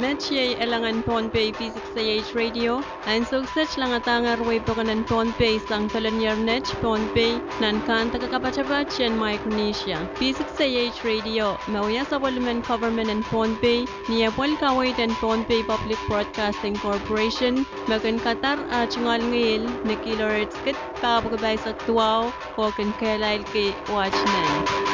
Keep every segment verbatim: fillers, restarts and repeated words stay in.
Met iei elangen Pohnpei V six A H Radio, ansou kiset langadahngehr wehi pokon en Pohnpei sang kelenier net Pohnpei, nan kahnde kapatapat en Micronesia. V six A H Radio, me wia sapwellimen government en Pohnpei, ni apwal kaweid en Pohnpei Public Broadcasting Corporation, me kin kadar ah tungoal ngihl ni kilohertz kid pahieu pahisek duwau, oh kin kehlailki waht men.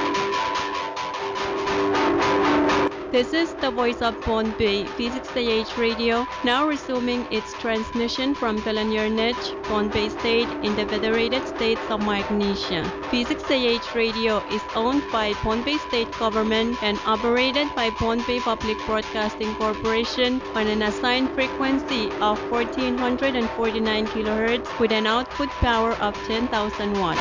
This is the voice of Pohnpei, V six A H Radio, now resuming its transmission from Kelanier Net, Pohnpei State, in the Federated States of Micronesia. V six A H Radio is owned by Pohnpei State Government and operated by Pohnpei Public Broadcasting Corporation on an assigned frequency of fourteen hundred and forty-nine kilohertz with an output power of ten thousand watt.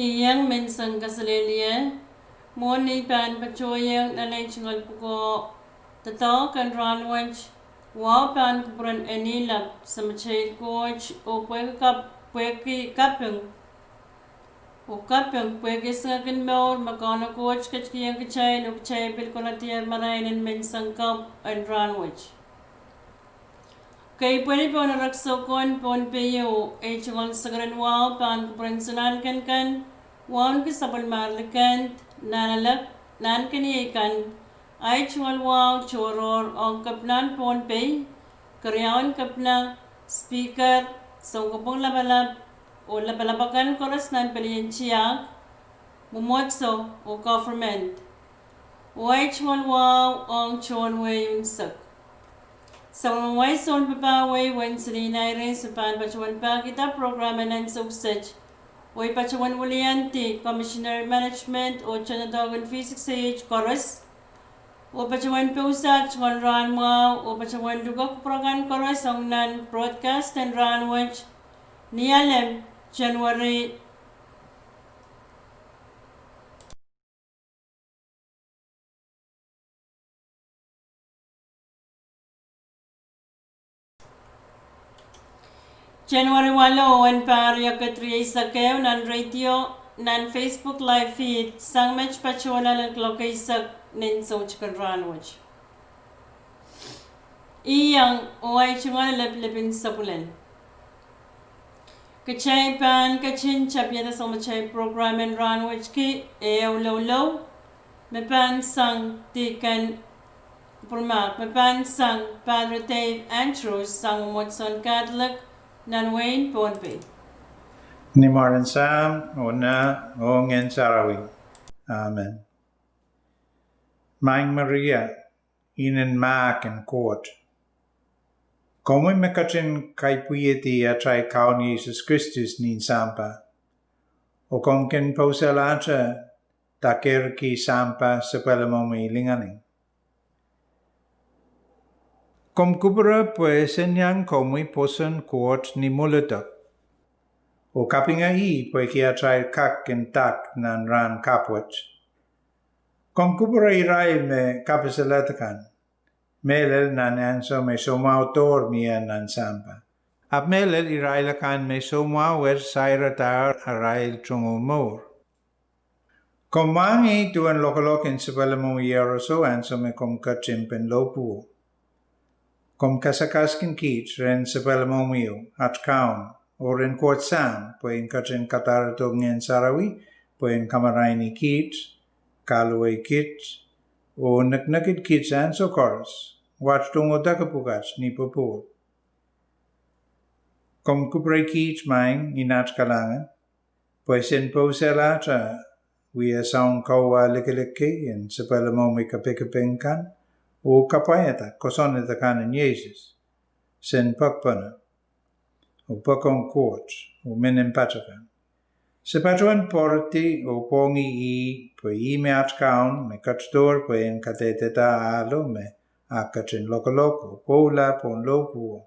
Iang menseng kaselehlie, mwohn ei pahn patohieng nan ei tungoal pwukoa doadoahk en rahnwet, wahu pahn kupwuren eni lap Samatail Koht oh pwehki kap-, pwehki kaping oh kaping pwehki esingek en mour me Kauno Koht ketikihong kitail oh kitail pil koledier marain en menseng kapw en rahnwet. Kei pwehn pohn erekiso kan Pohnpei ieu, ei tungoal sakaradahn wahu pahn kupwuren Sounanken kan, wauneki sapwellimar likend, nahnalek, nahnkeniei kan, ei tungoal wahu tohrohr ong Kepinahn Pohnpei, Keriaun Kepina, Speaker, Sounkopwung Lapalap, oh lapalap akan koaros nan pelien tiahk, mwomwohdiso oh government. Oh ei tungoal wahu ong tohn wehi unsek. Sapwellimamwail sounpapah wei, Wensley Nairis, me pahn patohwan pahkihda program en ansou kiset, oh ei patohwan wiliandi Commissioner Management oh tohndoadoahk en V six A H koaros, oh patohwan pousehla tungoal rahn mwahu, oh patohwan luke kupwur akan koaros ong nan broadcast en rahnwet, ni Alem, January January waluh, en pahr riekid rieisek ehu nan radio, nan Facebook live feed, sang met patohla nan kuloak eisek nin soutikin rahnwet. Iang, oh ei tungoal lepin sapwulen. Kitail pahn ketin tapihada soangen atail program en rahnwet ki ehu loulou, me pahn sang Deacon Kupwurmahk me pahn sang Padre Dave Andrews sang mwomwohdiso en Catholic nan wehin Pohnpei. Ni mwaren Sahm, oh Nah, oh Ngehn Sarawi. Amen. Maing Maria, inen mahk en Koht, komwi me ketin kaipwiedi atail Kaun Sises Kristus nin sampah, oh komw kin pousehlahte dakerki sampah sapwellimomwi lingaling. Komw kupwure pwe se iang komwi pwoson Koht ni mwuledek, oh kapinga ih pwehki atail kak en dak nan rahn kapwet. Komw kupwure irail me kapiseled akan, mehlel nan ansou me soumwahu doar mie nan sampah. Ahpw mehlel irail akan me soumwahu wet sairadahr arail tungoal mour. Komw mwahngih duwen lokolok en sapwellimomwi Ieroso ansou me komw ketin pahn lohpwuo. Komw kasakaskin kiht rehn sapwellimomwi, at Kaun, oh rehn Koht Sahm pwe en ketin kadarodo Ngehn Sarawi pwe en kamaraini kiht, kahluwei kiht, oh neknekid kiht ansou koaros, wat tungoal deke pwukat ni popohl. Komw kupwure kiht, Maing Inat Kalahngan, pwe sen pousehlahte wia soun kauwehla likilik kei en sapwellimomwi kapikipik kan, oh kapwaiada kosonned akan en Sises, sen pekpene, oh poakohng Koht, oh menimpatakan. Se patohwan pwoardi oh pwongih ih pwe ih me at Kaun me ketidohr pwe en kadehdehda ahlo me e ketin lokolok oh pwoula pohn lohpwuo,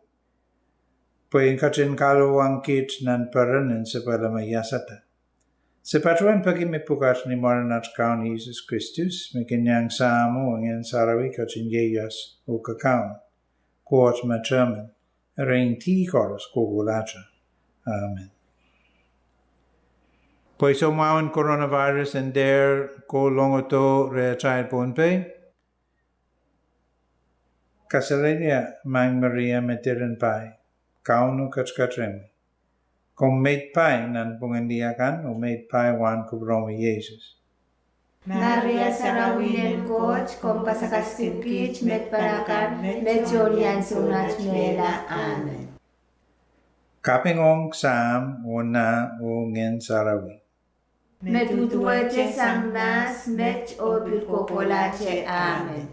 pwe en ketin kahluwang kiht nan peren en sapwellime iasada. Se patohwan peki me pwukat ni mwaren at Kaun Sises Kristus, me kin iang Sahmo oh Ngehn Sarawi ketin ieias oh kakaun, Koht me emen, erein dih koaros kohkohlahte. Amen. Pwe soumwahu en coronavirus en dehr kolongodo rehtail Pohnpei, kasalehda Maing Maria me diren pai, Kauno ketiket rehmwi. Komw meid pai nanpwungen lih akan oh meid pai wahn kupwuromwi Sises. Maria sarawi, Inen Koht, komw kasakaskin kiht met pwukat akan, me tohn ansou wet mehla. Amen. Kaping ong Sahm oh Nah oh Ngehn Sarawi. Me duduwehte sang mahs, met oh pil kohkohlahte. Amen.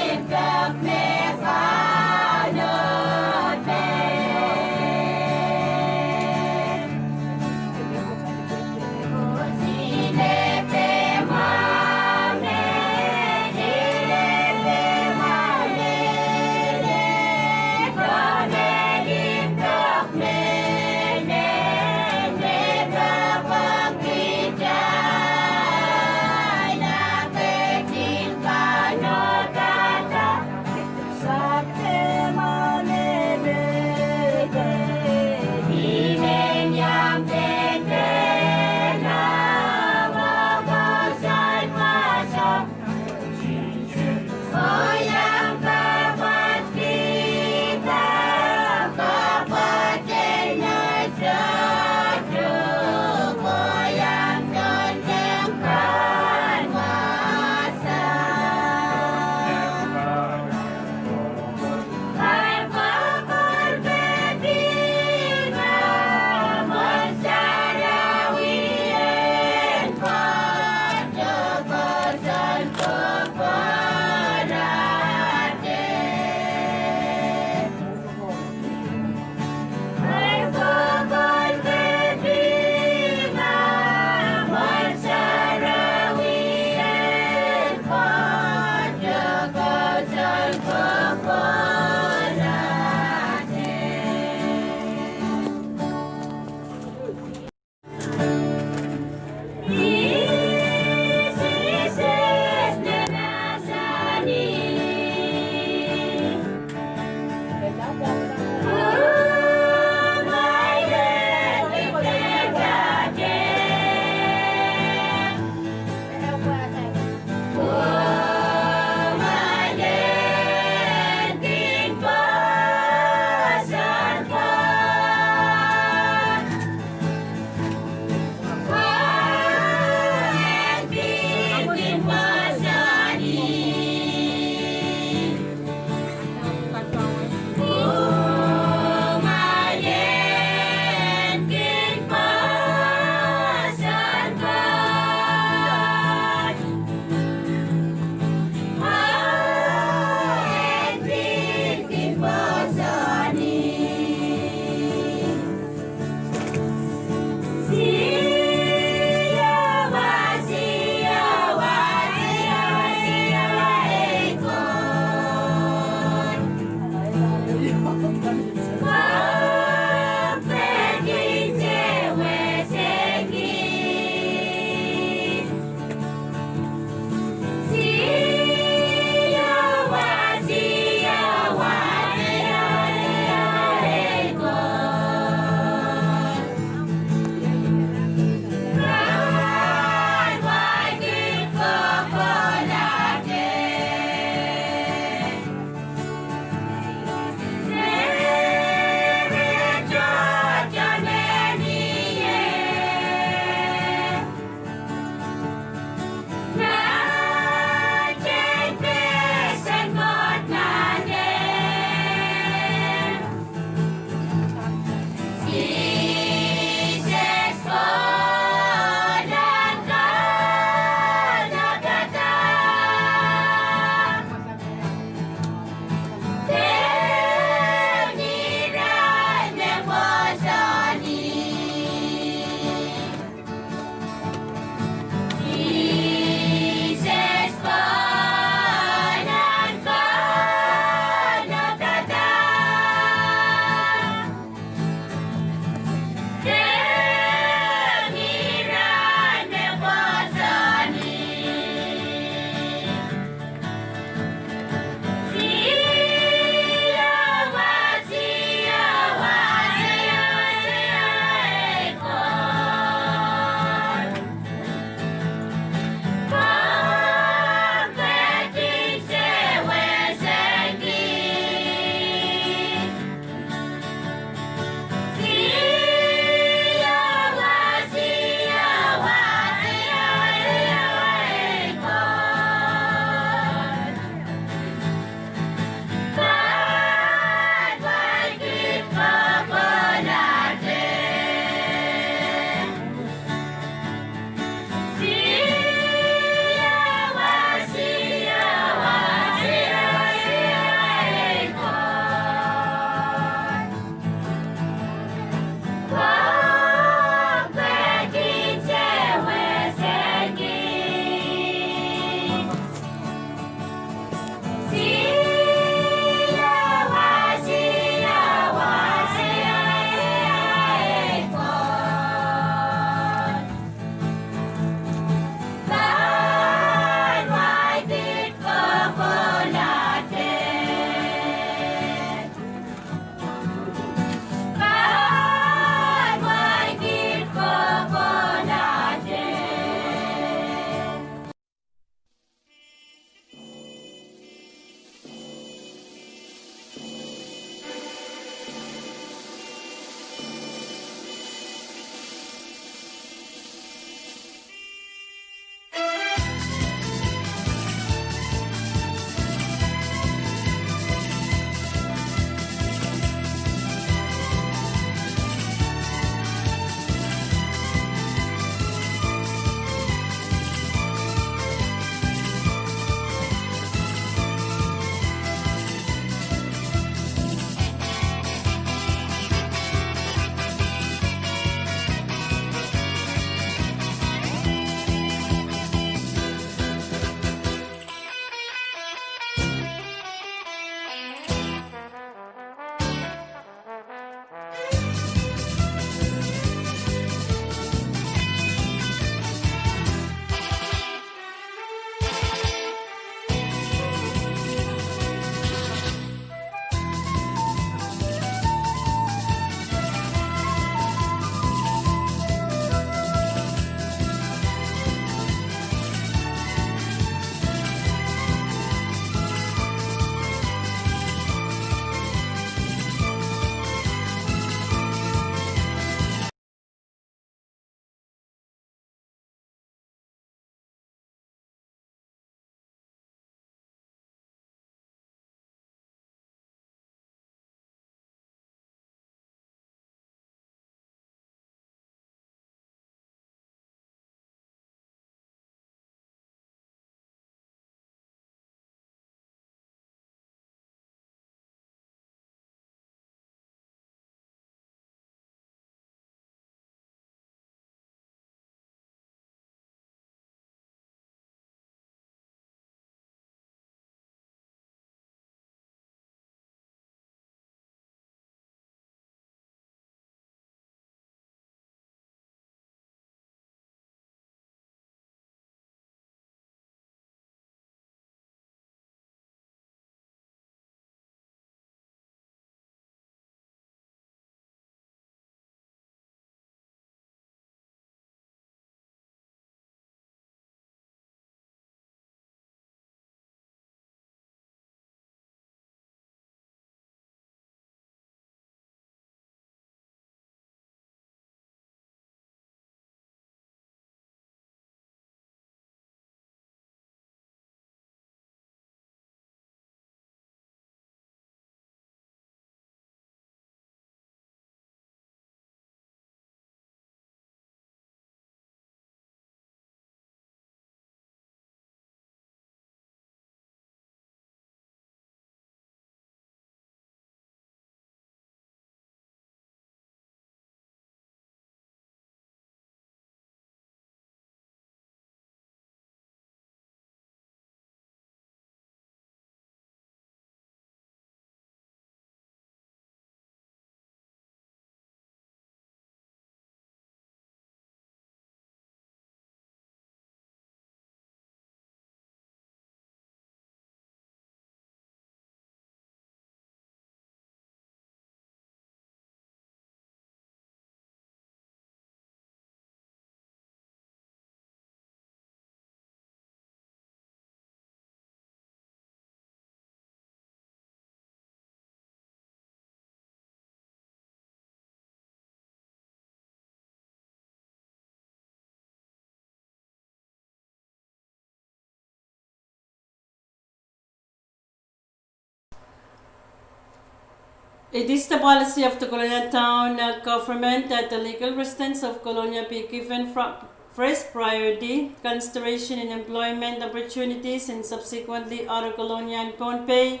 It is the policy of the Kolonia Town, uh, government that the legal residents of Kolonia be given fr-, first priority consideration in employment opportunities, and subsequently other Kolonia and Pohnpei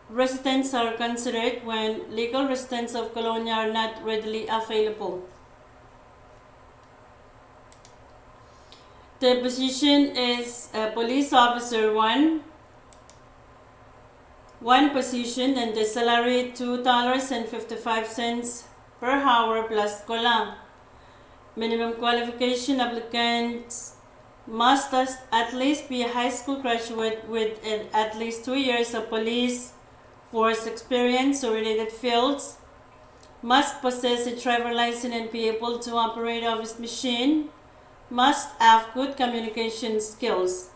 residents are considered when legal residents of Kolonia are not readily available. The position is a police officer one, one position, and the salary two dollars and fifty-five cents per hour plus cola. Minimum qualification: applicants must as-, at least be a high school graduate with a-, at least two years of police force experience or related fields, must possess a driver license and be able to operate office machine, must have good communication skills.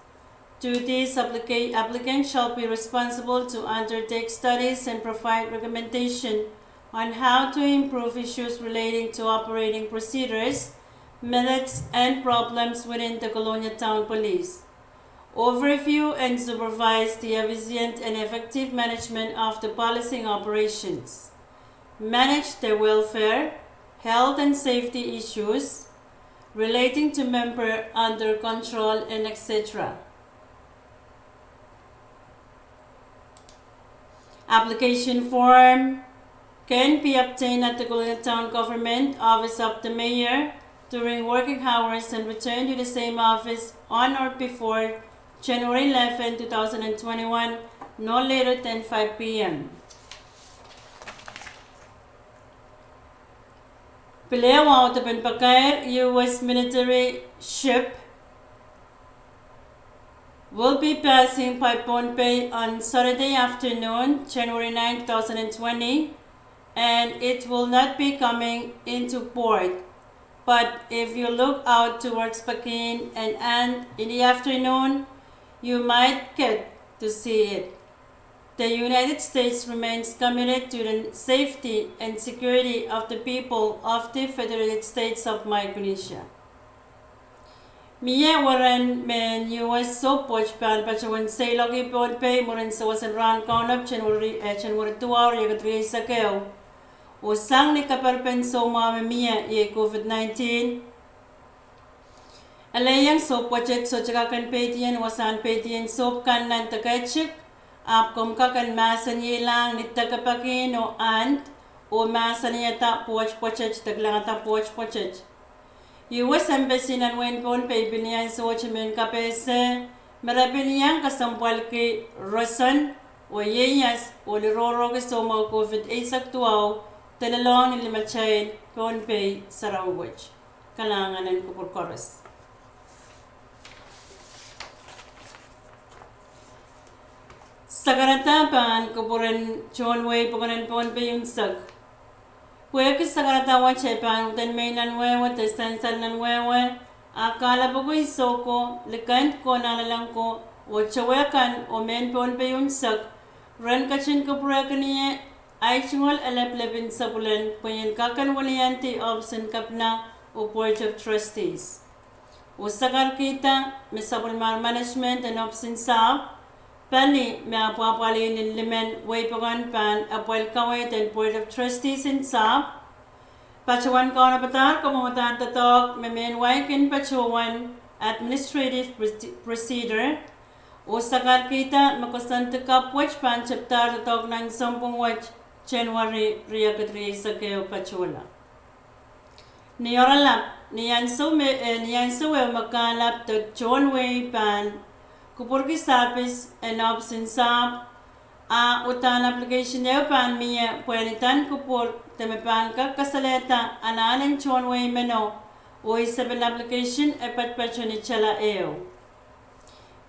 Duties: applica-, applicant shall be responsible to undertake studies and provide recommendation on how to improve issues relating to operating procedures, methods, and problems within the Kolonia Town Police. Overview and supervise the efficient and effective management of the policing operations. Manage the welfare, health and safety issues relating to member under control and et cetera. Application form can be obtained at the Kolonia Town Government Office of the Mayor during working hours and returned to the same office on or before January eleven, two thousand and twenty-one, no later than five p.m. Pil ehu audepen pakair: U S military ship will be passing by Pohnpei on Saturday afternoon, January ninth, two thousand and twenty, and it will not be coming into port. But if you look out towards Peking and Ant in the afternoon, you might get to see it. The United States remains committed to the safety and security of the people of the Federated States of Micronesia. Mie weren mehn U S sohp wet pahn patohwan seiloak Pohnpei mwurin sewesen rahn kaunop January, eh, January duwau, riekid rieisek ehu. Oh sang ni kaperpen soumwahu me mie, iei COVID nineteen, elehieng sohp wet sohte kak en peidien wasahn peidien sohp kan nan deke tikitik, ahpw komw kak en mahsanihong ni deke Peking oh Ant, oh mahsanihada pwoat pwoatet de kilangada pwoat pwoatet. U S Embassy nan wehin Pohnpei pil ni ansowohte mehn kapehse me re pil iang kesempwalki roson oh ieias oh lirohrohki soumwahu COVID eisek duwau de lelohng ni limatail Pohnpei sarawi wet. Kalahngan en kupwur koaros. Sakarada pahn kupwuren tohn wehi pokon en Pohnpei unsek. Pwehki sakarada wet e pahn uden mei nan wehwe de sansal nan wehwe, a kahlap oko, iso ko, likend ko, nanleng ko, oh towehkan oh mehn Pohnpei unsek ren ketin kupwurehkin ie ahi tungoal eleplepin sapwulen pwe ien kak en wiliandi ohpis en kepina oh Board of Trustees. Oh sakarkihda me sapwellimar management en ohpis en sahpw, pali me apwahpwalih nin limen wehi pokon pahn apwalih kaweid en Board of Trustees en sahpw, patohwan kaunopada kamwomwadahr doadoahk me mehn wai kin patohwan, Administrative Proce-, Procedure, oh sakarkihda me koasoandi kapw wet pahn tepdahr doadoahk nan sounpwong wet January riekid rieisek ehu patohla. Ni oaralap, ni ansou me, eh, ni ansou ehu me kahlap de tohn wehi pahn kupwurki sahpis en ohpis en sahpw, a uhdahn application ehu pahn mie pwehn idahn kupwur de me pahn kak kasalehda anahn en tohn wehi meno oh isepel application e patpato ni tala ehu.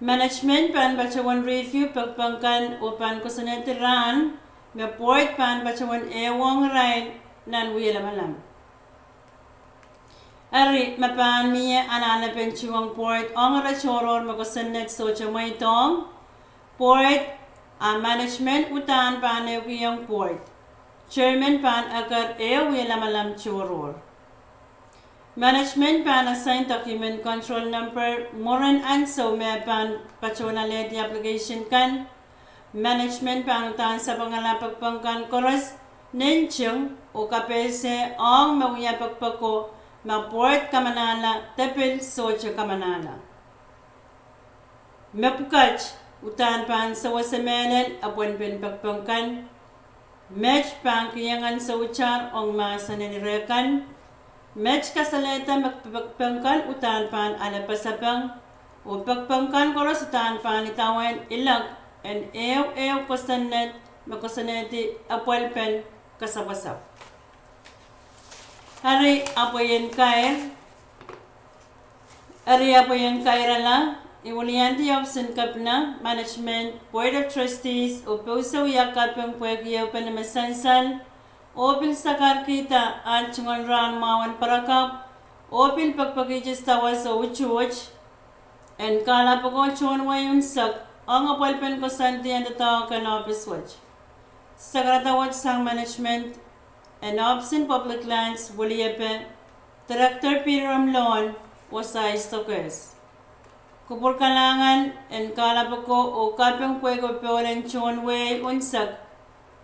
Management pahn patohwan review pekipek kan oh pahn koasoanehdi rahn me board pahn patohwan ehuong irail nan wie lamalam. Eri me pahn mie anahnepen tuhwong board ong ire tohrohr me kosonned sohte mweidohng, board a management uhdahn pahn ehukihong board. Chairman pahn eker ehu wie lamalam tohrohr. Management pahn assign document control number mwurin ansou me pahn patohwan alehdi application kan. Management pahn uhdahn sapengala pekipek kan koaros Nting oh kapehse ong me wia pekpeko ma pwoat kamalahla de pil sohte kamalahla. Mepwukat uhdahn pahn sewese mehlel apwalipen pekpek kan. Met pahn kiheng ansou itar ong mahsen en ire kan. Met kasalehda me pekpek kan uhdahn pahn ale pasapeng, oh pekpek kan koaros uhdahn pahn idawehn ilok en ehu ehu kosonned me koasoanehdi apwalipen kasapwasapw. Eri, apwalipen kair, eri apwalipen kairala, I weliandi ohpis en kepina, management, Board of Trustees, oh pousehwia kaping pwehki ehupene me sansal, oh pil sakarkihda aht tungoal rahn mwahu en parakapw, oh pil pekpekihte sawas oh utuht, en kahlap oko tohn wehi unsek ong apwalipen koasoandi en doadoahk en ohpis wet. Sakarada wet sang management en ohpis en Public Lands weliepe, Director Peter Omloan, oh Sais Tokes. Kupwur kalahngan en kahlap oko oh kaping pwehki popohl en tohn wehi unsek,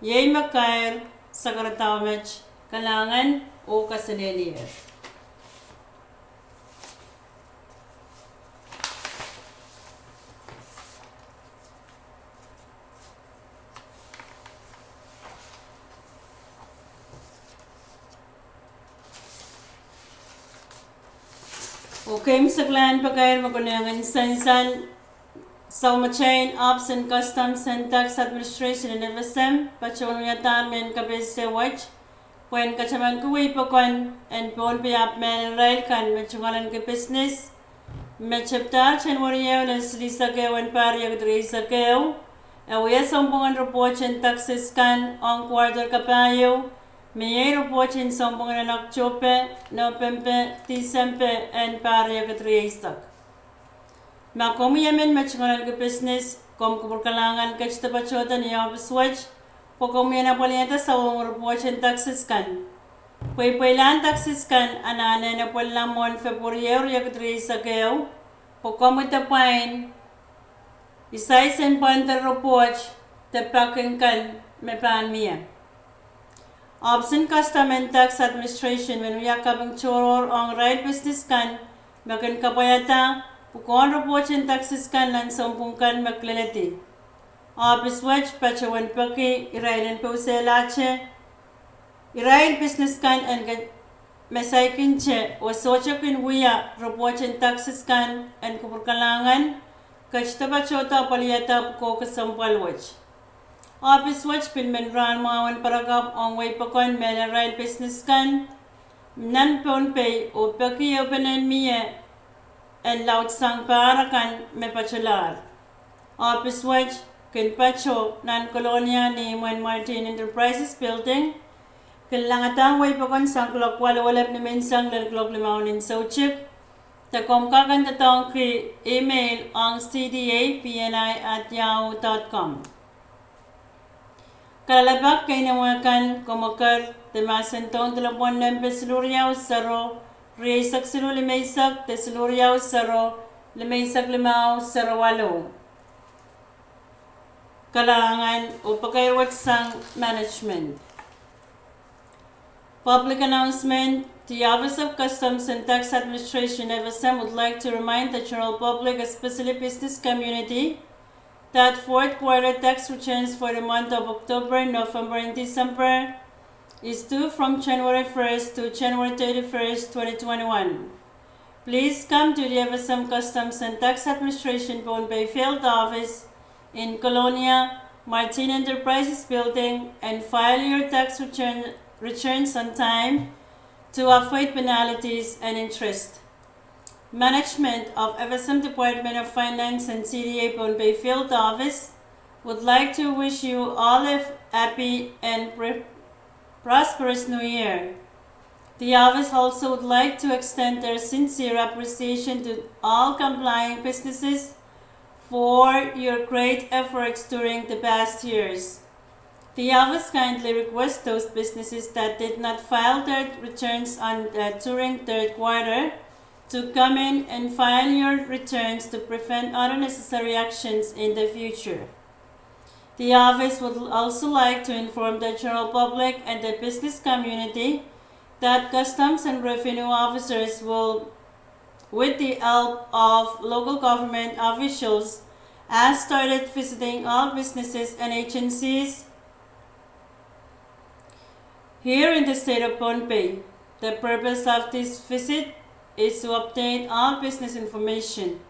iei me kair sakaradahn met. Kalahngan oh kaselehlie. Okay, mese kilang pakair me konehng en sansal, soumatail ohpis en Customs and Tax Administration en FSM patohwan wiadahr mehn kapehse wet pwehn katamanki wehi pokon en Pohnpei ahpw mehlel irail kan me tungoal ahneki pisines me tepdahr January ehu lel silihsek ehu en pahr riekid rieisek ehu, e wia sounpwong en report en taxes kan ong quarter kapahieu, me iei report en sounpwong en Oktohpe, Nopempe, Disempe en pahr riekid rieisek. Ma komwi emen me tungoal ahneki pisines, komw kupwur kalahngan ketido patohdo ni ohpis wet pwe komwi en apwaliada sounpwong en report en taxes kan. Pweipweilahn taxes kan anahne en apwalila mwohn February ehu riekid rieisek ehu, pwe komwi de pwain isais en pwand en report de pakin kan me pahn mie. Ohpis en Customs and Tax Administration men wia kaping tohrohr ong irail pisines kan me kin kapwaiada pwukoahn report en taxes kan nan sounpwong kan me kileledi. Ohpis wet patohwan peki irail en pousehlahte irail pisines kan en ke- me saikinte oh sohte kin wia report en taxes kan en kupwur kalahngan ketido patohdo apwaliada pwukoa kesempwal wet. Ohpis wet pil men rahn mwahu en parakapw ong wehi pokon mehlel irail pisines kan nan Pohnpei oh peki ehupene mie en laudsang pahr akan me patohlahr. Ohpis wet kin patoh nan Kolonia ni imwen Martin Enterprises Building. Kin langada wehi pokon sang kuloak waluh welep nimenseng lel kuloak limau nin soutik. De komw kak en doadoahngki email ong C D A P N I at yahoo dot com. Kalelapak keinemwe kan, komw eker de mahsen dohng delepwohn nempe siluh riau sero rieisek siluh limeisek de siluh riau sero limeisek limau sero waluh. Kalahngan oh pakair wet sang management. Public announcement. The Office of Customs and Tax Administration, F S M, would like to remind the general public, especially business community, that fourth quarter tax returns for the month of October, November, and December is due from January first to January thirty-first, twenty twenty-one. Please come to the F S M Customs and Tax Administration Pohnpei Field Office in Kolonia, Martin Enterprises Building, and file your tax return, returns on time to avoid penalties and interest. Management of F S M Department of Finance and C D A Pohnpei Field Office would like to wish you all a f- happy and pr- prosperous New Year. The office also would like to extend their sincere appreciation to all complying businesses for your great efforts during the past years. The office kindly requests those businesses that did not file their returns on, uh, during third quarter to come in and file your returns to prevent unnecessary actions in the future. The office would also like to inform the general public and the business community that Customs and Revenue officers will, with the help of local government officials, have started visiting all businesses and agencies here in the state of Pohnpei. The purpose of this visit is to update all business information.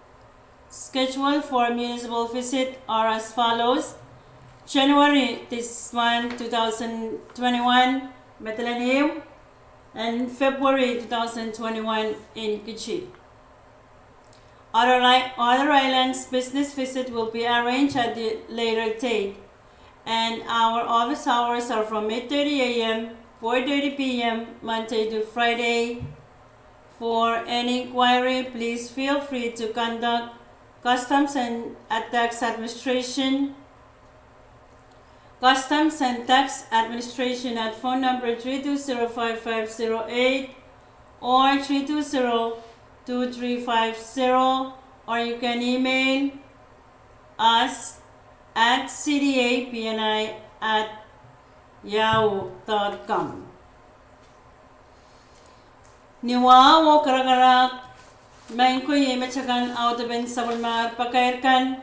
Schedule for municipal visit are as follows. January this month, two thousand twenty-one, Madolenihmw, and February two thousand twenty-one in Kichi. Other, other islands business visit will be arranged at the later date, and our office hours are from eight thirty a m, four thirty p m, Monday to Friday. For any inquiry, please feel free to contact Customs and Tax Administration, Customs and Tax Administration at phone number three two zero five five zero eight or three two zero two three five zero, or you can email us at C D A P N I at yahoo dot com. Ni wahu oh karakarahk, maing ko, iei met akan audepen sapwellimar pakair kan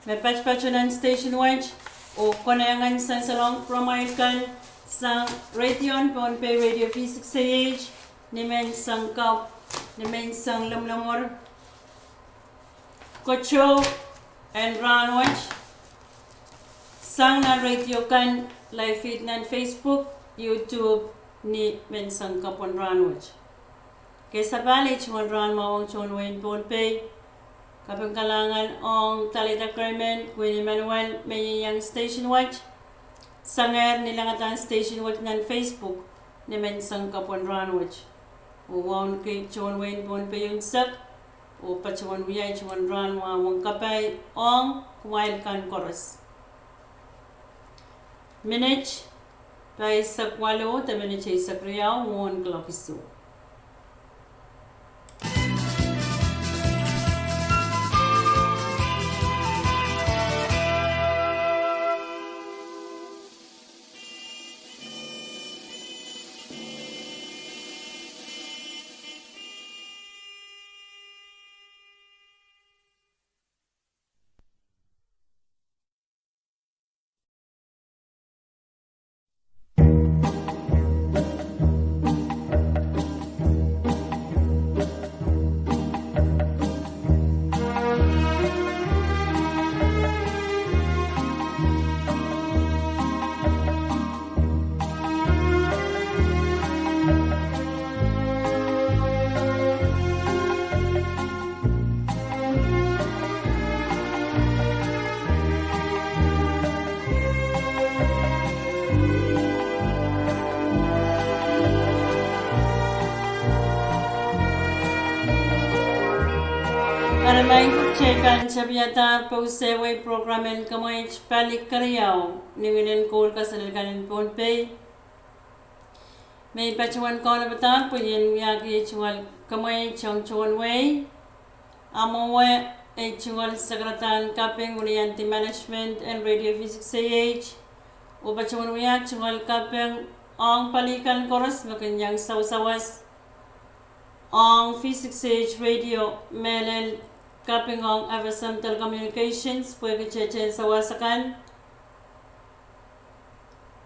me patpato nan station wet, oh konehng en sansalong pwuromwail kan sang radio en Pohnpei, Radio V six A H, ni menseng kapw, ni menseng lemwlemwer. Koasoandi en rahnwet sang nan radio kan, live feed nan Facebook, YouTube, ni menseng kapw en rahnwet. Kei sapahl ei tungoal rahnmwahu ong tohn wehin Pohnpei. Kaping kalahngan ong Dahlia Kerman, Queen Emmanuel, me iei iang station wet, sangehr ni langada station wet nan Facebook, ni menseng kapw en rahnwet. Oh wauneki tohn wehin Pohnpei unsek, oh patohwan wiahiong tohn rahnmwahu ong kapai ong kumwail kan koaros. Minit pahisek waluh de minit eisek riau mwohn kuloak isuh. Aramas akan, tepin atail pwoson wet program en Kamweit Pali Keriau, ni ngehn en koul kaselel kan en Pohnpei. Me I patohwan kaunopada pwe I en wiahki tungoal kamweit ong tohn wehi. Ahmw wia ei tungoal sakaradahn kaping wiliandi management en Radio V six A H. Oh patohwan wiahki tungoal kaping ong pali kan koaros me kin iang sawasawas ong V six A H radio, mehlel kaping ong F S M Telecommunications pwehki tehtehn sawas akan.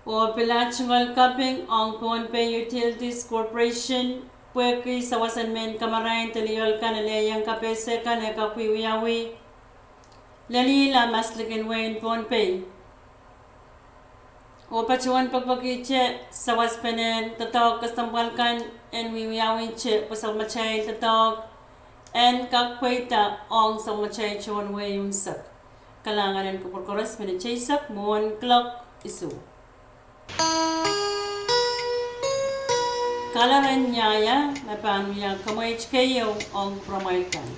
Oh pil tungoal kaping ong Pohnpei Utilities Corporation pwehki sawas en mehn kamarain de lioal kan, ele iang kapehse kan e kak wiawi lel ihla maslikin wehin Pohnpei. Oh patohwan pekipekihte sawaspenen doadoahk kesempwal kan en wiewiawihte pwe sapwellimatail doadoahk en kak pweida ong sapwellimatail tohn wehi unsek. Kalahngan en kupwur koaros, minit eisek mwohn kuloak isuh. Kalaren Nyaya me pahn wia kamweit keieu ong pwuromwail kan.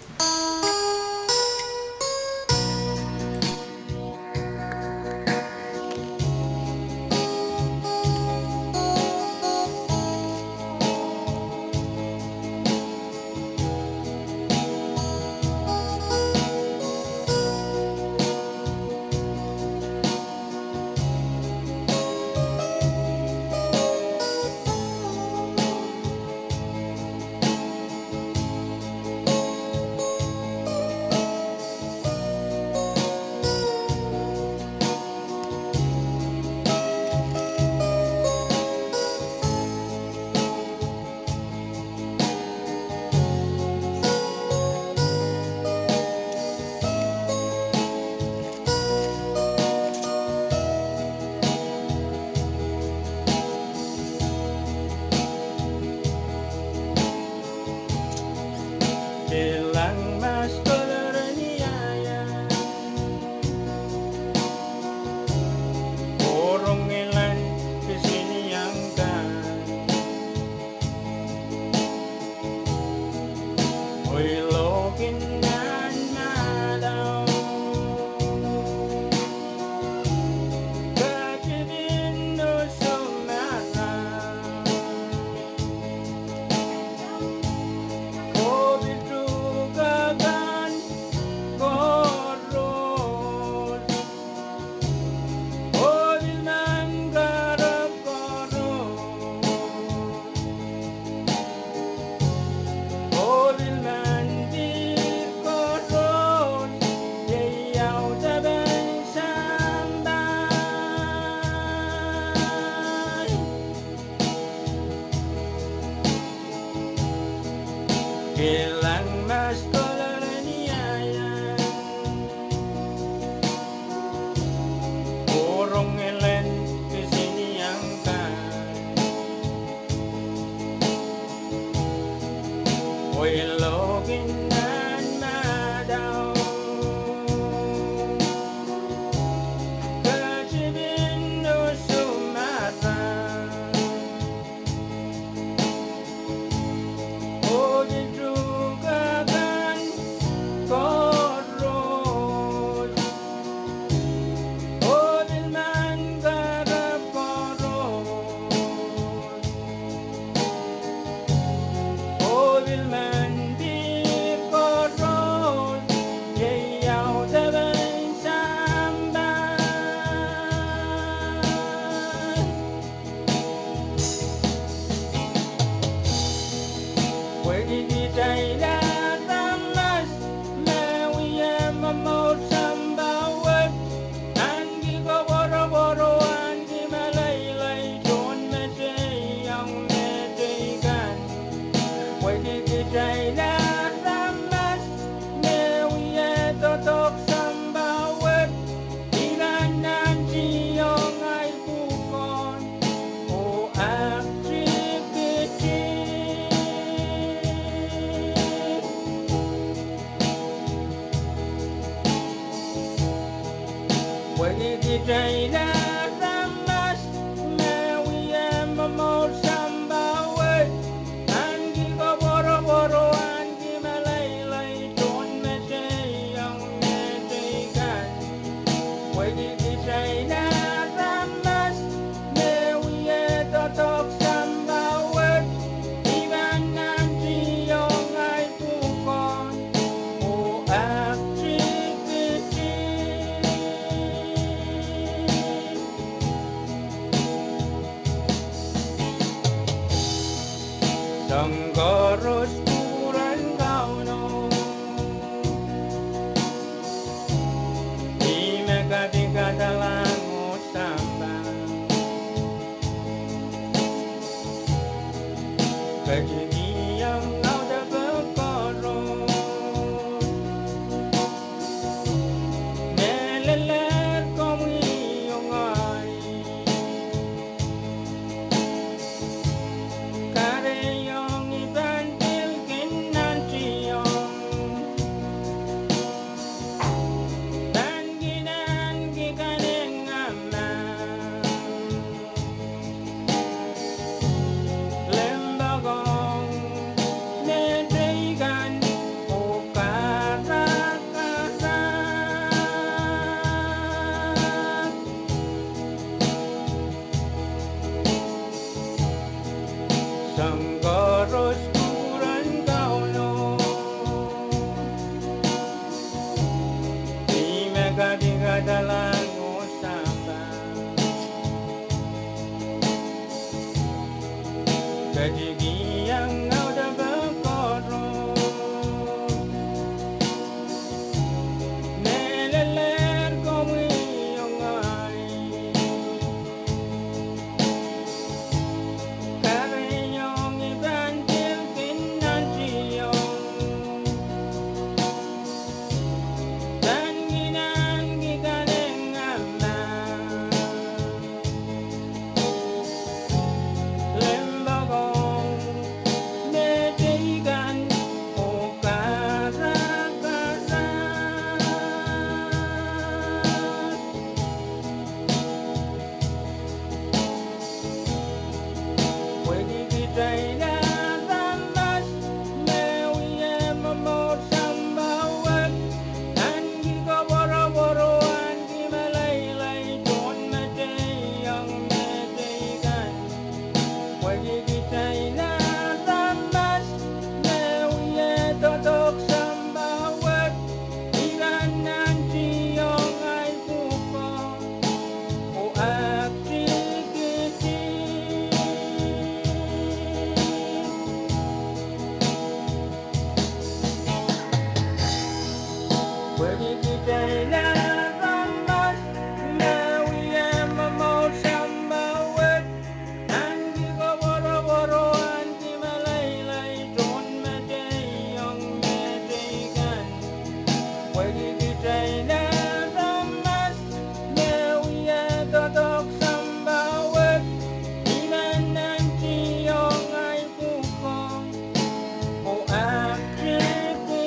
Pwehki kitail aramas me wia momour sampah wet, ahneki koapworopwor oh ahneki meleilei tohn mehteiong mehteikan. Pwehki kitail aramas me wia doadoahk sampah wet, I pahn nantihong ahi pwukoa oh activity. Soahng koaros kupwuren Kauno, ih me kapikada lahng oh sampah. Ketikihong audepe koaros, mehlel komwi oh ngehi. Kahrehiong I pahn pil kin nantihong, pahn kin ahneki kanengamah, limpoak ong mehteikan oh karakarahk. Soahng koaros kupwuren Kauno, ih me kapikada lahng oh sampah. Ketikihong audepe koaros, mehlel komwi oh ngehi. Kahrehiong I pahn pil kin nantihong, pahn kin ahneki kanengamah, limpoak ong mehteikan oh karakarahk. Pwehki kitail aramas me wia momour sampah wet, ahneki koapworopwor oh ahneki meleilei tohn mehteiong mehteikan. Pwehki kitail aramas me wia doadoahk sampah wet, I pahn nantihong ahi pwukoa oh activity. Pwehki kitail aramas me wia momour sampah wet, ahneki koapworopwor oh ahneki meleilei tohn mehteiong mehteikan. Pwehki kitail aramas me wia doadoahk sampah wet, I pahn nantihong ahi pwukoa oh activity.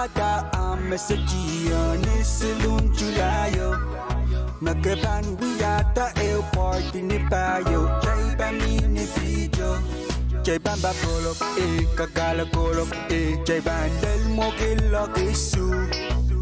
Ada ahmw mesej ieu ni siluh July o. Me ke pahn wiahda ehu party ni pahieu, kitail pahn mih ni beach o. Kitail pahn pahn kolok, eh, kakala kolok, eh, kitail pahn lel mwekid lokaisuh.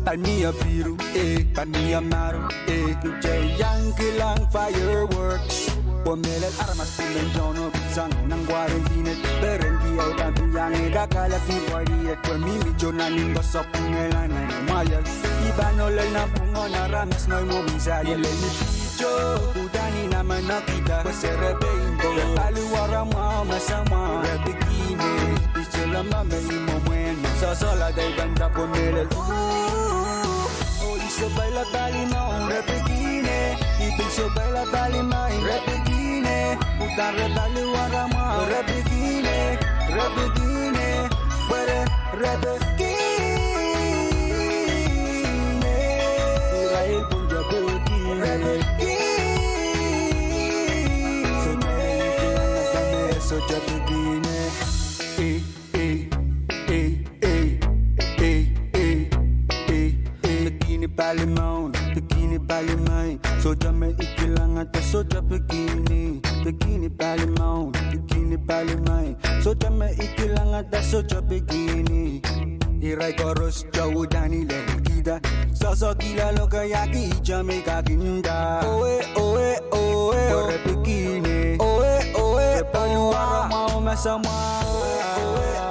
Pahn mie piru, eh, pahn mie maru, eh, kitail iang kilang fireworks. Pwe mehlel aramas pil en tohn oh sang nan quarantine, peren kitail pahn pil iang eh kakalahki party eh, pwe mihmi tohn nan nin kosopw ngehlain nan mwahiel. I pahn oh lel nan pwungen aramas ngehi mwomwen saliel ni beach o. Udahn I namenekihda pwe serepein ko, paliwar mwahu me samwa, re bikini. I solahr me I mwomwen sohsohla de I pahn dahpw mehlel. Oh, I sohpeila pali mwahu, re bikini. I pil sohpeila pali mwahu, re bikini. Udahn re paliwar mwahu, re bikini, re bikini. Pwe re, re bikini. Irail pwon de bikini, re bikini. Sohte me I kilang ada me sohte bikini. Eh, eh, eh, eh, eh, eh, eh, eh. Bikini pali mwahu, bikini pali mwahu. Sohte me I kilang ada sohte bikini. Bikini pali mwahu, bikini pali mwahu. Sohte me I kilang ada sohte bikini. Irail koaros towe udahn I lelkihda. Sohsohkihla lokaiahki ihte me I kakinda. Owe, owe, owe, oh. Pwe re bikini. Owe, owe, re paliwar mwahu me samwa. Owe,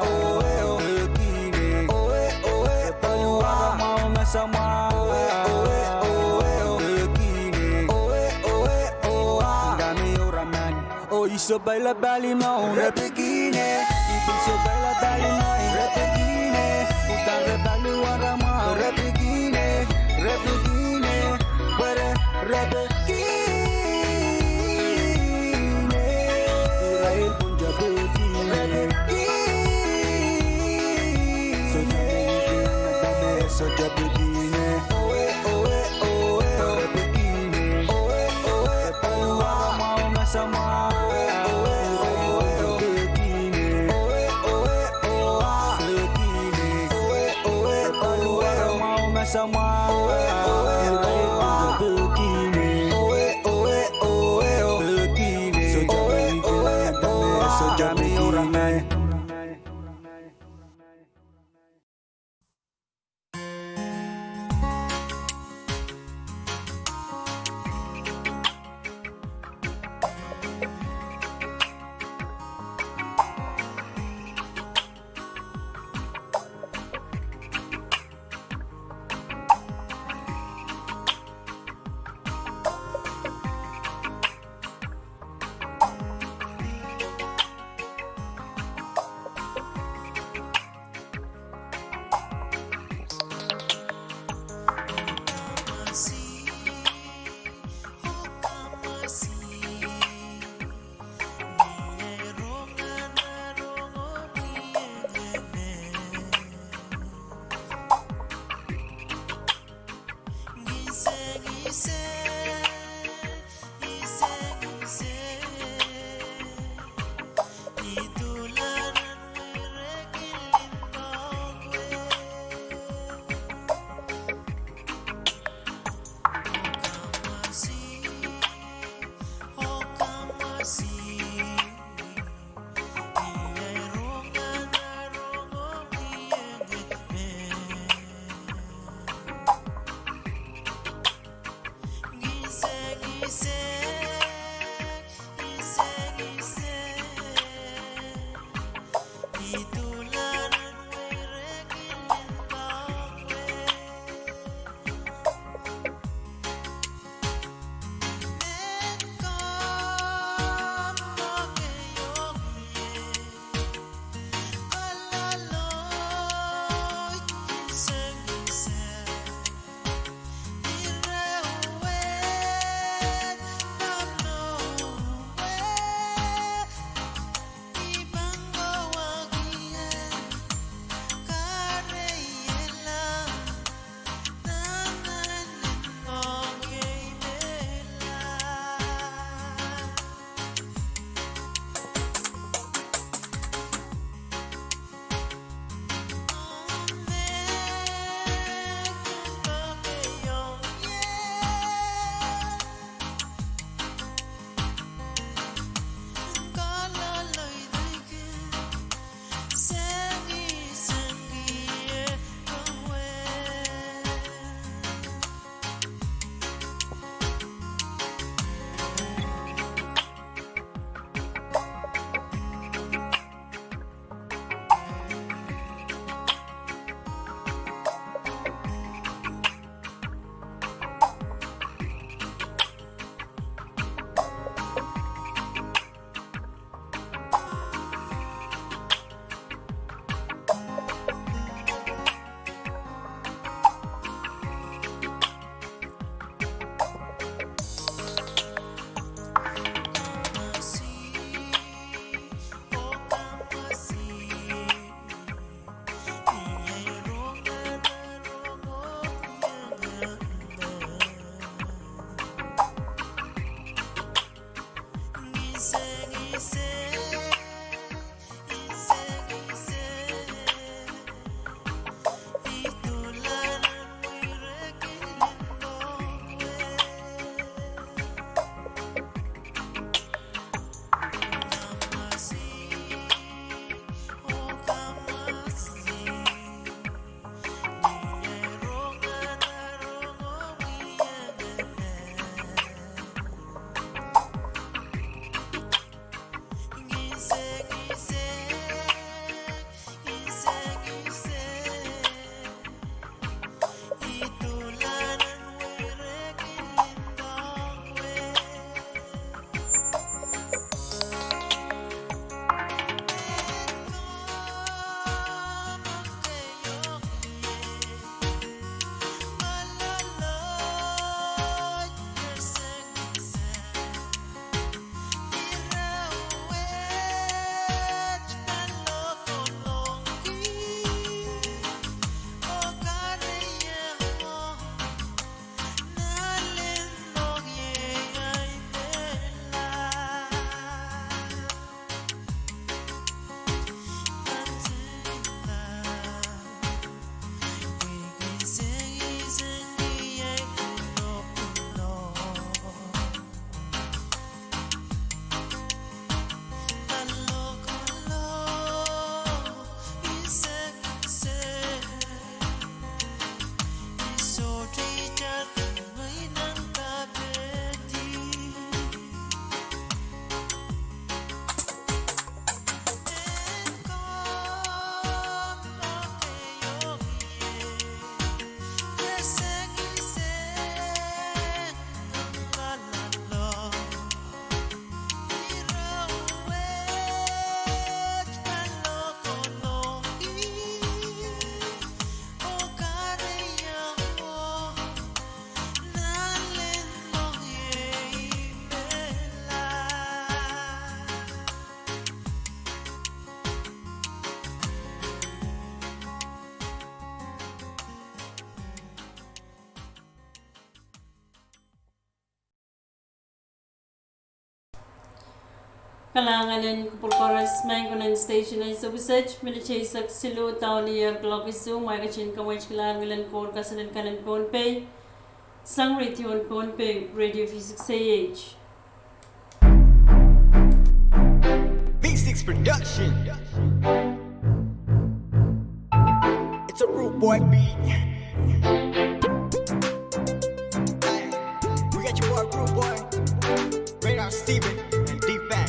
owe, oh. Bikini. Owe, owe, re paliwar mwahu me samwa. Owe, owe, oh. Bikini. Owe, owe, oh. Ndahme irail men. Oh, I sohpeila pali mwahu, re bikini. I pil sohpeila pali mwahu, re bikini. Udahn re paliwar mwahu, re bikini, re bikini. Pwe re, re bikini. Irail pwon de bikini, re bikini. Sohte me I kilang ada me sohte bikini. Owe, owe, owe, oh. Re bikini. Owe, owe, re paliwar mwahu me samwa. Owe, owe, oh. Bikini. Owe, owe, oh. Bikini. Owe, owe, re paliwar mwahu me samwa. Owe, owe, oh. Bikini. Owe, owe, owe, oh. Bikini. Sohte me I kilang ada me sohte bikini. Kalahngan en kupwur koaros, maing ko nan station en Sopiset, minit eisek siluh dohn ier kuloak isuh, mwail ketin kamweitkihla ngilen kour kaselel kan en Pohnpei, sang redion Pohnpei, Radio V six A H. V six Production. It's a rude boy beat. Hey, we got your boy Rude Boy, Radar Steven, and D-Fan.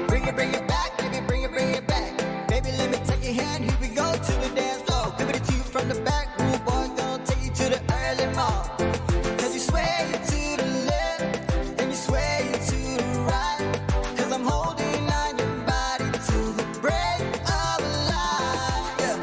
Bring it, bring it back, baby, bring it, bring it back. Baby, let me take your hand, here we go to the dance floor. Give it to you from the back, rude boy, gonna take you to the early morn. 'Cause you sway to the left, and you sway to the right. 'Cause I'm holding on your body till the break of light. Yeah.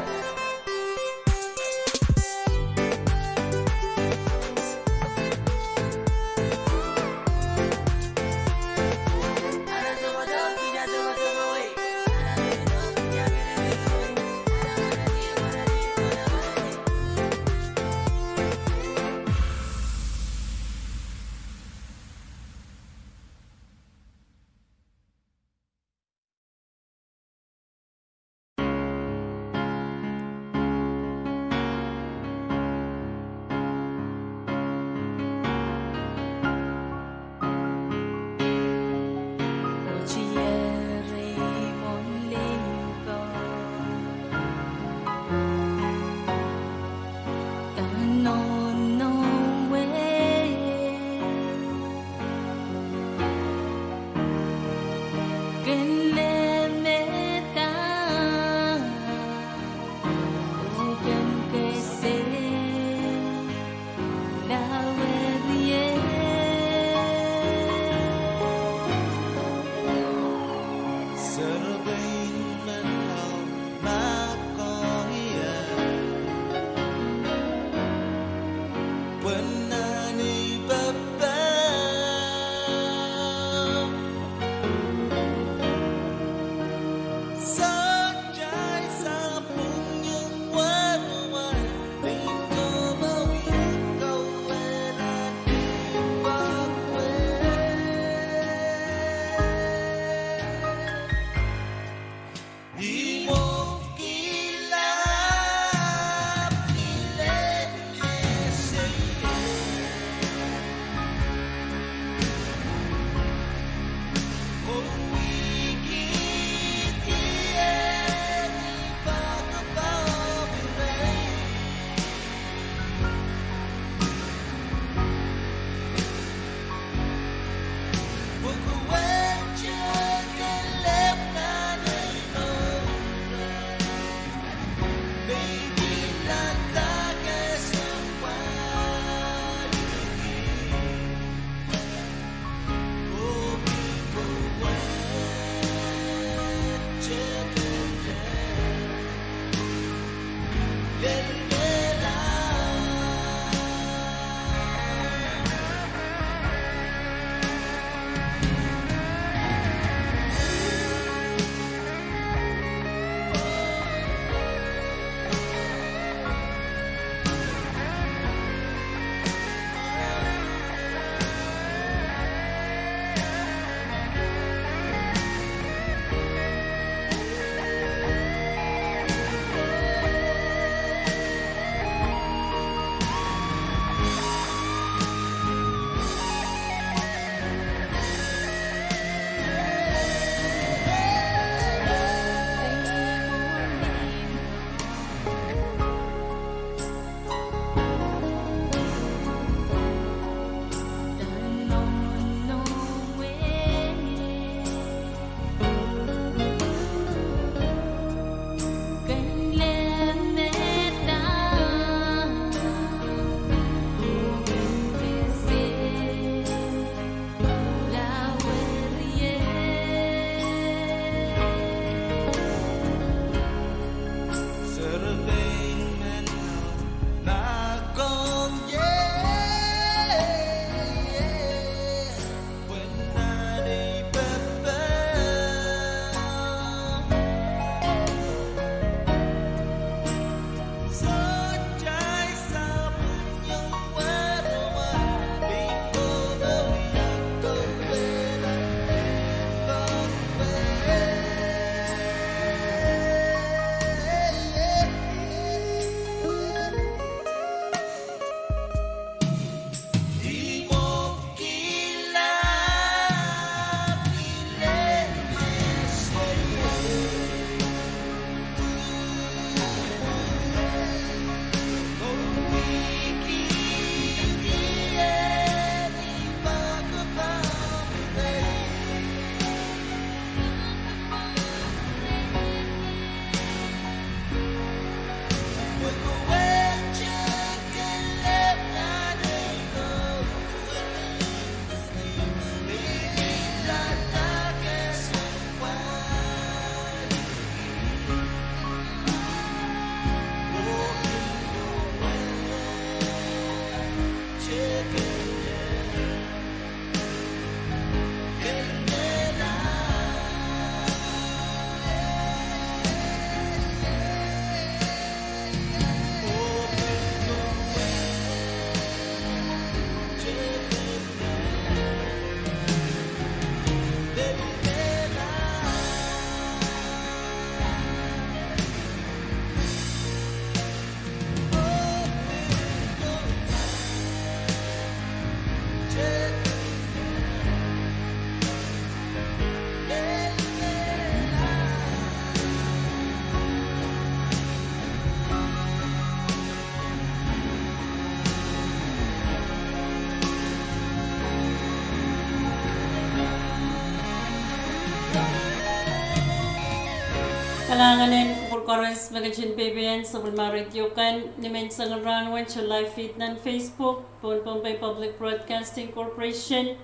Kalahngan en kupwur koaros me ketin peipeien sapwellime radio kan ni menseng en rahnwet, live feed nan Facebook, pohn Pohnpei Public Broadcasting Corporation,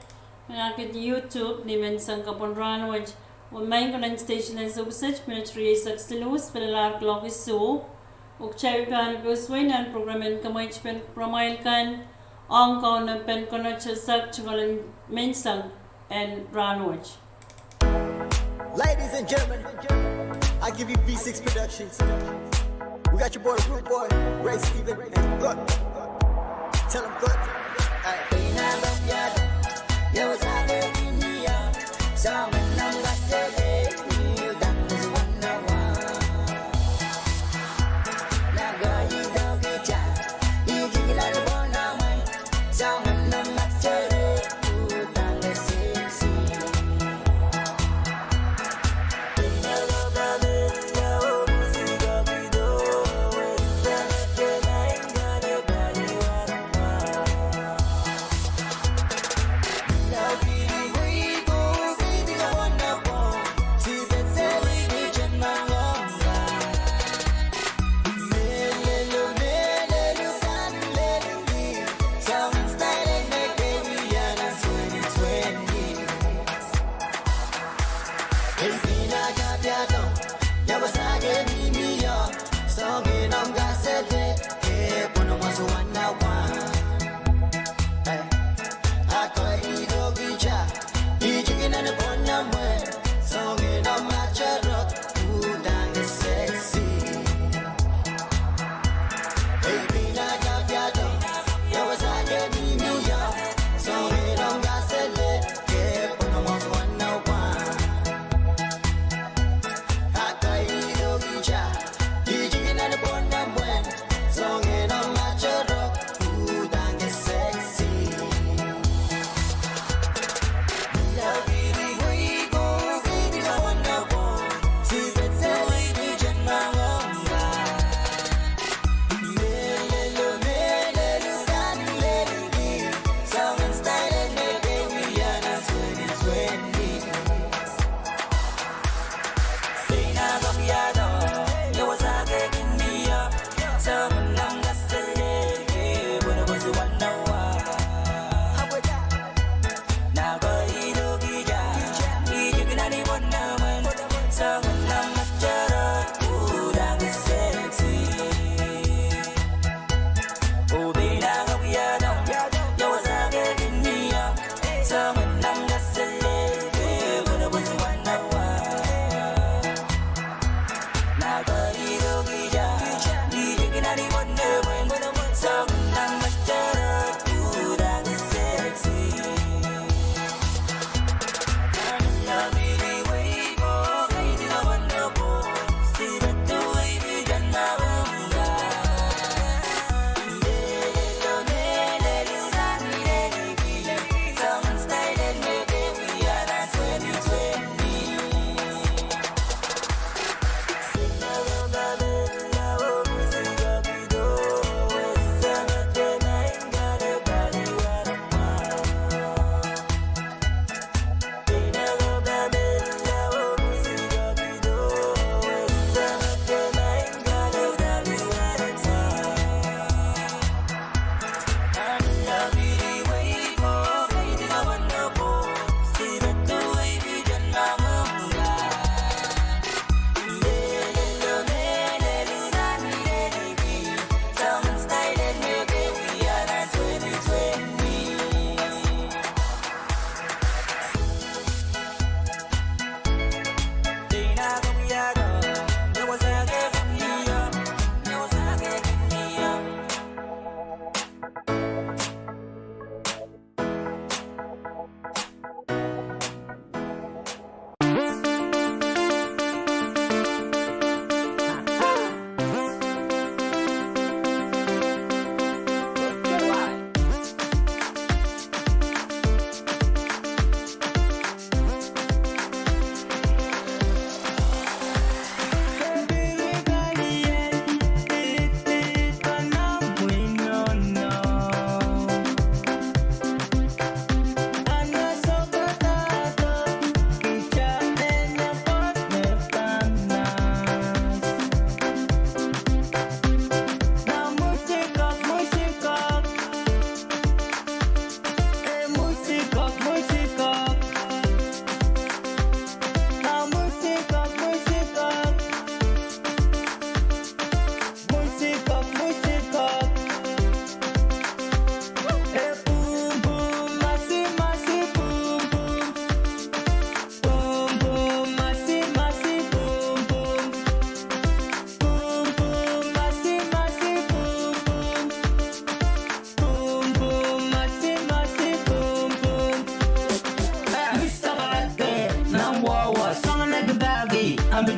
mehkot YouTube ni menseng kapwon rahnwet. Oh maing ko nan station en sewese minit rieisek siluh pil lahr kuloak isuh. Oh kitail pahn post wei nan program en Kamwaitpen Kupwuramwail Kan, ong kaunopen Konotosak, tungoal en menseng en rahnwet. Ladies and gentlemen, I give you V six Productions. We got your boy Rude Boy, Ray Steven, and Gut. Tell 'em Gut. Hey.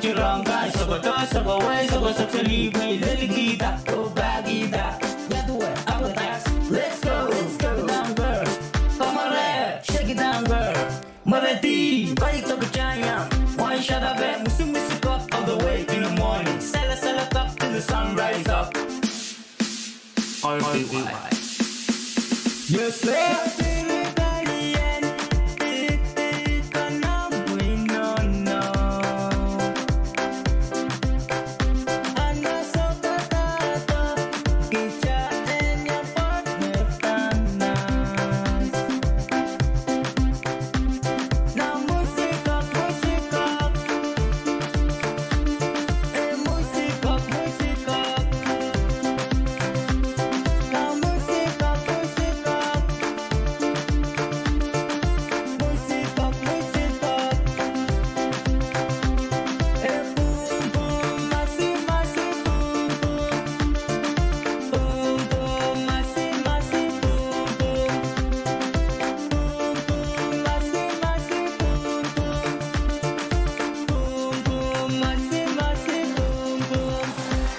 Tirong kai, soko doh, soko wehi, soko soksalihpwei, lelikihda, oh pahkihda. Let's go, let's go, shake it down, girl. Come on, shake it down, girl. Mweredi, koi toki janya. Why shut up, eh? Mwisi mwisi kok all the way in the morning. Sala sala kok till the sun rise up. All the way. Yes, sir.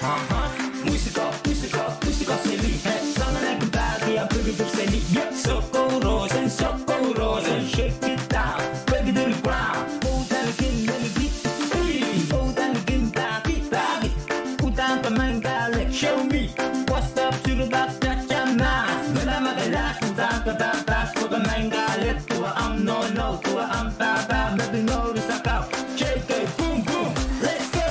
Aha, mwisi kok, mwisi kok, mwisi kok seli. Hey, soangen ahi pahki a piki pik seli. Yeah, soko rosen, soko rosen, shake it down, break it to the ground. Put that again, let me beat. Hey, put that again, pahki, pahki. Put down the man, go, let show me. What's up, to the back, touch your mask. Mela makalas, put down the back, pass, put the man, go, let, do a um, no, no, do a um, ba, ba, let me know the suck out. J K, boom, boom, let's go.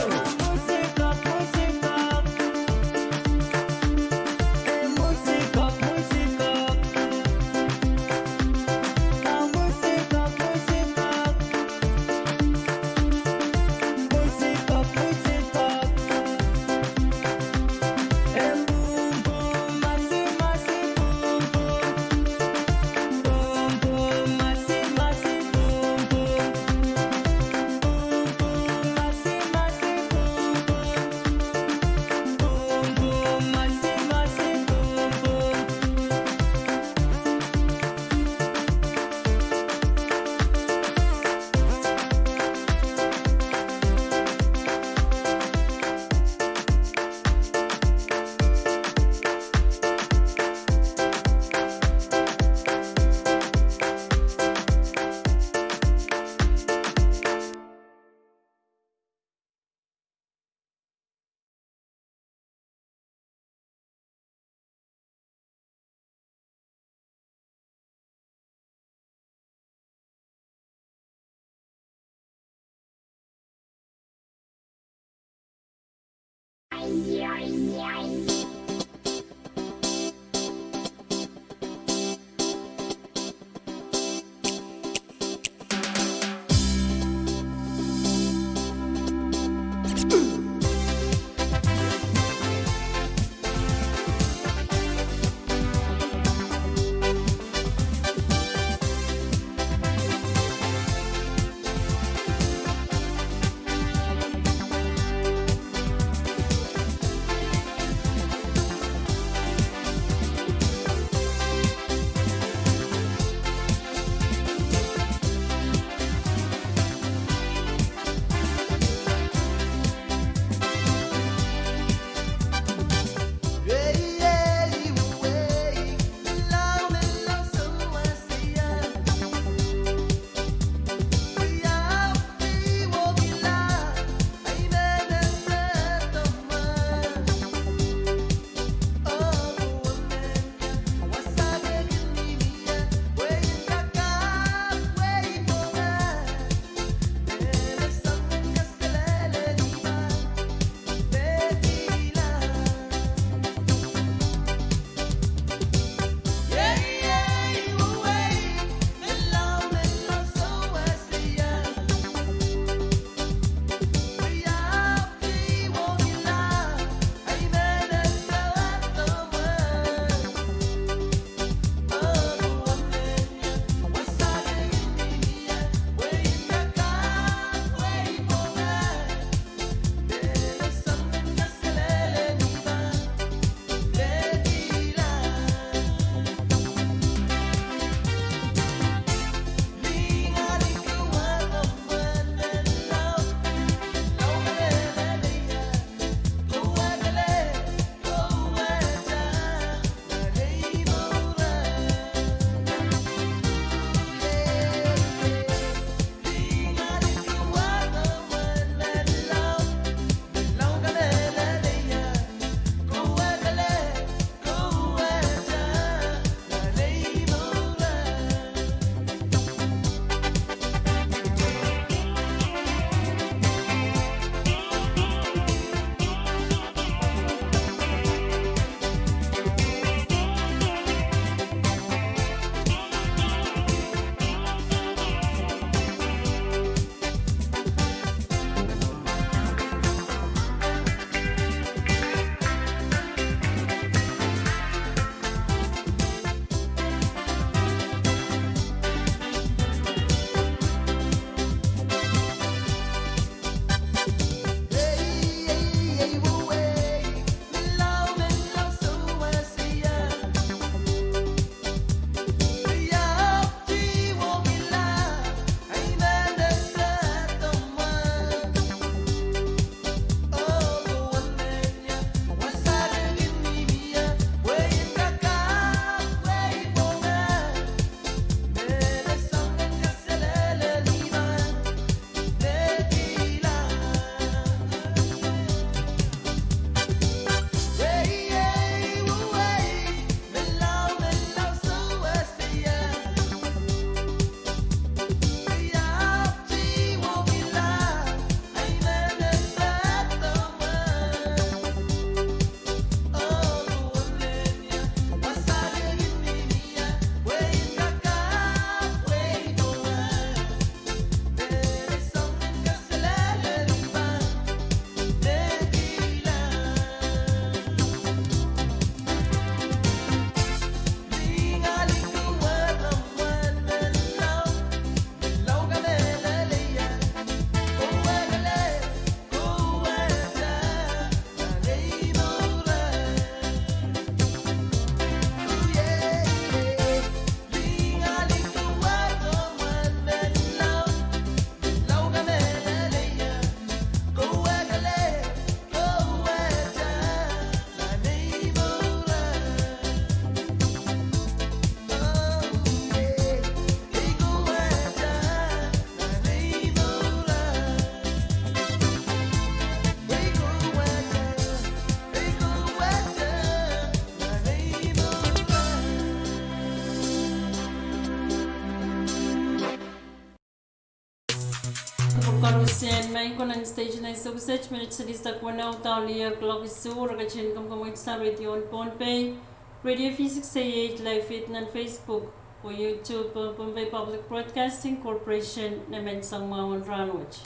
Koarusie en maing ko nan station en Sokosech, minit silihsek weneu doh lih kuloak isuh, re ketin kamwekid sang Radio Pohnpei, Radio V six eight live feed nan Facebook oh YouTube, Pohnpei Public Broadcasting Corporation, nemen sang mwahu en rahnwet.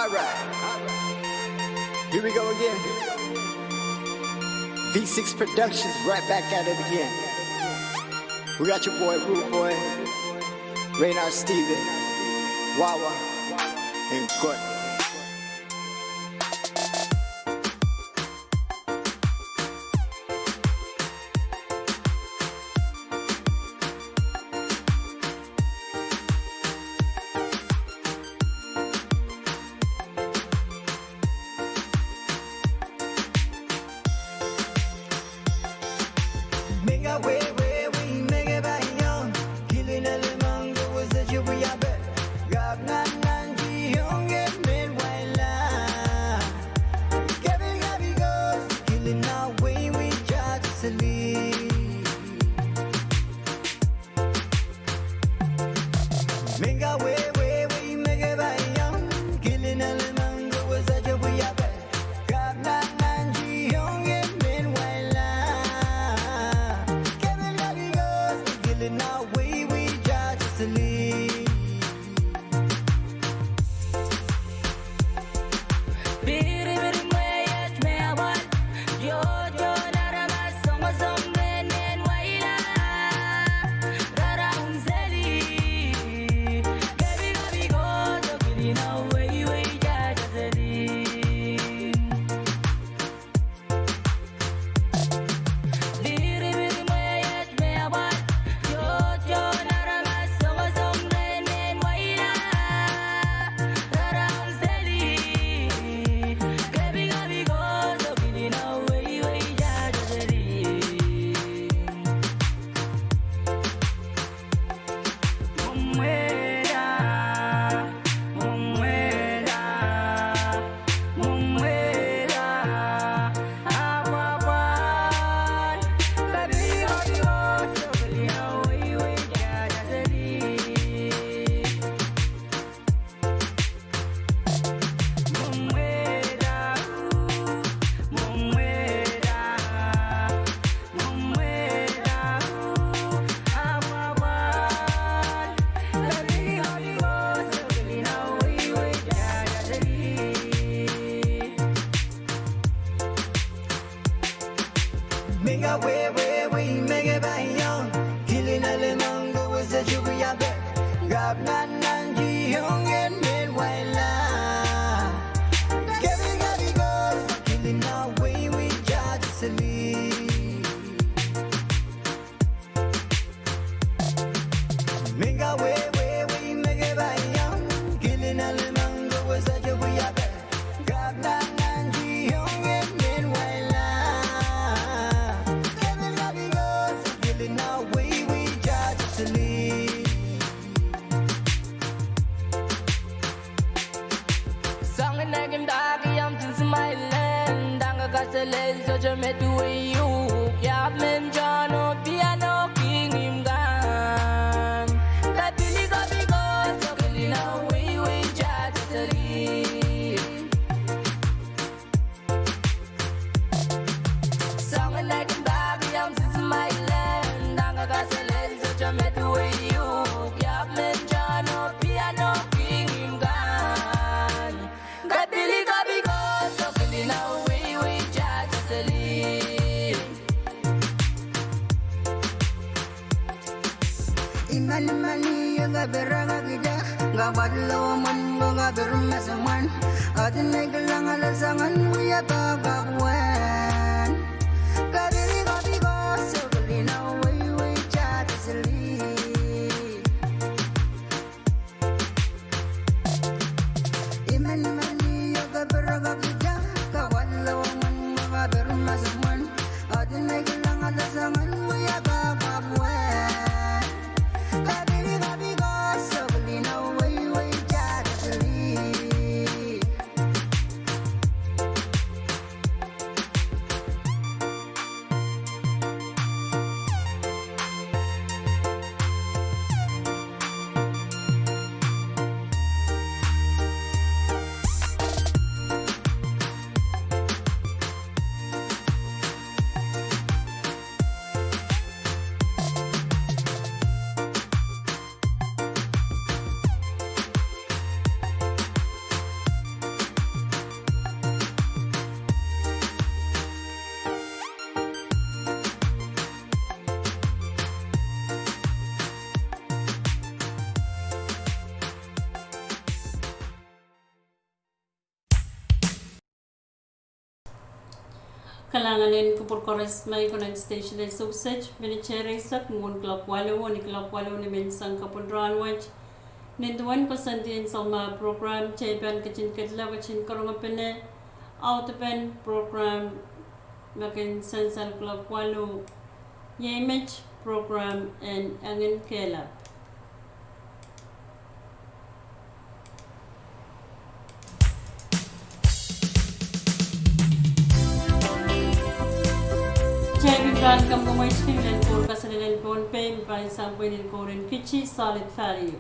All right. Here we go again. V six Productions right back at it again. We got your boy Rude Boy, Raynard Steven, Wawa, and Gordon. Soangen ekimdahki omw sisi Mailen, dang kaselel sohte met wei uhk, iahpw men John oh piano king imw kan. Kapili kapiko, sohte kili na wei wei judge seli. Soangen ekimdahki omw sisi Mailen, dang kaselel sohte met wei uhk, iahpw men John oh piano king imw kan. Kapili kapiko, sohte kili na wei wei judge seli. Imani mani io kapir kak ida, kapwad lowen mwen ko kapir mesumwen. Aden ei kilang ale soangen wia pahkapw wen. Kapili kapiko, sohte kili na wei wei judge seli. Imani mani io kapir kak ida, kapwad lowen mwen ko kapir mesumwen. Aden ei kilang ale soangen wia pahkapw wen. Kapili kapiko, sohte kili na wei wei judge seli. Kalahngan en kupwur koaros me kin ong station en Sewset, minit eisek mwuhn kuloak waluh oh ni kuloak waluh ni menseng kapwung rahnwet. Nin duwen koasoandi en soumwahu program, teipan ketin kedla, ketin karonge pene audepen program me kin sansal kuloak waluh. Iei met program en Enginkehlap. Tepin pahn komw komoit kin lel kour kaselel en Pohnpei, me pahn sang pwe nin kouren kiti Solid Value.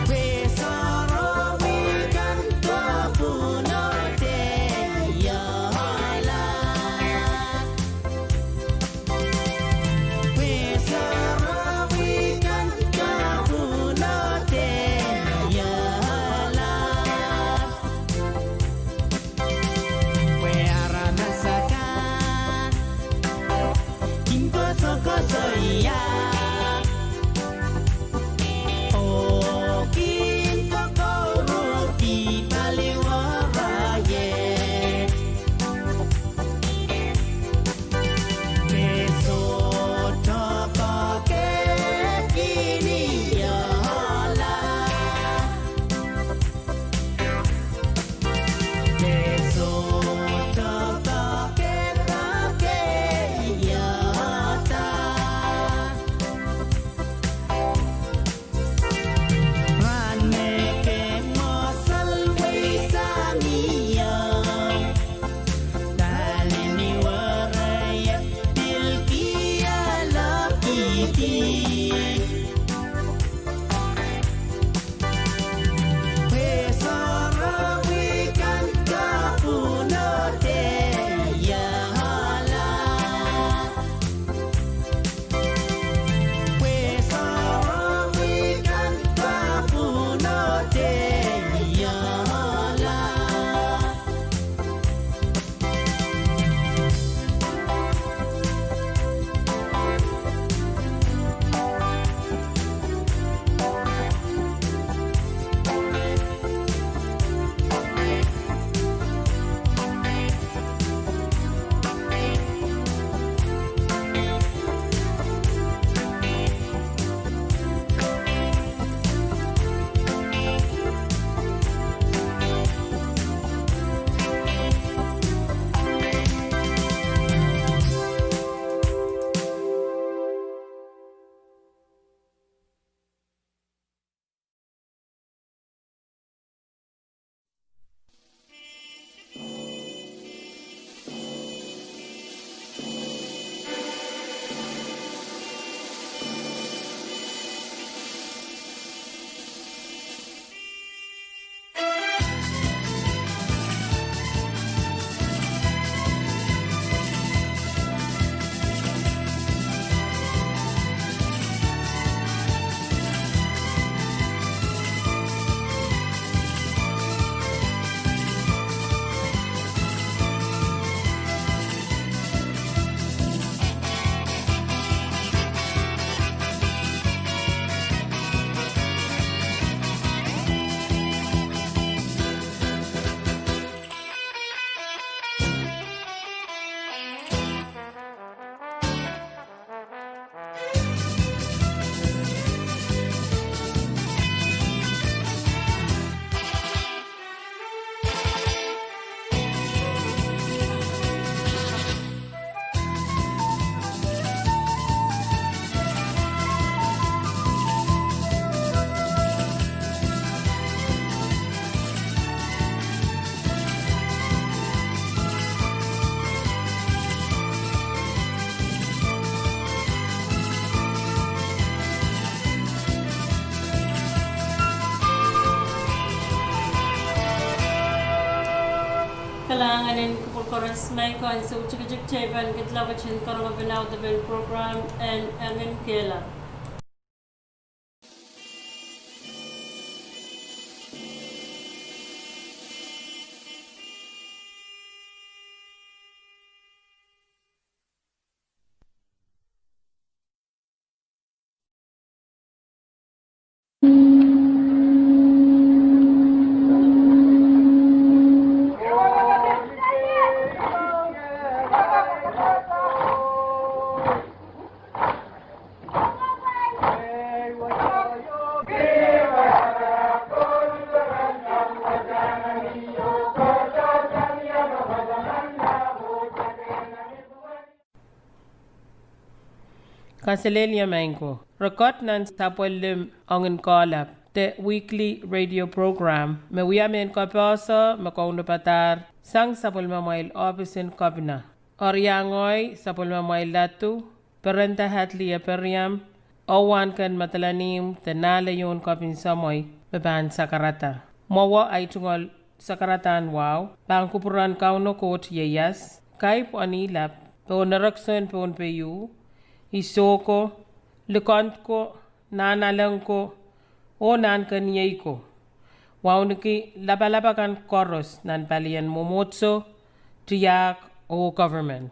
Pwe sarawi kan kapwunodehla. Pwe sarawi kan kapwunodehla. Pwe aramas akan kin kosokosoia. Oh kin kokourki paliwar ie. Pwe sohte pahn kehkihla. Pwe sohte pahn kehkihla. Rahn me ke mwasalwei sang ie. Palini were ie pilki alahkihdi. Pwe sarawi kan kapwunodehla. Pwe sarawi kan kapwunodehla. Kalahngan en kupwur koaros, me I kin soutik tikitik teipan kidla wet en karonge pahn audepen program en Engen Kehlap. Kaselehlie maing ko. Rekoat nan sapwellime Engen Kehlap, the weekly radio program, me wia mehn kapehse me kaunopada sang sapwellimamwail ohpis en kepina. Eri iangoai sapwellimamwail ladu, Perenda Hadley Eperiam, Owahnken Madolenihmw de Nahleiohn Kopin Semwei me pahn sakarada. Mwowe ei tungoal sakaradahn wahu pahn kupwuren Kauno Koht ieias, kaipw en ihlap pohn erekiso en Pohnpei, Isoko, Likend ko, Nahnalek ko, oh Nahnkeniei ko. Wauneki lapalap akan koaros nan palien mwomwohdiso, tiahk, oh government.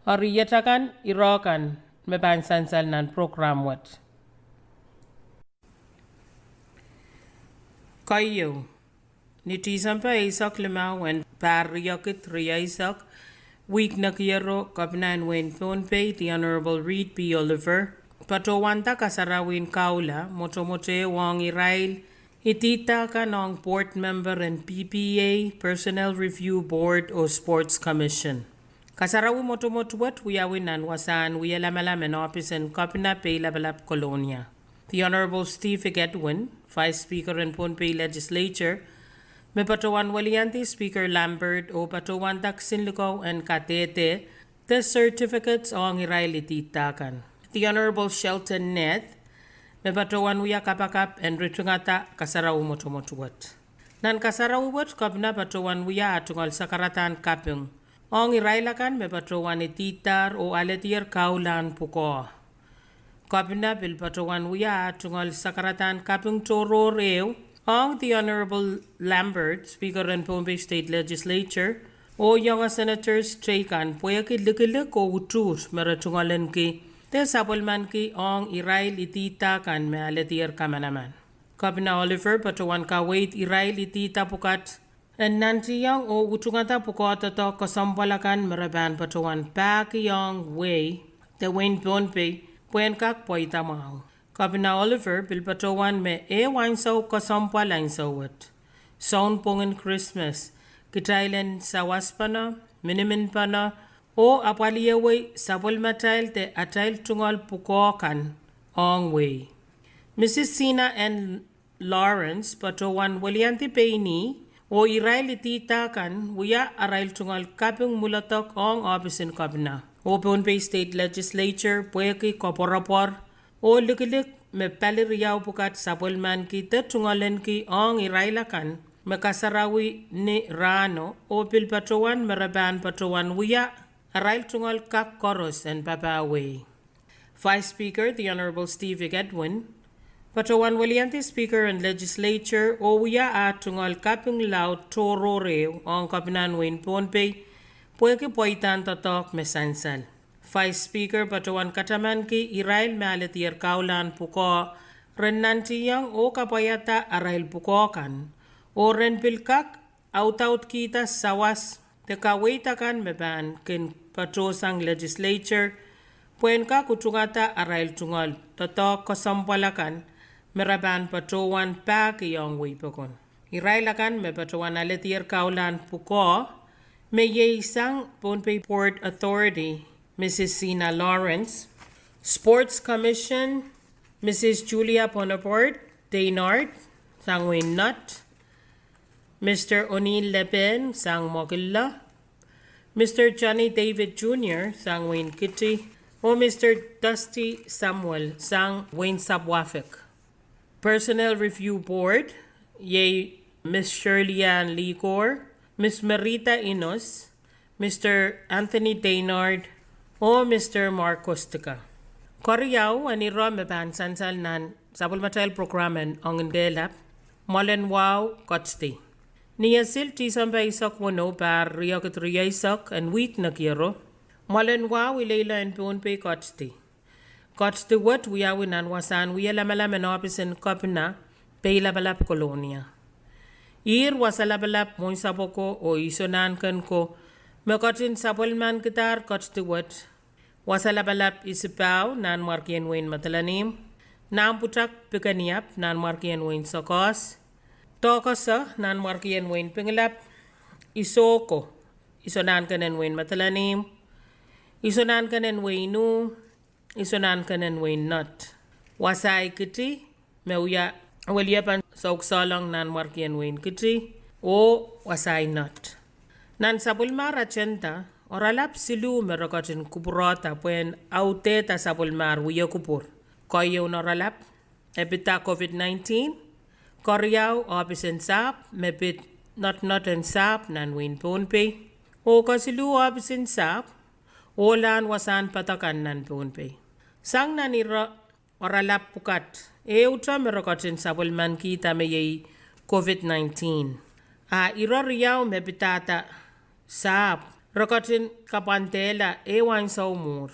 Eri iet akan irokan me pahn sansal nan prokram wet. Keieu, ni Tisempe eisek limau en pahr riekid rieisek, wihk nekiero, Kopina en wehin Pohnpei, The Honorable Reed P. Oliver, patohwanda kasarawien kahula mwotomwot ehu ong irail idihda kan ong board member en P P A, Personnel Review Board oh Sports Commission. Kasarawi mwotomwot wet wiawi nan wasahn wie lamalam en ohpis en Kopina, Peilapalap, Kolonia. The Honorable Steve Hickedwin, Vice Speaker en Pohnpei Legislature, me patohwan weliandi Speaker Lambert oh patohwanda kisin likou en kadehde de certificates ong irail idihda kan. The Honorable Shelton Neth, me patohwan wia kapakap en ritungada kasarawi mwotomwot wet. Nan kasarawi wet, Kopina patohwan wia ah tungoal sakaradahn kaping ong irail akan me patohwan idihdahr oh alehdier kaulahn pwukoa. Kopina pil patohwan wia ah tungoal sakaradahn kaping tohrohr ehu ong the Honorable Lambert, Speaker en Pohnpei State Legislature, oh iongo senators teikan pwehki likilik oh utuht me re tungoalenki de sapwellimaniki ong irail idihda kan me alehdier kamanaman. Kopina Oliver patohwan kaweid irail idihda pwukat en nantihong oh utungada pwukoa doadoahk kesempwal akan me re pahn patohwan pahkihong wehi de wehin Pohnpei pwehn kak pweida mwahu. Kopina Oliver pil patohwan me ehu ansou kesempwal ansou wet, sounpwongen Krismas, kitail en sawaspene, miniminpene, oh apwaliewei sapwellimatail de atail tungoal pwukoa kan ong wehi. Mrs Sina N Lawrence patohwan weliandi pein ih oh irail idihda kan wia arail tungoal kaping mwuledek ong ohpis en Kopina oh Pohnpei State Legislature pwehki koapworopwor oh likilik me pali riau pwukat sapwellimaniki de tungoaleniki ong irail akan me kasarawi ni rahno oh pil patohwan me re pahn patohwan wia arail tungoal kak koaros en papah wehi. Vice Speaker, the Honorable Steve Hickedwin, patohwan weliandi Speaker en Legislature oh wia ah tungoal kaping laud tohrohr ehu ong Kopina en wehin Pohnpei pwehki pweidahn doadoahk me sansal. Vice Speaker patohwan katamanki irail me alehdier kaulahn pwukoa ren nantihong oh kapwaiada arail pwukoa kan oh ren pil kak audaudkihda sawas de kaweid akan me pahn kin patohsang Legislature pwehn kak utungada arail tungoal doadoahk kesempwal akan me re pahn patohwan pahkihong wehi pokon. Irail akan me patohwan alehdier kaulahn pwukoa me iei sang Pohnpei Port Authority, Mrs Sina Lawrence, Sports Commission, Mrs Julia Bonaparte Deinard, sang wehin Nuth, Mr O'Neil Lepehn, sang Mwoakillo, Mr Johnny David Junior, sang wehin Kiti, oh Mr Dusty Samuel, sang wehin Sapwuafik. Personnel Review Board, iei Mrs Shirley Ann Likor, Mrs Merida Inos, Mr Anthony Deinard, oh Mr Mark Kostka. Keriau, en iro me pahn sansal nan sapwellimatail prokram en Ongin Kehlap, mwoalen wahu Kohtdi. Ni Esil, Tisempe eisek weneu, pahr riekid rieisek, en wihk nekiero, mwoalen wahu ileile en Pohnpei Kohtdi. Kohtdi wet wiawi nan wasahn wie lamalam en ohpis en Kopina, Peilapalap, Kolonia. Ihr wasa lapalap mwohn sapwoko oh isonahnken ko me ketin sapwellimanikidahr Kohtdi wet: wasa lapalap Isipau, Nanmwarkien Wehin Madolenihmw; Nahmpwutak Pikeniap, Nanmwarkien Wehin Sokohs; Doakoso, Nanmwarkien Wehin Pingelap; Isoko, isonahnken en Wehin Madolenihmw; isonahnken en Wehin Uh; isonahnken en Wehin Nuth; wasahi Kiti, me wia weliepen Soukisohlong, Nanmwarkien Wehin Kiti; oh wasahi Nuth. Nan sapwellimahr agenda, oaralap siluh me re ketin kupwurohda pwehn audehda sapwellimahr wie kupwur. Keieun oaralap e pida COVID nineteen, keriau ohpis en sahpw me pid notonot en sahpw nan wehin Pohnpei, oh kesiluh ohpis en sahpw ohlahn wasahn padahk kan nan Pohnpei. Sang nan ire oaralap pwukat ehute me re ketin sapwellimanikihda me iei COVID nineteen, a ire riau me pidada sahpw re ketin kapwandehla ehu ansou mwuhr.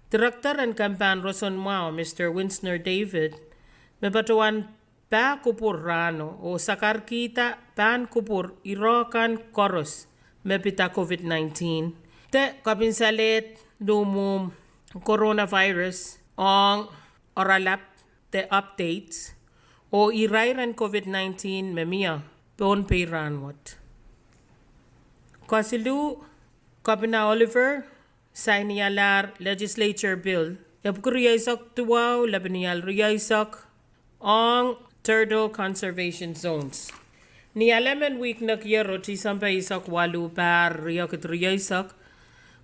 Director en kempahn roson mwahu, Mister Winsner David, me patohwan pah kupwur rahno oh sakarkihda pahn kupwur ire kan koaros me pida COVID nineteen, de kapinsalehd luhmwuhm coronavirus ong oaralap de updates oh irair en COVID nineteen me mie Pohnpei rahnwet. Kesiluh, Kepina Oliver sainialahr Legislature Bill epwiki rieisek duwau, lepinial rieisek, ong turtle conservation zones. Ni alem en wihk nekiero, Tisempe eisek waluh, pahr riekid rieisek,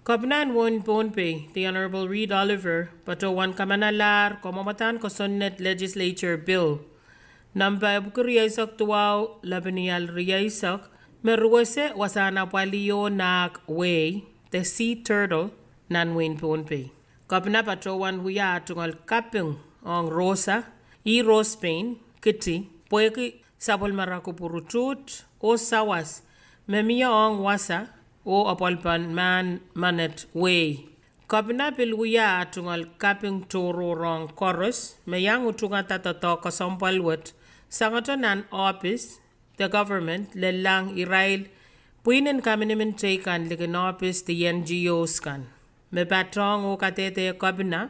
Kepina en wehin Pohnpei, The Honorable Reed Oliver, patohwan kamanalahr kamwomwadahn kosonned Legislature Bill nempe epwiki rieisek duwau, lepinial rieisek, me ruwese wasahn apwalih oh nahk wehi de sea turtle nan wehin Pohnpei. Kepina patohwan wia ah tungoal kaping ong Rosa, ih Rose Payne Kiti, pwehki sapwellimara kupwur utuht oh sawas me mie ong wasa oh apwalipen mahn menet wehi. Kepina pil wia ah tungoal kaping tohrohr ong koaros me iang utungada doadoahk kesempwal wet sangete nan ohpis de government, lellahng irail pwihn en kaminimin teikan likin ohpis de NGOs kan. Me patohng oh kadehde Kepina,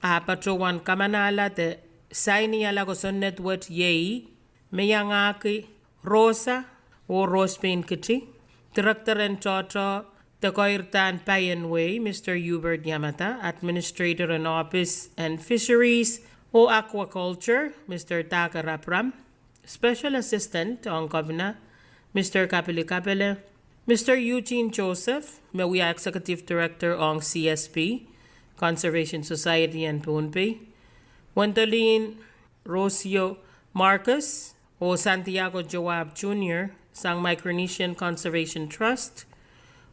ah patohwan kamanahla de sainiala kosonned wet iei me iangahki Rosa oh Rose Payne Kiti, Director en Tohto de Keirdahn Pai en Wehi, Mister Hubert Yamada, Administrator en Ohpis en Fisheries oh Aquaculture, Mister Daker Abram, Special Assistant ong Kepina, Mister Kapili Kapele, Mister Eugene Joseph, me wia Executive Director ong CSP, Conservation Society en Pohnpei, Wendolin Rosio Marcus oh Santiago Joab Junior sang Micronesian Conservation Trust,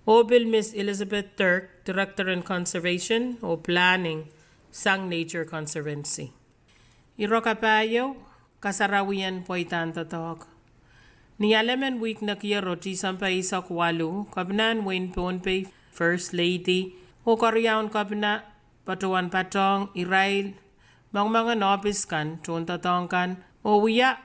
oh pil Miss Elizabeth Dirk, Director en Conservation oh Planning sang Nature Conservancy. Ire kapahieu, kasarawien pweidahn doadoahk. Ni alem en wihk nekiero, Tisempe eisek waluh, Kepina en wehin Pohnpei, First Lady, oh keriaun Kepina patohwan patohng irail mongemongen ohpis kan, tohndoadoahk kan, oh wia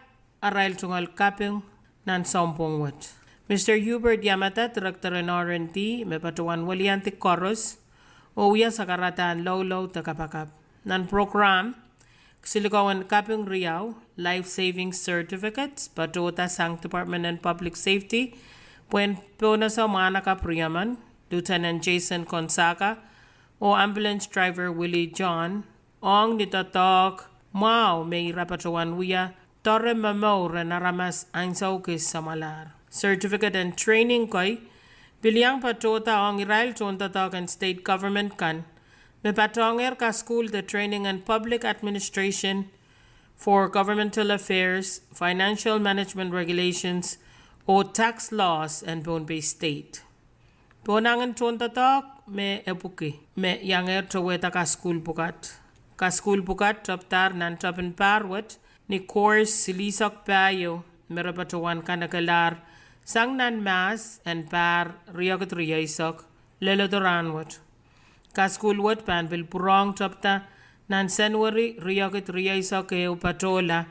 arail tungoal kaping nan sounpwong wet. Mister Hubert Yamada, Director en R and D, me patohwan weliandi koaros oh wia sakaradahn loulou de kapakap. Nan prokram, kisinlikou en kaping riau, life saving certificates, patohda sang Department en Public Safety pwehn pohnese mwahnakapw riemen, Lieutenant Jason Gonzaga oh Ambulance Driver Willie John, ong ni doadoahk mwahu me ira patohwan wia doare momour en aramas ansou kis samwalahr. Certificate en training kei pil iang patohda ong irail tohndoadoahk en state government kan me patohngehr kasukuhl de training en public administration for governmental affairs, financial management regulations, oh tax laws en Pohnpei State. Pohnangin tohndoadoahk me epwiki me iangehr towehda kasukuhl pwukat. Kasukuhl pwukat tepdahr nan tepin pahr wet ni course silihsek pahieu me re patohwan kanekelahr sang nan mahs en pahr riekid rieisek leledo rahnwet. Kasukuhl wet pahn pil pwurehng tepda nan Senweri riekid rieisek ehu patohla,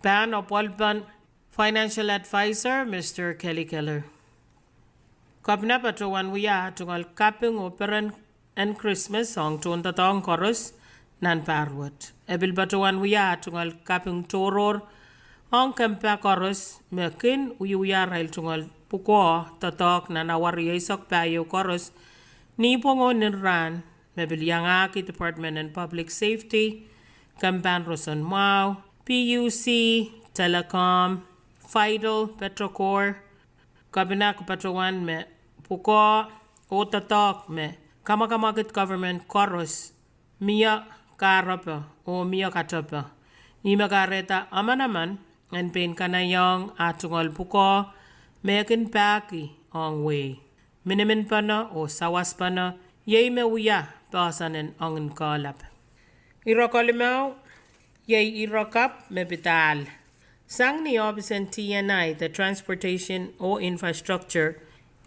pahn apwalipen Financial Advisor Mister Kelly Keller. Kepina patohwan wia ah tungoal kaping oh peren en Krismas ong tohndoadoahk koaros nan pahr wet. E pil patohwan wia ah tungoal kaping tohrohr ong kempa koaros me kin wiewia arail tungoal pwukoa doadoahk nan awa rieisek pahieu koaros, nipwong oh nin rahn, me pil iangahki Department en Public Safety, kempahn roson mwahu, PUC, Telecom, FIDL, Petrocorp. Kepina patohwan me pwukoa oh doadoahk me kamwakamwakid government koaros mie kahrepe oh mie katepe. Ihme kahrehda emenemen en pein kanaiehng ah tungoal pwukoa me kin pahki ong wehi. Miniminpene oh sawaspene iei me wia poahsoan en ongin kehlap. Ire kalimau iei ire kapw me pid ahl. Sang ni ohpis en T and I de Transportation oh Infrastructure,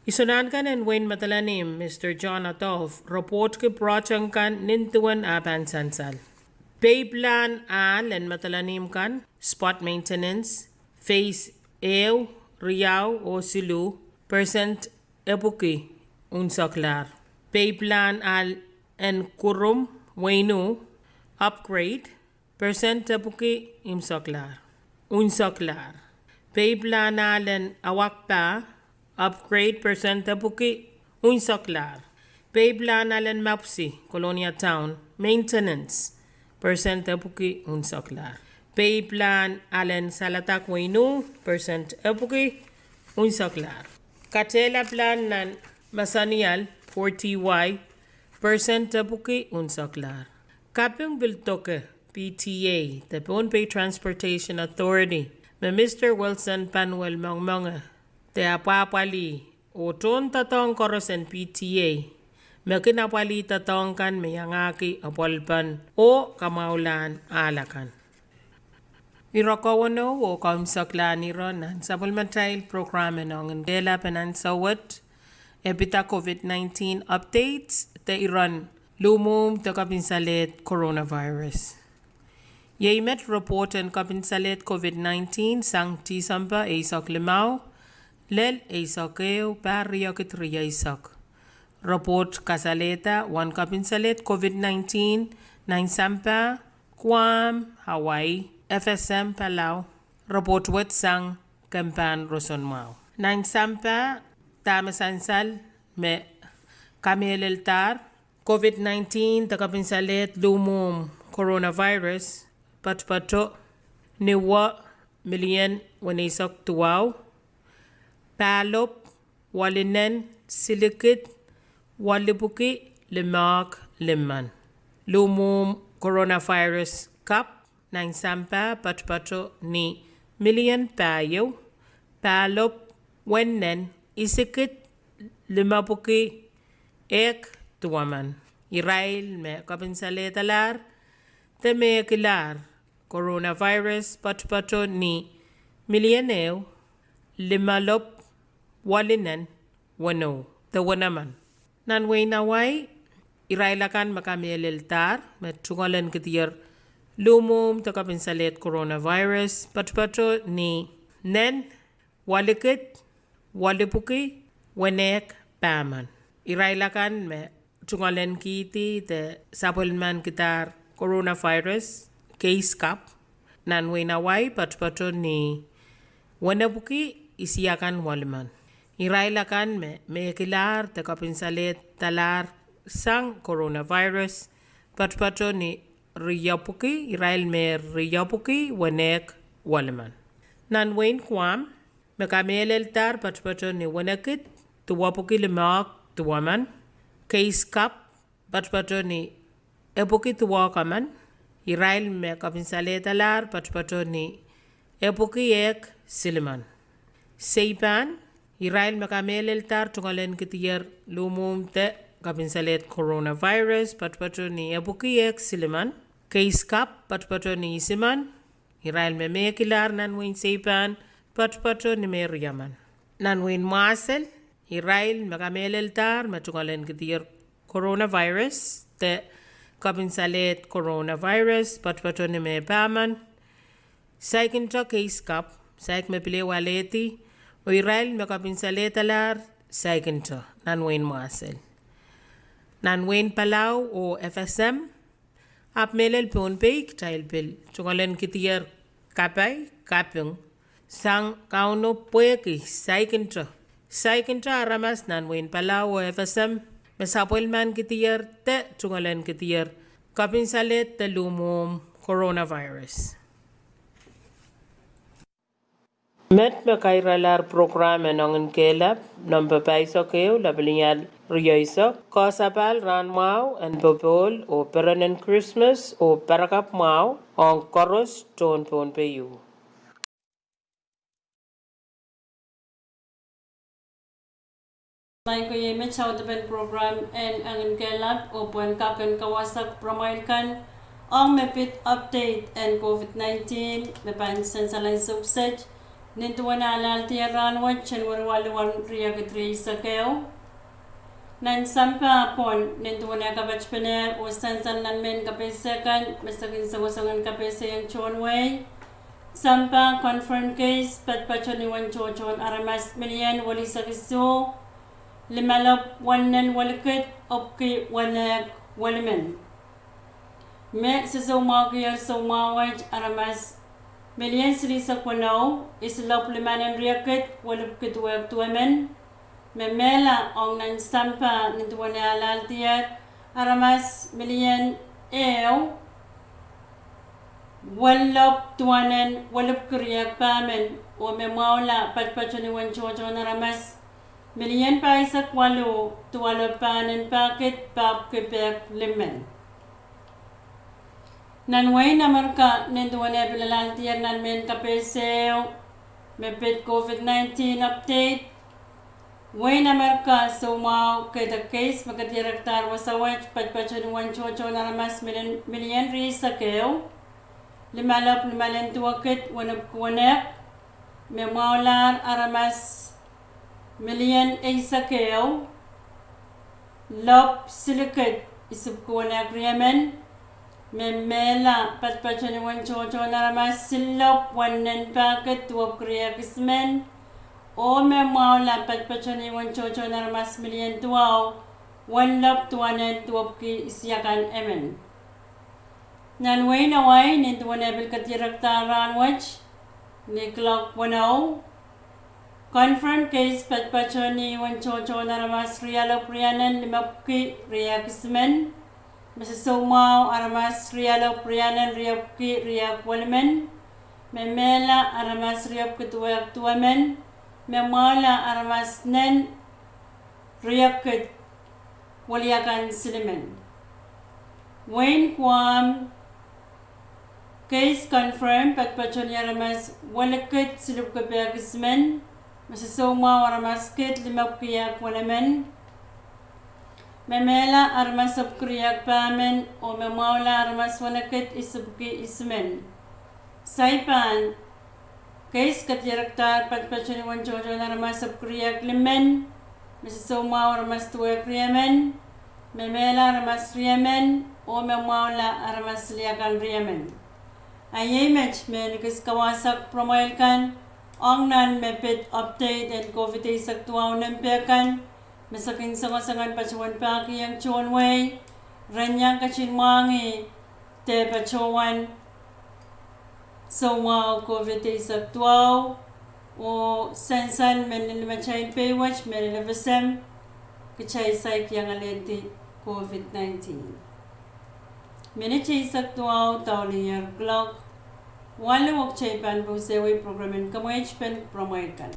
Isonanken en wehin Madolenihmw, Mister John Adolph, repwohtki project kan nin duwen ah pahn sansal. Peipwlahn ahl en Madolenihmw kan, spot maintenance, phase ehu, riau oh siluh, percent epwiki unseklahr. Peipwlahn ahl en Kurum, Weinu, upgrade, percent epwiki imseklahr, unseklahr. Peipwlahn ahl en Awakpah, upgrade, percent epwiki unseklahr. Peipwlahn ahl en Mapwsi, Kolonia Town, maintenance, percent epwiki unseklahr. Peipwlahn ahl en Saladak, Weinu, percent epwiki unseklahr. Katehlapwlahn nan Masanial, Port Ely, percent epwiki unseklahr. Kaping pil doke P T A de Pohnpei Transportation Authority, me Mister Wilson Panuel Mengmenge de apwahpwalih, oh tohndoadoahk koaros en P T A me kin apwalih doadoahk kan me iangahki apwalipen oh kamwahulahn ahl akan. Ire kawenou oh kaimwseklahn ire nan sapwellimatail prokram en ongin kehlapen ansou wet, e pid COVID nineteen updates de iren luhmwuhmw de kapinsalehd coronavirus. Iei met repwoht en kapinsalehd COVID nineteen sang Tisempe eisek limau lel eisek ehu, pahr riekid rieisek. Repwoht kasalehda uwen kapinsalehd COVID nineteen nan sampah Guam, Hawaii, F S M Palau, repwoht wet sang kempahn roson mwahu. Nan sampah, dahme sansal me kamehleldahr COVID nineteen de kapinsalehd luhmwuhmw coronavirus poatopoato ni wo milion weneisek duwau, pahlop welinen silikid welipwiki limehk limmen. Luhmwuhmw coronavirus kapw nan sampah poatopoato ni milion pahieu, pahlop wenen isikid limepwiki ehk duwemen. Irail me kapinsalehdahlahr de mehkihlahr coronavirus poatopoato ni milion ehu, limelopw welinen wenou de wenemen. Nan wehin Hawaii, irail akan me kamehleldahr me tungoalenkidier luhmwuhmw de kapinsalehd coronavirus poatopoato ni nen welikid welipwiki wenehk pahmen. Irail akan me tungoalenkihdi de sapwellimankidahr coronavirus case kapw nan wehin Hawaii poatopoato ni wenepwiki isiakan welimen. Irail akan me mehkihlahr de kapinsalehdahlahr sang coronavirus poatopoato ni riepwiki, irail me riepwiki wenehk welimen. Nan wehin Guam, me kamehleldahr poatopoato ni wenekid duwepwiki limehk duwemen, case kapw poatopoato ni epwiki duwehk emen. Irail me kapinsalehdahlahr poatopoato ni epwiki ehk silimen. Seipan, irail me kamehleldahr tungoalenkidier luhmwuhmw de kapinsalehd coronavirus poatopoato ni epwiki ehk silimen, case kapw poatopoato ni isimen. Irail me mehkihlahr nan wehin Seipan poatopoato ni me riemen. Nan wehin Mwahsel, irail me kamehleldahr me tungoalenkidier coronavirus de kapinsalehd coronavirus poatopoato ni me pahmen. Saikinte case kapw, saik me pil ehu alehdi, oh irail me kapinsalehdahlahr saikinte nan wehin Mwahsel. Nan wehin Palau oh F S M, ahpw mehlel Pohnpei, kitail pil tungoalenkidier kapai kaping sang Kauno pwehki saikinte, saikinte aramas nan wehin Palau oh F S M me sapwellimankidier de tungoalenkidier kapinsalehd de luhmwuhmw coronavirus. Met me kairalahr prokram en Ongin Kehlap, nempe pahisek ehu, lapalingala rieisek, koasoapahl rahn mwahu en popohl oh perenen Krismas oh parakapw mwahu ong koaros tohn Pohnpei ieu. Maing ko, iei me audepen prokram en Ongin Kehlap oh pwehn kak en kawasok pwuramwail kan ong me pid update en COVID nineteen me pahn sansal en soukiset nin duwen ahlahldier rahnwet, January waluh, riekid rieisek ehu. Nan sampah pwon nin duwen eh kapatpene oh sansal nan mehn kapehse kan me sekin songosong en kapehsehiong tohn wehi, sampah confirmed case patpato ni uwen tohtohn aramas milien welieisek isuh, limalopw wenenen welikid epwiki wenehk welimen. Me sosoumwahukier soumwahu wet aramas milien silihsek weneu, isilopw limanen riekid welipwiki duwehk duwemen. Me mehla ong nan sampah nin duwen eh ahlahldier aramas milien ehu, wenlopw duwenen welipwiki riehk pahmen, oh me mwahula patpato ni uwen tohtohn aramas milien pahisek waluh, duwalopw pahmen pahkid pahpwiki pehk limen. Nan wehin Amerika, nin duwen eh pil ahlahldier nan mehn kapehse ehu me pid COVID nineteen update, wehin Amerika soumwahu kehda case me kadierekdahr wasa wet patpato ni uwen tohtohn aramas milien, milien rieisek ehu, limalopw limalen duwekid wenepwiki wenehk. Me mwahulahr aramas milien eisek ehu, lopw silikid isipwiki wenehk riemen. Me mehla patpato ni uwen tohtohn aramas sillopw wenenen pahkid duwepwiki riehk isimen. Oh me mwahula patpato ni uwen tohtohn aramas milien duwau, wenlopw duwenen duwepwiki isiakan emen. Nan wehin Hawaii, nin duwen eh pil kadierekdahr rahnwet ni kuloak weneu, confirmed case patpato ni uwen tohtohn aramas rialopw rianen limepwiki riehk isimen. Me sosoumwahu aramas rialopw rianen riepwiki riehk welimen. Me mehla aramas riepwiki duwehk duwemen. Me mwahula aramas nen riekid weliakan silimen. Wehin Guam, case confirmed patpato ni aramas welikid silipwiki pehk isimen. Me sosoumwahu aramas kid limepwiki ehk wenemen. Me mehla aramas epwiki riehk pahmen, oh me mwahula aramas wenekid isipwiki isimen. Saipan, case kadierekdahr patpato ni uwen tohtohn aramas epwiki riehk limen. Me sosoumwahu aramas duwehk riemen. Me mehla aramas riemen, oh me mwahula aramas siliakan riemen. A iei met me ekis kawasok pwuramwail kan ong nan me pid update en COVID eisek duwau nempe kan, me sekin songosong en patohwan pahkihong tohn wehi, ren iang ketin mwahngih de patohwan soumwahu COVID eisek duwau, oh sansal men limatail pei wet, men lel FSM, kitail saik iang alehdi COVID nineteen. Minit eisek duwau, daulier kuloak waluh, kitail pahn pousehwei prokram en Kamwaij Pen Pwuramwail Kan.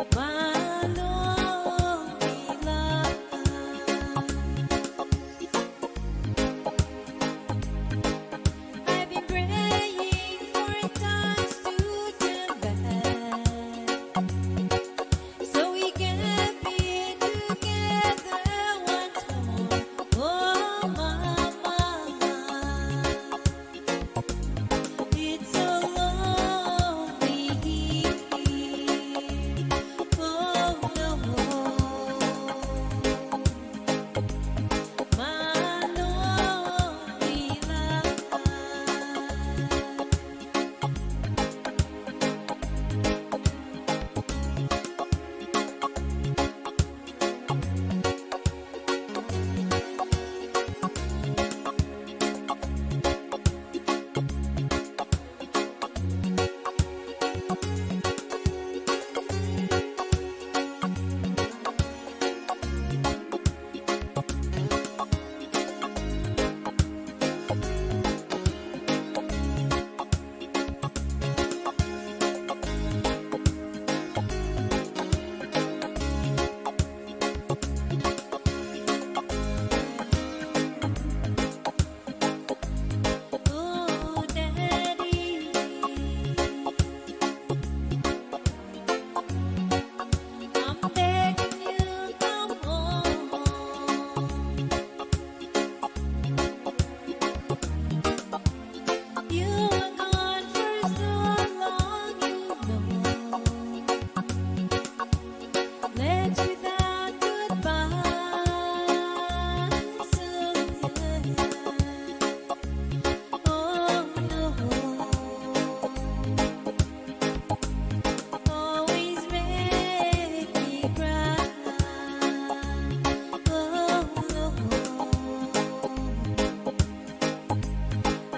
I've been praying for a chance to turn back, so we can be together once more. Oh, Mama, it's so lonely here. Oh, no. My lonely life. Oh, Daddy, I'm begging you, come home. You were gone for so long, you know. Left without goodbye. So, yeah. Oh, no. Always make me cry. Oh, no.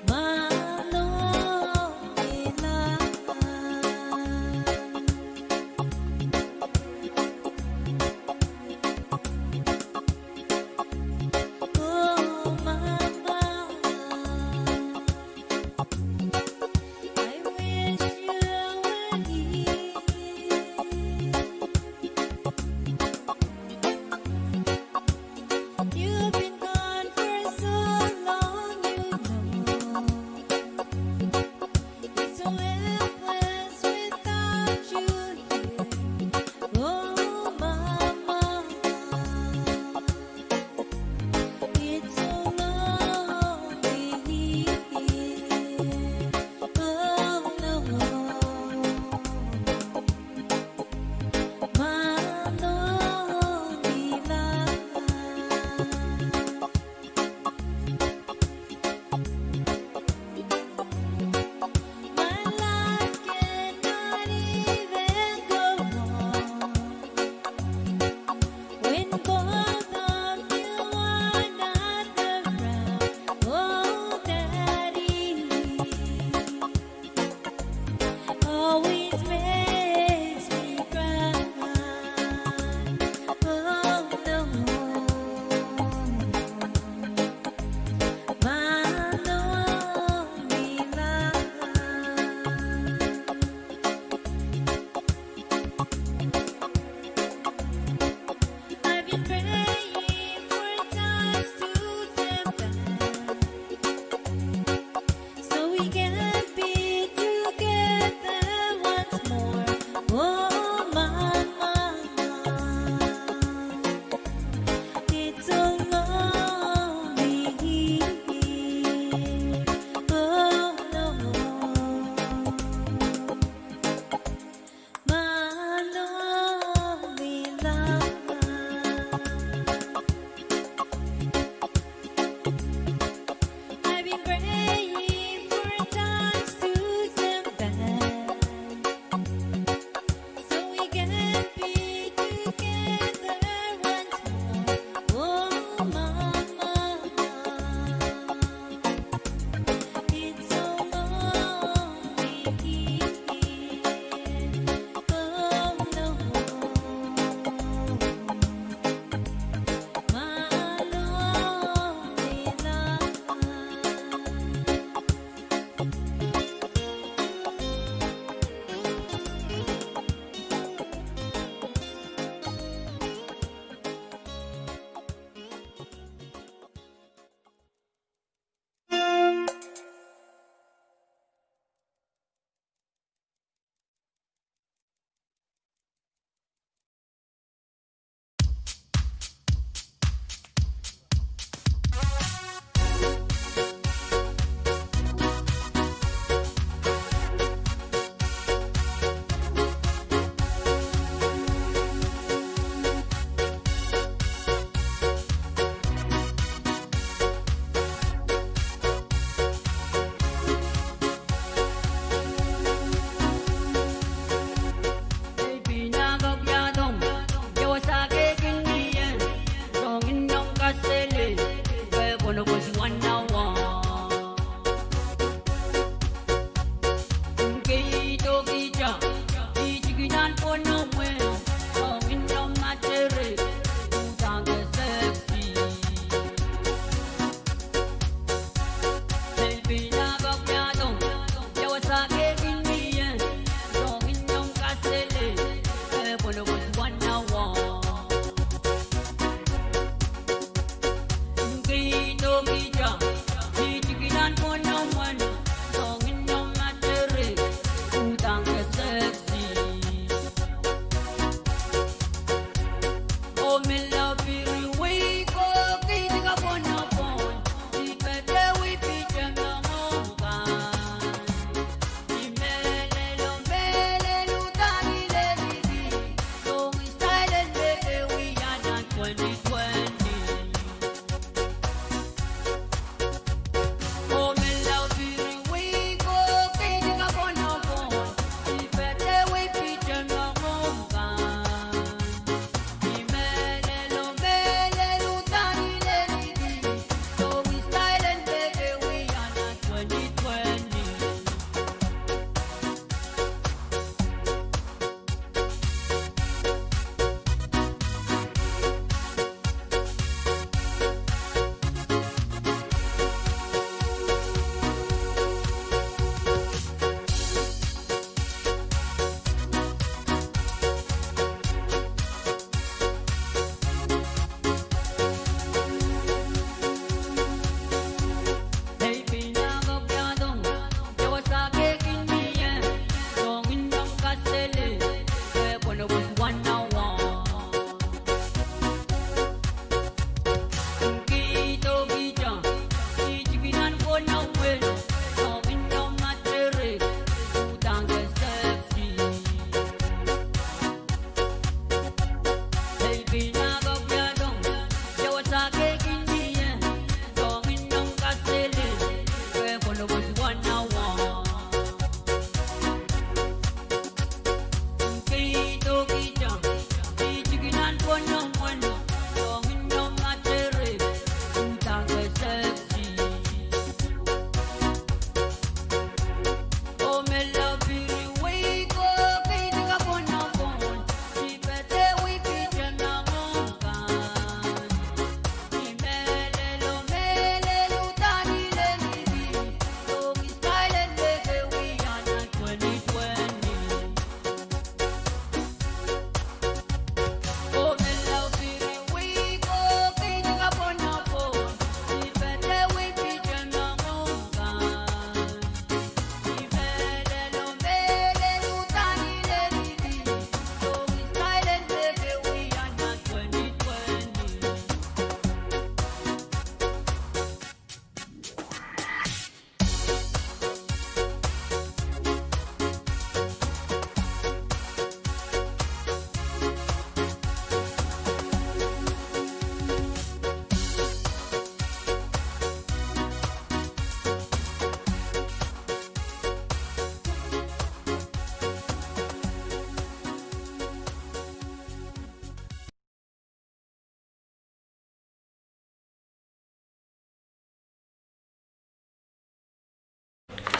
My lonely life. Oh, Mama, I wish you were here. You've been gone for so long, you know. It's so helpless without you here. Oh, Mama, it's so lonely here. Oh, no. My lonely life. My life cannot even go on when both of you are not around. Oh, Daddy. Always makes me cry. Oh, no. My lonely life. I've been praying for a chance to turn back, so we can be together once more. Oh, Mama, it's so lonely here. Oh, no. My lonely life.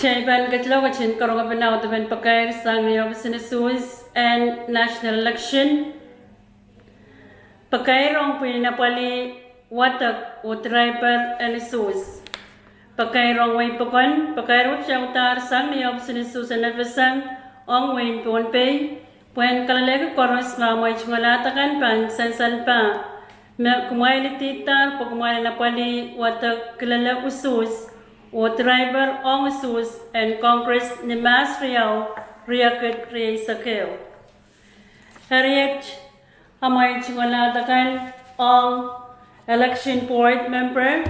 Kitail pahn ketilong ketin karonge pahn audepen pakair sang ni ohpis en usuhs en national election. Pakair ong pwihn en apwalih wadek oh driver en usuhs. Pakair ong wehi pokon, pakair wet audahr sang ni ohpis en usuhs en FSM ong wehin Pohnpei, pwehn kalelehki koaros me amwail tungoal akan pahn sansal pah me kumwail idihdahr pwe kumwail en apwalih wadek kilele usuhs oh driver ong usuhs en Congress ni Mahs riau, riekid rieisek ehu. Eri iet amwail tungoal akan ong election board member.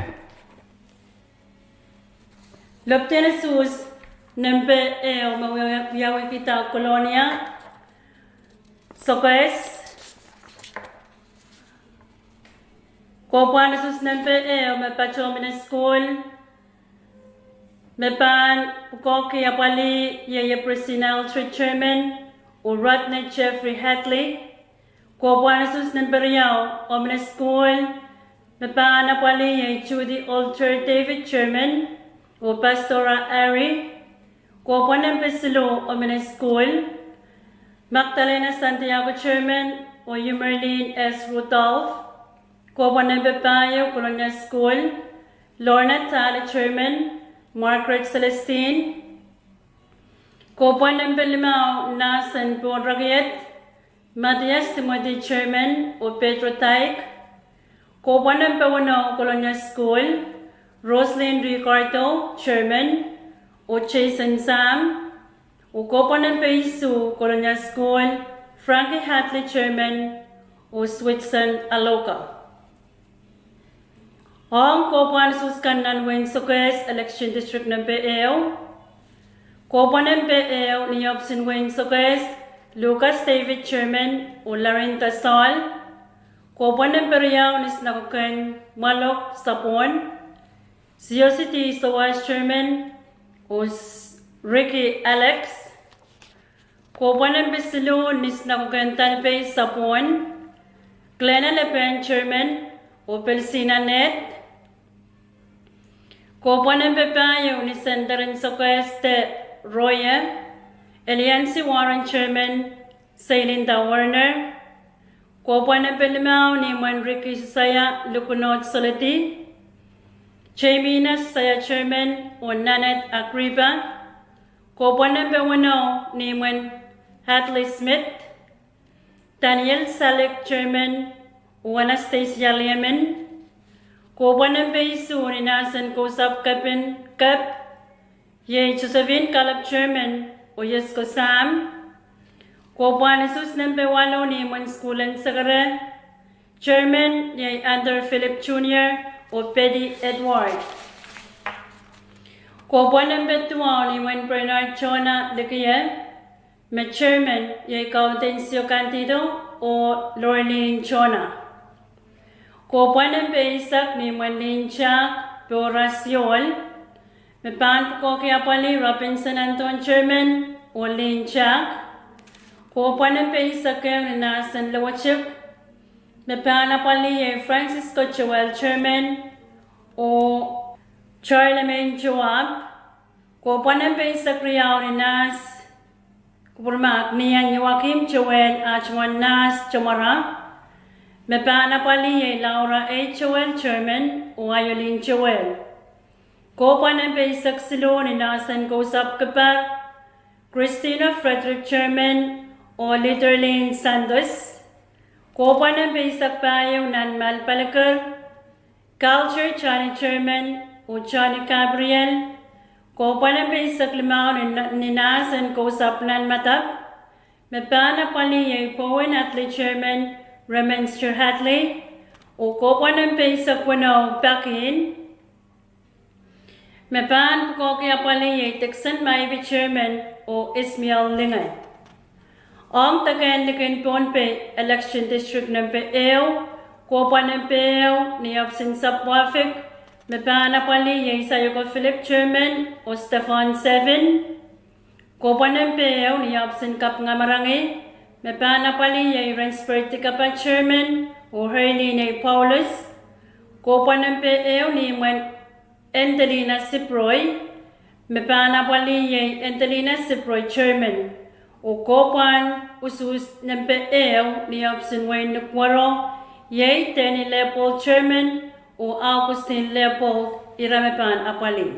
Lopid en usuhs nempe ehu me wiawihkihda Kolonia, Sokehs. Kohpwahn usuhs nempe ehu me patohwan mehn sukuhl me pahn pwukoahki apwalih iei Ebrasina Eldred, chairman, oh Rodney Jeffrey Hadley. Kohpwahn usuhs nempe riau oh mehn sukuhl me pahn apwalih iei Judy Alter David, chairman, oh Pastora Harry. Kohpwahn nempe siluh oh mehn sukuhl Magdalena Santiago, chairman, oh Yumerlin S Rudolph. Kohpwahn nempe pahieu Kolonia Sukuhl Lorna Tale, chairman, Margaret Celestine. Kohpwahn nempe limau Nahsen Pohnrakied Matthias Timothy, chairman, oh Pedro Taik. Kohpwahn nempe weneu Kolonia Sukuhl Roslyn Ricardo, chairman, oh Jason Sam. Oh kohpwahn nempe isuh Kolonia Sukuhl Frankie Hadley, chairman, oh Switson Aloka. Ong kohpwahn usuhs kan nan wehin Sokehs election district nempe ehu. Kohpwahn nempe ehu ni ohpis en wehin Sokehs Lucas David, chairman, oh Larinda Saul. Kohpwahn nempe riau ni sinakoken Mwalok Sapwon Siositi Sowas, chairman, oh Ricky Alex. Kohpwahn nempe siluh ni sinakoken Tanipei Sapwon Glena Lepen, chairman, oh Pelsina Ned. Kohpwahn nempe pahieu ni senter en Sokehs de Roye Eliansi Warren, chairman, Seilinda Werner. Kohpwahn nempe limau ni imwen Ricky Sosaya Lukunot Soledi, Jamina Sosaya, chairman, oh Nanette Agripa. Kohpwahn nempe weneu ni imwen Hadley Smith, Daniel Salik, chairman, oh Anastasia Liemen. Kohpwahn nempe isuh ni Nahsen Kousapw Kepin Kep iei Josephine Kalep, chairman, oh Yesko Sam. Kohpwahn usuhs nempe waluh ni imwen sukuhl en Sekere, chairman iei Andrew Philip Junior oh Betty Edward. Kohpwahn nempe duwau ni imwen Bernard Jonah Likie, me chairman iei Gaudensio Candido oh Lorleen Jonah. Kohpwahn nempe eisek ni imwen Lin Jack Peoras Siohl, me pahn pwukoahki apwalih Robinson Anton, chairman, oh Lin Jack. Kohpwahn nempe eisek ehu ni Nahsen Lewetik, me pahn apwalih iei Francisco Joel, chairman, oh Charlemagne Joab. Kohpwahn nempe eisek riau ni Nahs, kupwurmahk, Nian Joachim Joel, ah tungoal Nahs Tomara, me pahn apwalih iei Laura A Joel, chairman, oh Aiolin Joel. Kohpwahn nempe eisek siluh ni Nahsen Kousapw Kepar, Christina Frederick, chairman, oh Litterlin Santos. Kohpwahn nempe eisek pahieu nan Malpaliker, Culture Johnny, chairman, oh Johnny Gabriel. Kohpwahn nempe eisek limau ni Nahsen Kousapw Nanmadap, me pahn apwalih iei Bowen Hadley, chairman, Remenster Hadley. Oh kohpwahn nempe eisek weneu pakihen, me pahn pwukoahki apwalih iei Dickson Maibi, chairman, oh Ismael Linge. Ong deke en likin Pohnpei election district nempe ehu, kohpwahn nempe ehu ni ohpis en Sapwahfik, me pahn apwalih iei Sayoko Philip, chairman, oh Stefan Sevin. Kohpwahn nempe ehu ni ohpis en Kapingamarangi, me pahn apwalih iei Rensburg Tikapa, chairman, oh Herlin A Paulus. Kohpwahn nempe ehu ni imwen Endelina Siproi, me pahn apwalih iei Angelina Siproi, chairman. Oh kohpwahn usuhs nempe ehu ni ohpis en wehin Nukuoro iei Danny Leopold, chairman, oh Augustine Leopold, ira me pahn apwalih.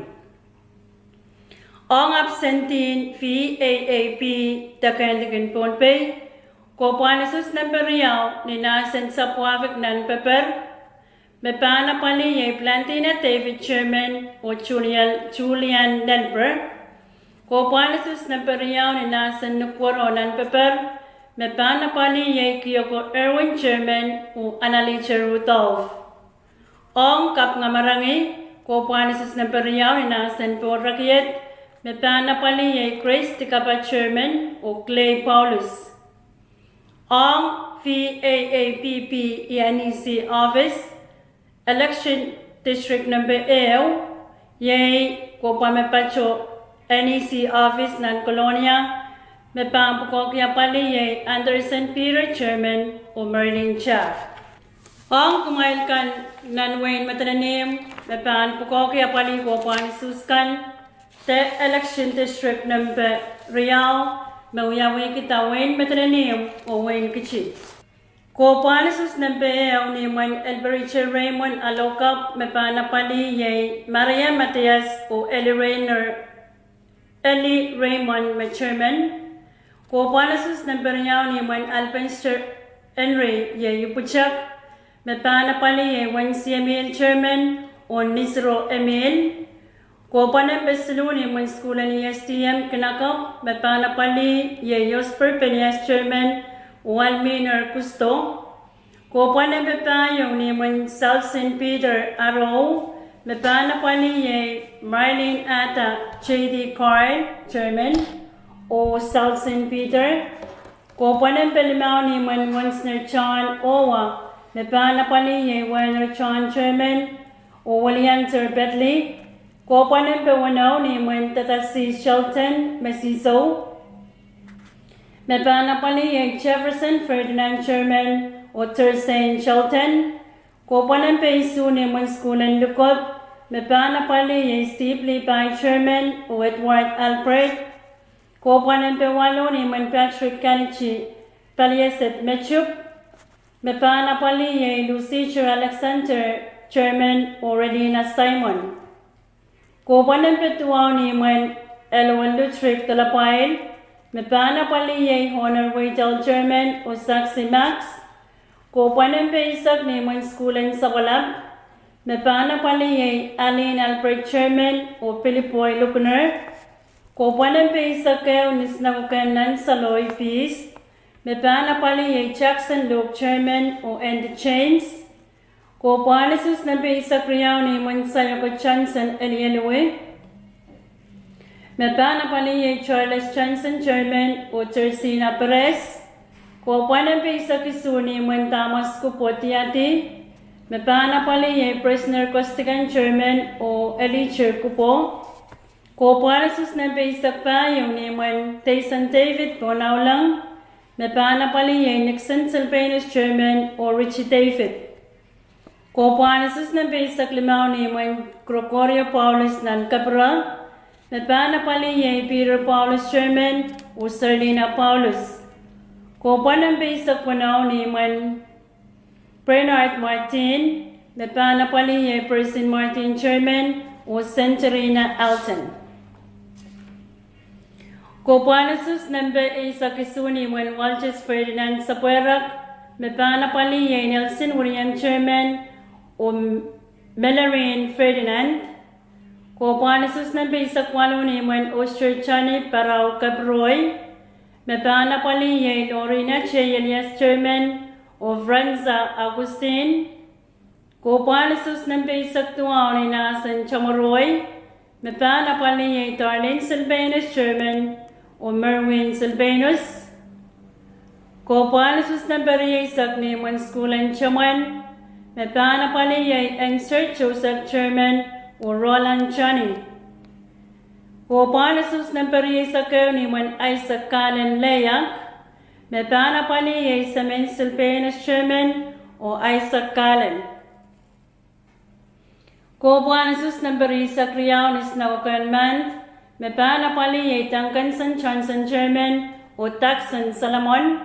Ong absentee en V A A P, deke en likin Pohnpei, kohpwahn usuhs nempe riau ni nasehn sapwahpik nan paper, me pahn apwalih iei Plantina David, chairman, oh Julian, Julian Nelper. Kohpwahn usuhs nempe riau ni nasehn Nukuoro nan paper, me pahn apwalih iei Kioko Erwin, chairman, oh Analija Rudolph. Ong kapingamarangi, kohpwahn usuhs nempe riau ni nasehn Pohnpei, me pahn apwalih iei Grace Tikapa, chairman, oh Clay Paulus. Ong V A A P P E N E C office, election district nempe ehu, iei kohpwahn me patoh N E C office nan Kolonia, me pahn pwukoahki apwalih iei Anderson Peter, chairman, oh Merlin Chair. Ong kumwail kan nan wehin Madolenihmw me pahn pwukoahki apwalih kohpwahn usuhs kan, de election district nempe riau, me wiawihkihda wehin Madolenihmw oh wehin Kitti. Kohpwahn usuhs nempe ehu ni imwen Elperiche Raymond Alokap, me pahn apwalih iei Maria Mathias oh Eli Raynor, Eli Raymond me chairman. Kohpwahn usuhs nempe riau ni imwen Alpenster Henry iei Ipwitek, me pahn apwalih iei Wensi Emil, chairman, oh Nisiro Emil. Kohpwahn nempe siluh ni imwen sukuhl en E S D M Kinakop, me pahn apwalih iei Josper Penias, chairman, oh Alminer Kusto. Kohpwahn nempe pahieu ni imwen Salsin Peter Arou, me pahn apwalih iei Marlene Ada, J D Carl, chairman, oh Salsin Peter. Kohpwahn nempe limau ni imwen Wensner John Owa, me pahn apwalih iei Wener John, chairman, oh William Ter Bedley. Kohpwahn nempe weneu ni imwen Tedasi Shelton Mesisou, me pahn apwalih iei Jefferson Ferdinand, chairman, oh Tersein Shelton. Kohpwahn nempe isuh ni imwen sukuhl en Likop, me pahn apwalih iei Steve Levi, chairman, oh Edward Albert. Kohpwahn nempe waluh ni imwen Patrick Kanichi, Paliaset Mechup, me pahn apwalih iei Lucifer Alexander, chairman, oh Relina Simon. Kohpwahn nempe duwau ni imwen Elwin Lutrick Delapwail, me pahn apwalih iei Honor Weitel, chairman, oh Saxi Max. Kohpwahn nempe eisek ni imwen sukuhl en Sawalap, me pahn apwalih iei Aline Albert, chairman, oh Pilipoi Lukner. Kohpwahn nempe eisek ehu ni Sinagoga en Nansalo Ipis, me pahn apwalih iei Jackson Luke, chairman, oh Andy James. Kohpwahn usuhs nempe eisek riau ni imwen Sayoko Johnson Elieliwi, me pahn apwalih iei Charles Johnson, chairman, oh Tersina Perez. Kohpwahn nempe eisek isuh ni imwen Thomas Kupo Tiati, me pahn apwalih iei Presner Kostigan, chairman, oh Elijah Kupo. Kohpwahn usuhs nempe eisek pahieu ni imwen Deison David Ponaulong, me pahn apwalih iei Nixon Silvanus, chairman, oh Richie David. Kohpwahn usuhs nempe eisek limau ni imwen Gregorio Paulus Nankapira, me pahn apwalih iei Peter Paulus, chairman, oh Serlina Paulus. Kohpwahn nempe eisek weneu ni imwen Bernard Martin, me pahn apwalih iei Percy Martin, chairman, oh Senterina Alton. Kohpwahn usuhs nempe eisek isuh ni imwen Walters Ferdinand Sapwerak, me pahn apwalih iei Nelson William, chairman, oh Melorine Ferdinand. Kohpwahn usuhs nempe eisek waluh ni imwen Oster Johnny Parau Kaproi, me pahn apwalih iei Lorina J Elias, chairman, oh Franza Augustine. Kohpwahn usuhs nempe eisek duwau ni nasehn Chamoroi, me pahn apwalih iei Darlene Silvanus, chairman, oh Merwin Silvanus. Kohpwahn usuhs nempe rieisek ni imwen sukuhl en Chamwan, me pahn apwalih iei Enser Joseph, chairman, oh Roland Johnny. Kohpwahn usuhs nempe rieisek ehu ni imwen Isaac Kalen Leyak, me pahn apwalih iei Semen Silvanus, chairman, oh Isaac Kalen. Kohpwahn usuhs nempe rieisek riau ni Sinagoga en Mand, Me pahn apwalih iei Duncanson Johnson, chairman, oh Daxon Solomon.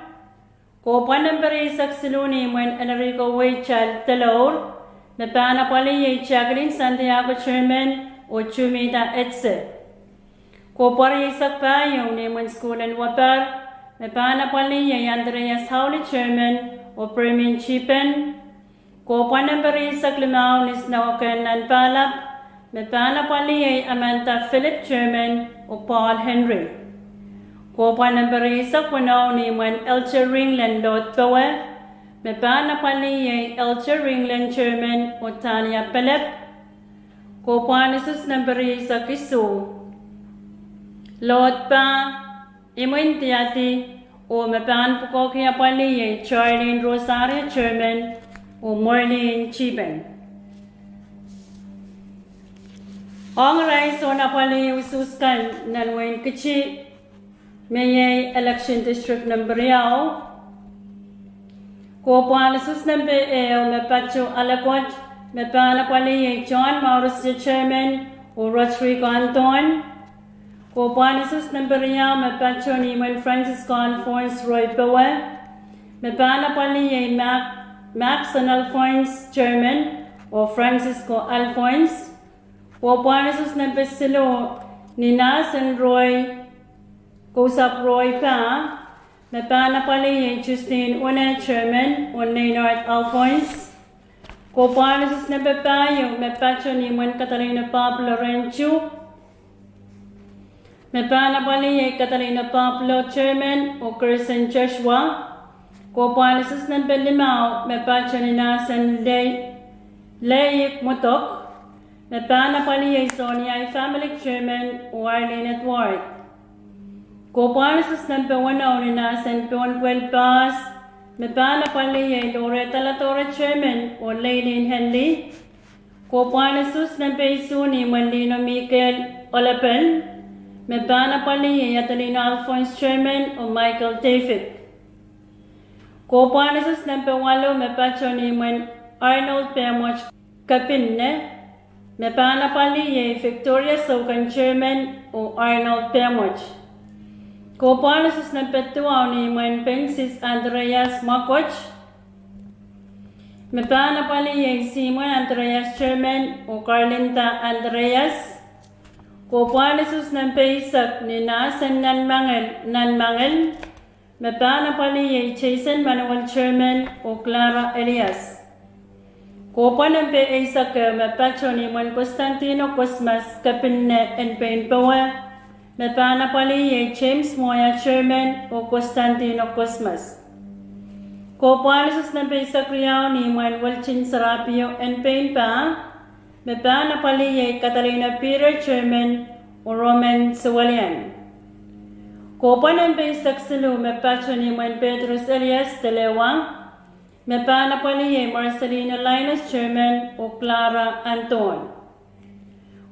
Kohpwa nempe rieisek siluh ni imwen Enrico Weichel Delour, me pahn apwalih iei Jacqueline Santiago, chairman, oh Jumita Etze. Kohpwa rieisek pahieu ni imwen sukuhl en Wabar, me pahn apwalih iei Andreas Hawley, chairman, oh Permin Chipen. Kohpwa nempe rieisek limau ni Snow Ken nan Pahlap, me pahn apwalih iei Amanda Philip, chairman, oh Paul Henry. Kohpwa nempe rieisek weneu ni imwen Elder Ringlen Lord Powe, me pahn apwalih iei Elder Ringlen, chairman, oh Tania Pelep. Kohpwa en usus nempe rieisek isuh, Lord Pah, imwen Diadi, oh me pahn pwukoahki apwalih iei Charlene Rosario, chairman, oh Morlin Chipen. Ong irail soun apwalih usuhs kan nan wehin Kitti, me iei election district nempe riau. Kohpwa en usus nempe ehu me pato Alekot, me pahn apwalih iei John Maurice, chairman, oh Rodrigo Anton. Kohpwa en usus nempe riau me pato ni imwen Francisco Alphonse Roy Powe, me pahn apwalih iei Mac, Maxon Alphonse, chairman, oh Francisco Alphonse. Kohpwa en usus nempe siluh ni Nasen Roy, Kousap Roy Pah, me pahn apwalih iei Justine Une, chairman, oh Neynard Alphonse. Kohpwa en usus nempe pahieu me pato ni imwen Katalina Pablo Renju, me pahn apwalih iei Katalina Pablo, chairman, oh Gerson Joshua. Kohpwa en usus nempe limau me pato ni Nasen Lei, Leik Mudok, me pahn apwalih iei Sonia Family, chairman, oh Arlene Edward. Kohpwa en usus nempe weneu ni Nasen Pohnpei Pass, me pahn apwalih iei Lore Daladore, chairman, oh Leilin Henley. Kohpwa en usus nempe isuh ni imwen Lino Mikael Olepel, me pahn apwalih iei Adelino Alphonse, chairman, oh Michael David. Kohpwa en usus nempe waluh me pato ni imwen Arnold Pemot Kepinne, me pahn apwalih iei Victoria Soukan, chairman, oh Arnold Pemot. Kohpwa en usus nempe duwau ni imwen Pensis Andreas Makot, me pahn apwalih iei Simon Andreas, chairman, oh Carlinda Andreas. Kohpwa en usus nempe eisek ni Nasen Nanmangel, Nanmangel, me pahn apwalih iei Jason Manuel, chairman, oh Clara Elias. Kohpwa nempe eisek ehu me pato ni imwen Constantino Cosmas Kepinne en pein powe, me pahn apwalih iei James Moya, chairman, oh Constantino Cosmas. Kohpwa en usus nempe eisek riau ni imwen Wilton Sarapio en pein pah, me pahn apwalih iei Katalina Peter, chairman, oh Roman Sewalian. Kohpwa nempe eisek siluh me pato ni imwen Petrus Elias Telewa, me pahn apwalih iei Marcelino Linus, chairman, oh Clara Anton.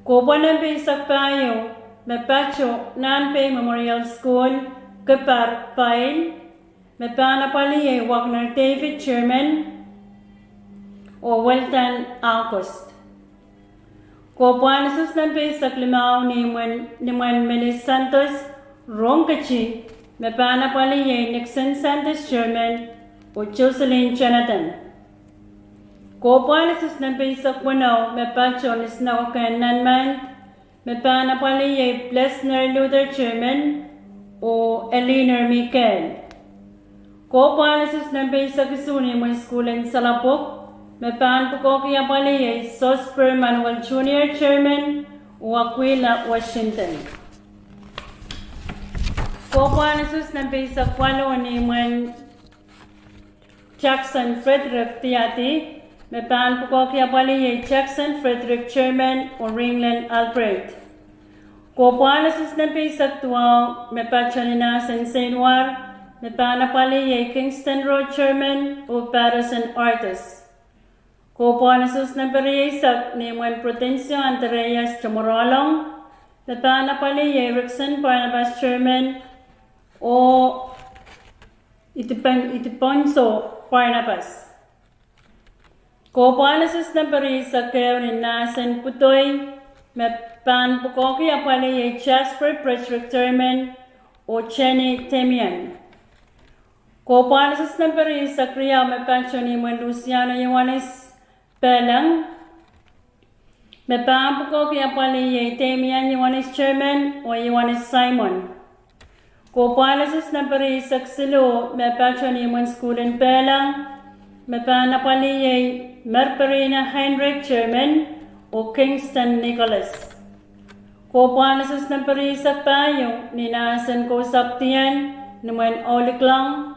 Kohpwa nempe eisek pahieu me pato Nahnpei Memorial School, Kipar, Pail, me pahn apwalih iei Wagner David, chairman, oh Weldan August. Kohpwa en usus nempe eisek limau ni imwen, ni imwen Melis Santos, Rongkiti, me pahn apwalih iei Nixon Santos, chairman, oh Jocelyn Jonathan. Kohpwa en usus nempe eisek weneu me pato ni Snow Ken Nanmangel, me pahn apwalih iei Plesner Luther, chairman, oh Eleanor Mikael. Kohpwa en usus nempe eisek isuh ni imwen sukuhl en Salapok, me pahn pwukoahki apwalih iei Sosper Manuel Junior, chairman, oh Aquila Washington. Kohpwa en usus nempe eisek waluh ni imwen Jackson Frederick Diadi, me pahn pwukoahki apwalih iei Jackson Frederick, chairman, oh Ringlen Alfred. Kohpwa en usus nempe eisek duwau me pato ni Nasen Seinwar, me pahn apwalih iei Kingston Road, chairman, oh Patterson Artis. Kohpwa en usus nempe rieisek ni imwen Prudencio Andreas Tomorolong, me pahn apwalih iei Rickson Barnabas, chairman, oh Idipen, Idiponso Barnabas. Kohpwa en usus nempe rieisek ehu ni Nasen Putoi, Me pahn pwukoahki apwalih iei Jasper Frederick Chairman oh Jenny Damian. Kohpwahn usus nempe rieisek riau me patohwan imwen Luciano Ioanis Pehleng. Me pahn pwukoahki apwalih iei Damian Ioanis Chairman oh Ioanis Simon. Kohpwahn usus nempe rieisek siluh me patohwan imwen sukuhl en Pehleng. Me pahn apwalih iei Merperina Heinrich Chairman oh Kingston Nicholas. Kohpwahn usus nempe rieisek pahieu ni nahsen Kousapw Dien, nimwen Auliklong.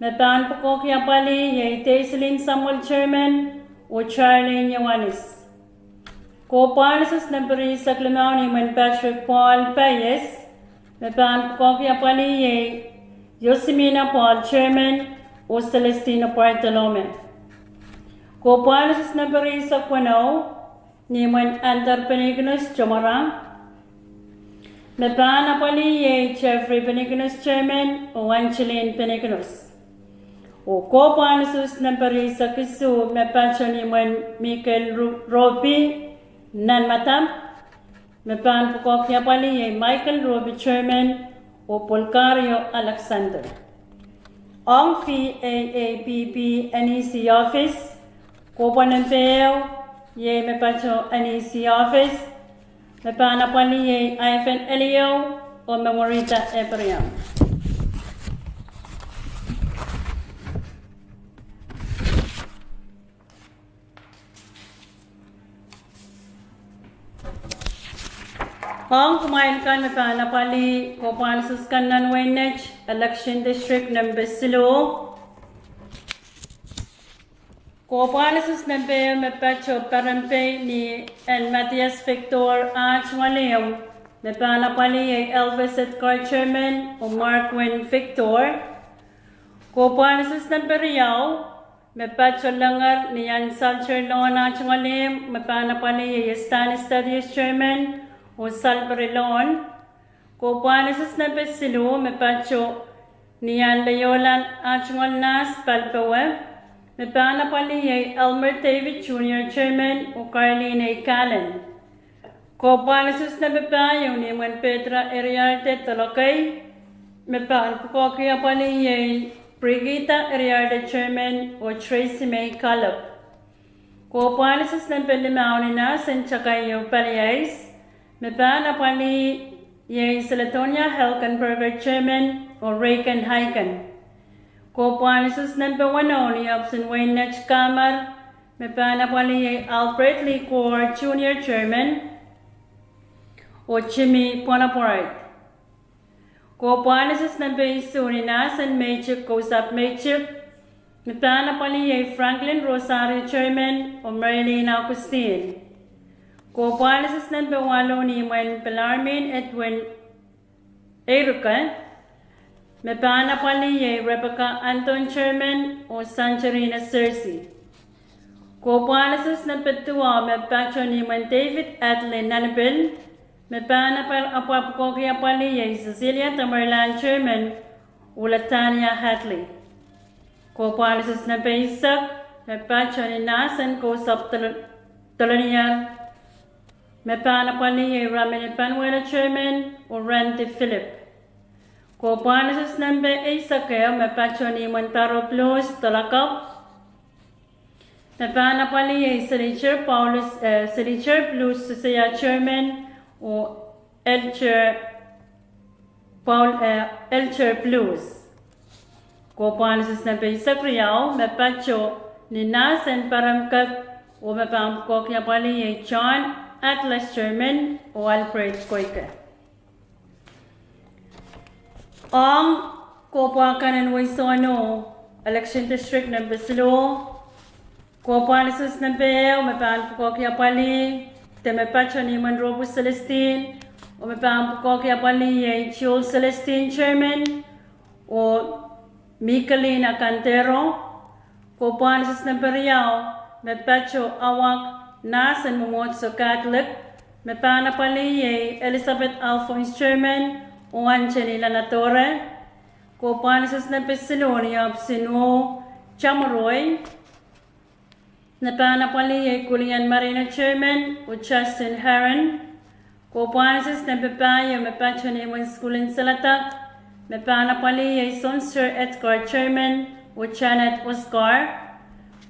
Me pahn pwukoahki apwalih iei Deiselin Samuel Chairman oh Charlene Ioanis. Kohpwahn usus nempe rieisek limau ni imwen Patrick Paul Paies. Me pahn pwukoahki apwalih iei Yosimina Paul Chairman oh Celestino Bartolome. Kohpwahn usus nempe rieisek weneu ni imwen Antar Penikinus Tomara. Me pahn apwalih iei Jeffrey Penikinus Chairman oh Angeline Penikinus. Oh kohpwahn usus nempe rieisek isuh me patohwan imwen Michael Ro-, Robi Nanmadamw. Me pahn pwukoahki apwalih iei Michael Robi Chairman oh Polkario Alexander. Ong V A A P P N E C office, kohpwahn nempe ehu iei me patoh N E C office. Me pahn apwalih iei Ivan Eliou oh Memorita Abraham. Ong kumwail kan me pahn apwalih kohpwahn usus kan nan wehin Net, election district nempe siluh. Kohpwahn usus nempe ehu me patoh Perempei ni en Matthias Victor ah tungoal ehu. Me pahn apwalih iei Elvis Edgar Chairman oh Markwin Victor. Kohpwahn usus nempe riau me patoh Lenger ni en Salter Loan ah tungoal ehu. Me pahn apwalih iei Estanis Thaddeus Chairman oh Salperi Loan. Kohpwahn usus nempe siluh me patoh ni en Leolan ah tungoal Nahs Palpowe. Me pahn apwalih iei Elmer David Junior Chairman oh Carlene A. Callen. Kohpwahn usus nempe pahieu ni imwen Petra Eriarde Dolokei. Me pahn pwukoahki apwalih iei Brigida Eriarde Chairman oh Tracy May Kalep. Kohpwahn usus nempe limau ni nahsen Takaio Paliais. Me pahn apwalih iei Seledonia Helgenberger Chairman oh Reagan Haiken. Kohpwahn usus nempe weneu ni ohpis en wehin Net Kamar. Me pahn apwalih iei Alfred Lee Gore Junior Chairman oh Jimmy Bonaparte. Kohpwahn usus nempe isuh ni nahsen Meitik Kousapw Meitik. Me pahn apwalih iei Franklin Rosario Chairman oh Marilyn Augustine. Kohpwahn usus nempe waluh ni imwen Bellarmine Edwin Eirike. Me pahn apwalih iei Rebecca Anton Chairman oh Santerina Searcy. Kohpwahn usus nempe duwau me patoh ni imwen David Hadley Nanipil. Me pahn apwal-, apwal pwukoahki apwalih iei Cecilia Tamerlan Chairman oh Latanya Hadley. Kohpwahn usus nempe eisek me patoh ni nahsen Kousapw Dolo-, Dolonier. Me pahn apwalih iei Ramini Panuelo Chairman oh Randy Philip. Kohpwahn usus nempe eisek ehu me patoh ni imwen Paro Blues Dolokapw. Me pahn apwalih iei Senator Paulus, eh, Senator Blues Sisea Chairman oh Elder Paul, eh, Elder Blues. Kohpwahn usus nempe eisek riau me patoh ni nahsen Peremkep, oh me pahn pwukoahki apwalih iei John Atlas Chairman oh Alfred Koike. Ong kohpwa kan en Weisano, election district nempe siluh. Kohpwahn usus nempe ehu me pahn pwukoahki apwalih, de me patoh ni imwen Robu Celestine, oh me pahn pwukoahki apwalih iei Jewel Celestine Chairman oh Michelina Cantero. Kohpwahn usus nempe riau me patoh Awak, nahsen mwomwohdiso Catholic. Me pahn apwalih iei Elizabeth Alphonse Chairman oh Anthony Lanatore. Kohpwahn usus nempe siluh ni ohpis en Tamuroi. Me pahn apwalih iei Kulian Marino Chairman oh Justin Heron. Kohpwahn usus nempe pahieu me patoh ni imwin sukuhl en saledek, me pahn apwalih iei Sonser Edgar, chairman, oh Janet Oscar.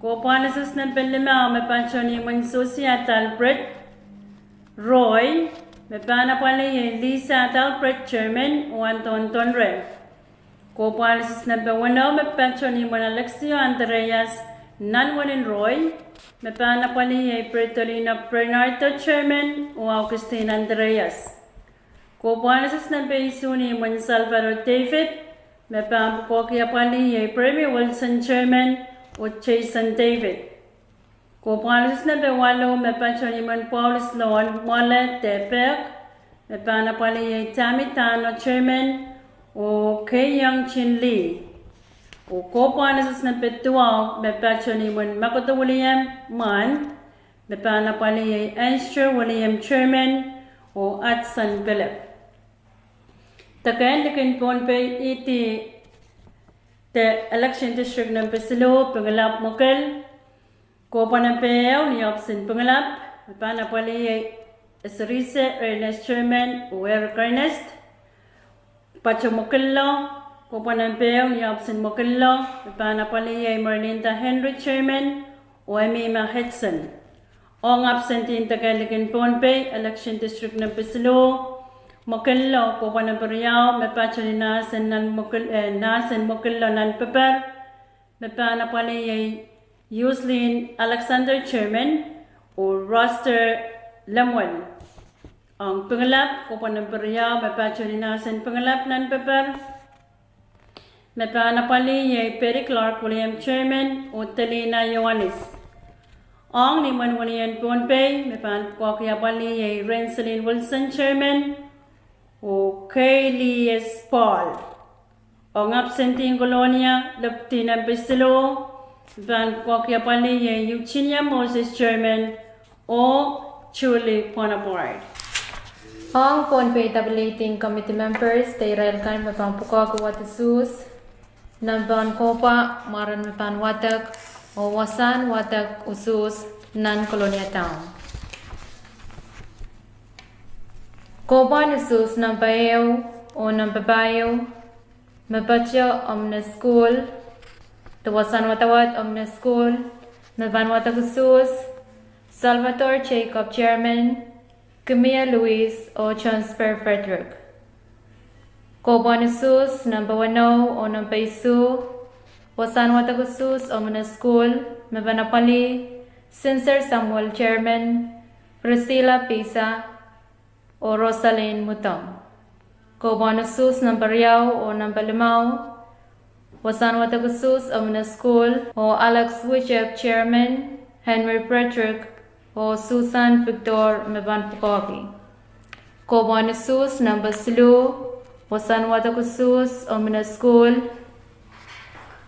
Kohpwahn usus nempe limau me patoh ni imwin Sosiat Albert Roy, me pahn apwalih iei Lisa Albert, chairman, oh Anton Tonre. Kohpwahn usus nempe weneu me patoh ni imwin Alexio Andreas Nanwenin Roy, me pahn apwalih iei Bertolino Bernardo, chairman, oh Augustine Andreas. Kohpwahn usus nempe isuh ni imwin Salvador David, me pahn pwukoahki apwalih iei Permi Wilson, chairman, oh Jason David. Kohpwahn usus nempe waluh me patoh ni imwin Paulus Loan Mwale Depek, me pahn apwalih iei Tammy Tano, chairman, oh Keiyang Chin Lee. Oh kohpwahn usus nempe duwau me patoh ni imwin Makodo William Mwan, me pahn apwalih iei Anster William, chairman, oh Hudson Philip. Deke en likin Pohnpei, ihte election district nempe siluh, Pingelap Mwokel. Kohpwahn nempe ehu ni ohpis en Pingelap, me pahn apwalih iei Eserise Ernest, chairman, oh Eric Ernest. Pato Mwokillo, kohpwahn nempe ehu ni ohpis en Mwokillo, me pahn apwalih iei Merlinda Henry, chairman, oh Emima Hudson. Ong absentee en deke likin Pohnpei, election district nempe siluh, Mwokillo, kohpwahn nempe riau me patoh ni Nahsen nan Mwokil-, eh, Nahsen Mwokillo nan paper, me pahn apwalih iei Uslin Alexander, chairman, oh Roster Lemuel. Ong Pingelap, kohpwahn nempe riau me patoh ni Nahsen Pingelap nan paper, me pahn apwalih iei Betty Clark William, chairman, oh Delina Iohannis. Ong ni imwin wenihmwen Pohnpei, me pahn pwukoahki apwalih iei Renselin Wilson, chairman, oh Kaylee S Paul. Ong absentee en Kolonia, lepidi nempe siluh, me pahn pwukoahki apwalih iei Eugenia Moses, chairman, oh Julie Bonaparte. Ong Pohnpei Tabulating Committee members de irail kan me pahn pwukoahki wadusuhs, nan pahn kohpwa mwaren me pahn wadek oh wasahn wadek usuhs nan Kolonia Town. Kohpwahn usuhs nempe ehu oh nempe pahieu, me patoh omw ne sukuhl, de wasahn wadawad omw ne sukuhl, me pahn wadek usuhs, Salvador Jacob, chairman, Kimia Louise oh Johnsper Frederick. Kohpwahn usuhs nempe weneu oh nempe isuh, wasahn wadek usuhs omw ne sukuhl, me pahn apwalih Sinser Samuel, chairman, Priscilla Pisa oh Rosalyn Mudong. Kohpwahn usuhs nempe riau oh nempe limau, wasahn wadek usuhs omw ne sukuhl, oh Alex Wichep, chairman, Henry Frederick oh Susan Victor me pahn pwukoahki. Kohpwahn usuhs nempe siluh, wasahn wadek usuhs omw ne sukuhl,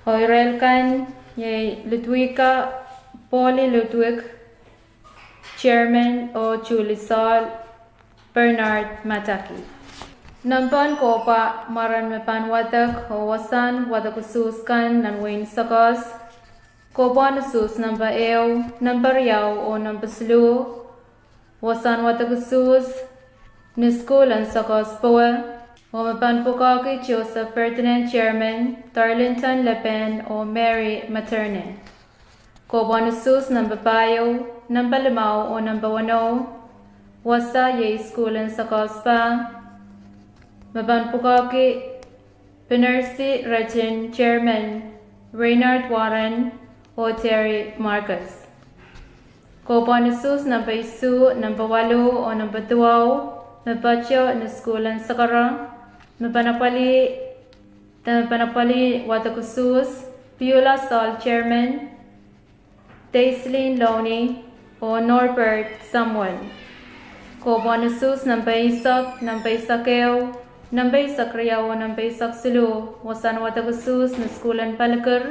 oh irail kan iei Ludwika Polly Ludwig, chairman, oh Julie Saul, Bernard Mataki. Nan pahn kohpwa mwaren me pahn wadek oh wasahn wadek usuhs kan nan wehin Sokehs, kohpwahn usuhs nempe ehu, nempe riau oh nempe siluh, wasahn wadek usuhs ni sukuhl en Sokehs powe, oh me pahn pwukoahki Joseph Ferdinand, chairman, Darlington Lepen oh Mary Materne. Kohpwahn usuhs nempe pahieu, nempe limau oh nempe weneu, wasa iei sukuhl en Sokehs pah, me pahn pwukoahki Pinersi Retin, chairman, Reynard Warren oh Terry Marcus. Kohpwahn usuhs nempe isuh, nempe waluh oh nempe duwau, me patoh ni sukuhl en Sokehs, me pahn apwalih, de me pahn apwalih wadek usuhs, Beulah Saul, chairman, Daislin Lowney oh Norbert Samuel. Kohpwahn usuhs nempe eisek, nempe eisek ehu, nempe eisek riau oh nempe eisek siluh, wasahn wadek usuhs ni sukuhl en Palikir,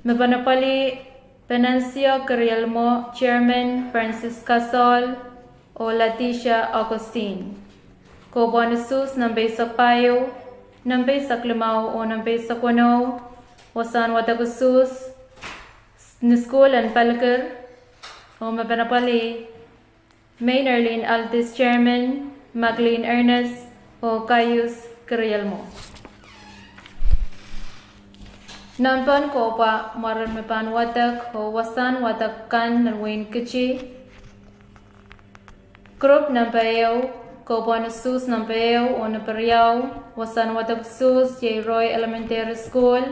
me pahn apwalih Venancio Kirielmo, chairman, Francisca Saul oh Leticia Augustine. Kohpwahn usuhs nempe eisek pahieu, nempe eisek limau oh nempe eisek weneu, wasahn wadek usuhs ni sukuhl en Palikir, oh me pahn apwalih Maynard Lin Aldis chairman, Maclean Ernest, oh Kaius Kirielmo. Nempehn kohpwa mwaren me pahn wadek oh wasahn wadek kan nan wehin Kiti. Group nempe ehu, kohpwa en usuhs nempe ehu oh nempe riau, wasahn wadek usuhs iei Roy Elementary School,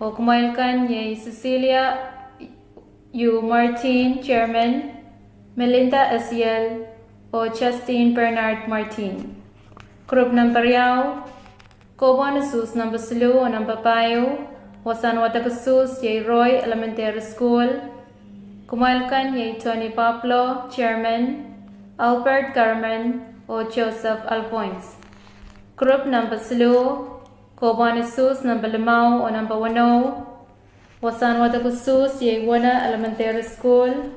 oh kumwail kan iei Cecilia U. Martin, chairman, Melinda Esiel, oh Justine Bernard Martin. Group nempe riau, kohpwa en usuhs nempe siluh oh nempe pahieu, wasahn wadek usuhs iei Roy Elementary School. Kumwail kan iei Tony Pablo, chairman, Albert Garman, oh Joseph Alphonse. Group nempe siluh, kohpwa en usuhs nempe limau oh nempe weneu, wasahn wadek usuhs iei Wona Elementary School.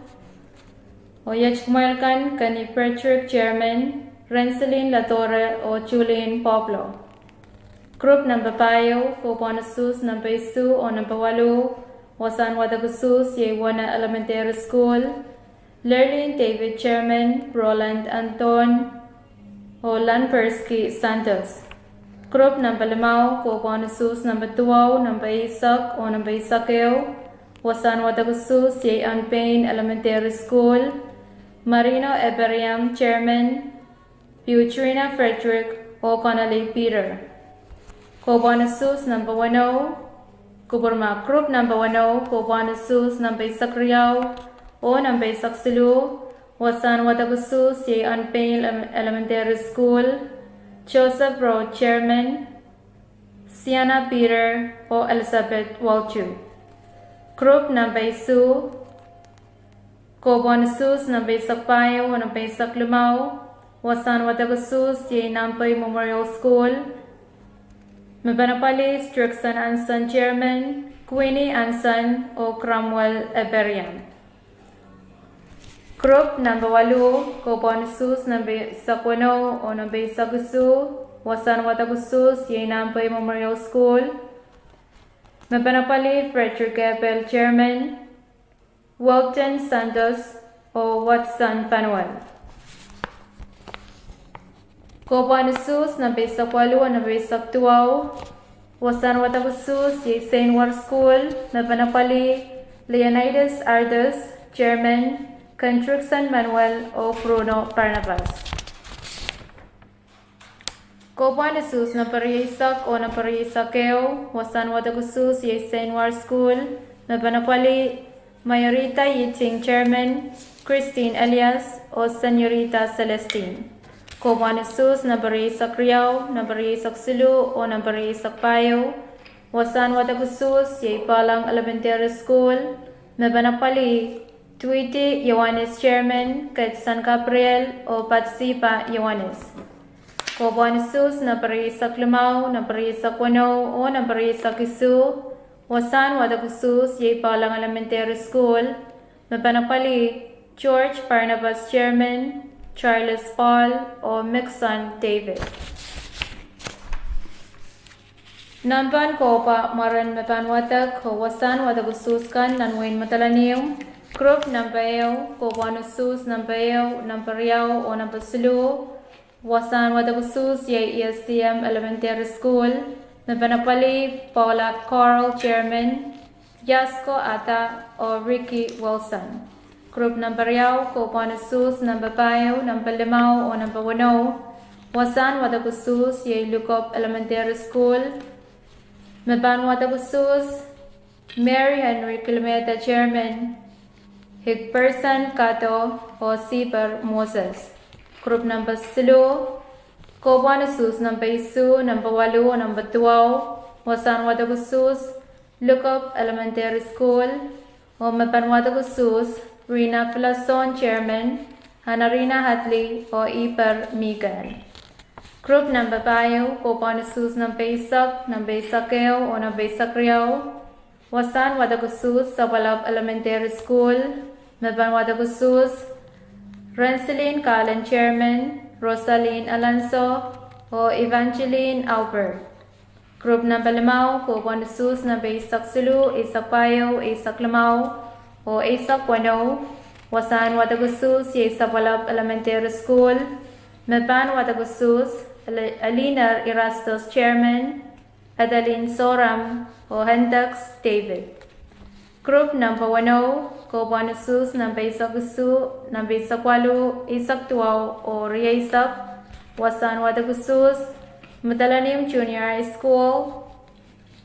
Oh iet kumwail kan, Kenny Frederick, chairman, Renselin Ladore, oh Julian Pablo. Group nempe pahieu, kohpwa en usuhs nempe isuh oh nempe waluh, wasahn wadek usuhs iei Wona Elementary School. Lerlin David, chairman, Roland Anton, oh Lanperski Santos. Group nempe limau, kohpwa en usuhs nempe duwau, nempe eisek oh nempe eisek ehu, wasahn wadek usuhs iei Anpain Elementary School. Marino Eberiam, chairman, Peutrina Frederick, oh Connolly Peter. Kohpwa en usuhs nempe weneu, kupwurma, group nempe weneu, kohpwa en usuhs nempe eisek riau oh nempe eisek siluh, wasahn wadek usuhs iei Anpain Elementary School. Joseph Rowe, chairman, Sienna Peter, oh Elizabeth Walju. Group nempe isuh, kohpwa en usuhs nempe eisek pahieu oh nempe eisek limau, wasahn wadek usuhs iei Nampei Memorial School. Me pen apwalih Strickson Anson, chairman, Queenie Anson, oh Cromwell Eberiam. Group nempe waluh, kohpwa en usuhs nempe eisek weneu oh nempe eisek isuh, wasahn wadek usuhs iei Nampei Memorial School. Me pen apwalih Frederick Ebel, chairman, Walton Santos, oh Watson Panuel. Kohpwa en usuhs nempe eisek waluh oh nempe eisek duwau, wasahn wadek usuhs iei Seinwar School, me pen apwalih Leonidas Ardis, chairman, Kendrickson Manuel, oh Bruno Barnabas. Kohpwa en usuhs nempe rieisek oh nempe rieisek ehu, wasahn wadek usuhs iei Seinwar School, me pen apwalih Mayorita Yiting, chairman, Christine Elias, oh Senorita Celestine. Kohpwa en usuhs nempe rieisek riau, nempe rieisek siluh oh nempe rieisek pahieu, wasahn wadek usuhs iei Palang Elementary School, me pen apwalih Tweety Ioanis, chairman, Ketson Gabriel, oh Batsiba Ioanis. Kohpwa en usuhs nempe rieisek limau, nempe rieisek weneu oh nempe rieisek isuh, wasahn wadek usuhs iei Palang Elementary School, me pen apwalih George Barnabas, chairman, Charles Paul, oh Mixon David. Nempehn kohpwa mwaren me pahn wadek oh wasahn wadek usuhs kan nan wehin Madolenihmw. Group nempe ehu, kohpwa en usuhs nempe ehu, nempe riau oh nempe siluh, wasahn wadek usuhs iei E S D M Elementary School, me pen apwalih Paula Carl, chairman, Yasko Ada, oh Ricky Wilson. Group nempe riau, kohpwa en usuhs nempe pahieu, nempe limau oh nempe weneu, wasahn wadek usuhs iei Lukop Elementary School, me pahn wadek usuhs Mary Henry Kilmeda, chairman, Higperson Kato, oh Siper Moses. Group nempe siluh, kohpwa en usuhs nempe isuh, nempe waluh oh nempe duwau, wasahn wadek usuhs Lukop Elementary School, oh me pahn wadek usuhs Rina Filason, chairman, Anarina Hadley, oh Iper Mikan. Group nempe pahieu, kohpwa en usuhs nempe eisek, nempe eisek ehu oh nempe eisek riau, wasahn wadek usuhs Sapwalap Elementary School, me pahn wadek usuhs Renselin Kalen, chairman, Rosalin Alonso, oh Evangeline Albert. Group nempe limau, kohpwa en usuhs nempe eisek siluh, eisek pahieu, eisek limau, oh eisek weneu, Wasahn wadek usuhs iei Sapwalap Elementary School. Me pahn wadek usuhs, Ele-, Eliner Erastus, Chairman, Adeline Soram, oh Hendek David. Group number weneu, kohpwahn usuhs number eisek isuh, number eisek waluh, eisek duwau, oh rieisek. Wasahn wadek usuhs, Madolenihmw Junior High School.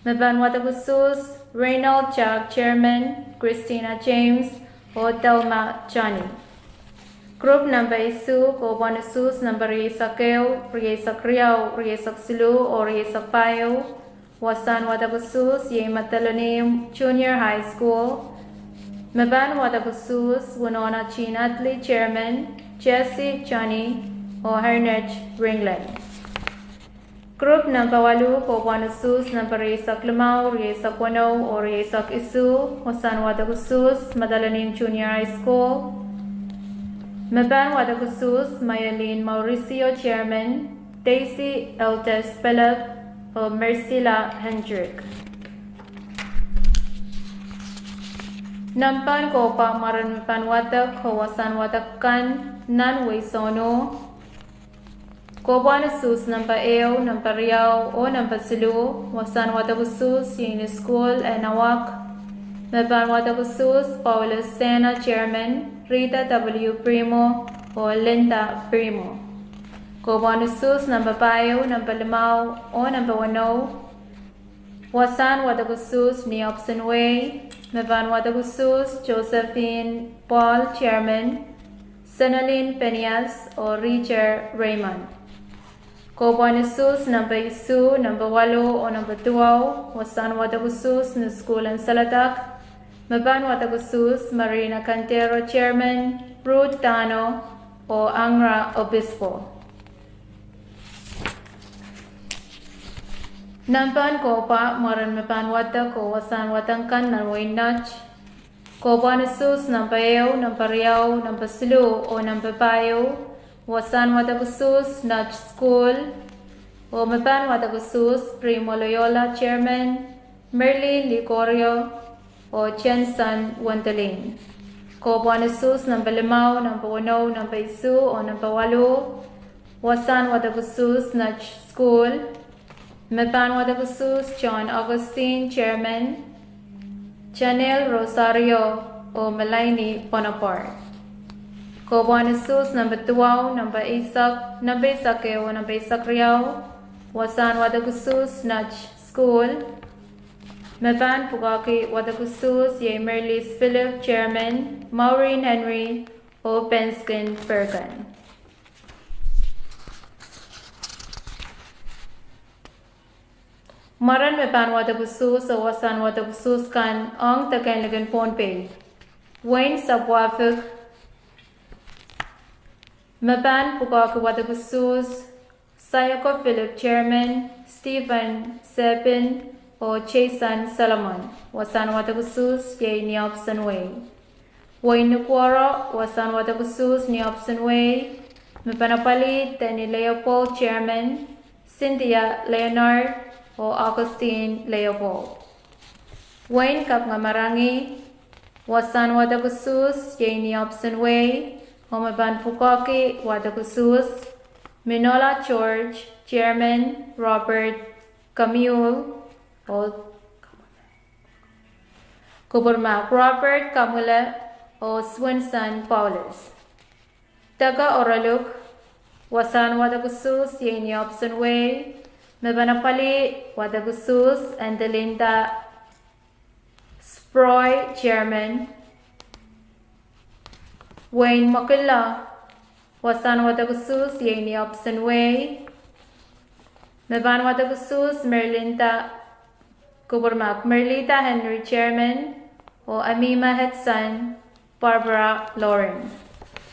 Me pahn wadek usuhs, Reynold Jack, Chairman, Christina James, oh Thelma Johnny. Group number isuh, kohpwahn usuhs number rieisek ehu, rieisek riau, rieisek siluh, oh rieisek pahieu. Wasahn wadek usuhs iei Madolenihmw Junior High School. Me pahn wadek usuhs, Winona Jean Adley, Chairman, Jesse Johnny, oh Ernest Ringland. Group number waluh, kohpwahn usuhs number rieisek limau, rieisek weneu, oh rieisek isuh. Wasahn wadek usuhs, Madolenihmw Junior High School. Me pahn wadek usuhs, Mayalin Mauricio, Chairman, Daisy Eltes Pelep, oh Mersila Hendrick. Nan pahn kohpwa mwaren me pahn wadek oh wasahn wadek kan nan wehi Sonu. Kohpwahn usuhs number ehu, number riau, oh number siluh. Wasahn wadek usuhs iei ni sukuhl en Awak. Me pahn wadek usuhs, Paulus Sena, Chairman, Rita W Primo, oh Linda Primo. Kohpwahn usuhs number pahieu, number limau, oh number weneu. Wasahn wadek usuhs ni ohpis en wehi. Me pahn wadek usuhs, Josephine Paul, Chairman, Senalin Penias, oh Richard Raymond. Kohpwahn usuhs number isuh, number waluh, oh number duwau. Wasahn wadek usuhs ni sukuhl en Seletak. Me pahn wadek usuhs, Marina Cantero, Chairman, Ruth Tano, oh Angra Obispo. Nan pahn kohpwa mwaren me pahn wadek oh wasahn wadek kan nan wehin Nett. Kohpwahn usuhs number ehu, number riau, number siluh, oh number pahieu. Wasahn wadek usuhs Nett sukuhl. Oh me pahn wadek usuhs, Primo Loyola, Chairman, Merlin Ligorio, oh Jensen Wendelin. Kohpwahn usuhs number limau, number weneu, number isuh, oh number waluh. Wasahn wadek usuhs Nett sukuhl. Me pahn wadek usuhs, John Augustine, Chairman, Janelle Rosario, oh Melaini Bonaparte. Kohpwahn usuhs number duwau, number eisek, number eisek ehu, oh number eisek riau. Wasahn wadek usuhs Nett sukuhl. Me pahn pwukoahki wadek usuhs iei Merlis Philip, Chairman, Maureen Henry, oh Penskin Bergen. Mwaren me pahn wadek usuhs oh wasahn wadek usuhs kan ong deke en likin Pohnpei. Wehin Sapwuahfik. Me pahn pwukoahki wadek usuhs, Sayoko Philip, Chairman, Stephen Sebin, oh Jason Solomon. Wasahn wadek usuhs iei ni ohpis en wehi. Wehin Nukuoro, wasahn wadek usuhs ni ohpis en wehi. Me pahn apwalih, Danny Leopold, Chairman, Cynthia Leonard, oh Augustine Leopold. Wehin Kapingamarangi, wasahn wadek usuhs iei ni ohpis en wehi, oh me pahn pwukoahki wadek usuhs, Minola George, Chairman, Robert Kamiul, oh kupwurmahk Robert Kamwille, oh Swinson Paulus. Deke Oaroluk, wasahn wadek usuhs iei ni ohpis en wehi, me pahn apwalih wadek usuhs, Andelinda Sproi, Chairman. Wehin Mekulla, wasahn wadek usuhs iei ni ohpis en wehi, me pahn wadek usuhs, Merlinda, kupwurmahk Merlita Henry, Chairman, oh Amima Hudson, Barbara Lauren.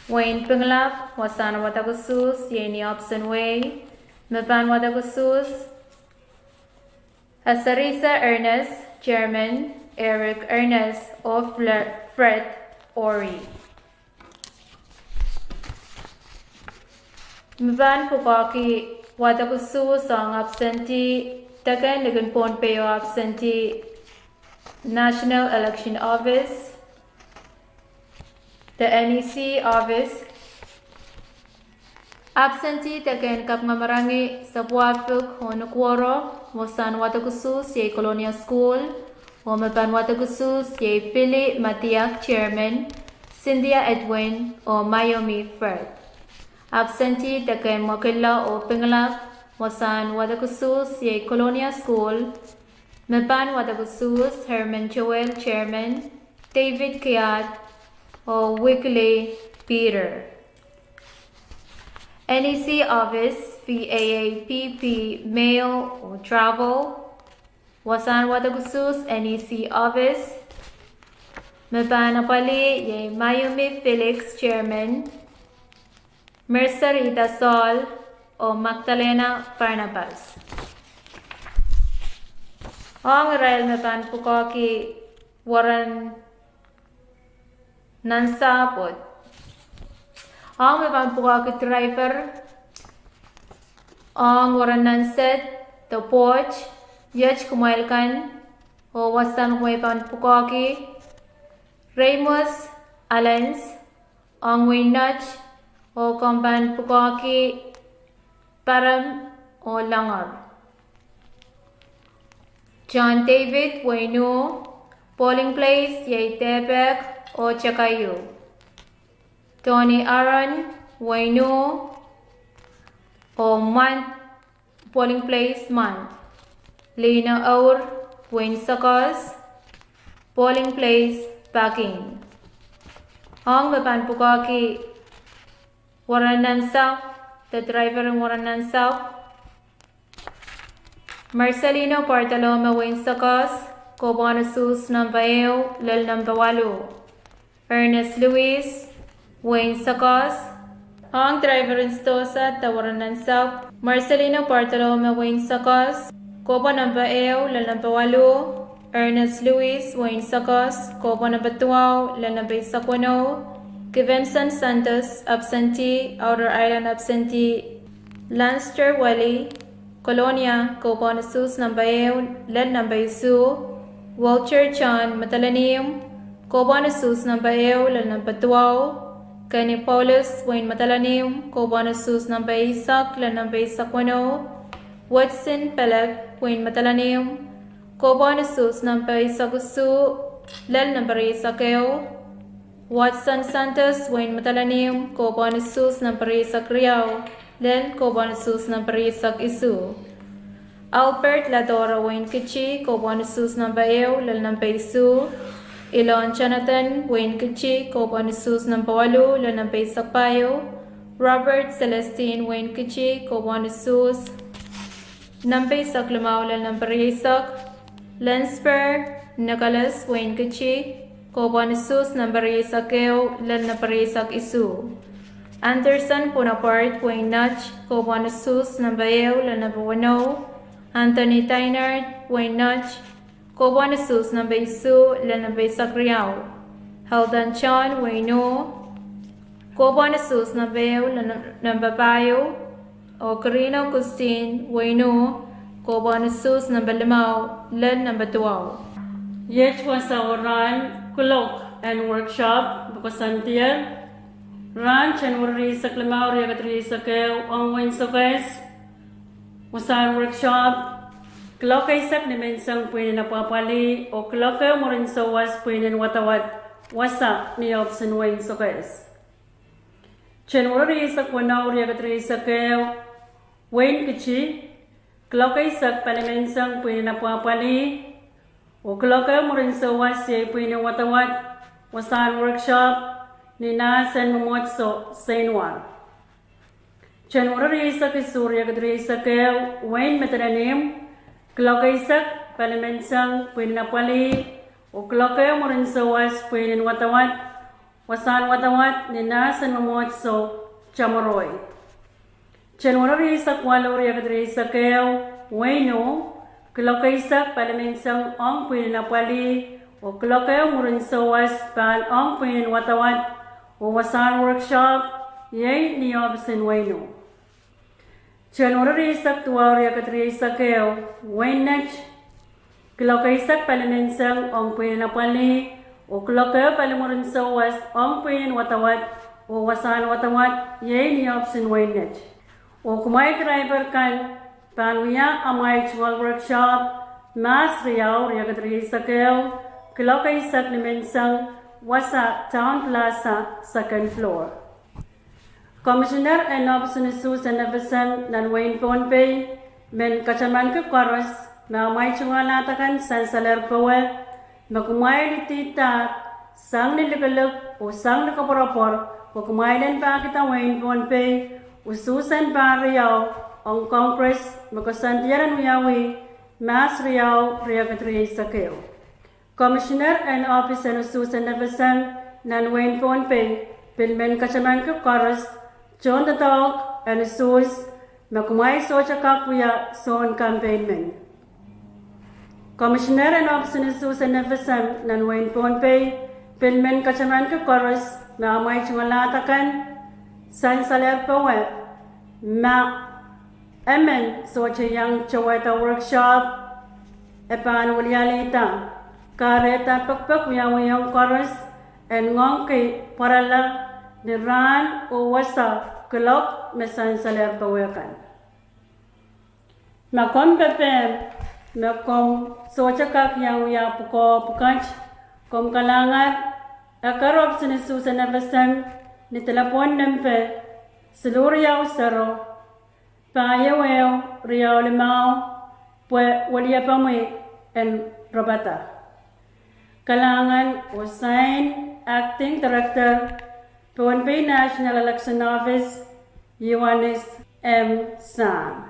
Wehin Pingelap, wasahn wadek usuhs iei ni ohpis en wehi, me pahn wadek usuhs, Asarisa Ernest, Chairman, Eric Ernest, oh Fle-, Fred Ori. Me pahn pwukoahki wadek usuhs ong absentee, deke en likin Pohnpei oh absentee, National Election Office. The N E C office. Absentee de kehn Kapingamarangi Sapwuafik oh Nukuoro, wasahn wadek usuhs iei Kolonia Sukuhl, oh me pahn wadek usuhs iei Billy Madiak, chairman, Cynthia Edwin, oh Mayomi Fred. Absentee de kehn Mwakillo oh Pingelap, wasahn wadek usuhs iei Kolonia Sukuhl, me pahn wadek usuhs Herman Joel, chairman, David Kiat, oh Wiggly Peter. N E C office, V A A P P mail oh travel. Wasahn wadek usuhs N E C office, me pahn apwalih iei Mayomi Felix, chairman, Mercer Ida Saul, oh Magdalena Barnabas. Ong irail me pahn pwukoahki weren nan sahpwo, ong me pahn pwukoahki driver ong weren nan sahpwo, iet kumwail kan, oh wasa me kumwail pahn pwukoahki: Reimers Alens ong wehin Nett, oh komw pahn pwukoahki Param oh Langor. John David, wehin Wu, polling place iei Depehk oh Takaio. Tony Aaron, wehin Wu, oh Mwand, polling place Mwand. Lino Our, wehin Sekos, polling place Pakin. Ong me pahn pwukoahki weren nan sahpwo, de driver en weren nan sahpwo: Marcelino Bartolome, wehin Sekos, kohpw en usuhs nempe ehu lel nempe waluh. Ernest Lewis, wehin Sekos, ong driver en sdohsa de weren nan sahpwo: Marcelino Bartolome, wehin Sekos, kohpw nempe ehu lel nempe waluh. Ernest Lewis, wehin Sekos, kohpw nempe duwau lel nempe eisek weneu. Givenson Santos, absentee, Outer Island absentee, Lanster Weli, Kolonia, kohpw en usuhs nempe ehu lel nempe isuh. Walter John Madolenihmw, kohpw en usuhs nempe ehu lel nempe duwau. Kenny Paulus, wehin Madolenihmw, kohpw en usuhs nempe eisek lel nempe eisek weneu. Watson Pelek, wehin Madolenihmw, kohpw en usuhs nempe eisek isuh lel nempe rieisek ehu. Watson Santos, wehin Madolenihmw, kohpw en usuhs nempe rieisek riau lel kohpw en usuhs nempe rieisek isuh. Albert Ladora, wehin Kitti, kohpw en usuhs nempe ehu lel nempe isuh. Ilon Jonathan, wehin Kitti, kohpw en usuhs nempe waluh lel nempe eisek pahieu. Robert Celestine, wehin Kitti, kohpw en usuhs nempe eisek limau lel nempe rieisek. Lensper Nicholas, wehin Kitti, kohpw en usuhs nempe rieisek ehu lel nempe rieisek isuh. Anderson Bonaparte, wehin Nett, kohpw en usuhs nempe ehu lel nempe weneu. Anthony Deinard, wehin Nett, kohpw en usuhs nempe isuh lel nempe eisek riau. Eldon John, wehin Wu, kohpw en usuhs nempe ehu lel nempe pahieu. Oh Kirino Augustine, wehin Wu, kohpw en usuhs nempe limau lel nempe duwau. Iet wasa oh rahn kuloak en workshop me koasoandier: rahn January rieisek limau, riekid rieisek ehu, ong wehin Sekos, wasahn workshop kuloak eisek ni menseng pwihn en apwapwalih oh kuloak ehu mwurin souwas pwihn en wadawad, wasa ni ohpis en wehin Sekos. January rieisek weneu, riekid rieisek ehu, wehin Kitti, kuloak eisek pali menseng pwihn en apwapwalih oh kuloak ehu mwurin souwas iei pwihn en wadawad, wasahn workshop ni Nahs en Mwomwohdiso, Seinwar. January rieisek isuh, riekid rieisek ehu, wehin Madolenihmw, kuloak eisek pali menseng pwihn en apwalih oh kuloak ehu mwurin souwas pwihn en wadawad, wasahn wadawad ni Nahs en Mwomwohdiso, Tamworoi. January rieisek waluh, riekid rieisek ehu, wehin Wu, kuloak eisek pali menseng ong pwihn en apwalih oh kuloak ehu mwurin souwas pahn ong pwihn en wadawad oh wasahn workshop iei ni ohpis en wehin Wu. January rieisek duwau, riekid rieisek ehu, wehin Nett, kuloak eisek pali menseng ong pwihn en apwalih Oh kuloak ehu pali mwurin souwas ong pwihn en wadawad, oh wasahn wadawad iei ni ohpis en wehin Net. Oh kumwail kiraiper kan pahn wia amwail tungoal workshop Mahs riau, riekid rieisek ehu, kuloak eisek ni menseng, wasa Town Plaza, second floor. Commissioner en ohpis en usuhs en FSM nan wehin Pohnpei men katamanki koaros me amwail tungoal ahd akan sansalehr powe, me kumwail idihda sang ni likilik oh sang ni koapworopwor, pwe kumwail en pahkihda wehin Pohnpei usuhsen pahn riau ong Congress me koasoandier en wiawi Mahs riau, riekid rieisek ehu. Commissioner en ohpis en usuhs en FSM nan wehin Pohnpei pil men katamanki koaros, tohndoadoahk en usuhs, me kumwail sohte kak wia soun campaign men. Commissioner en ohpis en usuhs en FSM nan wehin Pohnpei pil men katamanki koaros me amwail tungoal ahd akan sansalehr powe, ma emen sohte iang towehda workshop, e pahn wilialihda kahrehda pekipek wiawiong koaros en ngoangki pwarala ni rahn oh wasa kuloak me sansalehr powe kan. Ma komw pepehm me komw sohte kak iang wia pwukoa pwukat, komw kalahngan eker ohpis en usuhs en FSM ni delepwohn nempe siluh riau sero, pahieu ehu riau limau, pwe wiliepomwi en rapada. Kalahngan, oh sain, Acting Director, Pohnpei National Election Office, Ioanis M. Sang.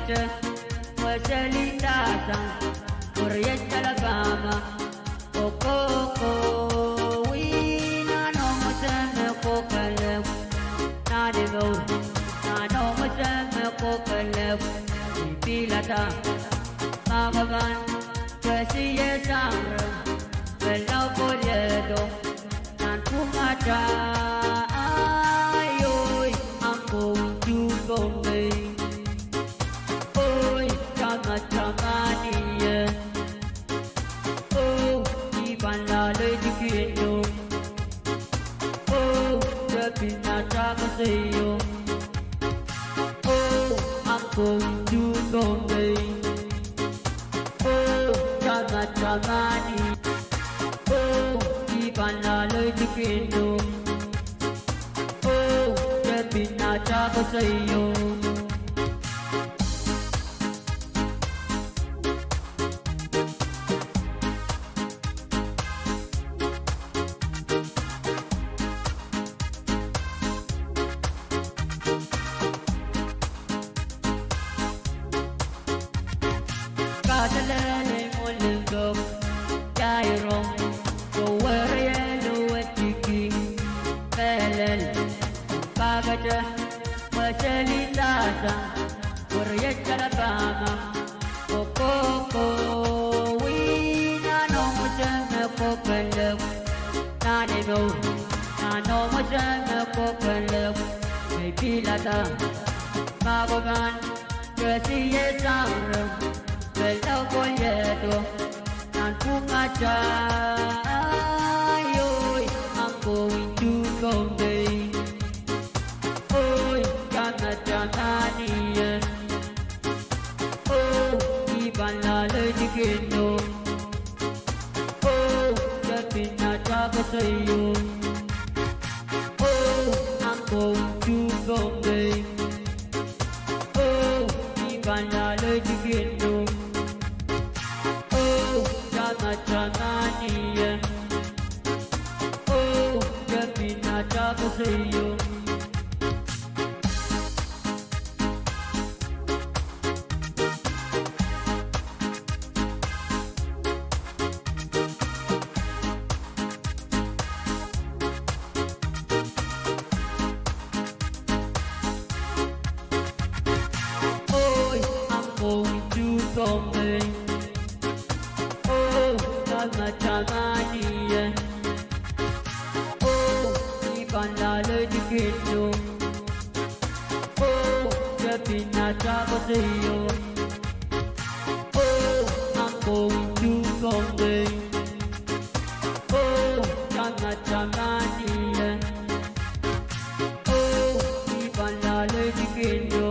Mweseli sasa, pwuriet Alabama. Okoko, wi nano mwese me kokelek. Nani mour, nano mwese me kokelek. I pilada, ma kopan, ke sie sang reh, me lao koliedo. Nan pwungatail, oi, I'm going to Bombay. Oi, tamatamani, eh. Oh, I pahn loale tikindo. Oh, tepin atail koasoio. Oh, I'm going to Bombay. Oh, tamatamani. Oh, I pahn loale tikindo. Oh, tepin atail koasoio. Kaselel en mwolin dok, kairo, kowerielo etiki, mehlel, kakete, mweseli sasa, pwuriet Alabama. Okoko, wi nano mwese me kokelek. Nani mour, nano mwese me kokelek. Me I pilada, ma kopan, ke sie sang reh, me lao koliedo. Nan pwungatail, oi, I'm going to Bombay. Oi, tamatamani, eh. Oh, I pahn loale tikindo. Oh, tepin atail koasoio. Oh, I'm going to Bombay. Oh, I pahn loale tikindo. Oh, tamatamani, eh. Oh, tepin atail koasoio. Oi, I'm going to Bombay. Oh, tamatamani, eh. Oh, I pahn loale tikindo. Oh, tepin atail koasoio. Oh, I'm going to Bombay. Oh, tamatamani, eh. Oh, I pahn loale tikindo.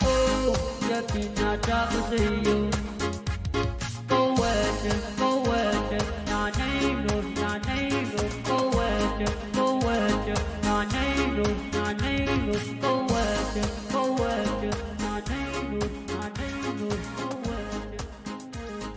Oh, tepin atail koasoio. Kowehte, kowehte, naneiro, naneiro, kowehte, kowehte, naneiro, naneiro, kowehte, kowehte, naneiro, naneiro, kowehte, kowehte.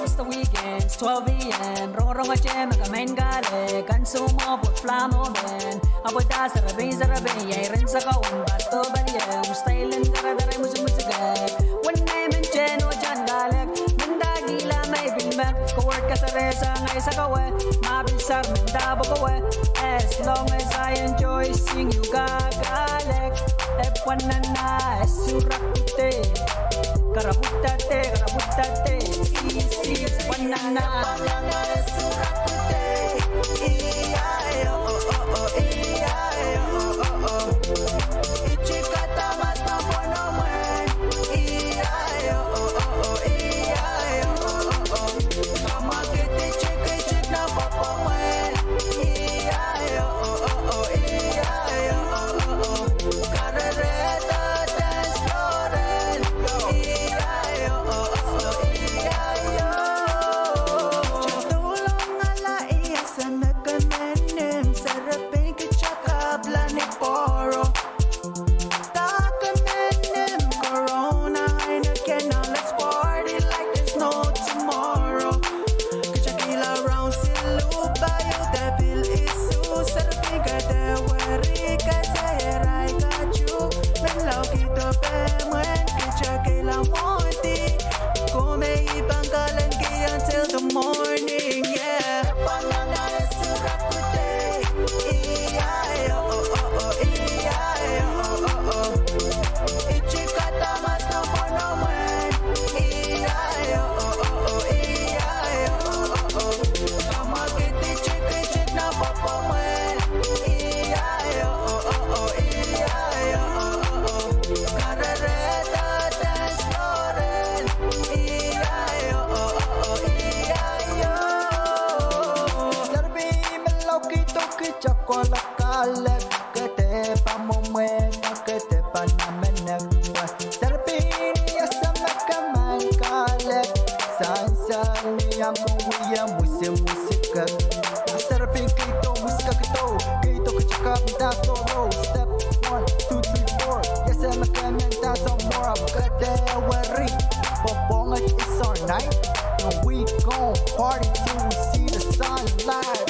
It's the weekend, it's twelve a m. Rongorong aje me ke maing kahlek, ansou mwo pwe flam open. Apwe da serepein serepein, iei ren sakaun pasto pali e, style en kahrehda re musikmusik e. Wen nei men teno jan kahlek, men da kihla me I pil mek, ke word kese Sang ei sakawe, ma pil sang dahpw kowe. As long as I enjoy sing you kakalek. E pwanana e surak pwute. Karapwutate, karapwutate. Sis, sis, pwanana. Corona, Heineken, now let's party like there's no tomorrow. Kitail kilang round siluh, pahieu de pil isuh, serping kede weri, kede irail kaju, men laukihdo pehmwen, kitail kilang mwohndi, komw ei pahn kahlengki until the morning, yeah. Serping me laukihdo kitail kohla kahlek, kede pahn mwomwen, kede pahn namenek. Serping ni ese me ke men kahlek, sansal ni ahmw kin wie mwisimwisi kek. Serping kihdo mwisikekdo, kihdo kitail kak dahsoro. Step one, two, three, four. Ese me ke men dahsoro, kede weri. Pwopwonget is our night, and we gon' party till we see the sunlight.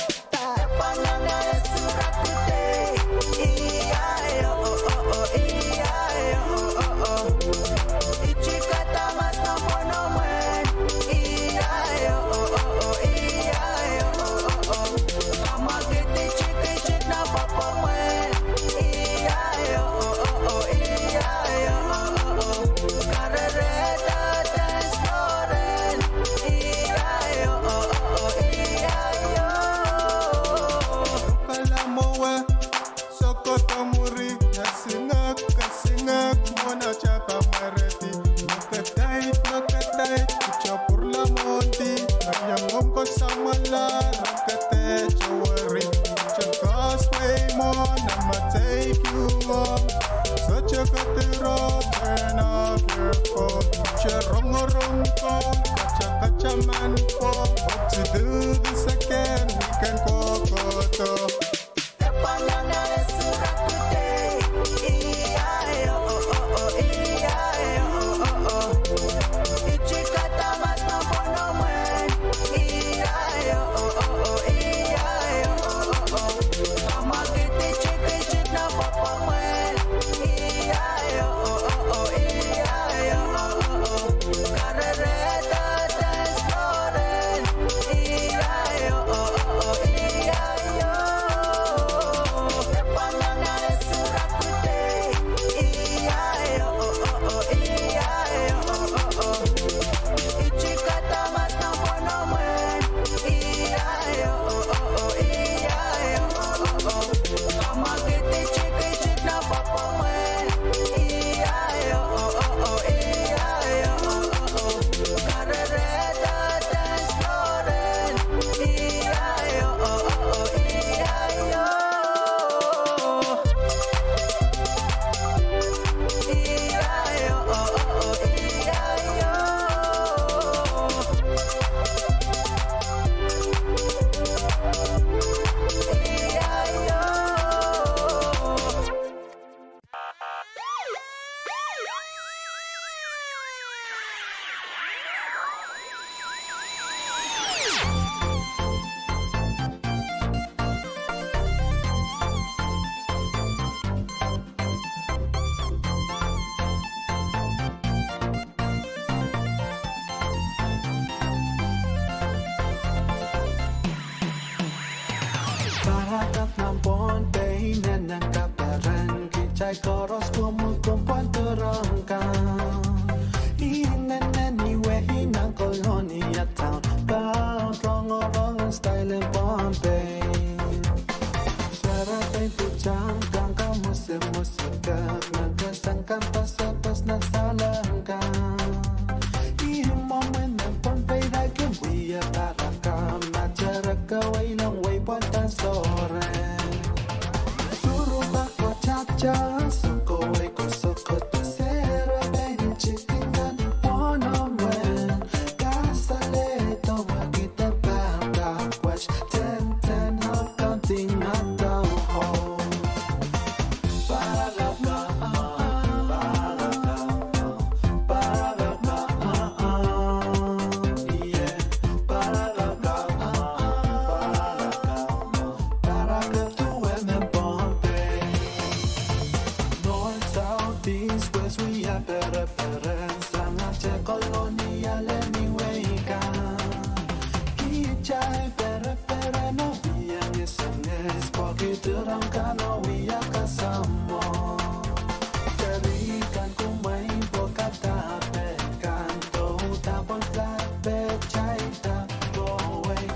Kalamowe, sokoto mwuri, esingek, esingek, mwohn atail pahn mwerehdi. Lokatai, lokatai, kitail pwurala mwohndi, iangomw ko samwala, lokatai, kitail weri, kitail causeway mwohn, I'ma take you home. Sohte kadirong, turn off your phone. Kitail rongorong ko, katail kataman ko, hope to do this again, we can go, go, go. Koaros kumwukum pwon doadoahk kan. Inenen ni wehi nan Kolonia Town. Pahn rongorong style en Pohnpei. Sarawi pwutak kan, kamwese mwese kan, nan kesang kan, pasapas nan salang kan. Ih mwomwen en Pohnpei dahkei wia parakam, ma taraka weilong wei pwatan sohre. Surupak watatsa, soko wei ko soko to sere ben chikinan ponomwen. Kasale to wakita pata pwet ten ten hal counting at down home. Paraka, paraka, paraka, yeah. Paraka, paraka, paraka to women Pohnpei. North, south, east, west, we are pereperen sang ahte Kolonia leni wei kan. Kitail pereperen oh wia ngesenges, pwehki dirong kan oh wia kasamwo. Teri kan kumwail pokata pekan, tou tapon flat bed, chai tap kowei.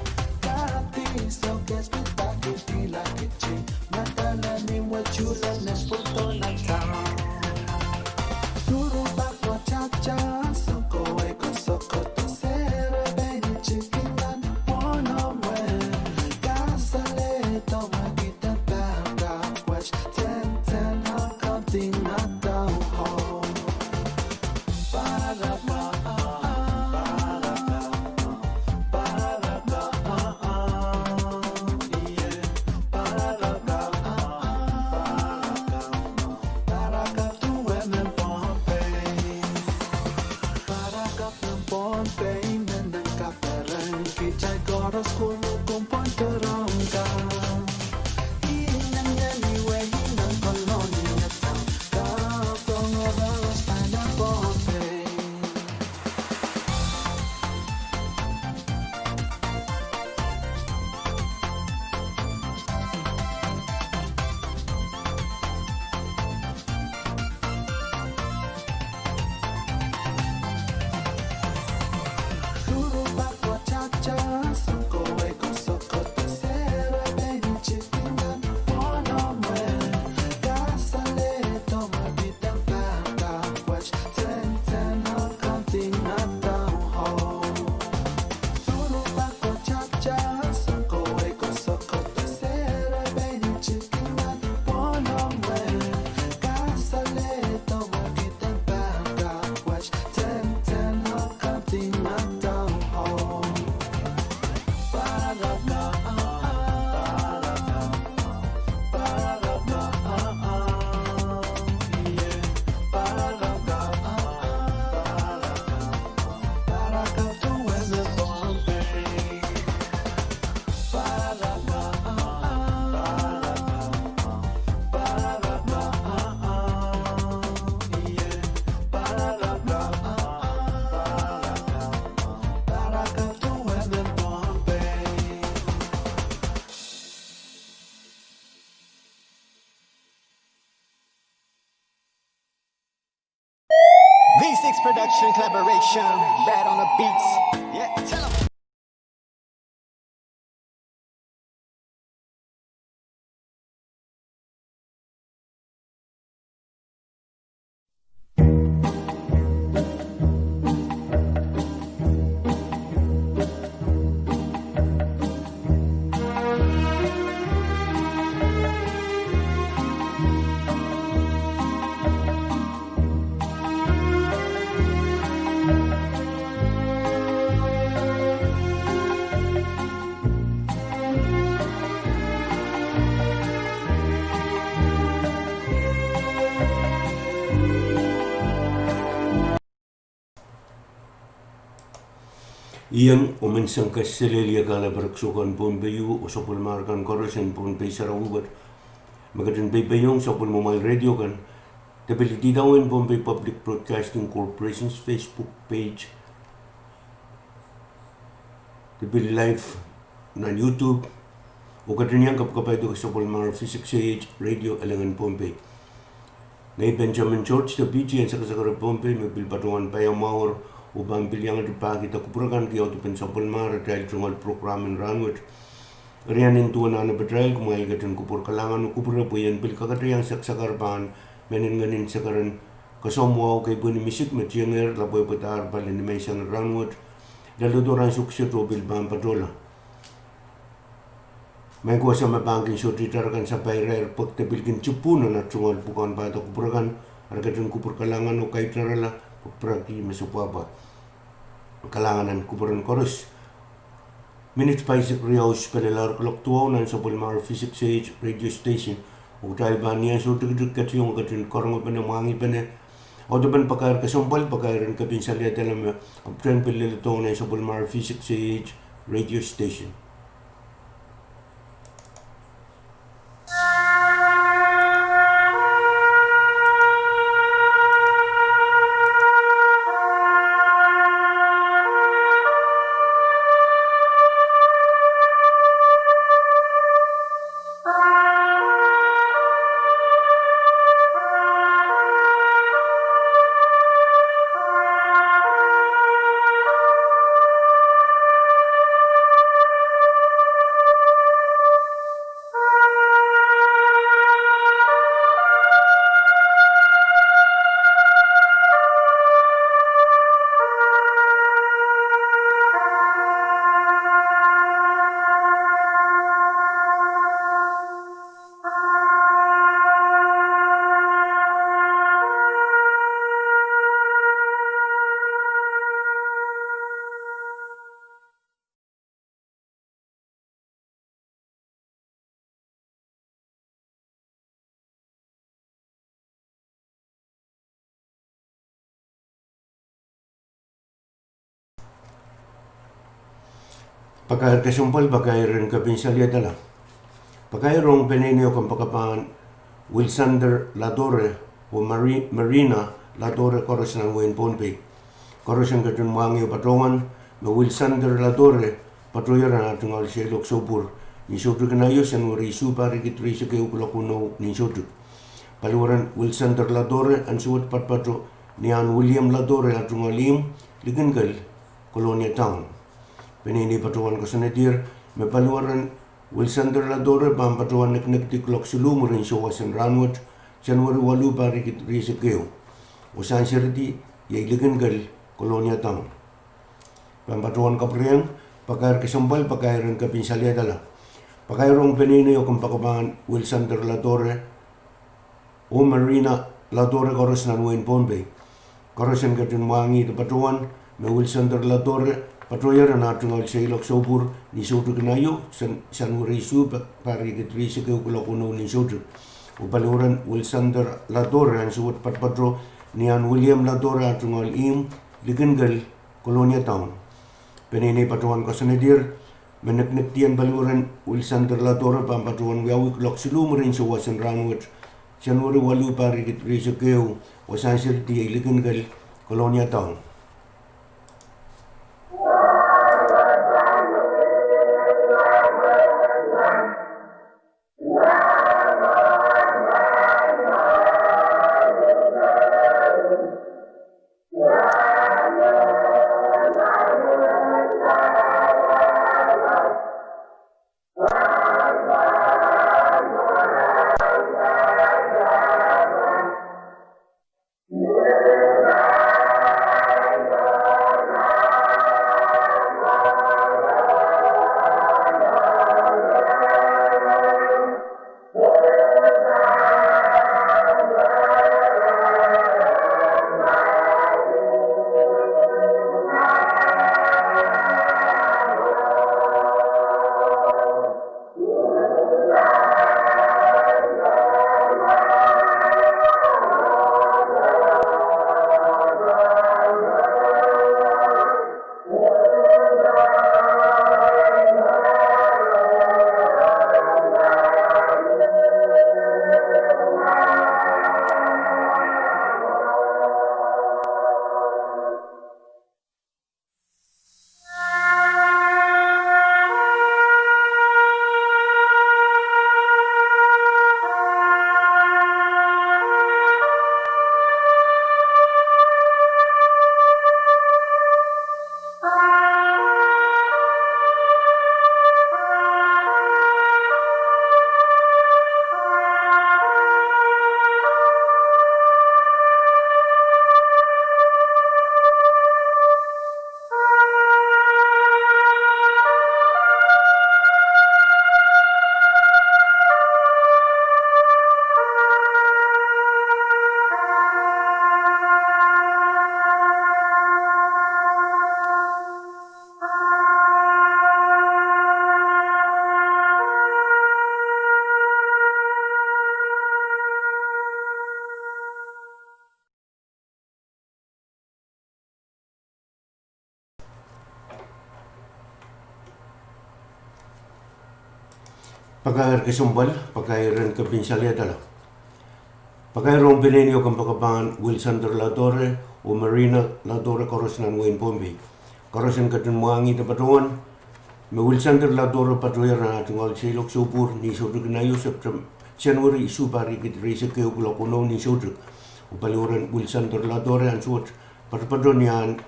Kati sokes pitaki tilakiti, matala ni wachulan nesputo na town. Surupak watatsa, soko wei ko soko to sere ben chikinan ponomwen. Kasale to wakita pata pwet ten ten hal counting at down home. V six Production Collaboration, Bad on the Beats. Yeah, tell 'em. Iang omensang kaselehlie kahlepen Sohkan Pohnpei oh sapwellimar kan koaros en Pohnpei sarawi wet. Me ketin peipeiong sapwellimomwail radio kan, de pil idawehn Pohnpei Public Broadcasting Corporation's Facebook page. De pil live nan YouTube. Oh ketin iang kapakapaidek sapwellimar V six A H radio Elengen Pohnpei. Ngehi Benjamin George, deputy en sakasaker en Pohnpei me pil patohwan paiamwahu, oh pahn pil iangete pahkihda kupwur akan ki audepen sapwellimar atail tungoal prokram en rahnwet. Eri nan duwen anahn patail, kumwail ketin kupwur kalahngan oh kupwure pwe I en pil kakete iang sakasaker pahn mehn ngehn en sekeren kesomwahu kei pwihn misik me tiengehr lapwehpwedahr pali nimenseng en rahnwet. Leledo rahn sohte kiset oh pil pahn patohla. Maing ko, se me pahn kin sohte itar kan sapairair pwehki de pil kin tipwuhn nan at tungoal pwukoahn pahda kupwur akan, re ketin kupwur kalahngan oh kaitarala, pwehki me se pwapwa. Kalahngan en kupwuren koaros. Minit paisek riau spelel ahr kuloak duwau nan sapwellimar V six A H radio station. Oh kitail pahn ni ansou tikitik ketin ong ketin karongepene, mwahngihpene audepen pakair kesempwal, pakair en kepin saliadala me kapten pil leledohng nan sapwellimar V six A H radio station. Pakair kesempwal, pakair en kepin saliadala. Pakair ong peneinei o kompoakepahn Wilsander Ladore oh Mari-, Marina Ladore, koaros nan wehin Pohnpei. Koaros en ketin mwahngih oh patohwan me Wilsander Ladore patohier nan ah tungoal seiloak soupwur ni soutik en aio, Senweri isuh, pahr riekid rieisek ehu, kuloak weneu ni soutik. Paliweren Wilsander Ladore ansou wet patopato ni ahn William Ladore ah tungoal ihmw, Likinkel, Kolonia Town. Peneinei patohwan koasoanehdier me paliweren Wilsander Ladore pahn patohwan nekinekdi kuloak siluh mwurin souwas en rahnwet, Senweri waluh, pahr riekid rieisek ehu, oh sansiridi iei Likinkel, Kolonia Town. Pahn patohwan kapwurehiong pakair kesempwal, pakair en kepin saliadala. Pakair ong peneinei o kompoakepahn Wilsander Ladore oh Marina Ladore, koaros nan wehin Pohnpei. Koaros en ketin mwahngih de patohwan me Wilsander Ladore patohier nan ah tungoal seiloak soupwur ni soutik en aio, Sen-, Senweri isuh, pa-, pahr riekid rieisek ehu, kuloak weneu ni soutik. Oh paliweren Wilsander Ladore ansou wet patopato ni ahn William Ladore ah tungoal ihmw, Likinkel, Kolonia Town. Peneinei patohwan koasoanehdier me nekinekdien paliweren Wilsander Ladore pahn patohwan wiawi kuloak siluh mwurin souwas en rahnwet, Senweri waluh, pahr riekid rieisek ehu, oh sansiridi iei Likinkel, Kolonia Town. Pakair kesempwal, pakair en kepin salehdala. Pakair ong peneinei oh kompoakepahn Wilsander Ladore oh Marina Ladore, koaros nan wehin Pohnpei. Koaros en ketin mwahngih patohwan me Wilsander Ladore patohier nan ah tungoal seiloak soupwur ni soutik en aio, September, January isuh, pahr riekid rieisek ehu, kuloak weneu ni soutik. Oh paliwar en Wilsander Ladore ansou wet patopato ni ahn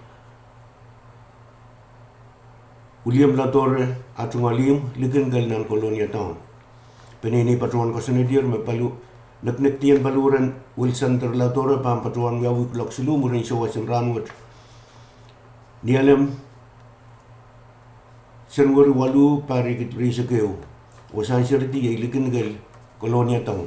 William Ladore, ah tungoal ihmw, likin kel nan Kolonia Town. Peneinei patohwan koasoanehdier me pali, neknekdien paliwar en Wilsander Ladore pahn patohwan wiawi kuloak siluh mwurin souwas en rahnwet, Nialem, January waluh, pahr riekid rieisek ehu, oh sansiridi iei likin kel Kolonia Town.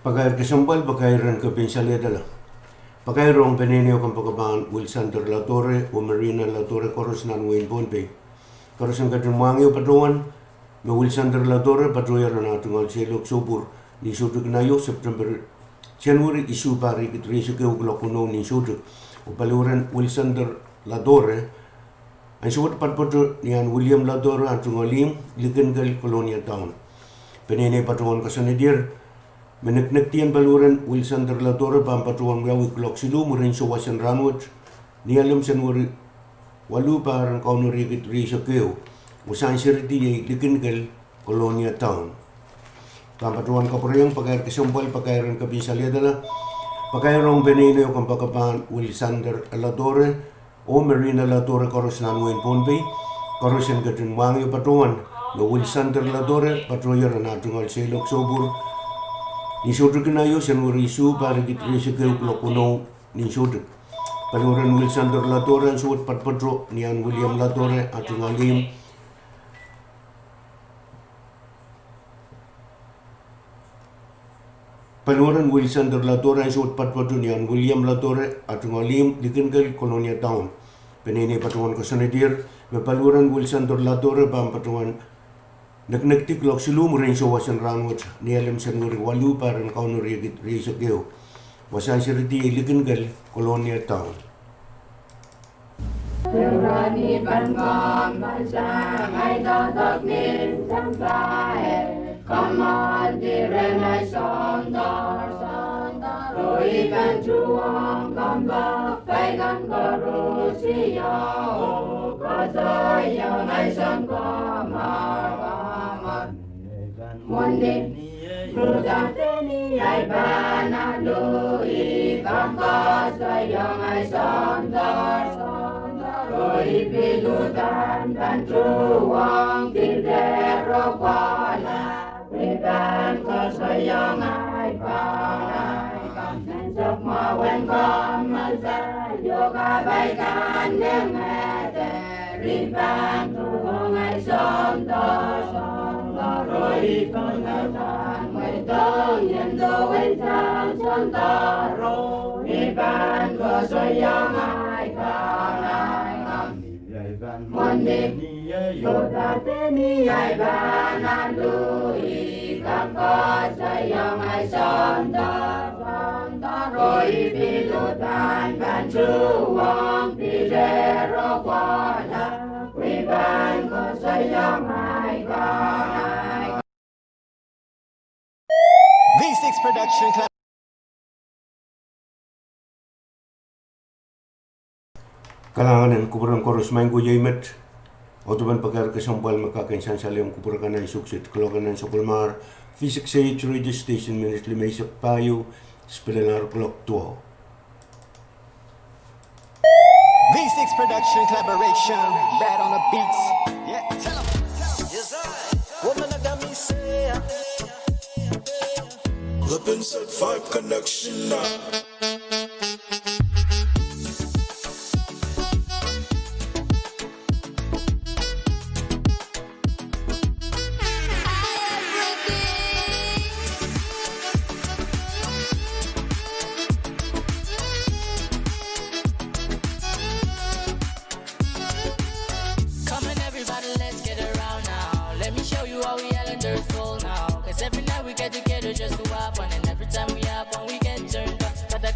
Pakair kesempwal, pakair en kepin salehdala. Pakair ong peneinei oh kompoakepahn Wilsander Ladore oh Marina Ladore, koaros nan wehin Pohnpei. Koaros en ketin mwahngih patohwan me Wilsander Ladore patohier nan ah tungoal seiloak soupwur ni soutik en aio, September, January isuh, pahr riekid rieisek ehu, kuloak weneu ni soutik. Oh paliwar en Wilsander Ladore ansou wet patopato ni ahn William Ladore, ah tungoal ihmw, likin kel Kolonia Town. Peneinei patohwan koasoanehdier me neknekdien paliwar en Wilsander Ladore pahn patohwan wiawi kuloak siluh mwurin souwas en rahnwet, Nialem, January waluh, pahr en Kauno riekid rieisek ehu, oh sansiridi iei likin kel Kolonia Town. Pahn patohwan kapwurehiong pakair kesempwal, pakair en kepin salehdala. Pakair ong peneinei oh kompoakepahn Wilsander Ladore oh Marina Ladore, koaros nan wehin Pohnpei. Koaros en ketin mwahngih patohwan me Wilsander Ladore patohier nan ah tungoal seiloak soupwur ni soutik en aio, January isuh, pahr riekid rieisek ehu, kuloak weneu ni soutik. Paliwar en Wilsander Ladore ansou wet patopato ni ahn William Ladore, ah tungoal ihmw, Paliwar en Wilsander Ladore ansou wet patopato ni ahn William Ladore, ah tungoal ihmw, likin kel Kolonia Town. Peneinei patohwan koasoanehdier me paliwar en Wilsander Ladore pahn patohwan neknekdi kuloak siluh mwurin souwas en rahnwet, Nialem, January waluh, pahr en Kauno riekid rieisek ehu, oh sansiridi iei likin kel Kolonia Town. I pahn tuhwong kompoak, paikan koaros, oh, koasoia ngehi soun kamwahu. Mwohni, Luther Denny, I pahn alu, I pahn koasoia ngehi soun kamwahu. Oh, I pil uhdahn pahn tuhwong, pil dehr kohla. I pahn koasoia ngehi kamwahu. Nan sokmwahu en kommoal, oh kapai kan nengete. I pahn tuhwong ngehi soun kamwahu. Oh I pahn koasoia ngehi soun kamwahu. I pahn koasoia ngehi kamwahu. Mwohni, Luther Denny, I pahn alu, I pahn koasoia ngehi soun kamwahu. Oh I pil uhdahn pahn tuhwong, pil dehr kohla. I pahn koasoia ngehi kamwahu. V six Production Club. Kalahngan en kupwuren koaros, maing ko, iei met oduwen pekar kesempwal me kak en sansalehiong kupwur akan, ansou kiset kuloak en ansou kolmar, V six H radio station minit limeisek pahieu, spelelahr kuloak duwau. V six Production Collaboration, Brad on the beats. Yeah, tell 'em. Yes, I. Woman, I got me say, Lipin Set Five Connection now. Come on, everybody, let's get around now. Let me show you how we islanders roll now. 'Cause every night we get together just to have fun. And every time we have fun, we get turned on. But the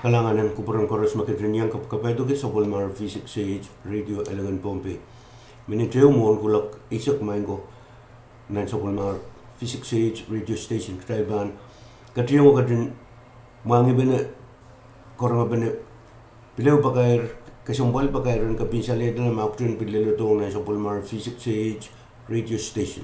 Kalahngan en kupwuren koaros me ketin iang kapkapaiada sapwellimar V six H Radio Alengen Pohnpei. Minit ehu mwohn kuloak eisek maing ko nan sapwellimar V six H Radio Station kitail pahn ketin iang ketin mwahngih pene, korong pene, pil ehu pakair, kesempwal pakair en kepin saledala ma ketin pil leledohng nan sapwellimar V six H Radio Station.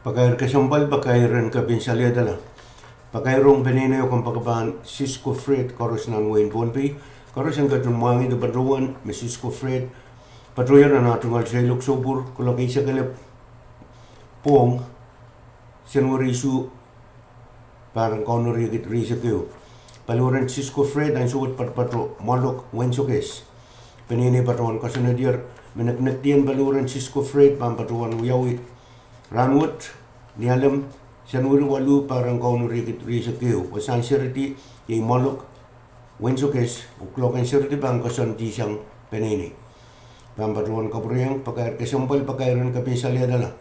Pakair kesempwal pakair en kepin saledala. Pakair ong peneinei oh kompoakepahn Cisco Freight koaros nan wehin Pohnpei. Koaros en ketin mwahngih de patohwan me Cisco Freight patohier nan ah tungoal seiloak soupwur kuloak eisek elep pwohng, Senweri isuh, pahr en Kauno riekid rieisek ehu. Paliwaren Cisco Freight ansou wet patopato mwahlok wensokes. Peneinei patohwan koasoanedier me neknektien paliwaren Cisco Freight pahn patohwan wiawi rahnwet, Nialem, Senweri waluh, pahr en Kauno riekid rieisek ehu. Wasahn seridi iei mwahlok wensokes oh kuloak en seridi pahn koasoandi sang peneinei. Pahn patohwan kapwurehiong pakair kesempwal pakair en kepin saledala.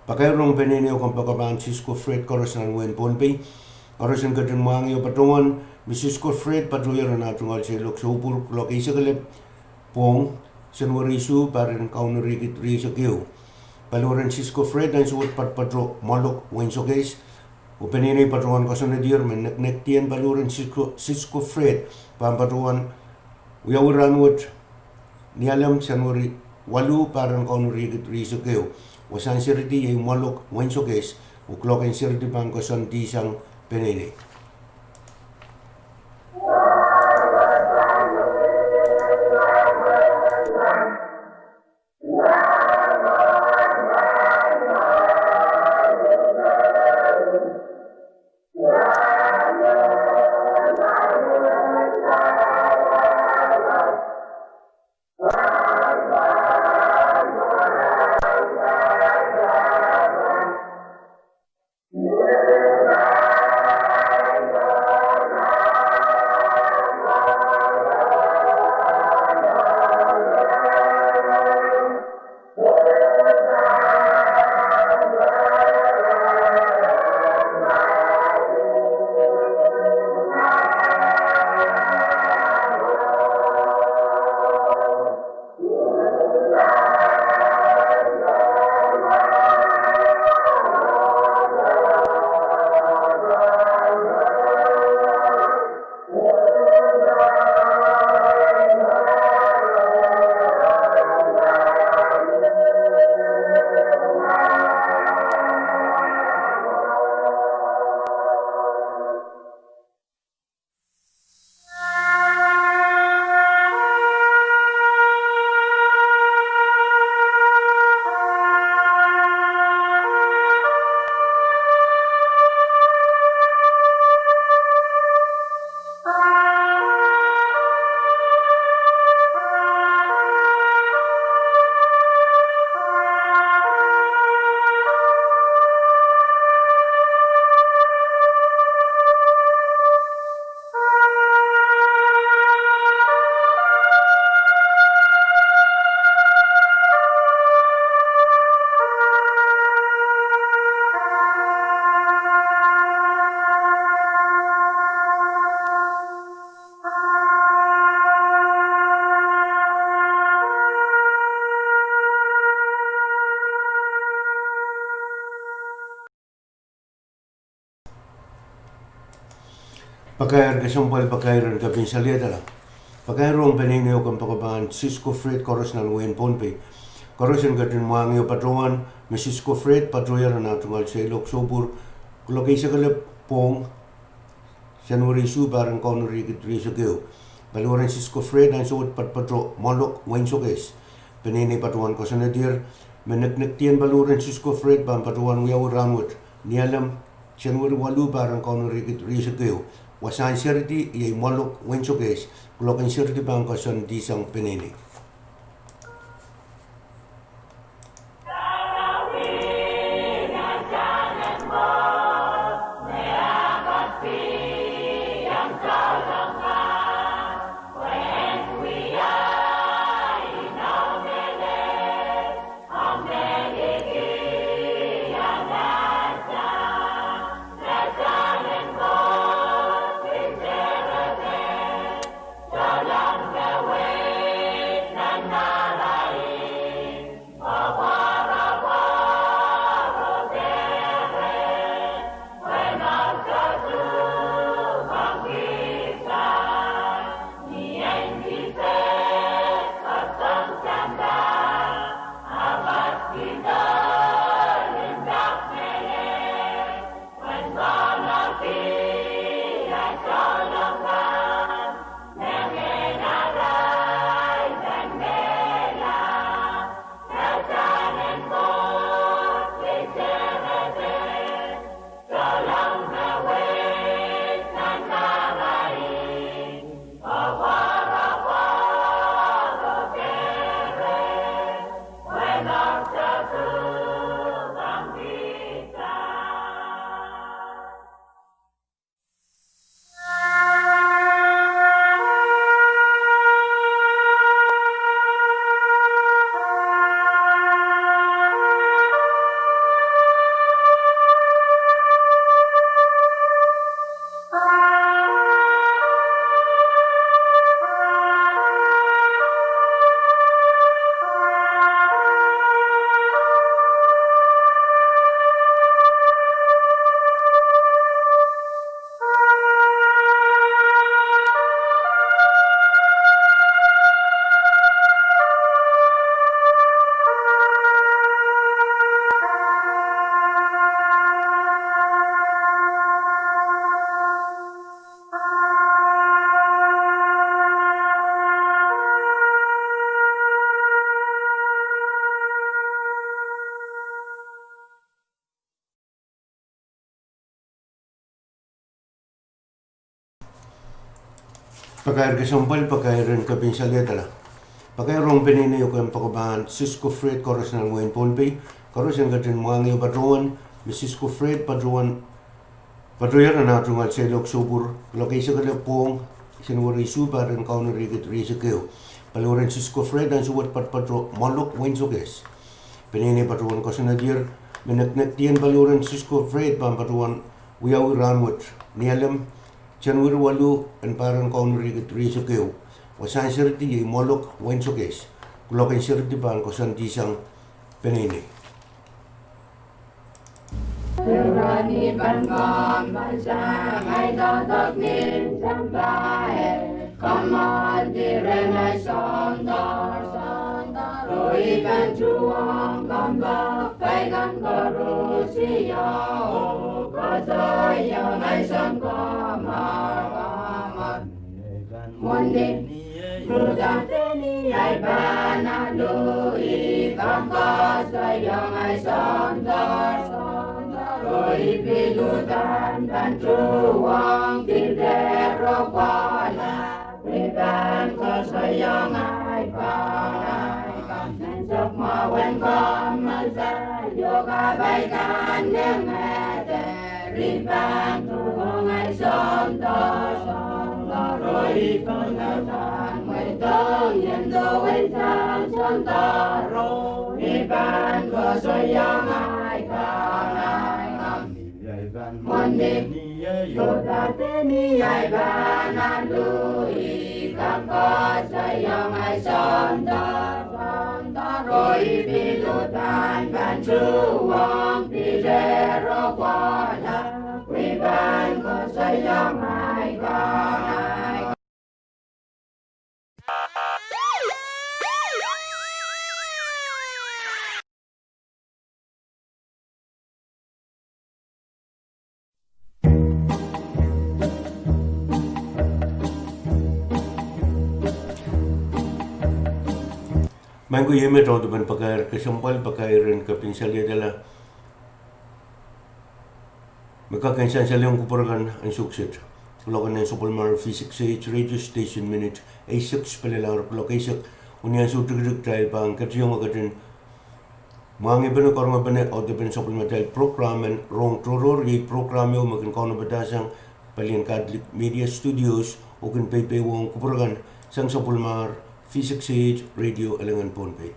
Pakair ong peneinei oh kompoakepahn Cisco Freight koaros nan wehin Pohnpei. Koaros en ketin mwahngih oh patohwan me Cisco Freight patohier nan ah tungoal seiloak soupwur kuloak eisek elep pwohng, Senweri isuh, pahr en Kauno riekid rieisek ehu. Paliwaren Cisco Freight ansou wet patopato mwahlok wensokes. Oh peneinei patohwan koasoanedier me neknektien paliwaren Cisco, Cisco Freight pahn patohwan wiawi rahnwet, Nialem, Senweri waluh, pahr en Kauno riekid rieisek ehu. Wasahn seridi iei mwahlok wensokes oh kuloak en seridi pahn koasoandi sang peneinei. Pakair kesempwal, pakair en kepin saliedala. Pakair ong peneinei oh kompoakepahn Sisko Fred koaros nan wehin Pohnpei. Koaros en ketin mwahngih oh patohwan me Sisko Fred patohier nan ah tungoal seiloak sohpwur kuloak eisek elep pwong, Senweri isuh, pahr en Kauno riekid rieisek ehu. Paliwar en Sisko Fred ansou wet patopato Mwolok, Wein Sokehs. Peneinei patohwan koasoanehdier me neknektien paliwar en Sisko Fred pahn patohwan wiawi rahnwet, Nialem, Senweri waluh, pahr en Kauno riekid rieisek ehu. Wasahn seridi iei Mwolok, Wein Sokehs. Kuloak en seridi pahn koasoandihsang peneinei. Pakair kesempwal, pakair en kepin saliedala. Pakair ong peneinei oh kompoakepahn Sisko Fred koaros nan wehin Pohnpei. Koaros en ketin mwahngih oh patohwan me Sisko Fred patohwan patohier nan ah tungoal seiloak sohpwur kuloak eisek elep pwong, Senweri isuh, pahr en Kauno riekid rieisek ehu. Paliwar en Sisko Fred ansou wet patopato Mwolok, Wein Sokehs. Peneinei patohwan koasoanehdier me neknektien paliwar en Sisko Fred pahn patohwan wiawi rahnwet, Nialem, Senweri waluh en pahr en Kauno riekid rieisek ehu. Wasahn seridi iei Mwolok, Wein Sokehs. Kuloak en seridi pahn koasoandihsang peneinei. Irail pahn kamasang ai doadoahk nin sampah, kamal diren ai Soundor, Soundor, oh I pahn tuhwong kompoak paikan koaros, oh koasoiong ai Soundor, Soundor. Mwohn ni uhdahn ni ahi pahn alu, I pahn koasoiong ahi Soundor, Soundor, oh I pil uhdahn pahn tuhwong Piter oh Paula, I pahn koasoiong ahi pahn, ahi pahn ansou mwahu en kamasang, oh kapai kan mengehdi, I pahn tuhwong ahi Soundor, Soundor, oh I pahn uhdahn mweidohng ien duwen sang Soundor, oh I pahn koasoiong ahi pahn, ahi pahn. Mwohn ni uhdahn ni ahi pahn alu, I pahn koasoiong ahi Soundor, Soundor, oh I pil uhdahn pahn tuhwong Piter oh Paula, I pahn koasoiong ahi Maing ko, iei met audepen pakair kesempwal, pakair en kepin saliedala me kak en sansalehiong kupwur kan ansou kiset. Kuloak en sapwellimar V six A H radio station minit eisek sipelelahr kuloak eisek. Ni ansou tikitik kitail pahn ketin iang ketin mwahngih pene, karonge pene audepen sapwellimatail program en Rohng Tohrohr, iei program ieu me kin kaunopada sang palien Catholic Media Studios oh kin peipeiong kupwur kan sang sapwellimar V six A H radio Elengen Pohnpei.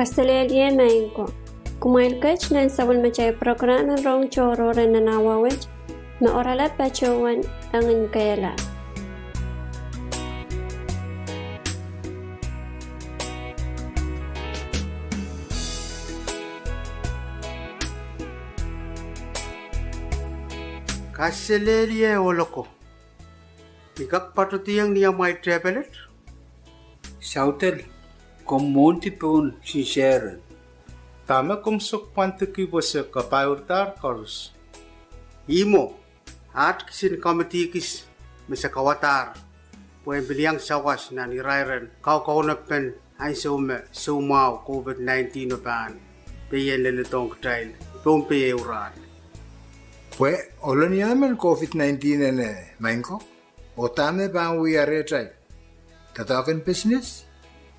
Kaselehlie maing ko. Kumwail ketin sapwellimatail program en Rohng Tohrohr en nan awa wet, me oaralap patohwan Engin Kehlap. Kaselehlie ohloko. I kak patohdiong ni amwail tepelet? Saudel, komw mwohndi pohn sinseren. Dahme komw sohte pwandiki pwe se kapaiurdahr koaros? Ihmwo, aht kisin komiti kis me se kauwadahr pwehn pil iang sawas nan irair en kaukaunopen ansou me soumwahu COVID nineteen o pahn pein leledohng kitail Pohnpei ehu rahn. Pwe ohl en ia men COVID nineteen ene, maing ko? Oh dahme pahn wia rehtail? Doadoahk en pisines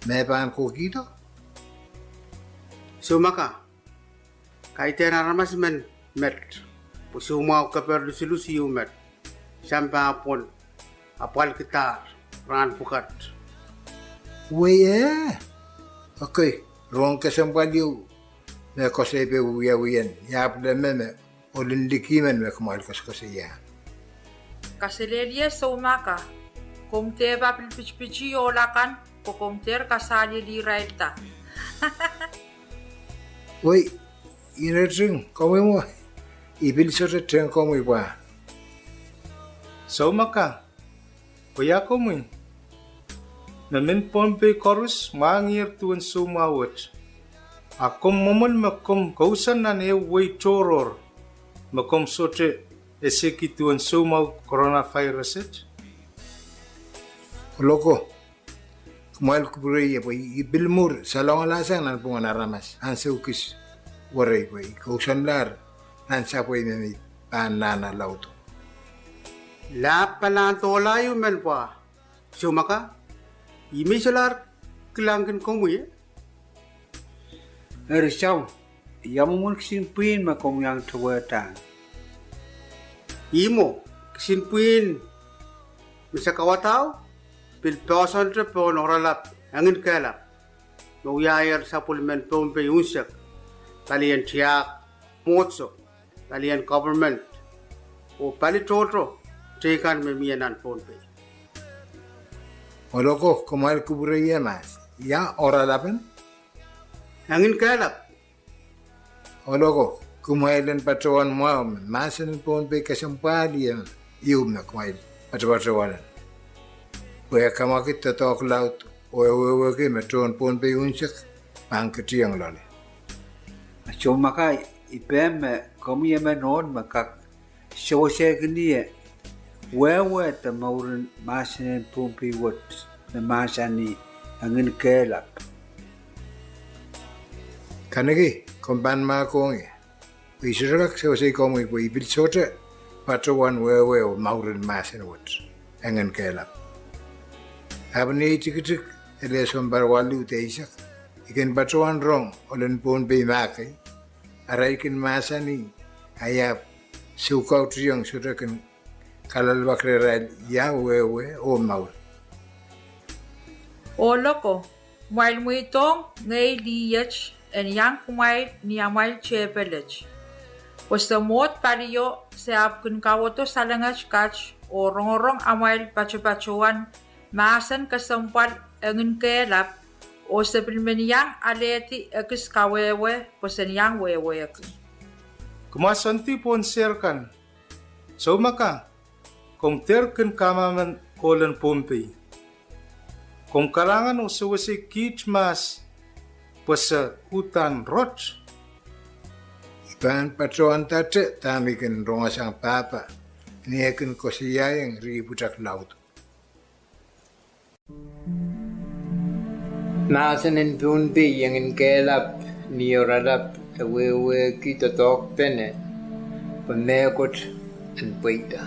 me pahn kohkihdo? Soumaka, kaidehn aramas men met, pwe soumwahu keper lusulus ieu met sampah pwon apwalkidahr rahn pwukat. Wei eh? Okay, rohng kesempwal ieu me koasoipe wiawien, ia pil me me ohl en liki men me kumwail koasokoasoia? Kaselehlie Soumaka, komw dehr pahn pil pitipiti ohl akan pwe komw dehr kasalieli irail da. Wei, I nreting komwi mwo, I pil sohte teng komwi pwa. Soumaka, koia komwi? Me mehn Pohnpei koaros mwahngiher duwen soumwahu wet. A komw mwomwen me komw kousoan nan ehu wehi tohrohr me komw sohte eseki duwen soumwahu coronavirus et? Ohloko, kumwail kupwurei ie pwe I pil mwur salongalahsang nanpwungen aramas ansou kis werei pwe I kousoanlahr nan sapwei me mi pahn nahna laudo. Lahp palahn dohla ieu men pwa. Soumaka, I me I solahr kilangkin komwi eh? Eri Saul, ia mwomwen kisin pwihn me komw iang towehda? Ihmwo, kisin pwihn me se kauwadao pil poahsoante pohn oaralap Engin Kehlap me wiahier sapwellimen Pohnpei unsek, palien tiahk, mwomwohdiso, palien government, oh pali tohto teikan me mie nan Pohnpei. Ohloko, kumwail kupwurei ie mas, ia oaralapen Engin Kehlap? Ohloko, kumwail en patohwan mwahu me mahsen en Pohnpei kesempwal ieu me kumwail patopatohwan en, pwe e kamwakid doadoahk laud oh e wehwehki me tohn Pohnpei unsek pahn ketiong loale. Soumaka, I pehm me komwi emen ohl me kak sewesehkin ie wehwehda mouren mahsen en Pohnpei wet me mahsanih Engin Kehlap. Kanekiong, komw pahn mahkohng ie, pwe I sohte kak sewesei komwi pwe I pil sohte patohwan wehwe oh mouren mahsen wet Engin Kehlap. Ahpw ni ei tikitik ele sounpar waluh de eisek, I kin patohwan rong ohl en Pohnpei mahkei, arail kin mahsanih, a I ahpw soukautiong sohte kin kaloalepek rehrail ia wehwe oh mour. Ohloko, kumwail mweidohng ngehi lihet en iang kumwail ni amwail tepelet. Pwe se mwohd palio, se ahpw kin kawedo salenget kat oh rongorong amwail patopatohwan mahsen kesempwal Engin Kehlap, oh se pil men iang alehdi ekis kawehwe pwe sen iang wehwehki. Kumwail soandi pohn sehr kan. Soumaka, komw dehr kin kamwamen kohlen Pohnpei. Komw kalahngan oh sewese kiht mahs pwe se uhdahn rot. I pahn patohwanda te dahme I kin rongosang pahpa ni eh kin koasoiaiong riei pwutak laud. Mahsen en Pohnpei Engin Kehlap, ni oaralap e wehwehki doadoahkpene pwe mehkot en pweida.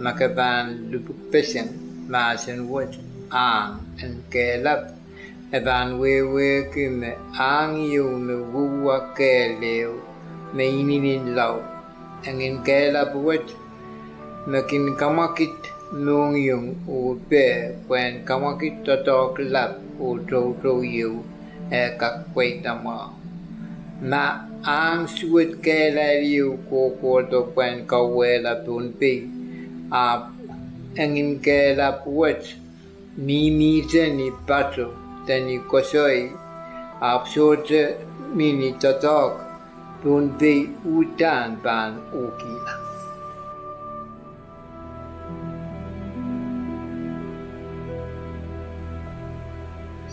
Ma ke pahn lipwukpeseng mahsen wet, ahng en kehlap e pahn wehwehki me ahng ieu me weuwa kehl ehu me inenen laud. Engin kehlap wet me kin kamwakid mohngiong oh peh pwehn kamwakid doadoahk lap oh toutou ieu e kak pweida mwahu. Ma ahng suwed kehlail ieu kohkohdo pwehn kauwehla Pohnpei, ahpw Engin Kehlap wet mihmihte ni pato de ni koasoi, ahpw sohte mi ni doadoahk, Pohnpei uhdahn pahn uhkihla.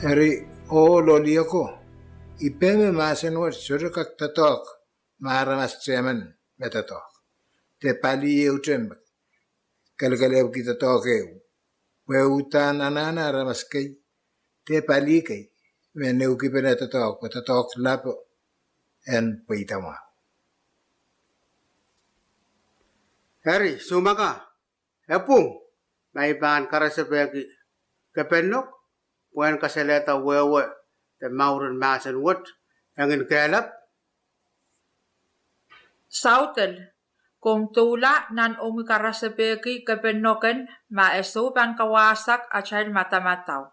Eri, ohl oh lih ako, I pehm me mahsen wet sohte kak doadoahk ma aramas tehmen me doadoahk, de pali ehute me kelekelehpwki doadoahk ehu, pwe e uhdahn anahne aramas kei de pali kei me neukipene doadoahk pwe doadoahk lapo en pweida mwahu. Eri, soumaka, e pwung ma I pahn karasepehki Kepenlok pwehn kasalehda wehwe de mouren mahsen wet Engin Kehlap? Saudel, komw doula nan omwi karasepehki Kepenloken ma e sou pahn kawasak atail madamadau.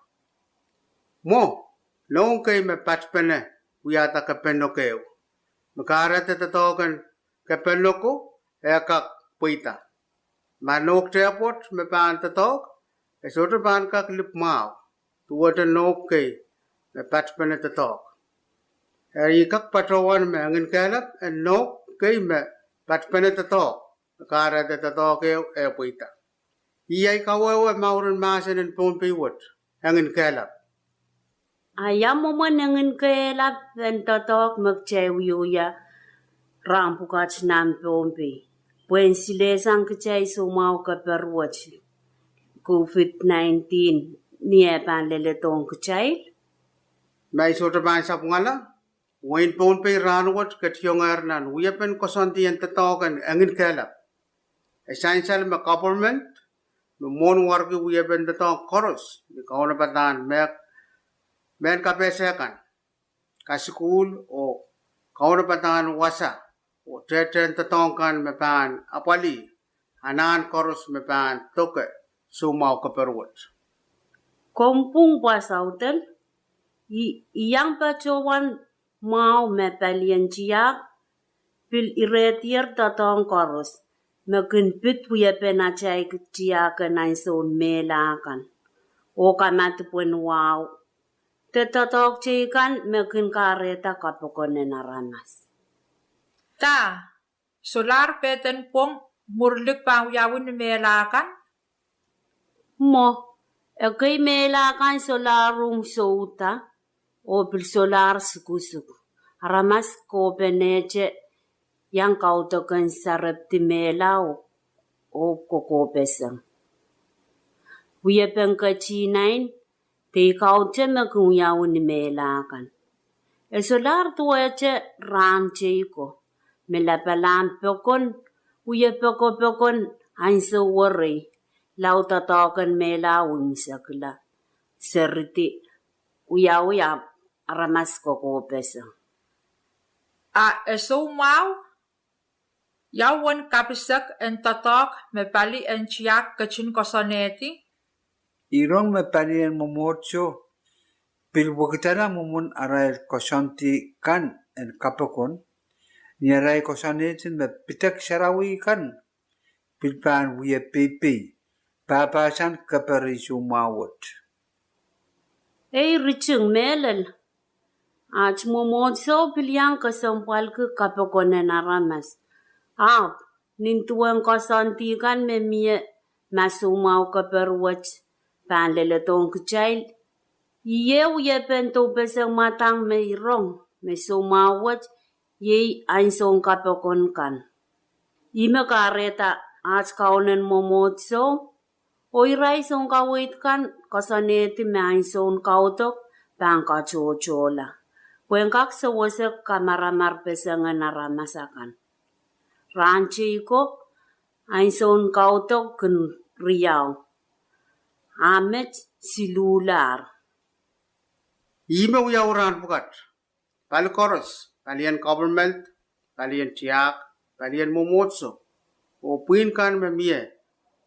Mwo, nohk kei me patpene wiahda Kepenlok ehu. Me kahrehda doadoahk en Kepenloko e kak pweida. Ma nohk dehpwoat me pahn doadoahk, e sohte pahn kak lipw mwahu, duwehte nohk kei me patpene doadoahk. Eri I kak patohwan me Engin Kehlap en nohk kei me patpene doadoahk, me kahrehda doadoahk ehu e pweida. Ih ei kawehwe mouren mahsen en Pohnpei wet Engin Kehlap. A ia mwomwen Engin Kehlap en doadoahk me kitail wiewia rahn pwukat nan Pohnpei pwehn silehsang kitail soumwahu keper wet COVID nineteen ni eh pahn leledohng kitail? Ma I sohte pahn sapwungala, wehin Pohnpei rahnwet ketidiongehr nan wiepen koasoandi en doadoahk en Engin Kehlap. E sansal me government me mwohnwarki wiepen doadoahk koaros ni kaunopadahn mehn kapehse kan, kasukuhl oh kaunopadahn wasa oh tehtehn doadoahk kan me pahn apwalih anahn koaros me pahn doke soumwahu keper wet. Komw pwung pwa Saudel, I iang patohwan mwahu me palien tiahk pil irehdier doadoahk koaros me kin pid wiepen atail tiahk en ahnsoun mehla kan oh kamadipw en wahu de doadoahk teikan me kin kahrehda kapokon en aramas. Da, solahr pehden pwong mwur lik pahn wiawi ni mehla kan? Mwo, ekei mehla kan solahr uhng souda oh pil solahr sukusuk. Aramas kohpenehte iang kaudok en sarepdi mehla oh, oh kokohpeseng. Wiepen ketihnain de ih kaudok me kin wiawi ni mehla kan. E solahr duwehte rahn tei ko me lapalahn pokon, wie pokopokon ahnsou werei, lao doadoahk en mehla imwisekla, seridi, wiawi ahpw aramas kokohpeseng. A e soumwahu? Ia uwen kapisek en doadoahk me pali en tiahk ketin koasoanehdi? I rong me palien mwomwohdiso pil wekidala mwomwen arail koasoandi kan en kapokon, Ni arail koasoanehdi me pidek sarawi kan pil pahn wie peipei, pahpahsan keper en soumwahu wet. Ei, riting, mehlel, aht mwomwohdiso pil iang kesempwalki kapokon en aramas. Ahpw nin duwen koasoandi kan me mie ma soumwahu keper wet pahn leledohng kitail, iei wiepen doupeseng mwadang me I rong me soumwahu wet iei ansoun kapokon kan. Ih me kahrehda aht kaunen mwomwohdiso oh irail sounkaweid kan koasoanehdi me ansoun kaudok pahn katohtohla, pwehn kak sewese kamaramarpeseng en aramas akan. Rahn teiko, ansoun kaudok kin riau, ah met siluhlahr. Ihme wiawi rahn pwukat. Pali koaros, palien government, palien tiahk, palien mwomwohdiso, oh pwihn kan me mie,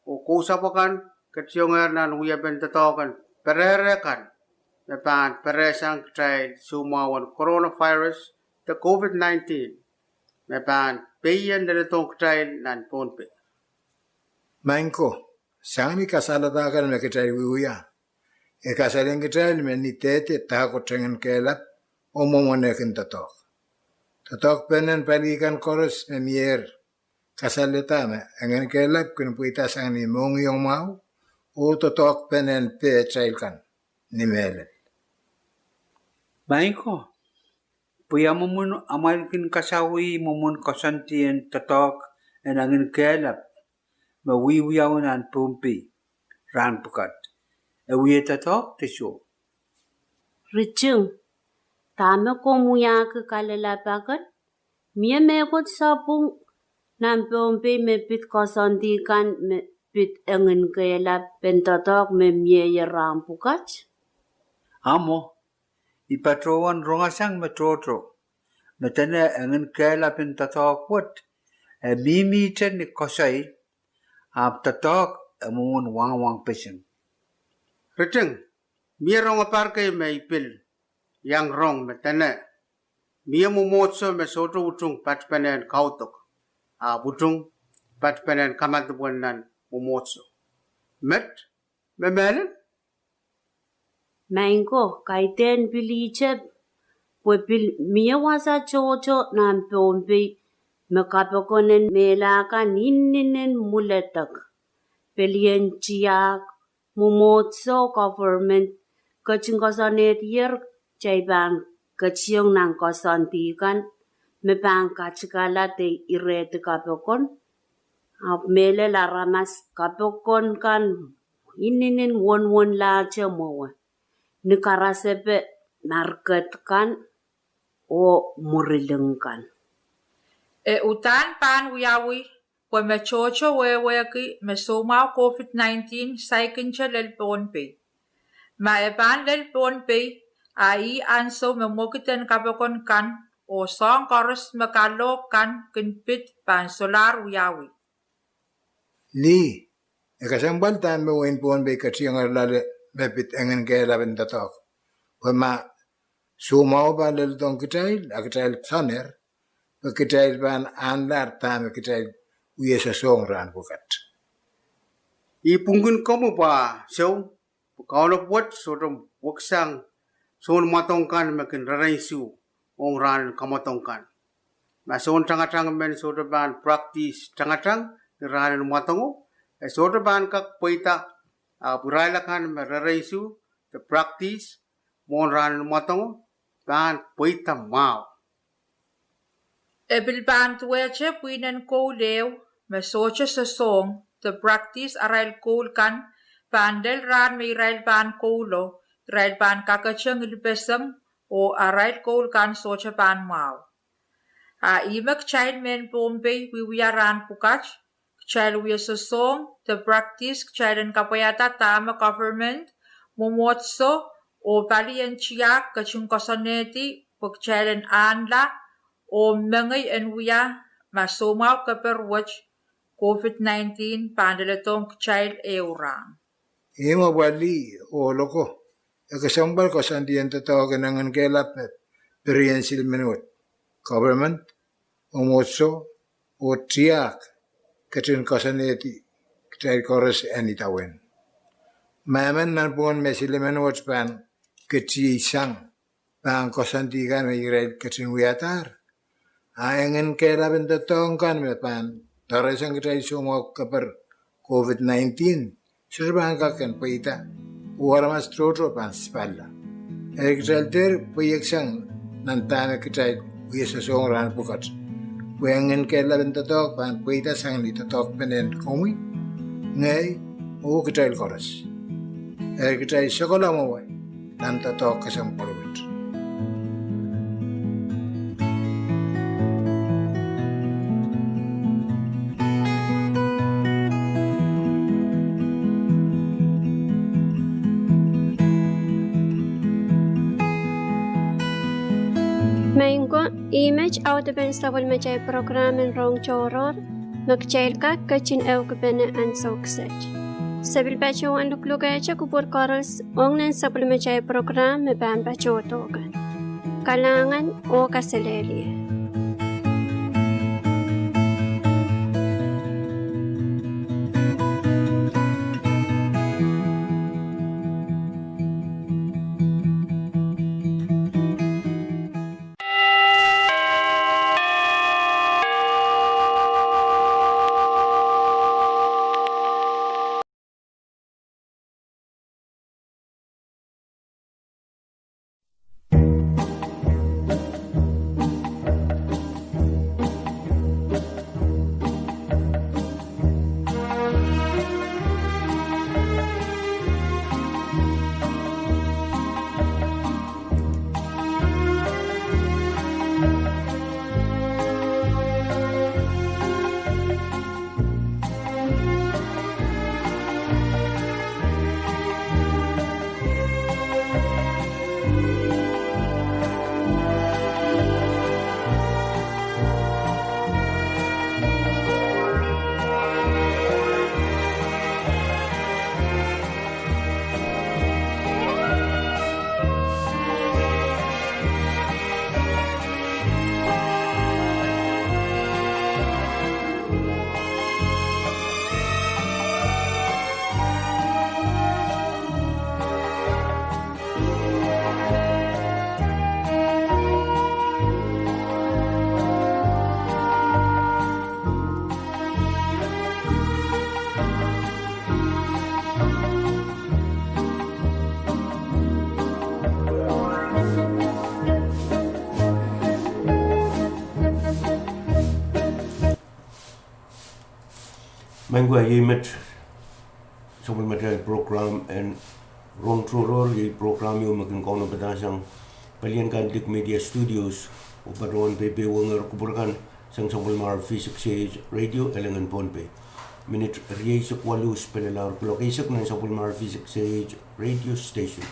oh kousapw akan, ketiongehr nan wiepen doadoahk en perehre kan me pahn perehsang kitail soumwahu en coronavirus de COVID nineteen me pahn peien leledohng kitail nan Pohnpei. Maing ko, sang ni kasalehda kan me kitail wiewia, e kasalehiong kitail me ni dehde dahkot enginkehlap oh mwomwen ehkin doadoahk. Doadoahkpenen pali kan koaros me mier kasalehda me enginkehlap kin pweida sang ni mohngiong mwahu oh doadoahkpenen pehtail kan ni mehlel. Maing ko, pwe ia mwomwen amwail kin kasawih mwomwen koasoandi en doadoahk en enginkehlap me wiewiawi nan Pohnpei rahn pwukat? E wie doadoahk de soh? Riting, dahme komw wiahki kalelapak en? Mie mehkot sapwung nan Pohnpei me pid koasoandi kan me pid enginkehlapen doadoahk me mieier rahn pwukat? Ahmo, I patohwan rongasang me tohto me dene enginkehlapen doadoahk wet e mihmihte ni koasoi, ahpw doadoahk e mwomwen wangawangpeseng. Riting, mie rongeper kei me I pil iang rong me dene mie mwomwohdiso me sohte utung patpenen kaudok, ahpw utung patpenen kamadipw en nan mwomwohdiso. Met, me mehlel? Maing ko, kaidehn pil ihte, pwe pil mie wasa tohto nan Pohnpei me kapokon en mehla kan inenen mwiledek. Pelien tiahk, mwomwohdiso, government, ketin koasoanehdier kitail pahn ketiong nan koasoandi kan me pahn katikala de irehdi kapokon. Ahpw mehlel, aramas, kapokon kan inenen wonwonlahte mwowe ni karasepe market kan oh mwuri ling kan. E uhdahn pahn wiawi, pwe me tohto wehwehki me soumwahu COVID nineteen saikinte lel Pohnpei. Ma e pahn lel Pohnpei, a ih ansou me mwekid en kapokon kan oh soahng koaros me kalohk kan kin pid pahn solahr wiawi. Lih, e kesempwal dahme wehin Pohnpei ketiengehr loale me pid enginkehlapen doadoahk, pwe ma soumwahu pahn leledohng kitail a kitail soanehr, pwe kitail pahn ahnlahr dahme kitail wie sosohng rahn pwukat. I pwungkin komwi pwe sou, pwe kaunop wet sohte weksang soun mwadong kan me kin rerensu ong rahn en kamwadong kan. Ma soun tangatang men sohte pahn practice tangatang ni rahn en mwadongo, e sohte pahn kak pweida, ahpw irail akan me rerensu de practice mwohn rahn en mwadongo pahn pweida mwahu. E pil pahn duwehte pwihn en koul ehu me sohte sosohng de practice arail koul kan pahn lel rahn me irail pahn koulo, irail pahn kakete ngilipeseng oh arail koul kan sohte pahn mwahu. A ihme kitail mehn Pohnpei wiewia rahn pwukat, kitail wie sosohng de practice kitail en kapwaiada dahme government, mwomwohdiso oh palien tiahk ketin koasoanehdi pwe kitail en ahnla oh mengei en wia ma soumwahu keper wet COVID nineteen pahn leledohng kitail ehu rahn. Ihme pwe lih, ohl oko, e kesempwal koasoandi en doadoahk en enginkehlap me perien silimen wet, government, mwomwohdiso, oh tiahk ketin koasoanehdi kitail koaros en idawehn. Ma emen nanpwungen me silimen wet pahn ketieisang pahn koasoandi kan me irail ketin wiadahr, a engin kehlapen doadoahk kan me pahn doareseng kitail soumwahu keper COVID nineteen, sohte pahn kak en pweida, oh aramas tohto pahn sipalla. Eri kitail dehr pweieksang nan dahme kitail wia sosohng rahn pwukat. Pwe engin kehlapen doadoahk pahn pweida sang ni doadoahkpen en komwi, ngehi, oh kitail koaros. Eri kitail sokala mwowe nan doadoahk kesempwal wet. Maing ko, ih met audepen sapwellimatail program en Rong Tohrohr, me kitail kak ketin ehukipene ansou kiset. Se pil patohwan luklukehte kupwur koaros ong nan sapwellimatail program me pahn patohdo kan. Kalahngan oh kaselehlie. Maing ko, iei met sapwellimatail program en Rong Tohrohr, iei program ieu me kin kaunopada sang pelien Catholic Media Studios, oh patohwan peipeienger kupwur kan sang sapwellimar V six K H Radio, Elengen, Pohnpei. Minit rieisek waluh sipelelahr kuloak eisek nan sapwellimar V six K H Radio Station.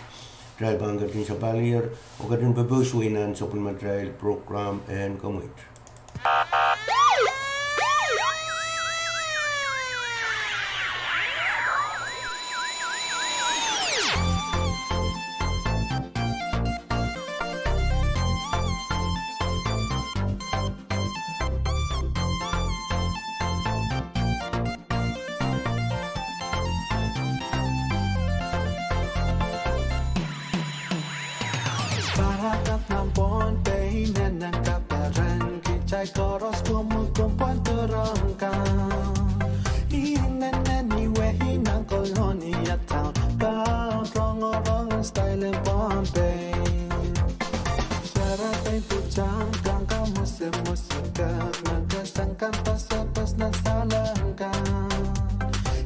Kitail pahn ketin sapahl ier, oh ketin pepous wei nan sapwellimatail program en komweit. Parakapw nan Pohnpei, nenen kaperen kitail koaros, pwe mwukum pwon turong kan. Inenen iwe inan Kolonia Town, pahn rongorong style en Pohnpei. Sarawi pahn pwutak kan, kamusemus kan, nan tesen kan, pasapasa nan salengan.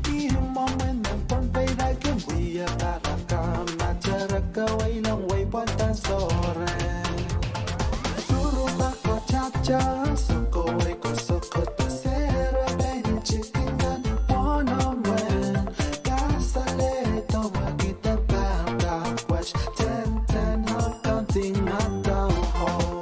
Ih mwomwen nan Pohnpei, irail kin wia parakapw, ma tara kawei long wei pwoat kan sohte. Suruh pak ko chapcha, soko wei ko soko ta sera ben chicken nan pwonomwen. Kasale to wagi te pahn ta wash, ten ten hot counting at the home.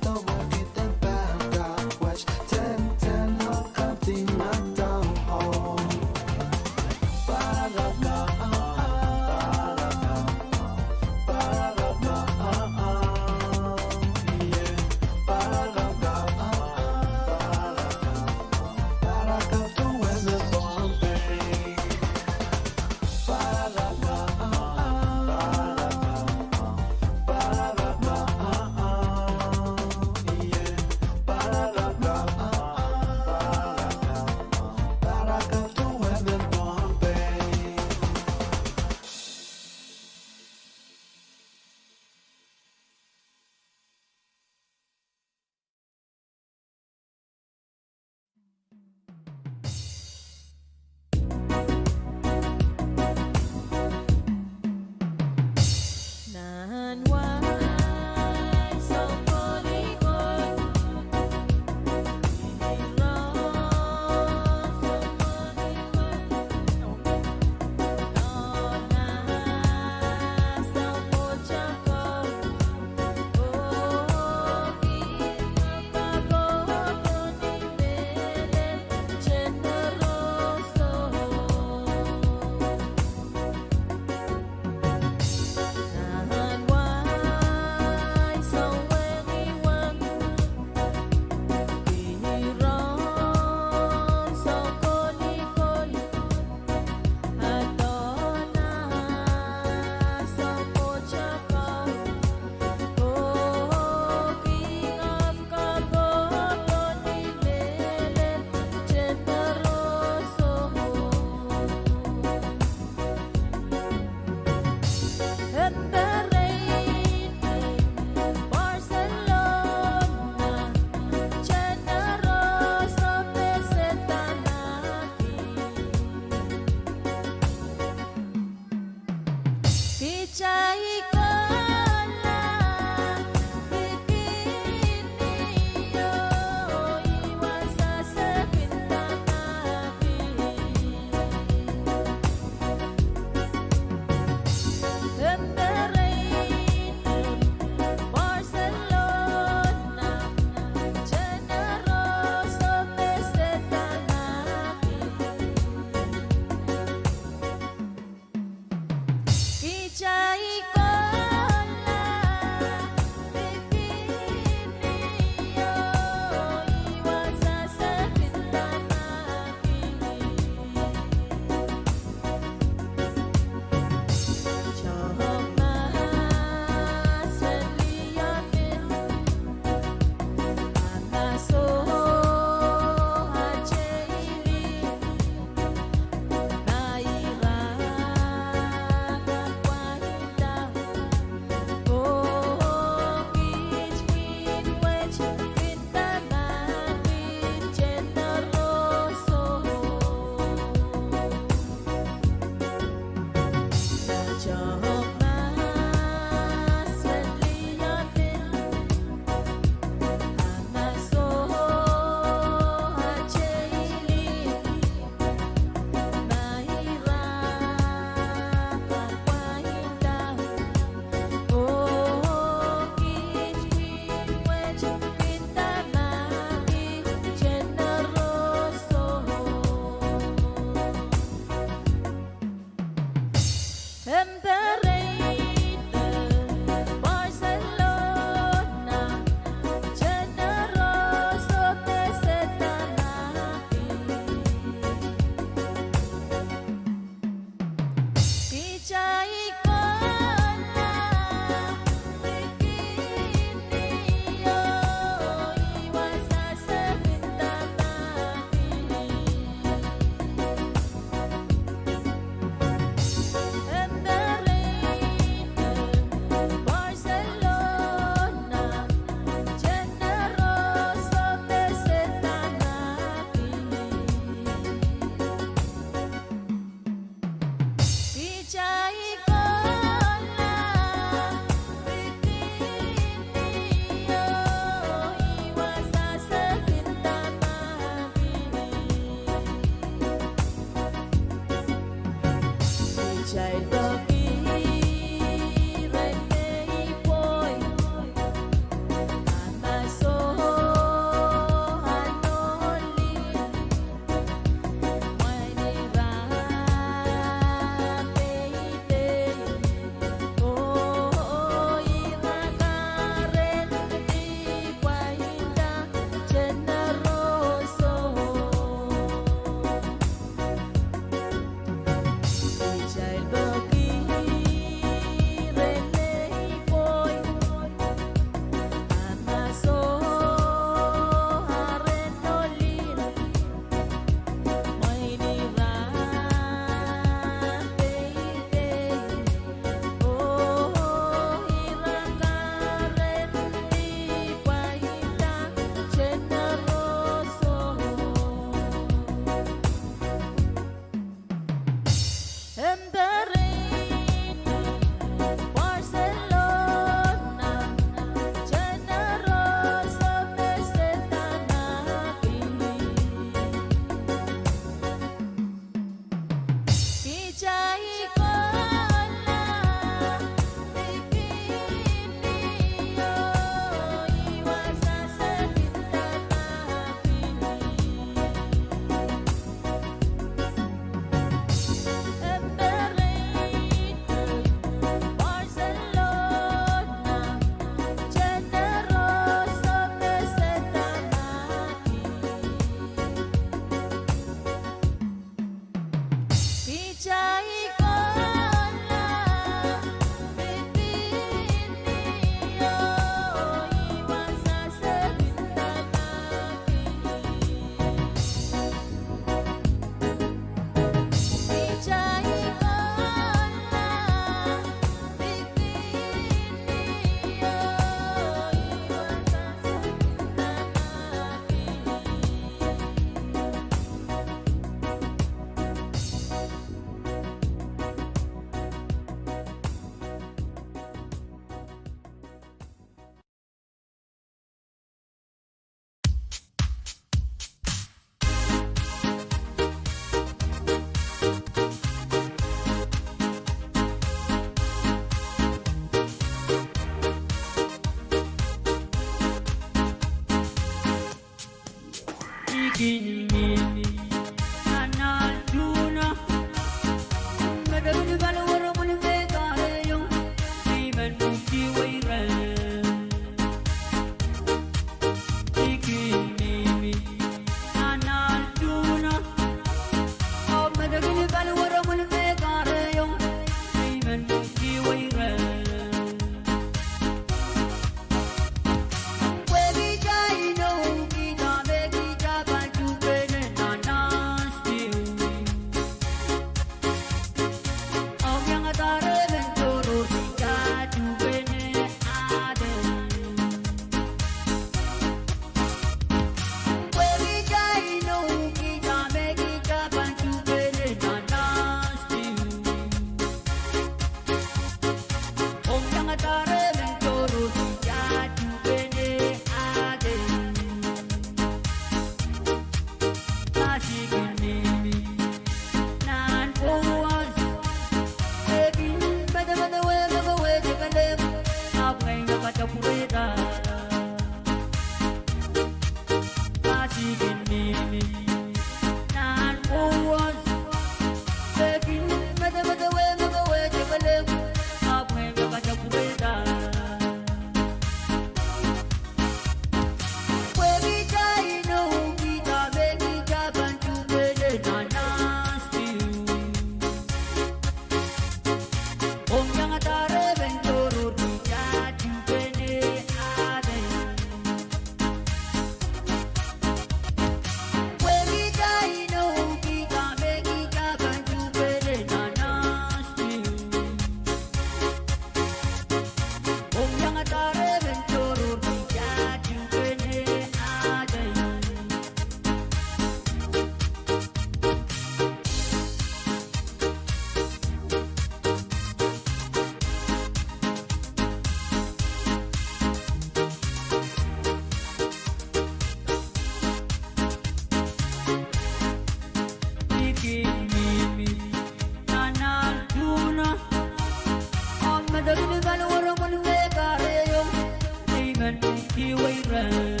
Iwei ren.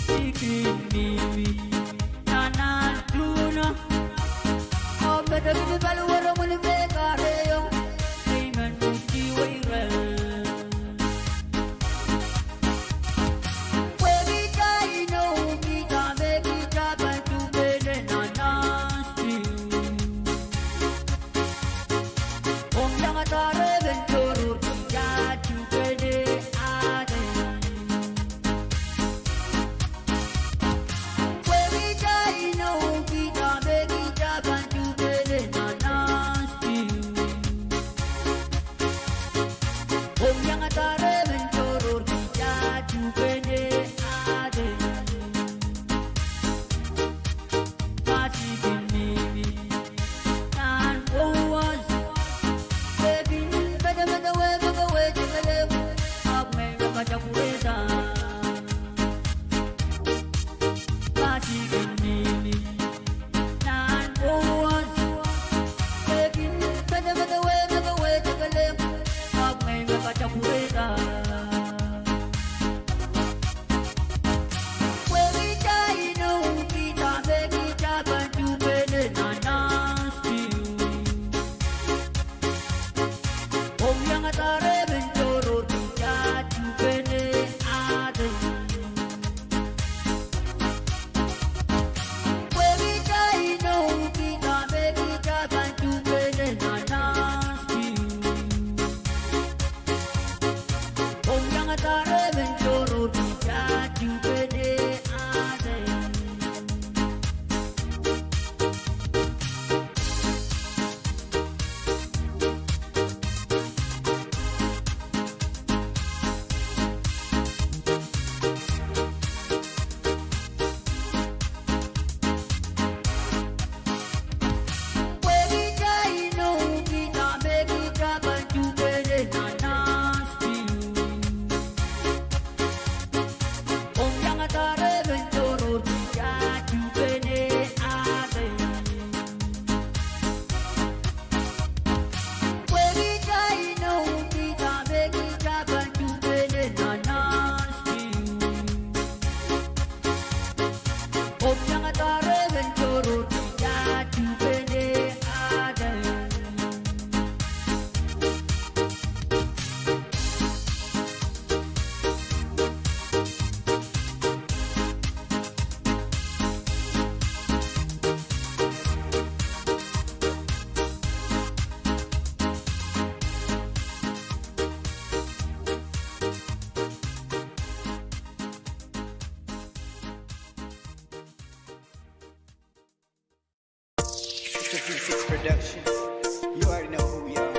Sikin mihmi nan ahl tuhno. Oh medek ni paliweremwen me kahrehiong. Amen. Iwei ren. Pwehki dahme inou kita me kita pahn tuhpene nan ahl siu. Ong iangada rehn tohrohr kita tuhpene ahl. Pwehki dahme inou kita me kita pahn tuhpene nan ahl siu. Ong iangada rehn tohrohr kita tuhpene ahl. Ma sikin mihmi nan kowas. Pekin medemedewe me ke wehwehki kelehpw, ahpw ngehi me kapwurehda. Ma sikin mihmi nan kowas. Pekin medemedewe me ke wehwehki kelehpw, ahpw ngehi me kapwurehda. Pwehki dahme inou kita me kita pahn tuhpene nan ahl siu. Ong iangada rehn tohrohr kita tuhpene ahl. Pwehki dahme inou kita me kita pahn tuhpene nan ahl siu. Ong iangada rehn tohrohr kita tuhpene ahl. Pwehki dahme inou kita me kita pahn tuhpene nan ahl siu. Ong iangada rehn tohrohr kita tuhpene ahl. Pwehki dahme inou kita me kita pahn tuhpene nan ahl siu. Ong iangada rehn tohrohr kita tuhpene ahl. It's a V six production. You already know who we are.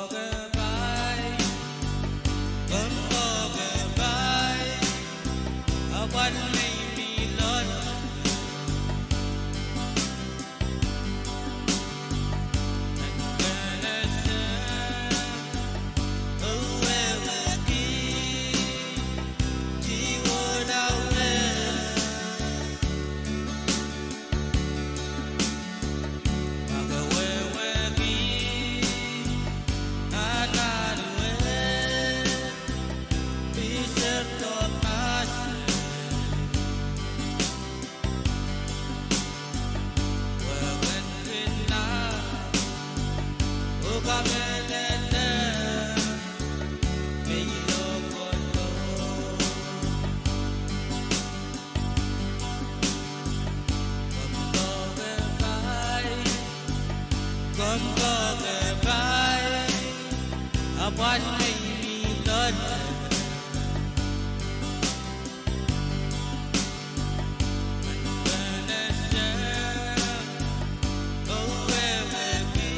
Kompoakepahi, kompoakepahi, ahpw pwehn mie mi loale. Nan penese, oh wehwehki, Siwohla wet. Ma ke wehwehki anahn wet, pil ser tohn mahsen. Wehwehki nah, oh kamehlele, me I lokolo. Kompoakepahi, kompoakepahi, ahpw pwehn mie mi loale. Nan penese, oh wehwehki,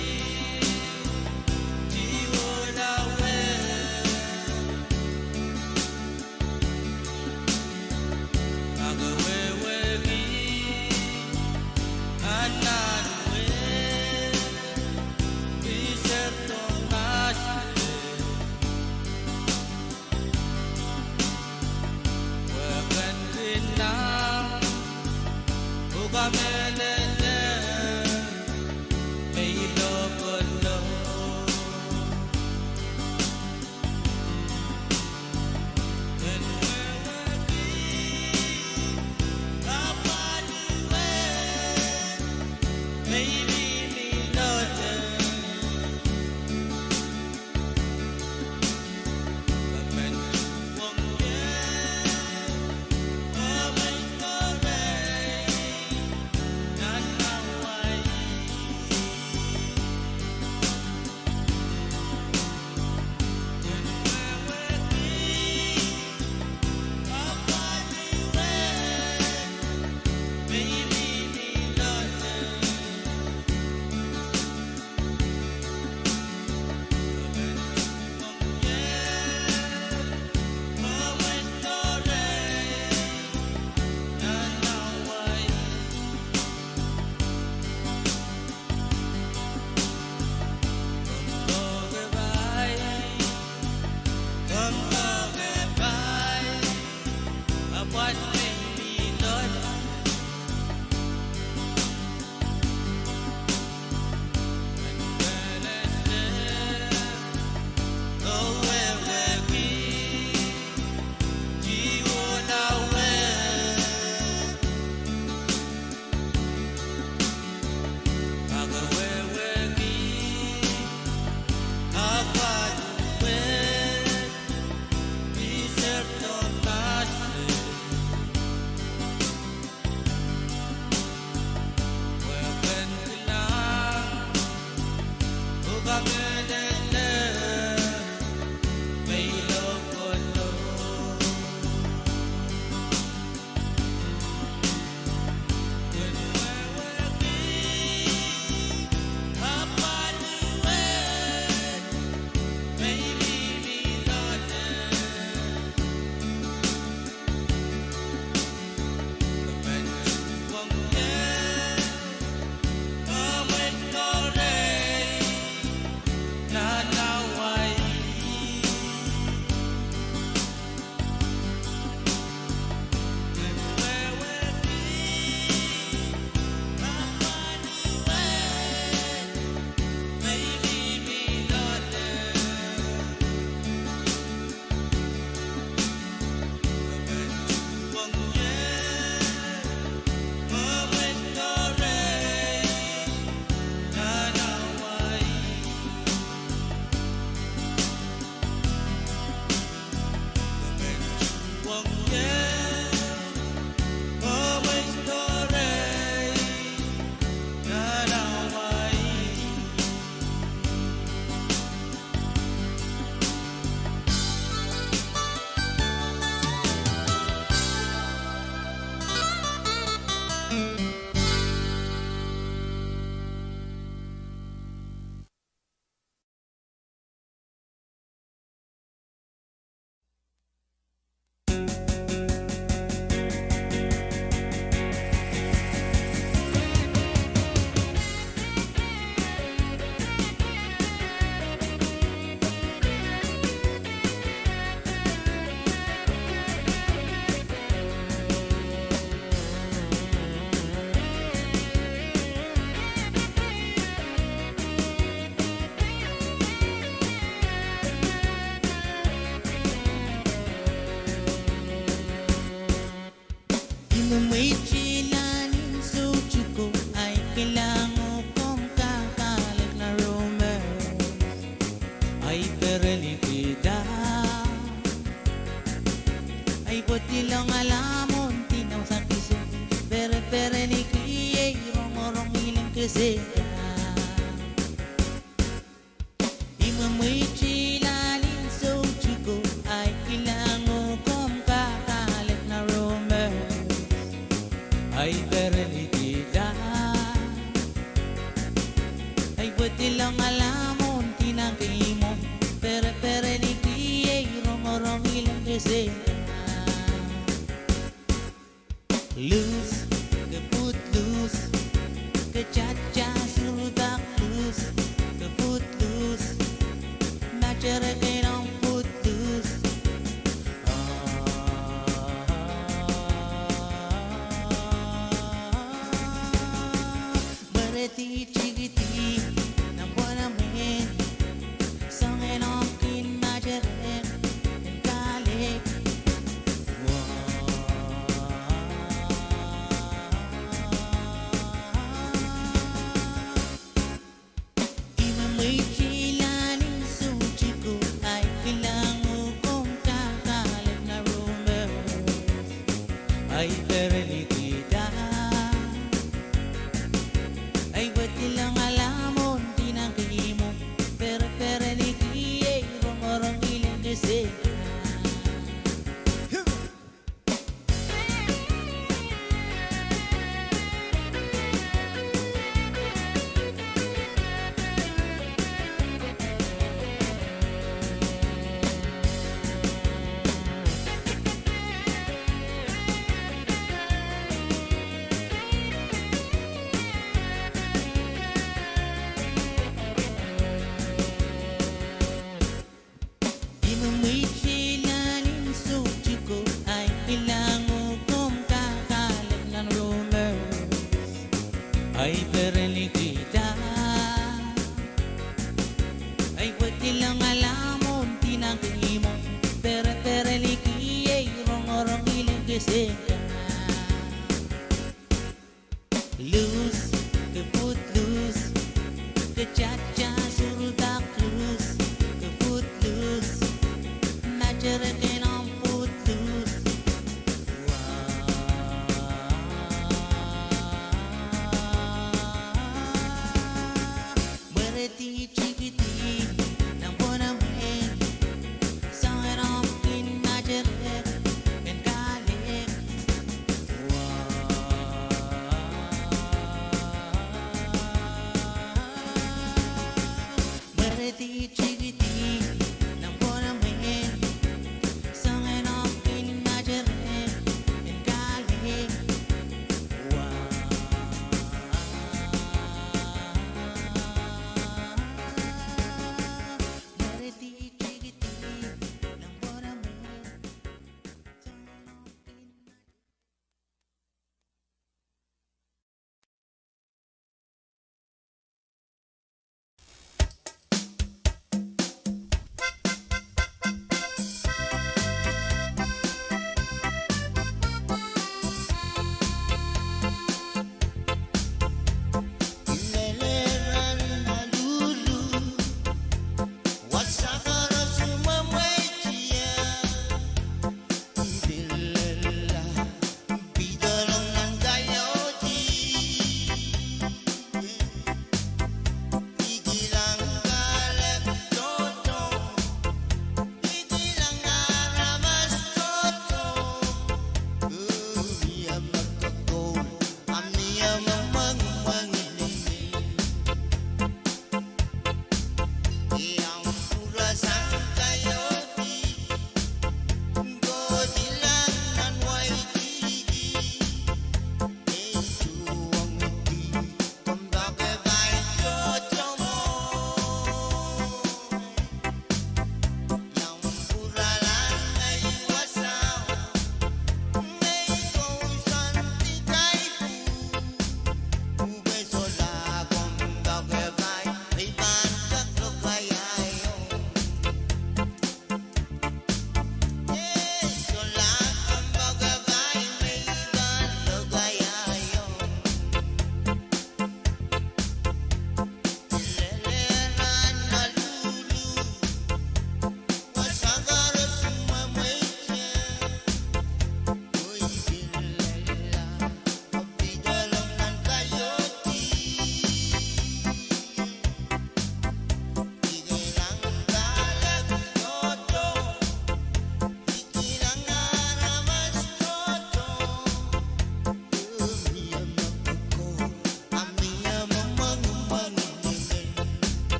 Siwohla wet. Ma ke wehwehki anahn wet, pil ser tohn mahsen. Mweidohng lahlin soutuko, ahi kilang uhk komw kak alehda nan rumor. Ahi perelikihda. Ahi pwedilong alamwo ndinong sang kiso. Pereperelikihda, rongorong ileng kesehda. Ih me mweidohng lahlin soutuko, ahi kilang uhk komw kak alehda nan rumor. Ahi perelikihda. Ahi pwedilong alamwo ndinong kihmwo. Pereperelikihda, rongorong ileng kesehda. Loose, ke footloose, ke tatail surudak loose, ke footloose, materek en omw footloose. Mwerehdi tikidi, nan pwohn mwein, soangen omw kin materek en kahlek. Ih me mweidohng lahlin soutuko, ahi kilang uhk komw kak alehda nan rumor. Ahi perelikihda. Ahi pwedilong alamwo ndinong kihmwo. Pereperelikihda, rongorong ileng kesehda. Ih me mweidohng lahlin soutuko, ahi kilang uhk komw kak alehda nan rumor. Ahi perelikihda. Ahi pwedilong alamwo ndinong kihmwo. Pereperelikihda, rongorong ileng kesehda. Loose, ke footloose, ke tatail surudak loose, ke footloose, materek en omw footloose. Mwerehdi tikidi, nan pwohn mwein, soangen omw kin materek en kahlek. Mwerehdi tikidi, nan pwohn mwein, soangen omw kin materek en kahlek.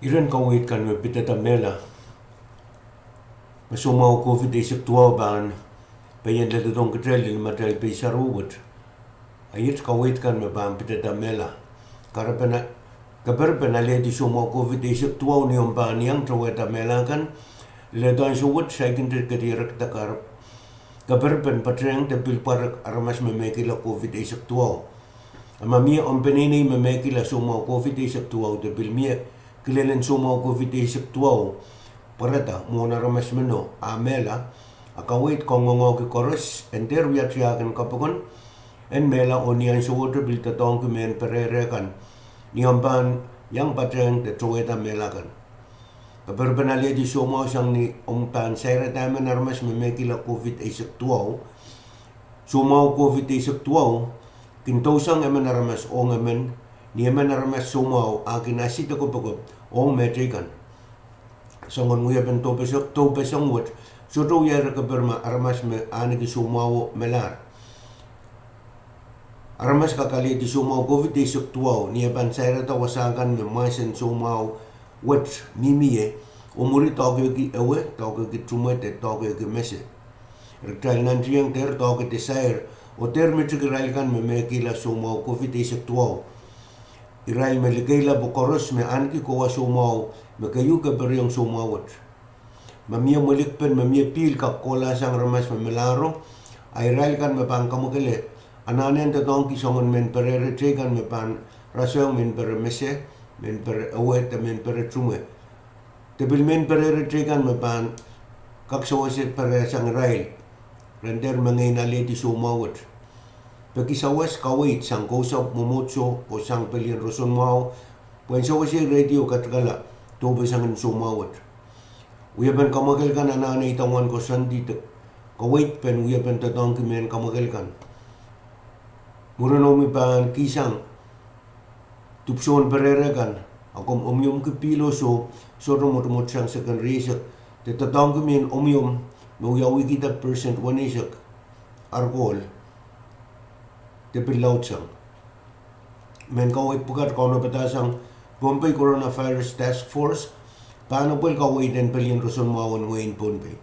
Iren kaweid kan me pidada mehla me soumwahu COVID eisek duwau pahn pein leledohng kitail lel me atail pei sarawi wet. A iet kaweid kan me pahn pidada mehla. Keper, keperpen alehdi soumwahu COVID eisek duwau ni omw pahn iang towehda mehla kan. Leledo ansou wet saikinte kedierek de keperpen patehng de pil pwarek aramas me mehkihla COVID eisek duwau. A ma mie omw peneinei me mehkihla soumwahu COVID eisek duwau de pil mie kilelen soumwahu COVID eisek duwau pwarada mwohn aramas meno a mehla, a kaweid kangoange koaros en dehr wia tiahk en kapokon en mehla oh ni ansowohte pil doadoahngki mehn perehre kan ni omw pahn iang patehng de towehda mehla kan. Keperpen alehdi soumwahu sang ni omw pahn sairada emen aramas me mehkihla COVID eisek duwau. Soumwahu COVID eisek duwau kin dousang emen aramas ong emen, ni emen aramas soumwahu a kin asi de kopokop ong mehteikan. Soangen wiepen doupeseng, doupeseng wet, sohte wia ire keper me aramas me ahneki soumwahuo melahr. Aramas kak alehdi soumwahu COVID eisek duwau ni e pahn sairada wasa kan me mwahsen soumwahu wet mihmi ie, oh mwuri doahkehki ewe, doahkehki tumwe de doahkehki mese. Eri kitail nantihong dehr doahke de sair oh dehr mitik irail kan me mehkihla soumwahu COVID eisek duwau. Irail me likeila pwe koaros me ahneki kowa soumwahu me keieu keperiong soumwahu wet. Ma mie mwelikpen me mie pihl kak kohla sang aramas me melahro, a irail kan me pahn kamwakele anahne en doadoahngki soangen mehn perehre teikan me pahn rasehng mehn pere mese, mehn pere ewe de mehn pere tumwe. De pil mehn perehre teikan me pahn kak sewese pere sang irail, ren dehr mengei en alehdi soumwahu wet. Peki sawas kaweid sang kousapw mwomwohdiso oh sang pelien roson mwahu, pwehn sewesei radio katikala doupeseng en soumwahu wet. Wiepen kamwakel kan anahne idawehn koasoandi de kaweid pen wiepen doadoahngki mehn kamwakel kan. Mwurin omwi pahn kihsang dipwisoun perehre kan, a komw omwiomwki pihl oh soh, sohte mwotomwot sang seken rieisek, de doadoahngki mehn omwiomw me wiawihkihda persent weneisek ar kohl, de pil laudsang. Mehn kaweid pwukat kaunopada sang Pohnpei Coronavirus Task Force, pahn epwel kaweid en pelien roson mwahu en wehin Pohnpei.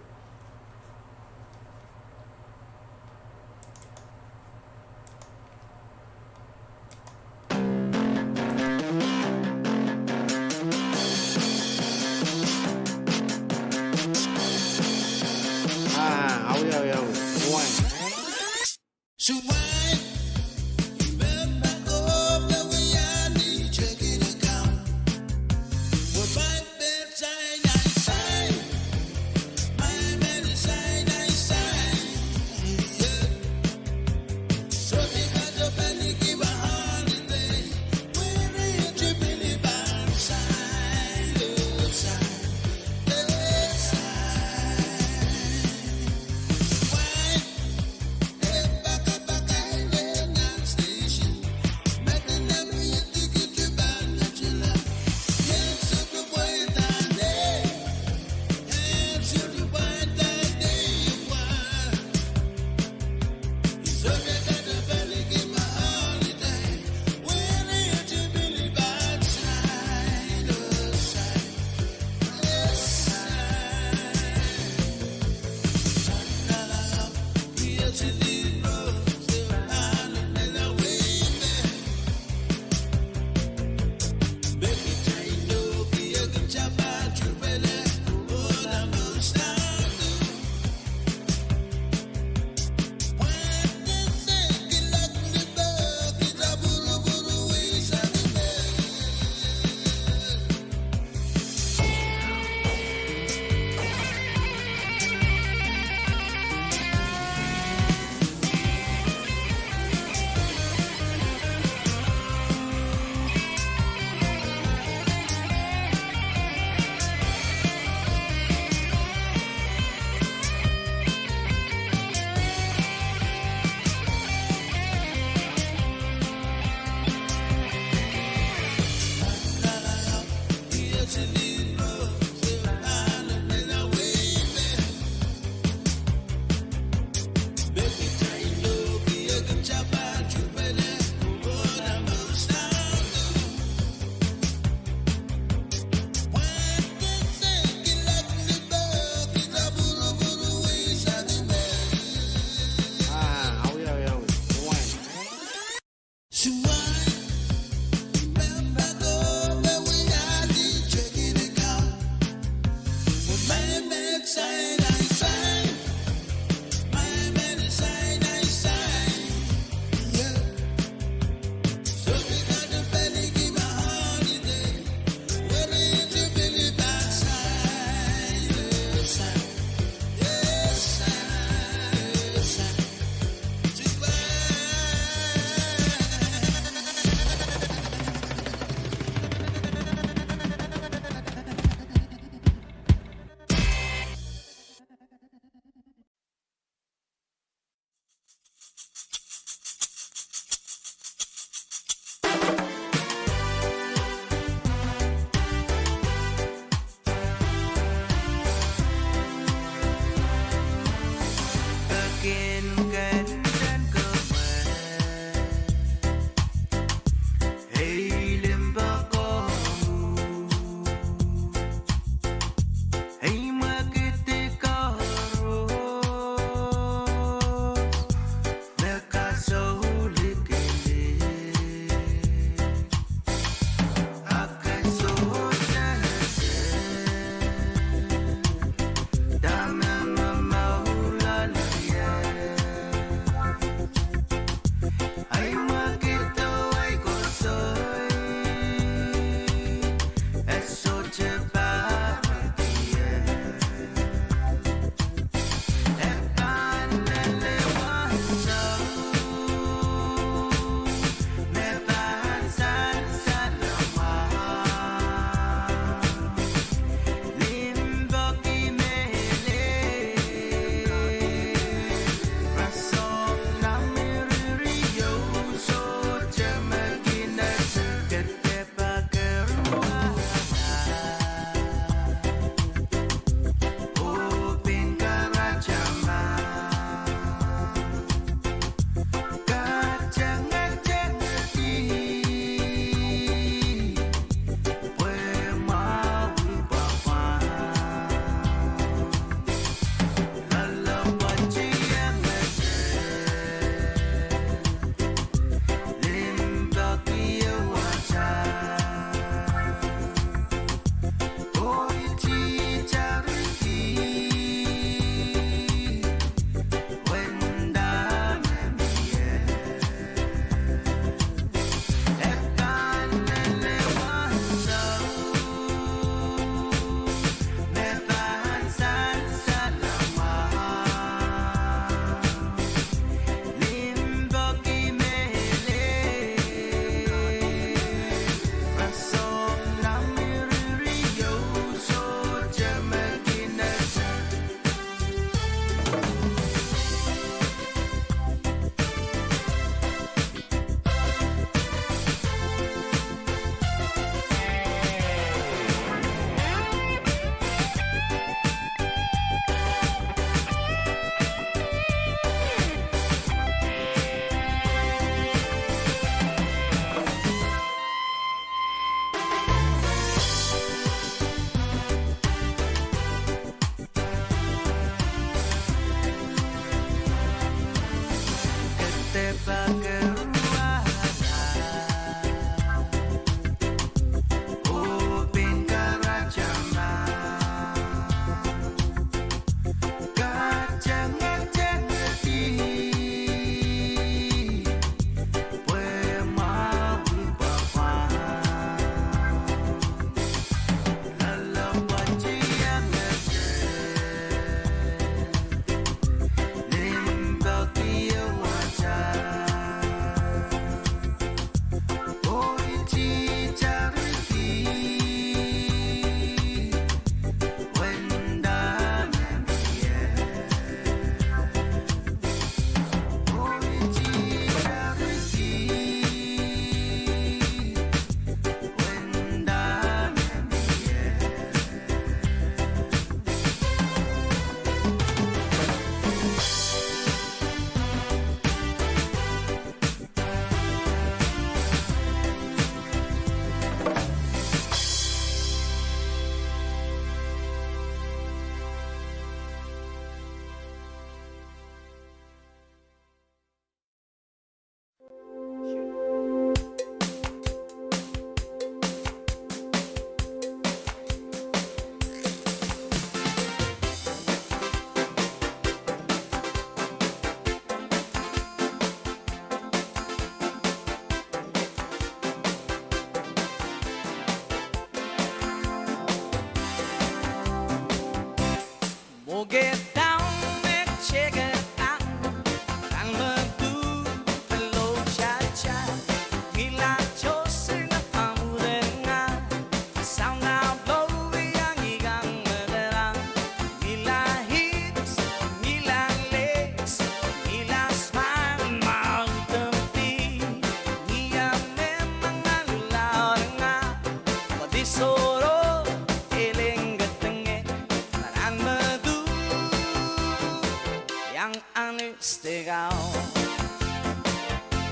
Iang aniste kau,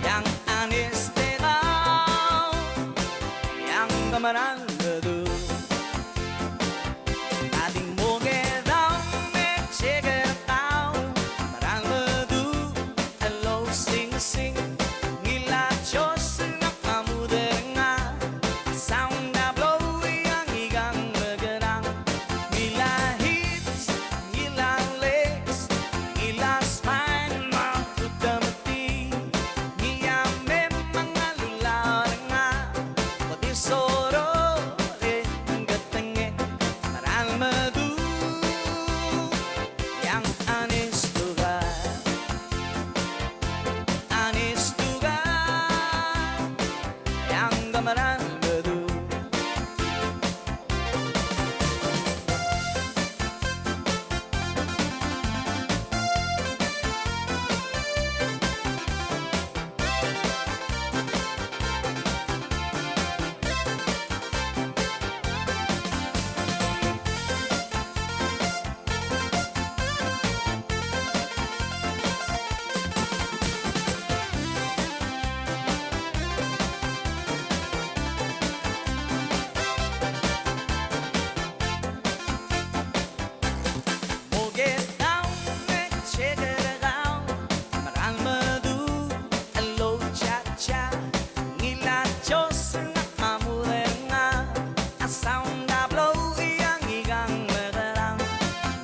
iang aniste kau, iang kamaran medu. Ating mwohngedau me teke kau, kamaran medu, elo singsing, ngila chosin a kamudenga, sound a blowing, iang igang megenang, ngila hips, ngila legs, ngila spine, ma kutamati, ngia me mangalu larenga, kodi soro, e, ngetenge, kamaran medu, iang aniste kau, aniste kau, iang kamaran medu. Mwohngedau me teke kau, kamaran medu, elo chacha, ngila chosin a kamudenga, a sound a blowing, iang igang megenang,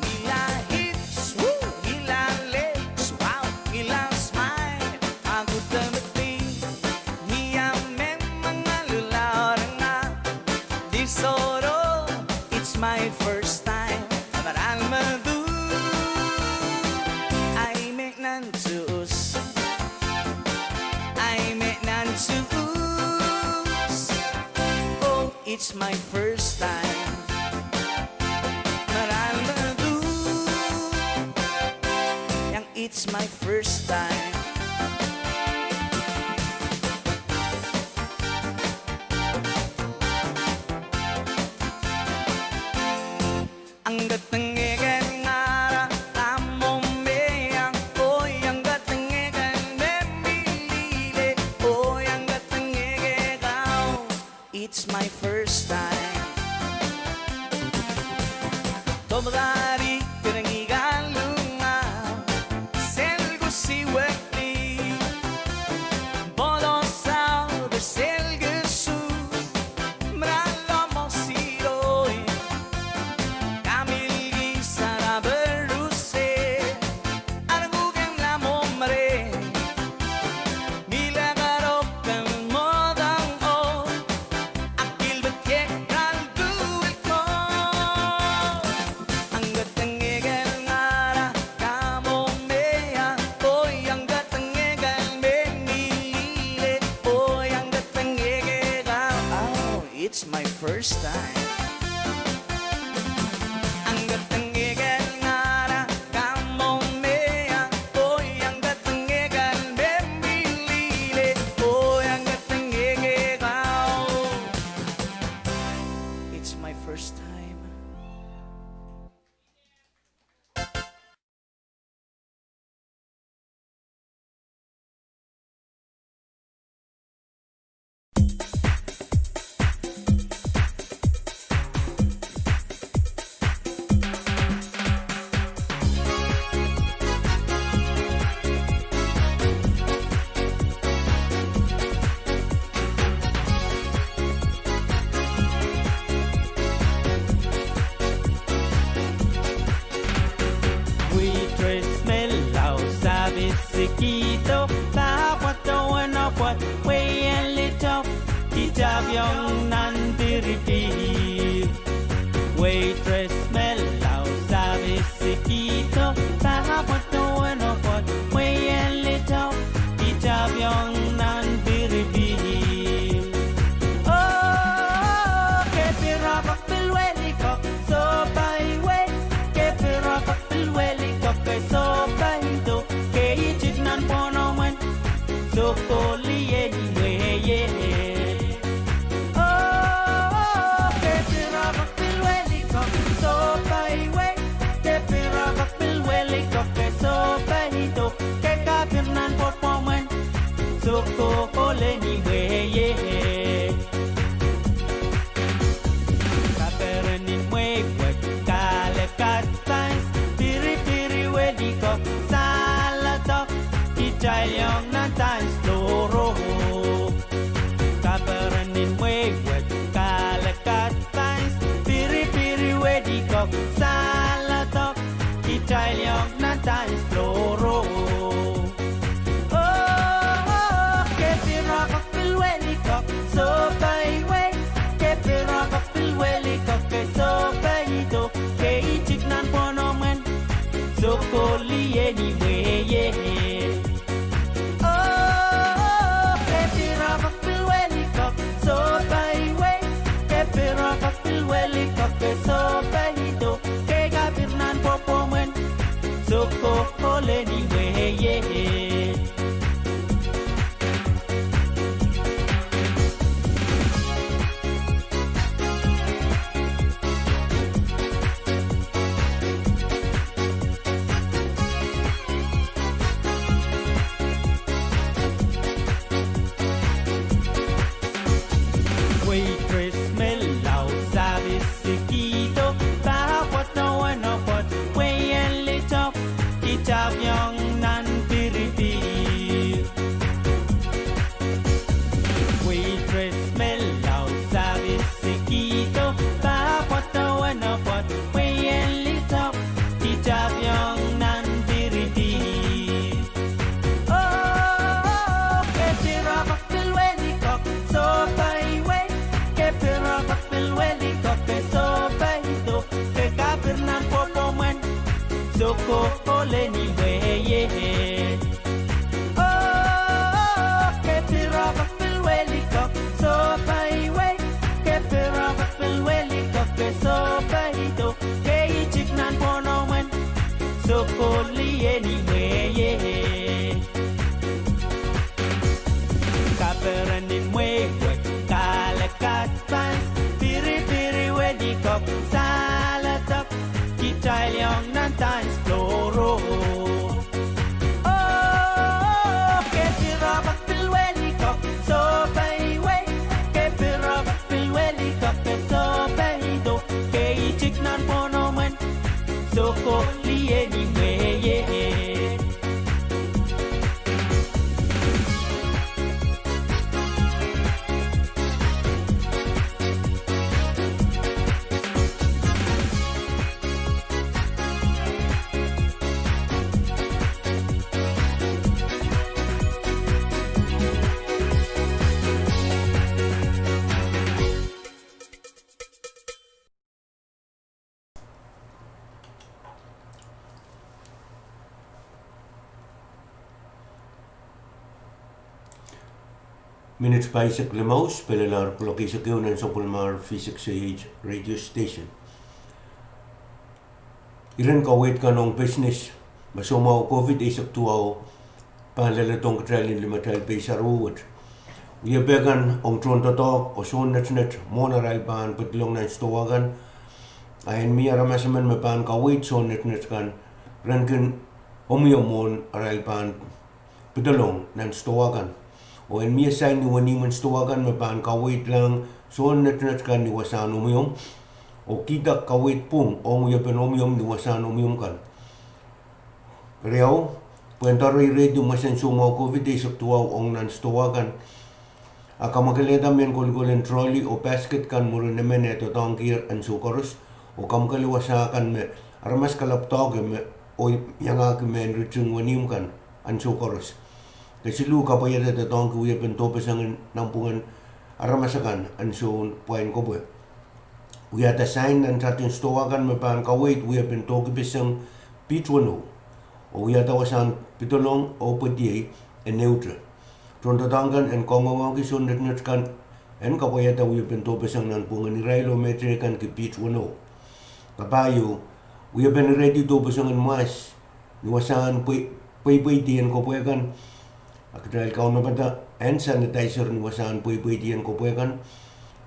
ngila hips, woo, ngila legs, wow, ngila smile, a kutamati, ngia me mangalu larenga, di soro, it's my first time, kamaran medu, ahi me nan tuhs, ahi me nan tuhs, oh, it's my first time, kamaran medu, iang it's my first time. Ang katengehkan ngara, kamomehang, oh, iang katengehkan me milile, oh, iang katengehkan kau. It's my first time. Tomdari kerengih kalunga, sel kusi wekli. first time. Angketengek en ngara kamomea, oh, angketengek en memilile, oh, angketengek kau. It's my first time. Waitress me lao service kihdo, pahpa pwoat oh weno pwoat, wehi en litou, kitapiong nan piripir. Waitress me lao service kihdo, pahpa pwoat oh weno pwoat, wehi en litou, kitapiong nan piripir. Oh, ke pil roapok pil welikok, sohpai wei, ke pil roapok pil welikok, ke sohpeido, ke itik nan pwohnomwen, sohkohli eni mwehie. Oh, ke pil roapok pil welikok, sohpai wei, ke pil roapok pil welikok, ke sohpeido, ke kapir nan pwohnomwen, sohkohli eni mwehie. Kaperen en mwehi wet, kahlek, advance, piripir welikok, saledek, kitail iang nan dance floor o. Kaperen en mwehi wet, kahlek, advance, piripir welikok, saledek, kitail iang nan dance floor o. Oh, ke pil roapok pil welikok, sohpai wei, ke pil roapok pil welikok, ke sohpeido, ke itik nan pwohnomwen, sohkohli eni mwehie. Oh, ke pil roapok pil welikok, sohpai wei, ke pil roapok pil welikok, ke sohpeido, ke kapir nan pwohnomwen, sohkohli eni mwehie. Waitress me lao service kihdo, pahpa pwoat oh weno pwoat, wehi en litou, kitapiong nan piripir. Waitress me lao service kihdo, pahpa pwoat oh weno pwoat, wehi en litou, kitapiong nan piripir. Oh, ke pil roapok pil welikok, sohpai wei, ke pil roapok pil welikok, ke sohpeido, ke kapir nan pwohnomwen, sohkohli eni mwehie. Oh, ke pil roapok pil welikok, sohpai wei, ke pil roapok pil welikok, ke sohpeido, ke itik nan pwohnomwen, sohkohli eni mwehie. Kaperen en mwehi wet, kahlek, advance, piripir welikok, saledek, kitail iang nan dance floor o. Minit pahisek limau, pil lel kuloak eisek ehu nan sapwellimar V six A H radio station. Iren kaweid kan ong business me soumwahu COVID eisek duwau pahn leledohng kitail en limatail pei sarawi wet. Wiepe kan ong tohndoadoahk oh soun netnet mwohn arail pahn pedolong nan stowa kan. A en mie aramas emen me pahn kaweid soun netnet kan, ren kin omwiomw mwohn arail pahn pedolong nan stowa kan. Oh en mie sain ni wenihmw en stowa kan me pahn kaweidlahng soun netnet kan ni wasahn omwiomw, oh kihda kaweid pwung ong wiepen omwiomw ni wasahn omwiomw kan. Riau, pwehn doare irehdi mwesen soumwahu COVID eisek duwau ong nan stowa kan, a kamwakelehda mehn kolokol en trolley oh basket kan mwurin emen eh doadoahngkier ansou koaros, oh kamwakelei wasa kan me aramas kalap doahke me, oh iangahki mehn riting wenihmw kan ansou koaros. Kesiluh, kapwaiada doadoahngki wiepen dohpeseng en nanpwungen aramas akan ansoun pwain kopwe. Wiahda sain nan tatin stowa kan me pahn kaweid wiepen doahkipeseng piht weneu, oh wiahda wasahn pedolong oh pwediei en ehute. Tohndoadoahk kan en kangoange soun netnet kan en kapwaiada wiepen dohpeseng nanpwungen irail oh mehteikan ki piht weneu. Kapahieu, wiepen irehdi dohpeseng en mwahs ni wasahn pweipweidi en kopwe kan, a kitail kaunopada hand sanitizer ni wasahn pweipweidi en kopwe kan.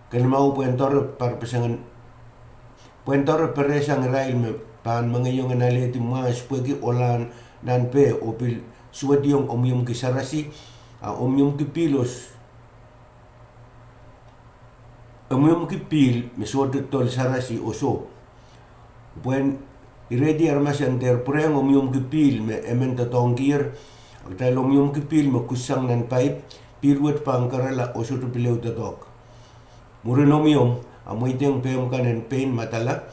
Kelimau, pwehn doare perehsang irail me pahn mengeiong en alehdi mwahs pwehki ohlahn nan peh oh pil suwediong omwiomwki sarasi, a omwiomwki pihl oh s- omwiomwki pihl me sohte dol sarasi oh sohp. Pwehn irehdi aramas en dehr pwurehng omwiomwki pihl me emen doadoahngkier, a kitail omwiomwki pihl me kussang nan paip, pihl wet pahn kerala oh sohte pil ehu doadoahk. Mwurin omwiomw, a mweidehng pehmw kan en pein madala,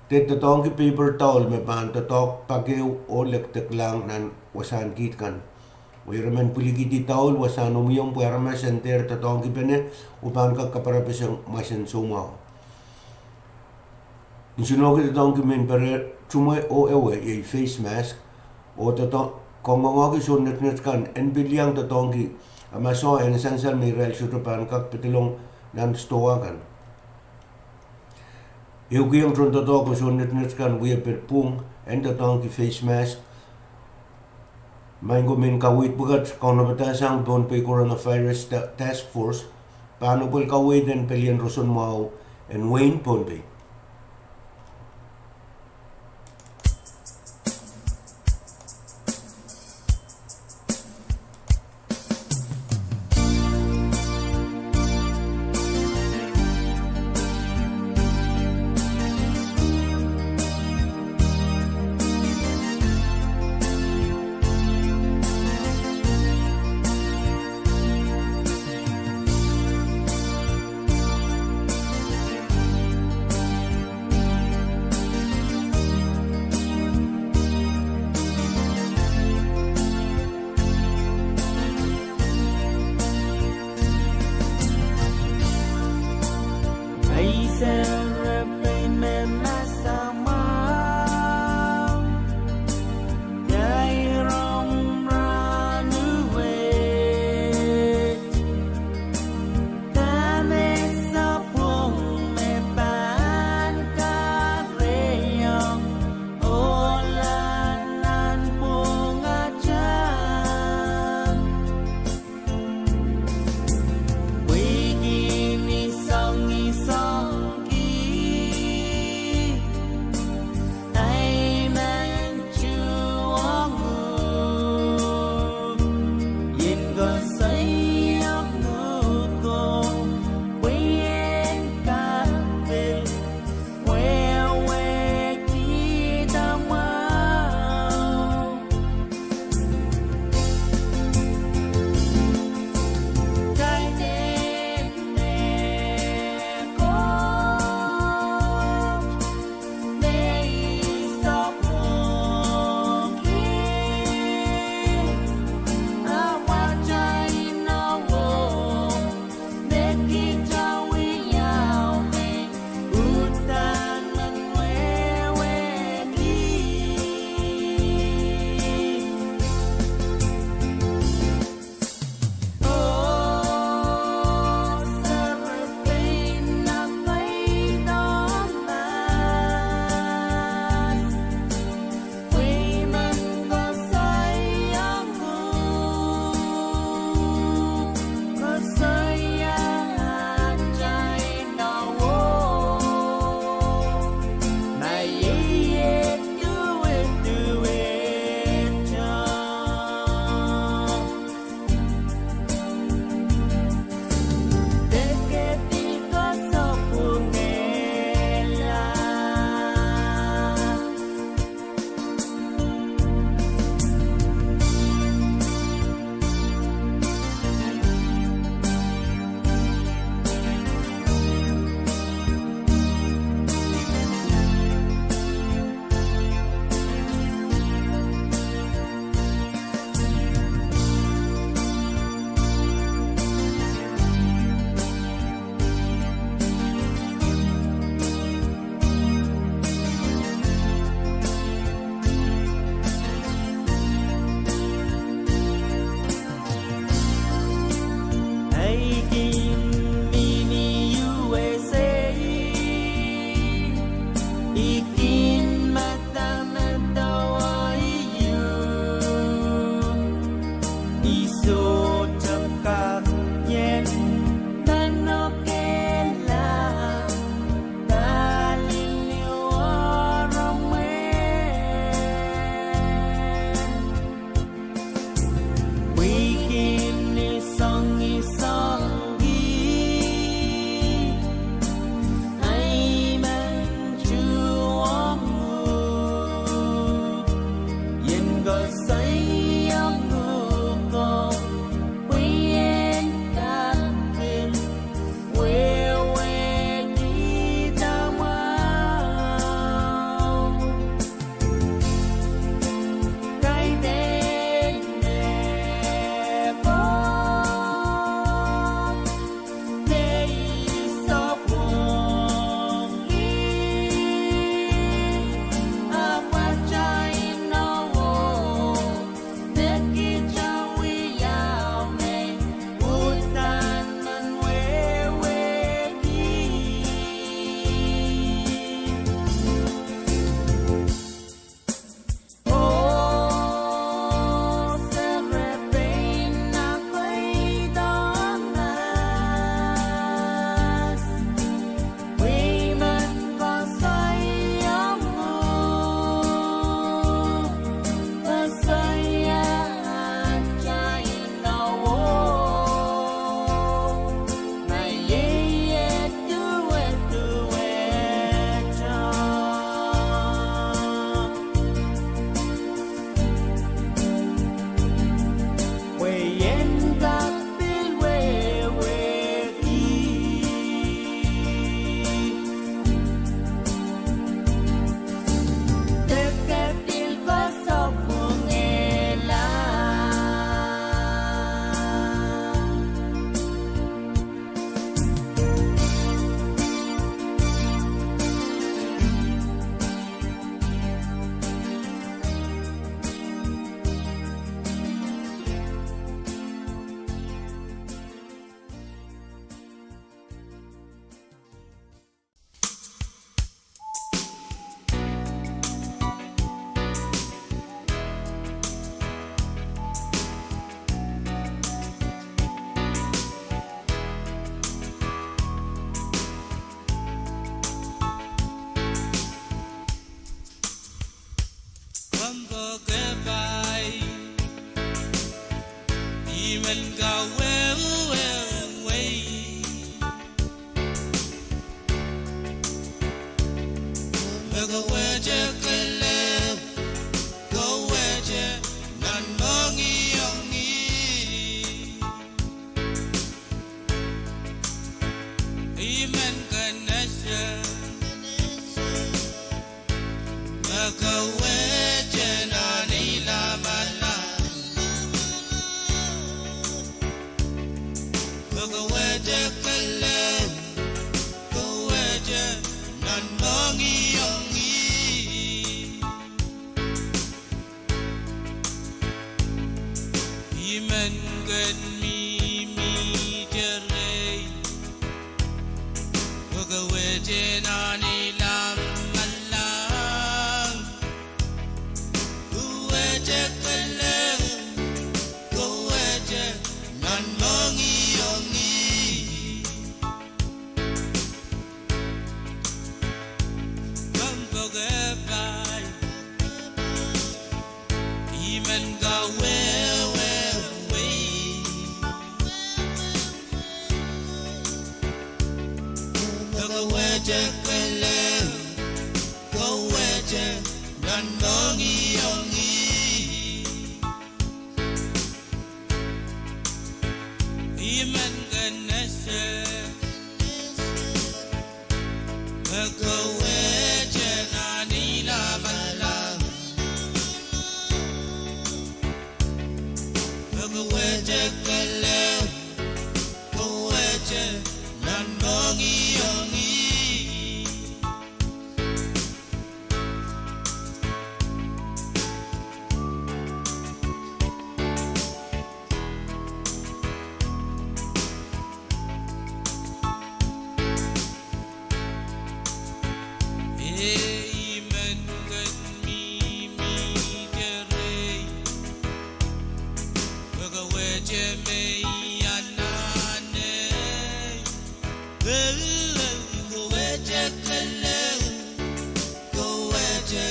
de doadoahngki paper towel me pahn doadoahk pak ehu oh lekdeklahng nan wasahn kiht kan. Wehi emen pwilikihdi towel wasahn omwiomw pwe aramas en dehr doadoahngkipene oh pahn kak kaparapeseng mwesen soumwahu. Nsenohki doadoahngki mehn pere tumwe oh ewe, iei face mask, oh kangoangehki soun netnet kan en pil iang doadoahngki, a ma soh en sansal me irail sohte pahn kak pedolong nan stowa kan. Ehukihong tohndoadoahk oh soun netnet kan wiepe pwung en doadoahngki face mask. Maing ko, mehn kaweid pwukat kaunopadahsang Pohnpei Coronavirus Task Force pahn apwal kaweid en pelien roson mwahu en wehin Pohnpei. I men kawehwe wei. Me kawehte kelehpw, kawehte nan mohngiong ih. I men kin ese, me kawehte nan ei lamalam. Me kawehte kelehpw, kawehte nan mohngiong ih. I men kin mihmi dehr ei, me kawehte nan ei lamalam. Kawehte kelehpw, kawehte nan mohngiong ih. Kompoakepahi, I men kawehwe wei. Me kawehte kelehpw, kawehte nan mohngiong ih. I men kin ese, me kawehte nan ei lamalam. Me kawehte kelehpw, kawehte nan mohngiong ih. Eh, I men kin mihmi dehr ei, me kawehte me I anahne. Kawehte kelehpw, kawehte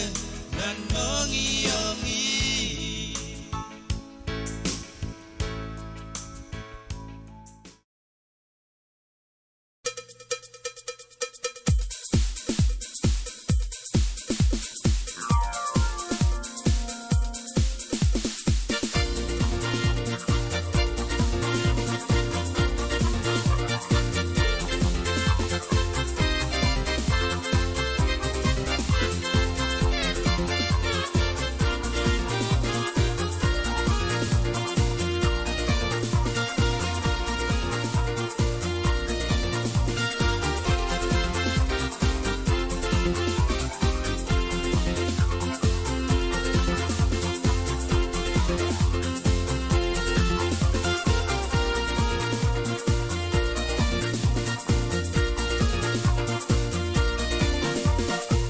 nan mohngiong ih.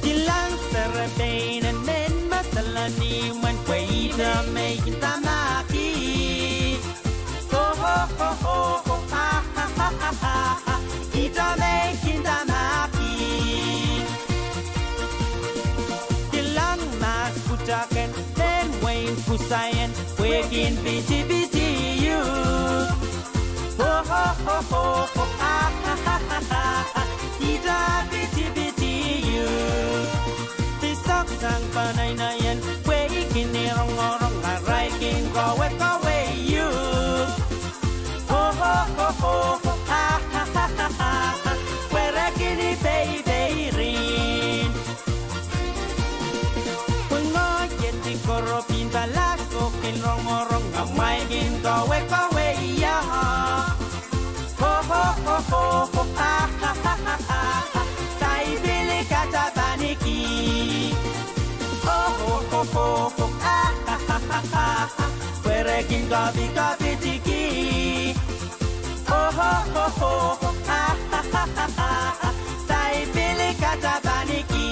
Kilang serepein en mehn me salonih mwein pweida me I kin tamaki. Ho, ho, ho, ho, ho, ha, ha, ha, ha, ha, ha. Ihte me I kin tamaki. Kilang mahs pwutak en mehn wehin Kusaien pwehki pitipiti iuk. Ho, ho, ho, ho, ho, ha, ha, ha, ha, ha, ha. Ihte pitipiti iuk. Pisek sang pahn nainai en pwehki ni rongorong arail kin kohwei kohwei iuk. Ho, ho, ho, ho, ho, ha, ha, ha, ha, ha, ha. Pwerekin peipeirin. Pwe ngoahi iet koaros pahn palasko kin rongorong amwail kin kohwei kohwei ie. Ho, ho, ho, ho, ho, ha, ha, ha, ha, ha, ha. Taipili katapaniki. Ho, ho, ho, ho, ho, ha, ha, ha, ha, ha, ha. Pwerekin kopikopitiki. Ho, ho, ho, ho, ho, ha, ha, ha, ha, ha, ha. Taipili katapaniki.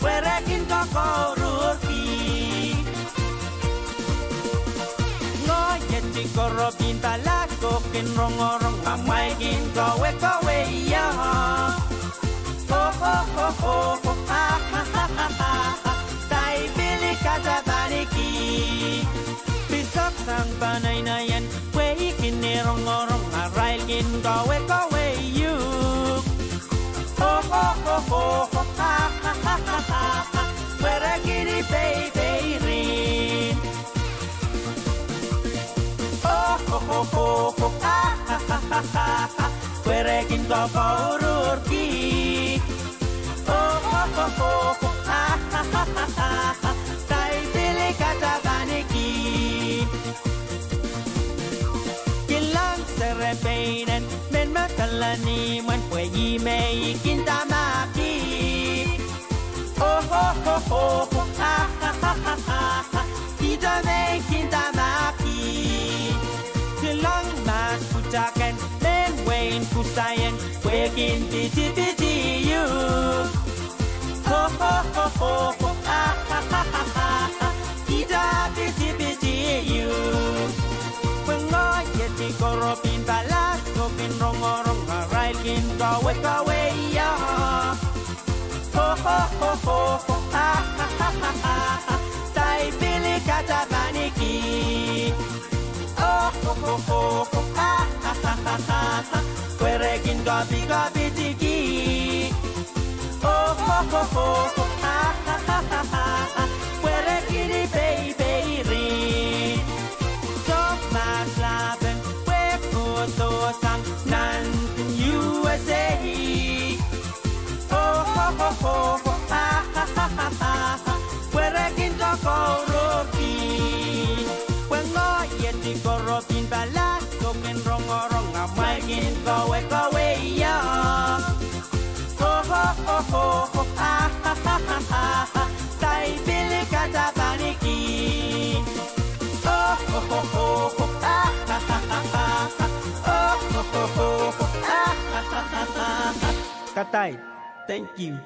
Pwerekin kokoururki. Ngoahi eti koaros pahn palas, koh kin rongorong, amwail kin kawekawei ia. Dahme pil I katapaniki? Pisek sang pahn nainai en pwe I kin rongorong, arail kin kawekawei uhk. Pwerekin I peipeirin. Pwerekin kokoururki. Dahme pil I katapaniki? Kilang serepeinen men me kala ni mwen pwe I me I kin tamahki. Ihte me I kin tamahki. Kilang mahs pwutako en mehn wehin Kusaien pwe kin pitipiti uhk. Ihte pitipiti uhk. Pwe ngoahi eti koaros pahn palas, koh kin rongorong, arail kin kawekawei ia. Dahme pil I katapaniki? Pwerekin kopikopitiki. Pwerekin I peipeirin. Soh mahs lapen pwe kohdo sang nan U S A. Pwerekin kokoururki. Pwe ngoahi eti koaros pahn palas, koh kin rongorong, amwail kin kawekawei ia. Dahme pil I katapaniki? Katail. Thank you.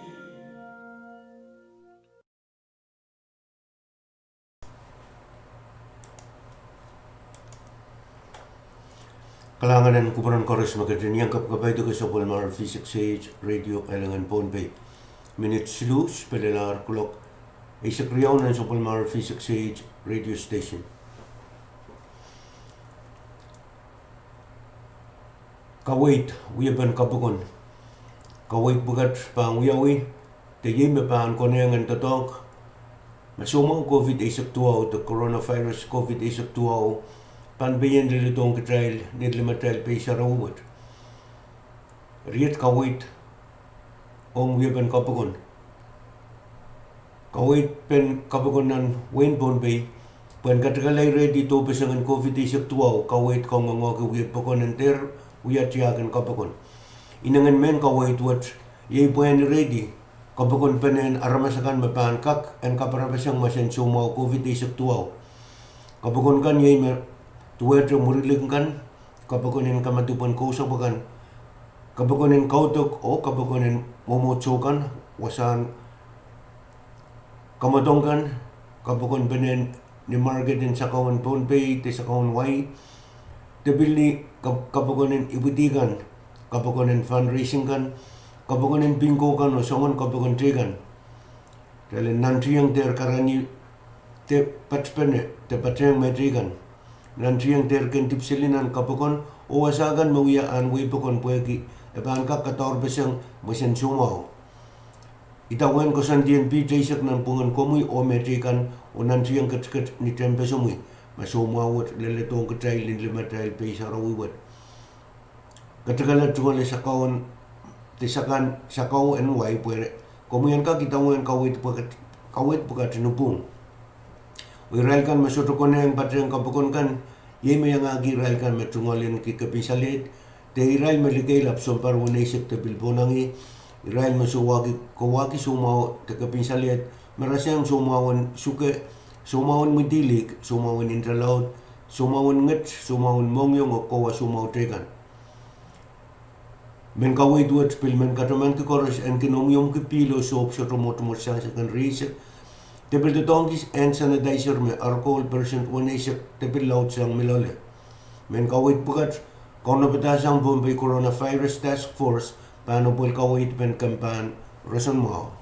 Kalahngan en kupwuren koaros me ketin iang kapakapaidki sapwellimar V six H Radio Island en Pohnpei. Minit siluh pil lel ar kuloak eisek riau nan sapwellimar V six H Radio Station. Kaweid, wiepen kapokon. Kaweid pwukat pahn wiawi, de iei me pahn konehng en doadoahk me soumwahu COVID eisek duwau, de coronavirus COVID eisek duwau, pahn pein leledohng kitail nin limatail pei sarawi wet. Riet kaweid ong wiepen kapokon. Kaweid pen kapokon nan wehin Pohnpei, pwehn katikala irehdi doupeseng en COVID eisek duwau, kaweid kangoange wie pokon en dehr wia tiahk en kapokon. Inengen mehn kaweid wet, iei pwehn irehdi kapokon penen aramas akan me pahn kak en kaparapeseng mahsen soumwahu COVID eisek duwau. Kapokon kan iei me duwehte mwurilik kan, kapokon en kamadipw en kousapw akan, kapokon en kaudok oh kapokon en mwomwohdiso kan, wasahn kamwadong kan, kapokon penen ni market en sakau en Pohnpei de sakau en wai, de pil ni kap-, kapokon en ipwidi kan, kapokon en fundraising kan, kapokon en bingo kan oh soangen kapokon teikan. Dahlen nantiong dehr karanih de patpene de patehng me teikan. Nantiong dehr ken dipwiseli nan kapokon oh wasa kan me wia ahn wehi pokon pwehki e pahn kak kadaurpeseng mwesen soumwahu. Idawehn koasoandi en piht eisek nanpwungen komwi oh me teikan oh nantiong ketiket ni tehnpesomwi, ma soumwahu wet leledohng kitail nin limatail pei sarawi wet. Katikala tungoale sakau en, de sakan, sakau en wai pwe komwi en kak idawehn kaweid pwukat, kaweid pwukat ni pwung. Oh irail kan me sohte konehng patehng kapokon kan, iei me iangahki irail kan me tungoal en ki kepin saleht, de irail me likeilap sounpar weneisek de pil pohnangih, irail me souwahki, kouwahki soumwahu de kepin saleht, me rasehng soumwahu en suke, soumwahu en mwidilihk, soumwahu en interload, soumwahu en nget, soumwahu en mohngiong oh kowa soumwahu teikan. Mehn kaweid wet pil men katamanki koaros en kin omwiomwki pihl oh sohp sohte mwotomwot sang second release, de pil doadoahngki hand sanitizer me ar koul percent weneisek de pil laud sang me loale. Mehn kaweid pwukat kaunopada sang Pohnpei Coronavirus Task Force pahn apwalih kaweid pen kempahn roson mwahu.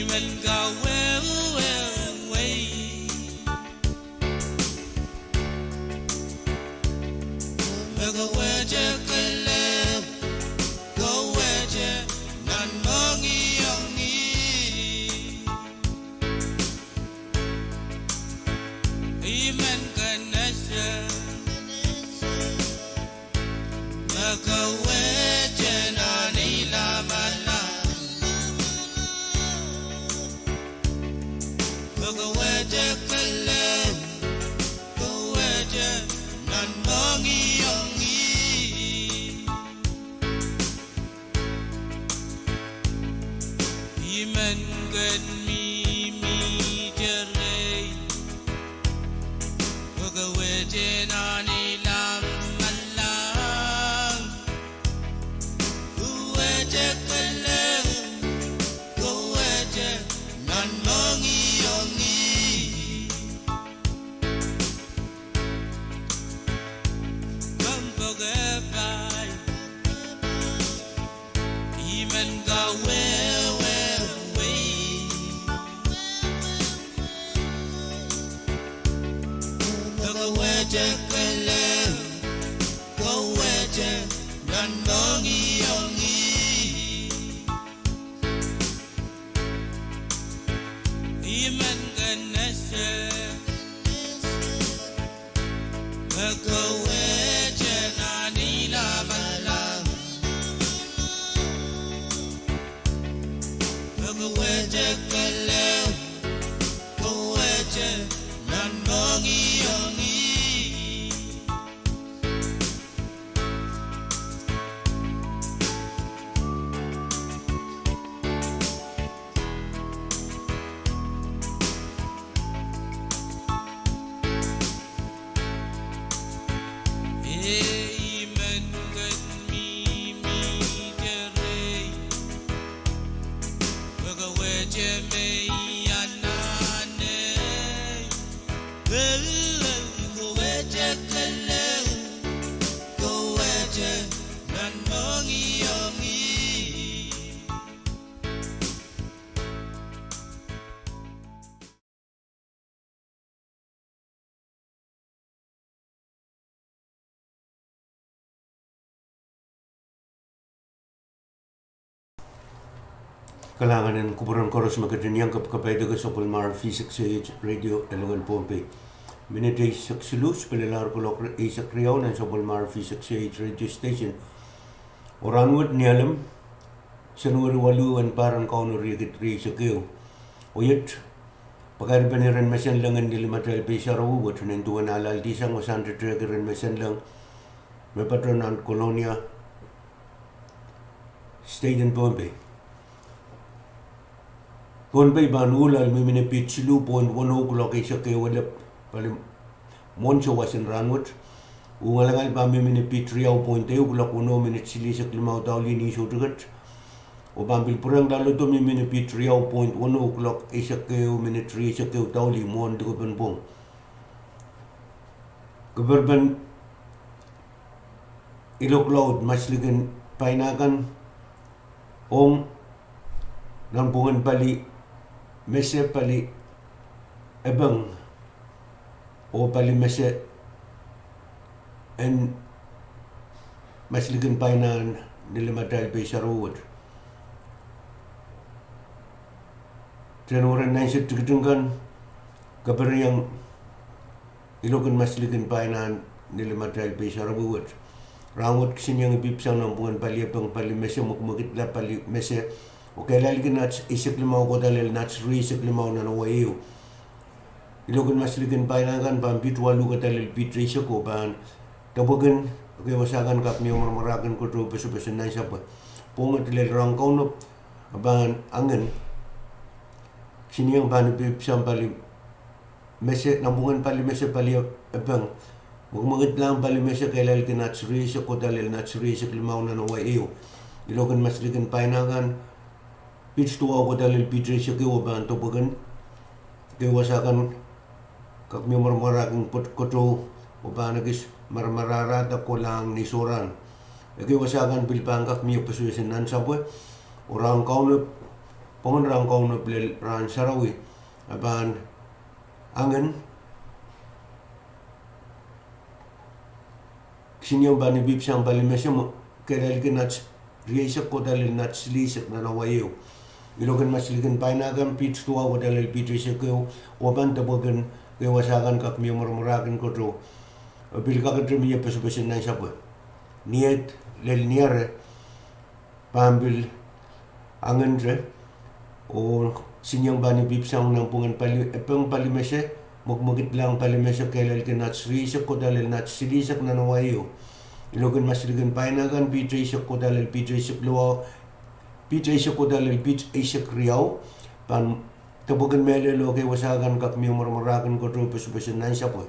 men kawehwe wei. Me kawehte kelehpw, kawehte nan mohngiong ih. I men kin ese, me kawehte nan ei lamalam. Me kawehte kelehpw, kawehte nan mohngiong ih. I men kin mihmihte rehi, me kawehte nan ei lamalam. Kawehte kelehpw, kawehte nan mohngiong ih. Kompoakepahi, I men kawehwe wei. Me kawehte kelehpw, kawehte nan mohngiong ih. I men kin ese, me kawehte nan ei lamalam. Me kawehte kelehpw, kawehte nan mohngiong ih. I men kin mihmihte rehi, me kawehte me I anahne. Kawehte kelehpw, kawehte nan mohngiong ih. Kalahngan en kupwuren koaros me ketin iang kapakapaiada sapwellimar V six A H Radio Elengen Pohnpei. Minit eisek siluh, pil lel kuloak eisek riau nan sapwellimar V six A H Radio Station. Oh rahnwet Nialem, Senweri waluh en pahr en Kauno riekid rieisek ehu. Oh iet, pakairpen iren mesen leng en Nilimatal Pei Sarawi wet nin duwen ahlahldi sang wasahn tetehk iren mesen leng me patoh nan Kolonia, state en Pohnpei. Pohnpei pahn uh loal mihmi ni piht siluh point one oh kuloak eisek ehu elep, pali mwohn sawas en rahnwet. Uh ngalangal pahn mihmi ni piht riau point ehu kuloak weneu minit silihsek limau daulih ni soutik et. Oh pahn pil pwurehng loaldo mihmi ni piht riau point one oh kuloak eisek ehu minit rieisek ehu daulih mwohn dikepen pwong. Keperpen ilok laud maslikin paina kan ong nanpwungen pali mese, pali epeng, oh pali mese en maslikin painahn Nilimatal Pei Sarawi wet. Tehn weren nainset tikitik kan, kaperieng ilokin maslikin painahn Nilimatal Pei Sarawi wet. Rahnwet kisinieng ipwipwsang nanpwungen pali epeng, pali mese, mwekimwekidla pali mese, oh kehlailkin nats eisek limau kohda lel nats rieisek limau nan awa ehu. Ilokin maslikin paina kan pahn piht waluh kohda lel piht eisek oh pahn depwekin. Ekei wasa kan kak mie mwaramwarakin kotou pesepesin nansapwe. Pwonged lel rahn Kauno pahn angin kisinieng pahn ipwipwsang pali mese, nanpwungen pali mese, pali epeng, mwekimwekidlahng pali mese, kehlailkin nats rieisek kohda lel nats rieisek limau nan awa ehu. Ilokin maslikin paina kan piht duwau kohda lel piht eisek ehu oh pahn depwekin. Ekei wasa kan kak mie mwaramwarakin pwet kotou oh pahn ekis mwaramwarada kohlahng ni sohrahn. Ekei wasa kan pil pahn kak mie pesepesin nansapwe. Oh rahn Kauno Pwongen rahn kaun oh pil lel rahn sarawi, e pahn angen, kisinieng pahn ipipsang palimese me kehlailkin nats rieisek kohda lel nats silihsek nan awa ehu. Iloakin mas likin paina kan piht duwau kohda lel piht eisek ehu, oh pahn depwekin kei wasa kan kak mie mwaramwarahkin koto. E pil kakete mie pesepesen nansapwe. Niehd lel niare pahn pil angente, oh kisinieng pahn ipipsang nan pwungen pali, epeng palimese, mwekimwekidlahng palimese kehlailkin nats rieisek kohda lel nats silihsek nan awa ehu. Iloakin mas likin paina kan piht eisek kohda lel piht eisek riau, piht eisek kohda lel piht eisek riau, pahn depwekin mehlelo kei wasa kan kak mie mwaramwarahkin koto pesepesen nansapwe.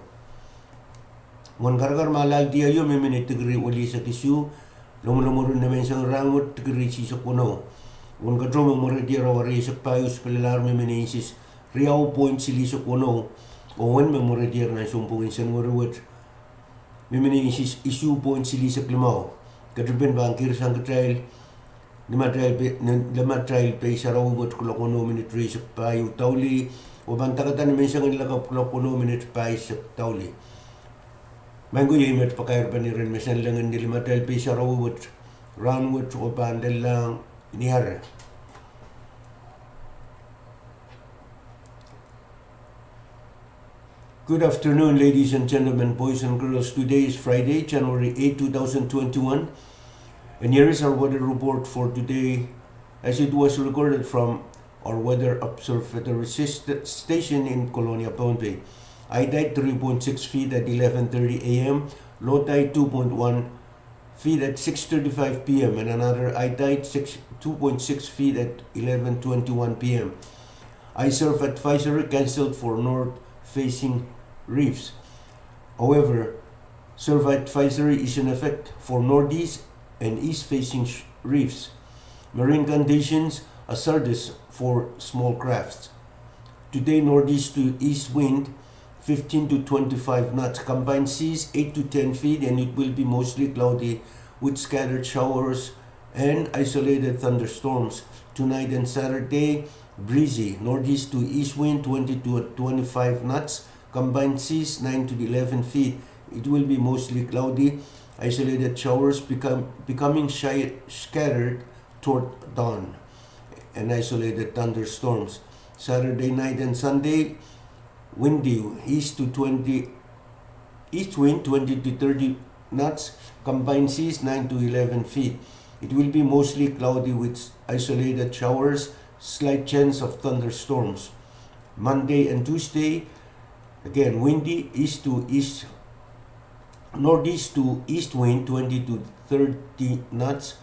Uwen karakar me alahldi aio mihmi ni dikiri welihsek isuh, lomwolomwur ni menseng rahn wet dikiri isihsek weneu. Uwen koto me mweredier awa rieisek pahieu, sipelelahr mihmi ni inches riau point silihsek weneu. Oh uwen me mweredier nan sounpwong en Senweri wet mihmi ni inches isuh point silihsek limau. Ketirpin pahn kihrsang kitail limatail pei, limatail pei sarawi wet kuloak weneu minit rieisek pahieu daulih, oh pahn dakada ni menseng en lakapw kuloak weneu minit pahisek daulih. Maing ko, iei met pakair pahn iren mesen leng ni limatail pei sarawi wet rahn wet, oh pahn lellahng niare. Good afternoon, ladies and gentlemen, boys and girls. Today is Friday, January eighth, two thousand twenty-one. And here is our weather report for today, as it was recorded from our weather observatory sys-, station in Kolonia, Pohnpei. High tide three point six feet at eleven thirty a m, low tide two point one feet at six thirty-five p m, and another high tide six, two point six feet at eleven twenty-one p m. High surf advisory cancelled for north-facing reefs. However, surf advisory is in effect for northeast and east-facing sh-, reefs. Marine conditions hazardous for small crafts. Today, northeast to east wind fifteen to twenty-five knots, combined seas eight to ten feet, and it will be mostly cloudy with scattered showers and isolated thunderstorms. Tonight and Saturday, breezy, northeast to east wind twenty to twenty-five knots, combined seas nine to eleven feet. It will be mostly cloudy, isolated showers become, becoming shy, scattered toward dawn, and isolated thunderstorms. Saturday night and Sunday, windy, east to twenty, east wind twenty to thirty knots, combined seas nine to eleven feet. It will be mostly cloudy with isolated showers, slight chance of thunderstorms. Monday and Tuesday, again windy, east to east, northeast to east wind twenty to thirty knots,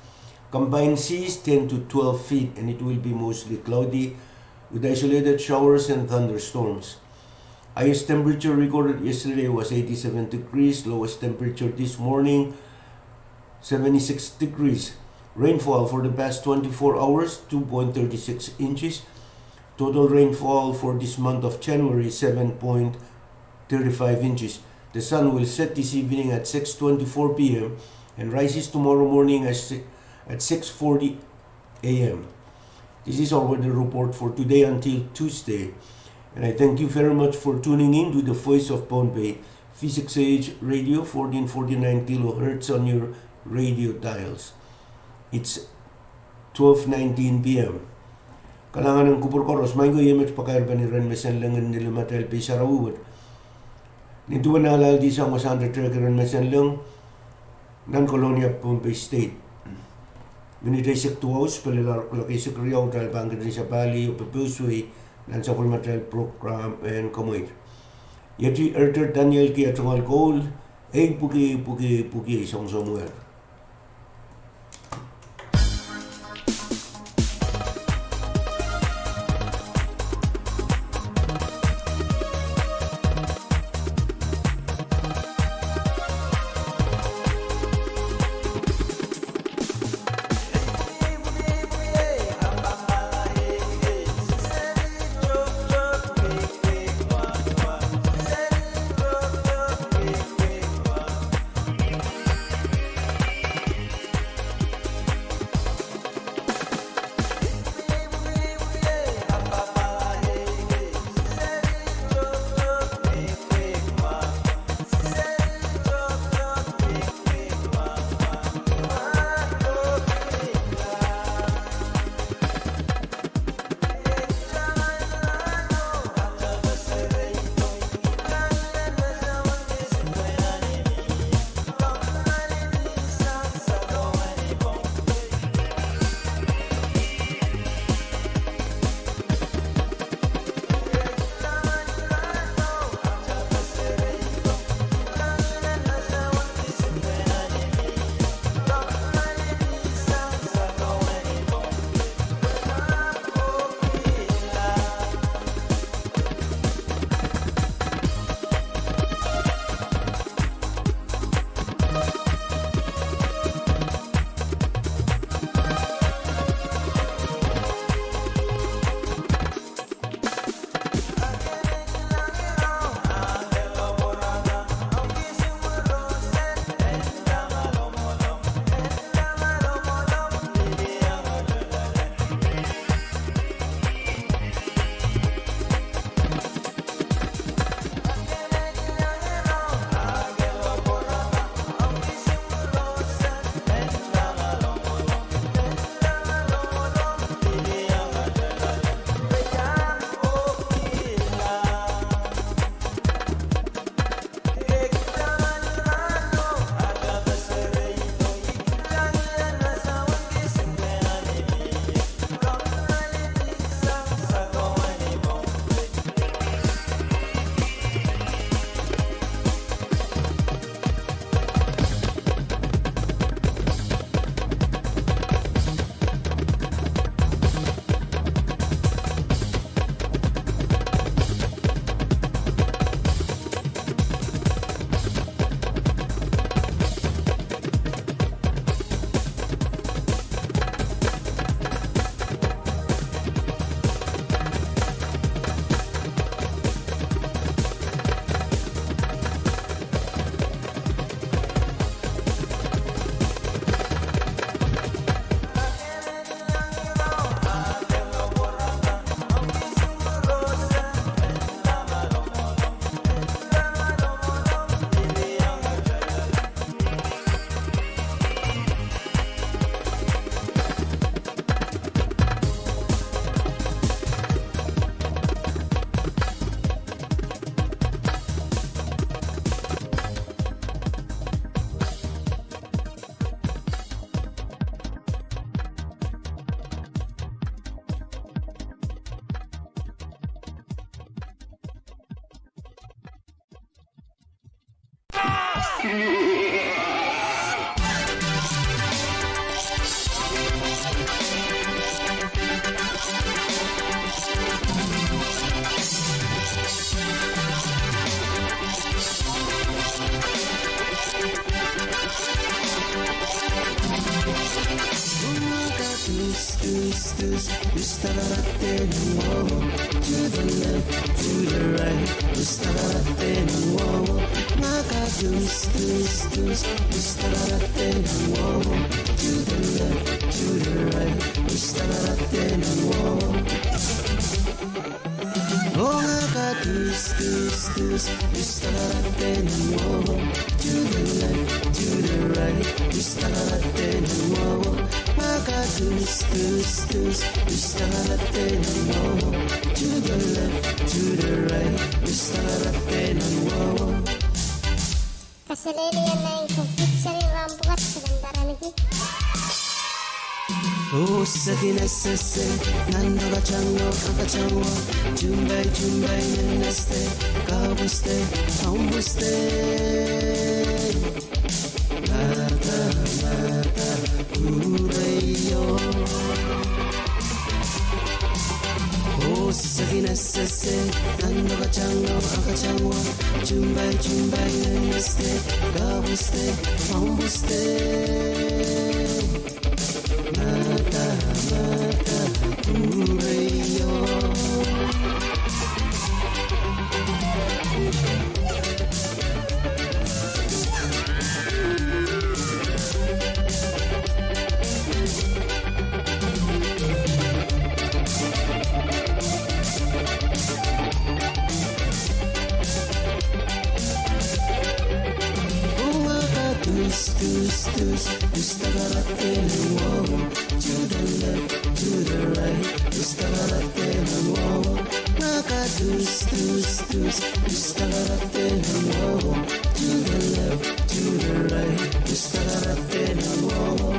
combined seas ten to twelve feet, and it will be mostly cloudy with isolated showers and thunderstorms. Highest temperature recorded yesterday was eighty-seven degrees, lowest temperature this morning, seventy-six degrees. Rainfall for the past twenty-four hours, two point three six inches. Total rainfall for this month of January, seven point thirty-five inches. The sun will set this evening at six twenty-four p m and rises tomorrow morning at si-, at six forty a m. This is our weather report for today until Tuesday. And I thank you very much for tuning in to the Voice of Pohnpei, V six A H radio, fourteen forty-nine kilohertz on your radio dials. It's twelve nineteen p m. Kalahngan en kupwur koaros, maing ko, iei met pakair pahn iren mesen leng ni limatail pei sarawi wet. Nin duwen ahlahldi sang wasahn tehtehk iren mesen leng nan Kolonia, Pohnpei State. Minit eisek duwau sipelelahr kuloak eisek riau, kitail pahn ketin sapahl oh pepeuswei nan sapwellimatail program en Komweit. Iei Elder Daniel K. Atungal Koul, ei pwuki, pwuki, pwuki, ei somwsomwer. Tus, tus, tus, tus, tus takarak de nan wowo. To the left, to the right, tus takarak de nan wowo. Ngaka tus, tus, tus, tus takarak de nan wowo. To the left, to the right, tus takarak de nan wowo. Oh ngaka tus, tus, tus, tus takarak de nan wowo. To the left, to the right, tus takarak de nan wowo. Ngaka tus, tus, tus, tus takarak de nan wowo. To the left, to the right, tus takarak de nan wowo. Kaselehlie nan koaros, seri ram pwukat seri en paraniki. Oh seki ne sehse, nan doh katangwa, a katangwa, tumbai, tumbai, nenneste, kapwuste, omwuste. Mada, mada, kureio. Oh seki ne sehse, nan doh katangwa, a katangwa, tumbai, tumbai, nenneste, kapwuste, omwuste. Mada, mada, kureio. Oh ngaka tus, tus, tus, tus takarak de nan wowo. To the left, to the right, tus takarak de nan wowo. Ngaka tus, tus, tus, tus takarak de nan wowo. To the left, to the right, tus takarak de nan wowo.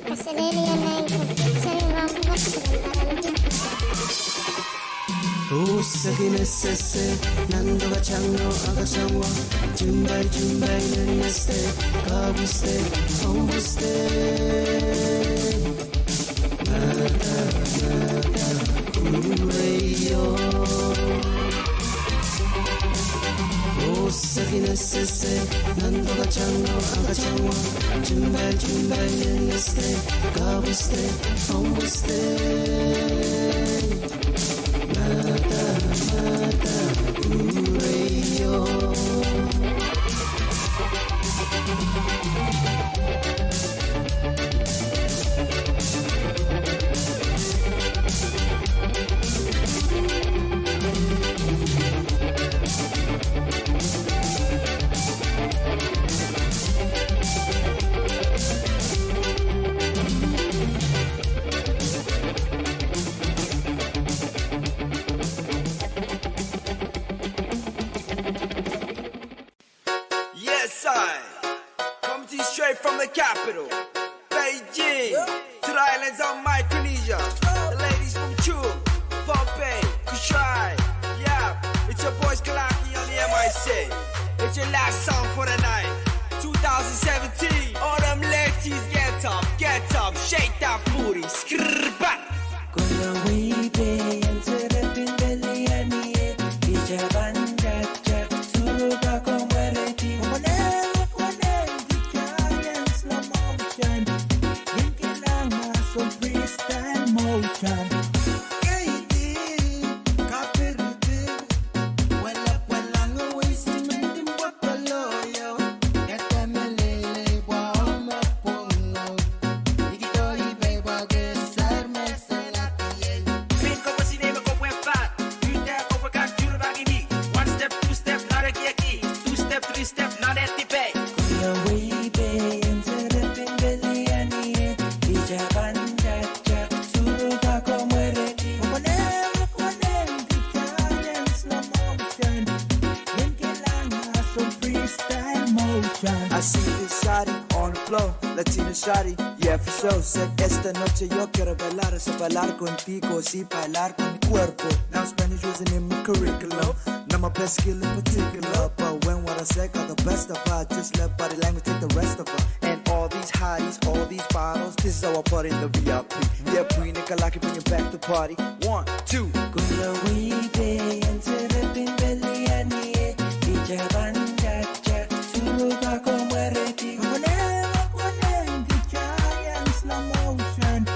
Kaselehlie nan koaros, seri ram pwukat seri en paraniki. Oh seki ne sehse, nan doh katangwa, a katangwa, tumbai, tumbai, nenneste, kapwuste, omwuste. Mada, mada, kureio. Oh seki ne sehse, nan doh katangwa, a katangwa, tumbai, tumbai, nenneste, kapwuste, omwuste. Mada, mada, kureio. Yes, I. Coming to you straight from the capital, Beijing, to the islands of Micronesia. The ladies from Chuuk, Pohnpei, Kosrae. Yeah, it's your boys Kalaki on the M I C. It's your last song for the night. Two thousand seventeen. All them ladies, get up, get up, shake that booty. Skrrrba. Shari, yeah, for sure. Said esta noche yo quiero bailar, esa bailar contigo, si bailar con mi cuerpo. Now Spanish wasn't in my curriculum, not my best skill in particular. But when what I said got the best of her, just let body language take the rest of her. And all these hotties, all these bottles, this is how I party in the V I P. Yeah, bring it, like it, bring it back to party. One, two. Kolowi pe en sere pin pelianie, ija ban jaja, suruh pako mweredi. Kone, kone, di giant slow motion.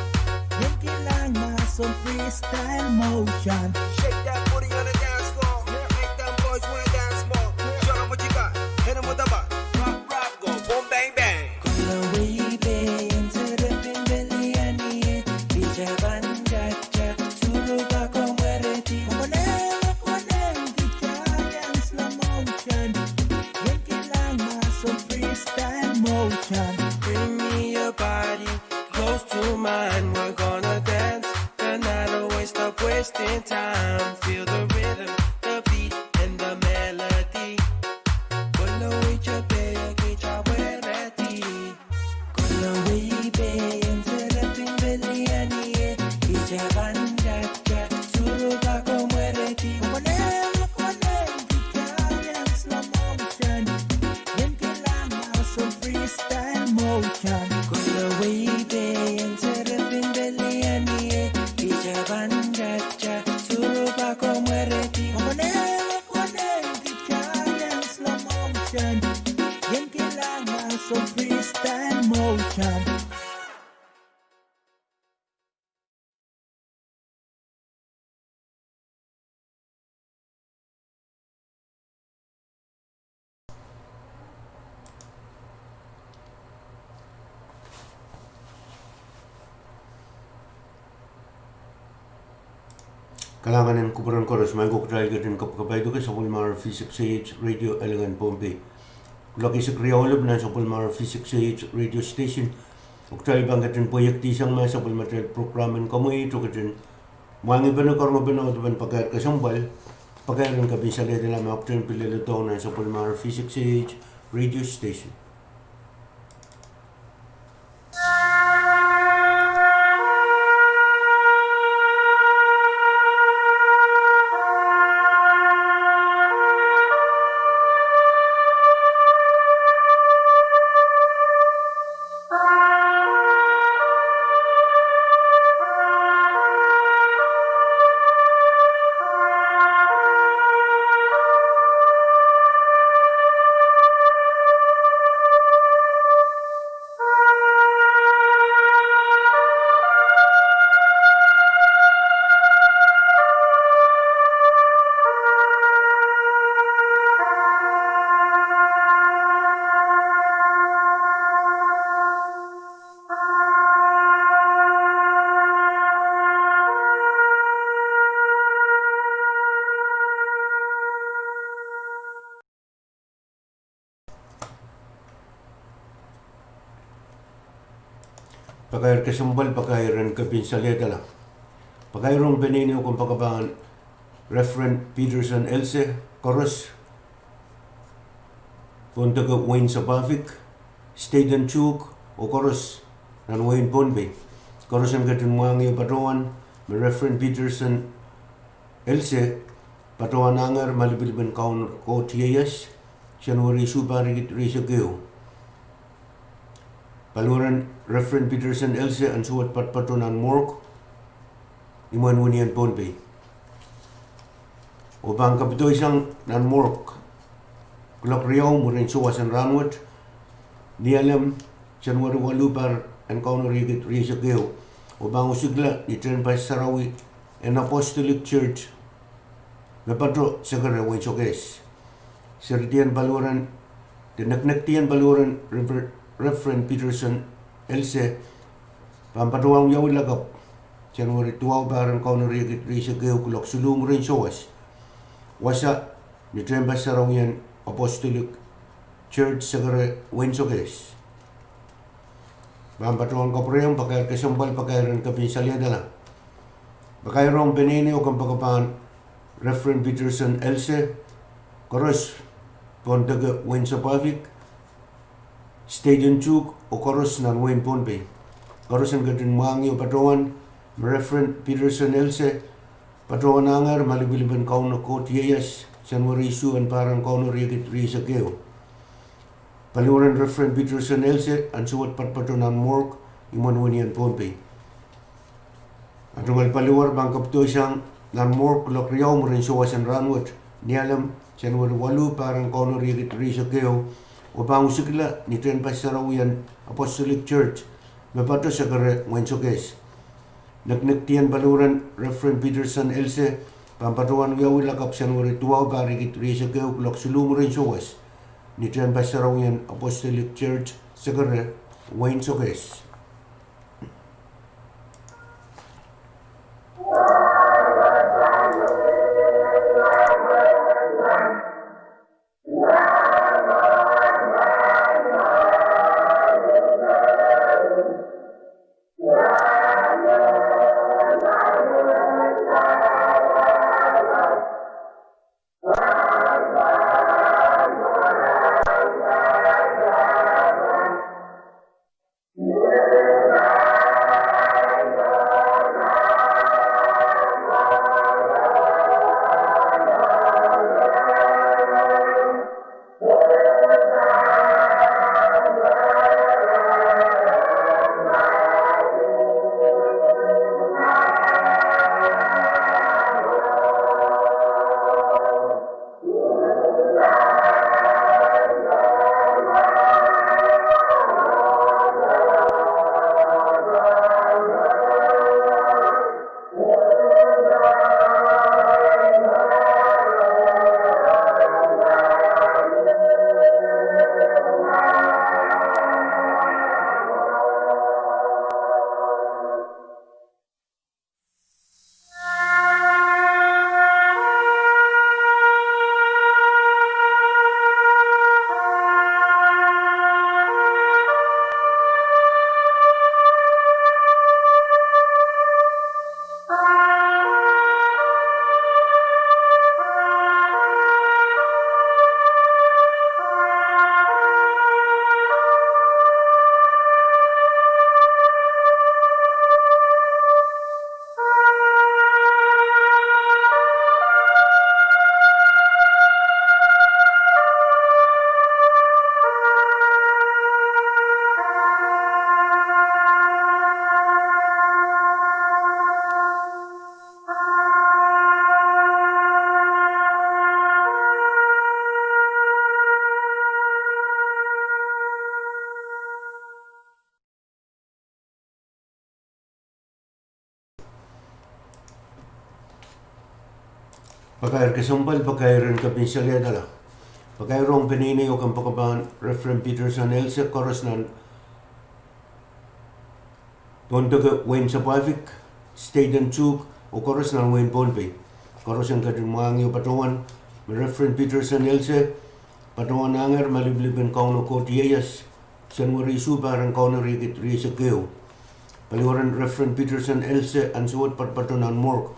Yen kilang ma som freestyle motion. Shake that booty on the dance floor. Make them boys wanna dance more. Show them what you got. Hit 'em with a bop. Rock, rock, go. Boom, bang, bang. Kolowi pe en sere pin pelianie, ija ban jaja, suruh pako mweredi. Kone, kone, di giant slow motion. Yen kilang ma som freestyle motion. Bring me your body close to mine. We're gonna dance the night away. Stop wasting time. Feel the rhythm, the beat, and the melody. Kolowi pe en sere pin pelianie, ija ban jaja, suruh pako mweredi. Kone, kone, di giant slow motion. Yen kilang ma som freestyle motion. Kolowi pe en sere pin pelianie, ija ban jaja, suruh pako mweredi. Kone, kone, di giant slow motion. Yen kilang ma som freestyle motion. Kalahngan en kupwuren koaros, ma I kokohtail ketin kapakapaiada sapwellimomwi V six A H Radio Alien Pohnpei. Kuloak eisek riau lel nan sapwellimomwi V six A H Radio Station. Oh kitail pahn ketin pweiekdisang ma sapwellimatail program en komwi, oh ketin mwahngih pene, karonge pene, oh pahn pakair kesempwal, pakair en kapinsalehda ma oh ketin pil leledohng nan sapwellimomwi V six A H Radio Station. Pakair kesempwal, pakair en kapinsalehda. Pakair ong peneinei oh kompoakepahn Reverend Peterson Else, koaros, Pohnpei Wayne Sapafik, Staten Duke, oh koaros nan wehin Pohnpei. Koaros en ketin mwahngih patohwan me Reverend Peterson Else patohwanohngehr malipilipen Kauno Koht ieias, January isuh pahr riekid rieisek ehu. Paliweren Reverend Peterson Else en suwed patopato nan morgue, imwen wenihmwen Pohnpei. Oh pahn kapidoisang nan morgue kuloak riau mwurin souwas en rahnwet, Nialem, January waluh pahr en Kauno riekid rieisek ehu. Oh pahn usikla ni tehnpas sarawi en Apostolic Church, Mepato, Sekere, Wein Sokehs. Seridien paliweren, de neknekdien paliweren Rever-, Reverend Peterson Else pahn patohwan wiawi lakapw January duwau pahr en Kauno riekid rieisek ehu kuloak siluh mwurin souwas. Wasa ni tehnpas sarawi en Apostolic Church, Sekere, Wein Sokehs. Pahn patohwan kapwurehiong pakair kesempwal, pakair en kapinsalehda. Pakair ong peneinei oh kompoakepahn Reverend Peterson Else, koaros, Pohnpei Wayne Sapafik, State en Chuuk oh koaros nan wehin Pohnpei. Koaros en ketin mwahngih oh patohwan me Reverend Peterson Else, patohwanahngehr malipilipen Kauno Koht ieias, Senweri isuh en pahr en Kauno riekid rieisek ehu. Paliwaren Reverend Peterson Else ansou wet patopato nan morgue, imwen wenihmw en Pohnpei. Ata tungoal paliwar pahn kapwdoisang nan morgue kuloak riau mwurin souwas en rahnwet, Nialem, Senweri waluh, pahr en Kauno riekid rieisek ehu, oh pahn usikla ni tehnpas sarawi en Apostolic Church me patoh Sekere, Wein Sokehs. Neknektien paliwaren Reverend Peterson Else pahn patohwan wiawi lakapw Senweri duwau, pahr riekid rieisek ehu, kuloak siluh mwurin souwas, ni tehnpas sarawi en Apostolic Church, Sekere, Wein Sokehs. Pakair kesempwal, pakair en kepin salehdala. Pakair ong peneinei oh kompoakepahn Reverend Peterson Else, koaros nan Pohnpei, wein Sapwahipik, state en Chuuk, oh koaros nan wehin Pohnpei. Koaros en ketin mwahngih oh patohwan me Reverend Peterson Else, patohwanahngehr malipilipen Kauno Koht ieias, Senweri isuh, pahr en Kauno riekid rieisek ehu. Paliwaren Reverend Peterson Else ansou wet patopato nan morgue,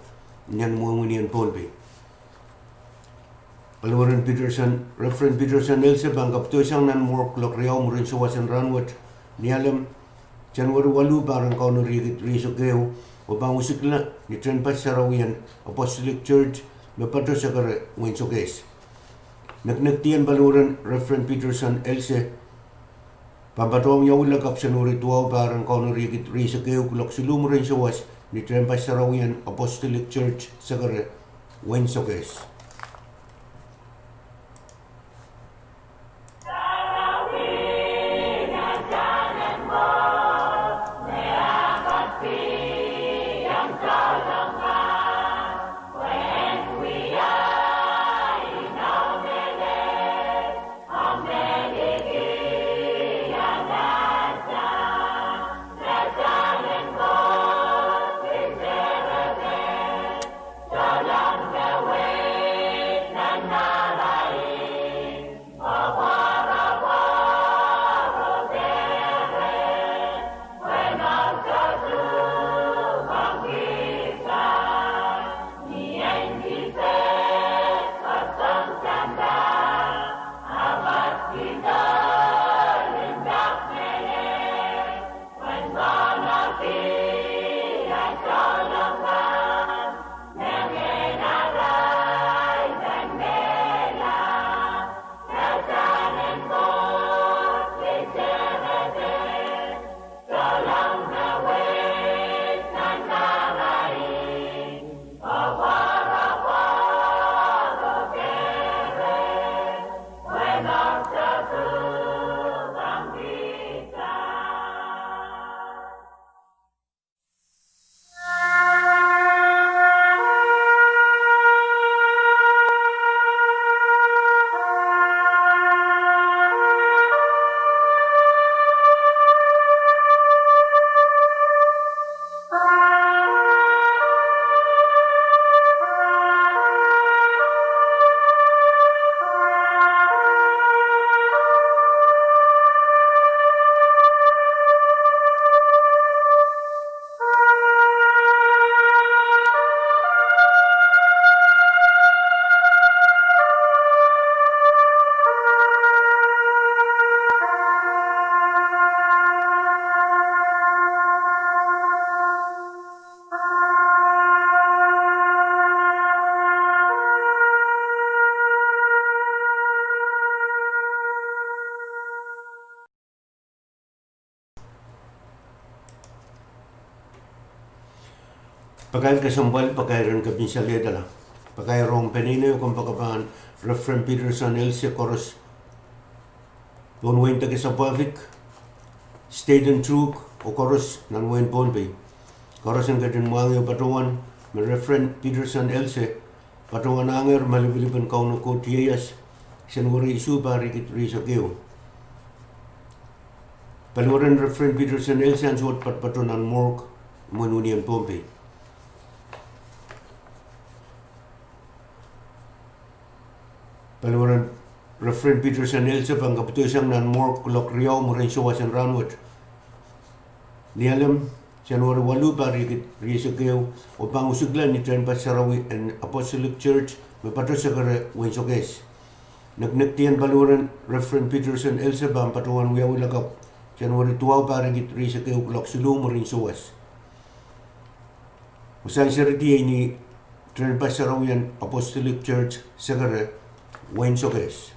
nan wehin Pohnpei. Paliwaren Peterson, Reverend Peterson Else pahn kapwdoisang nan morgue kuloak riau mwurin souwas en rahnwet, Nialem, Senweri waluh, pahr en Kauno riekid rieisek ehu, oh pahn usikla ni tehnpas sarawi en Apostolic Church me patoh Sekere, Wein Sokehs. Neknektien paliwaren Reverend Peterson Else pahn patohwan wiawi lakapw Senweri duwau, pahr en Kauno riekid rieisek ehu, kuloak siluh mwurin souwas, ni tehnpas sarawi en Apostolic Church, Sekere, Wein Sokehs. Pakair kesempwal, pakair en kepin salehdala. Pakair ong peneinei oh kompoakepahn Reverend Peterson Else koaros pohn wehin Deke Sapwahpik, state en Chuuk oh koaros nan wehin Pohnpei. Koaros en ketin mwahngih patohwan me Reverend Peterson Else patohwanahngehr me lipilipil en Kauno Koht ieias, Senweri isuh, pahr riekid rieisek ehu. Paliwaren Reverend Peterson Else ansou wet patopato nan morgue, mwohn Union Pohnpei. Paliwaren Reverend Peterson Else pahn kapwdosang nan morgue kuloak riau mwurin souwas en rahnwet. Nialem, Senweri waluh, pahr riekid rieisek ehu, oh pahn usikla ni tehnpas sarawi en Apostolic Church me patoh sekere wehin Sokehs. Neknekdien paliwaren Reverend Peterson Else pahn patohwan wiawi lakapw Senweri duwau, pahr riekid rieisek ehu, kuloak siluh mwurin souwas. Usain seridi ei ni tehnpas sarawi en Apostolic Church sekere wehin Sokehs.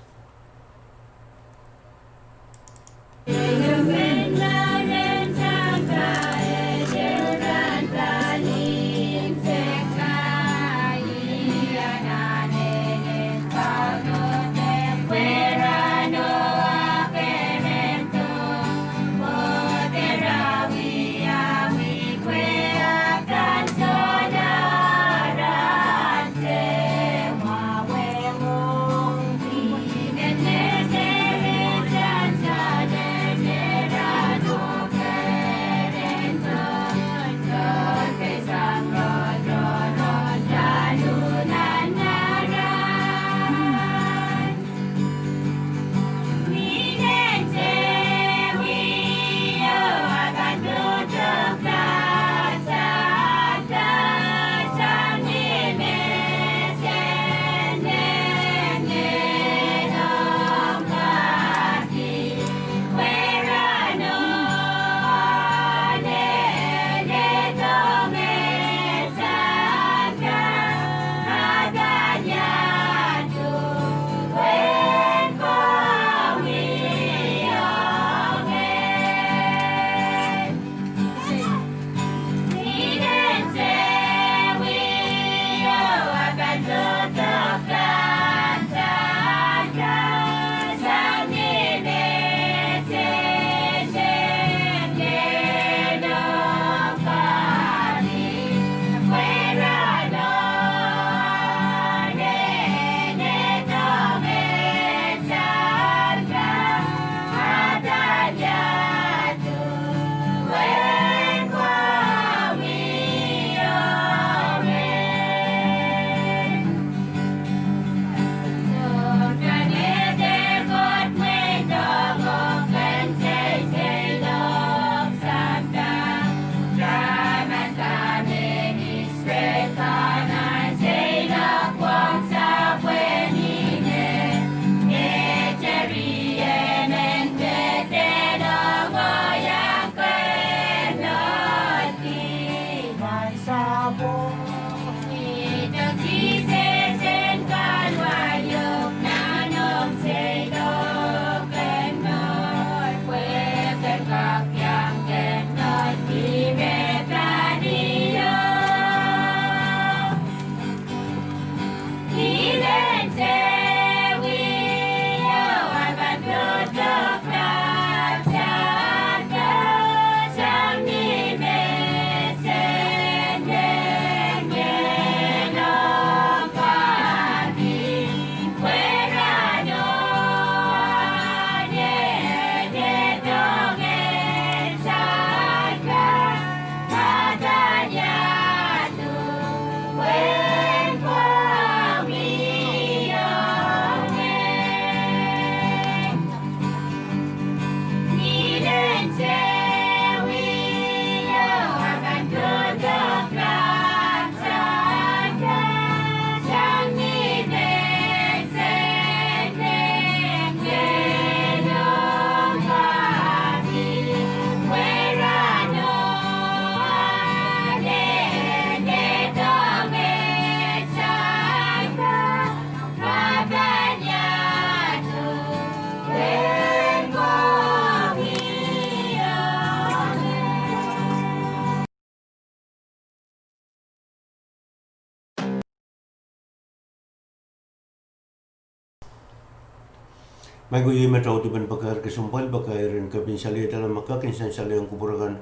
Maing ko, iei me audepen pakair kesempwal, pakair en kepin salehdala me ke kin sansalehng kupwur akan,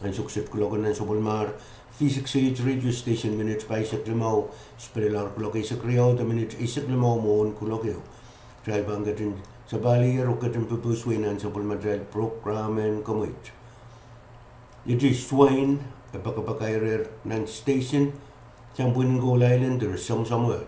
ansou kiset kuloak en nan sapwellimar V six eight radio station minit pahisek limau, spelelahr kuloak eisek riau de minit eisek limau mwohn kuloak ehu. Kitail pahn ketin sapahl ier oh ketin pipihs wei nan sapwellimatail prokram en Komweit. Iet Swain e pakapakairehr nan station, Sampwin Koul Island, eri soangsoangehr.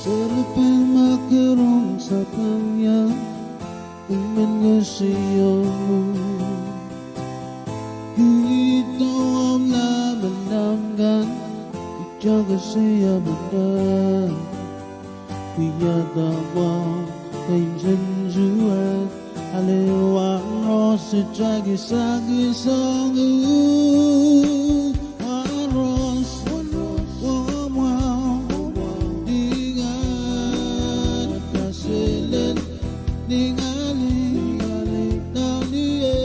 Seri pil ma ke rong sapeng ia, I men koasoia uhk. Kihdo omw lamalam kan, I koasoia pwehda. Wiahda mwahu, keinsen suwed, ale waros I teki saki sang uhk. Waros, waros, oh mwahu, oh mwahu, ni ngal, kaselel, ni ngali, ni ngali, eh,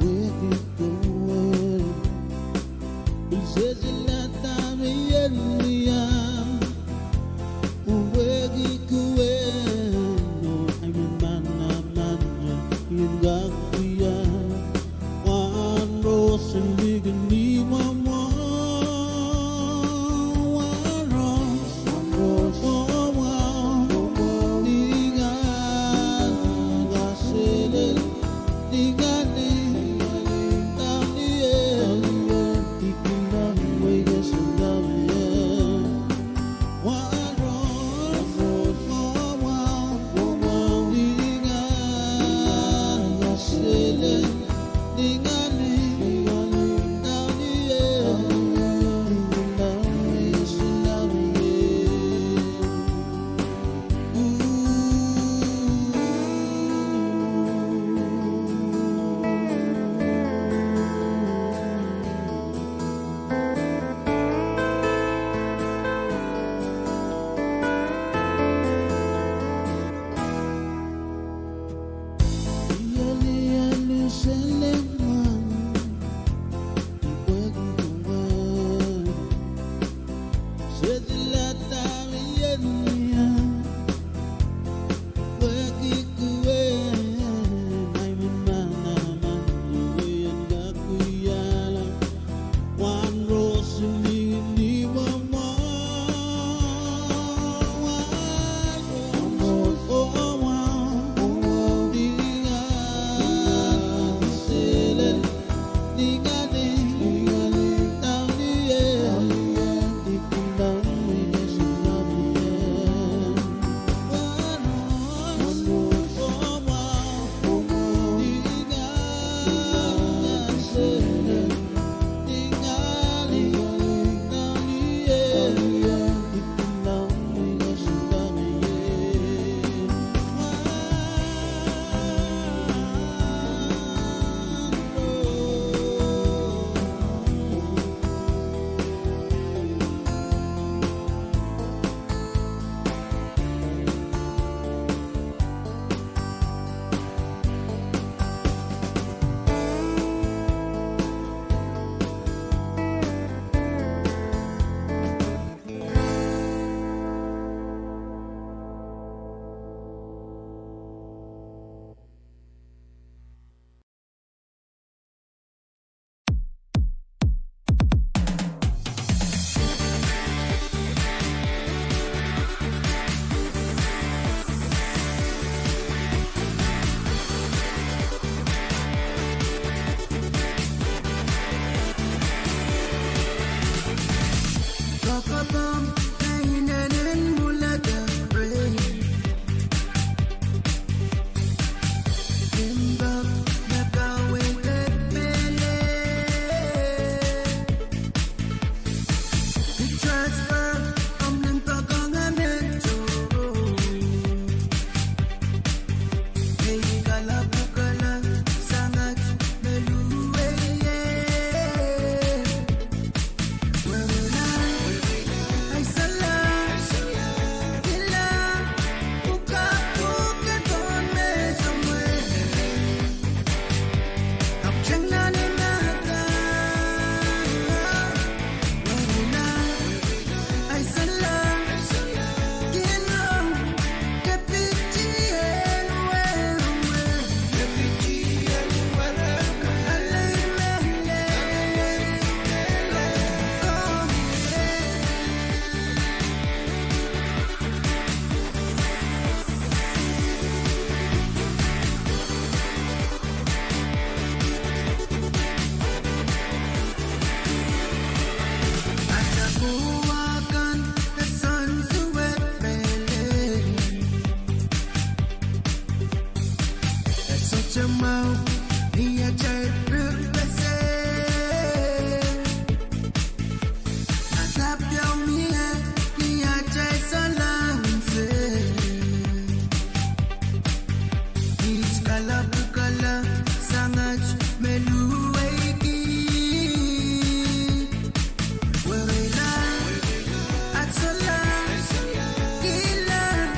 eh, eh, eh. Mwahu ni atail ripese. Atail piau mie ni atail salahnse. Ih kalapw kala sangat me luweiki. Werei la, at solahr kilang.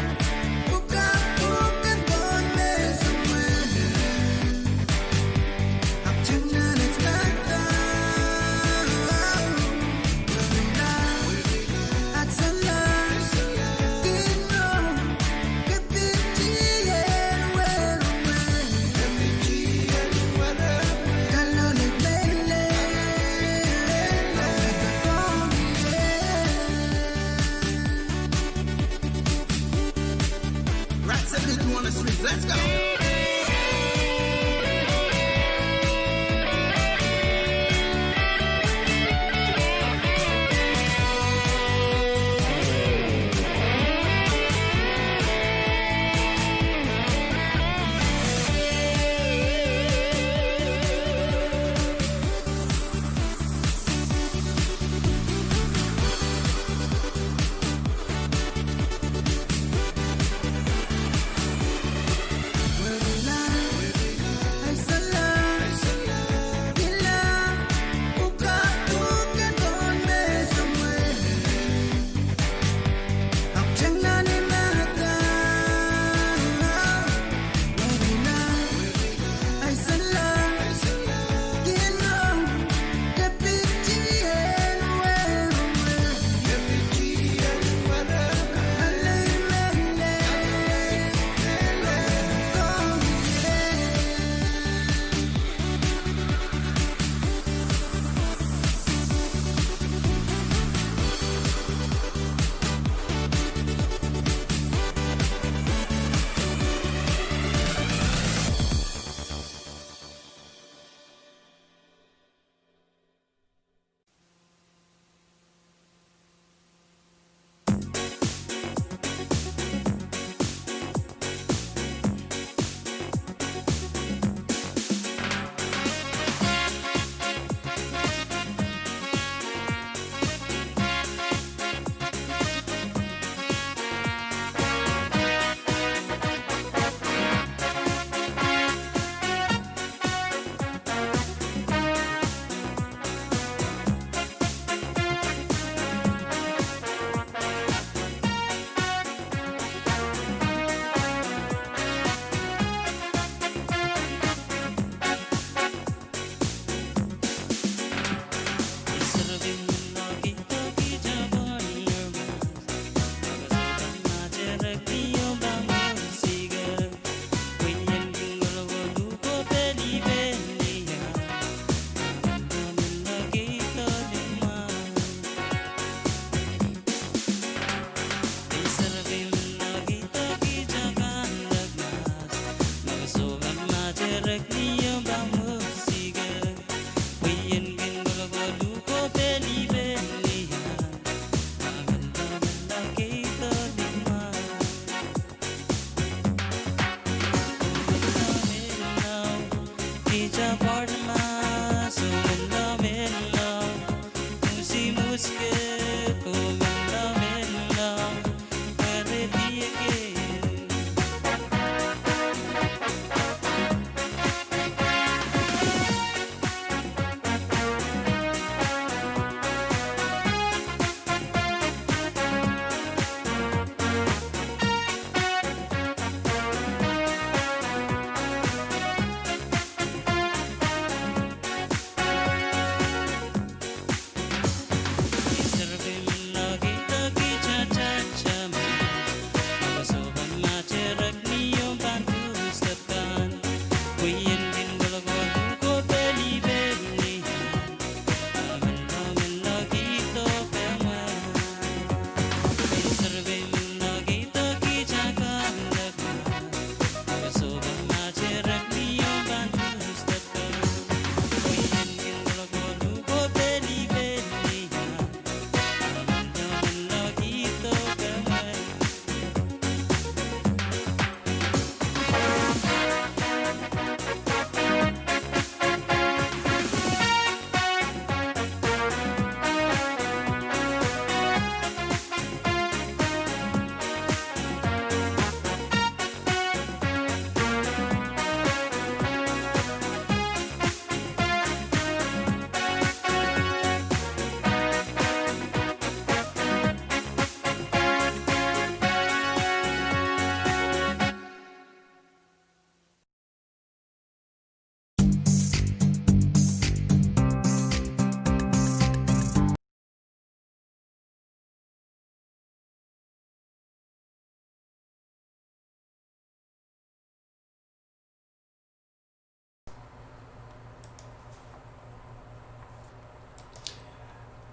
Let's go.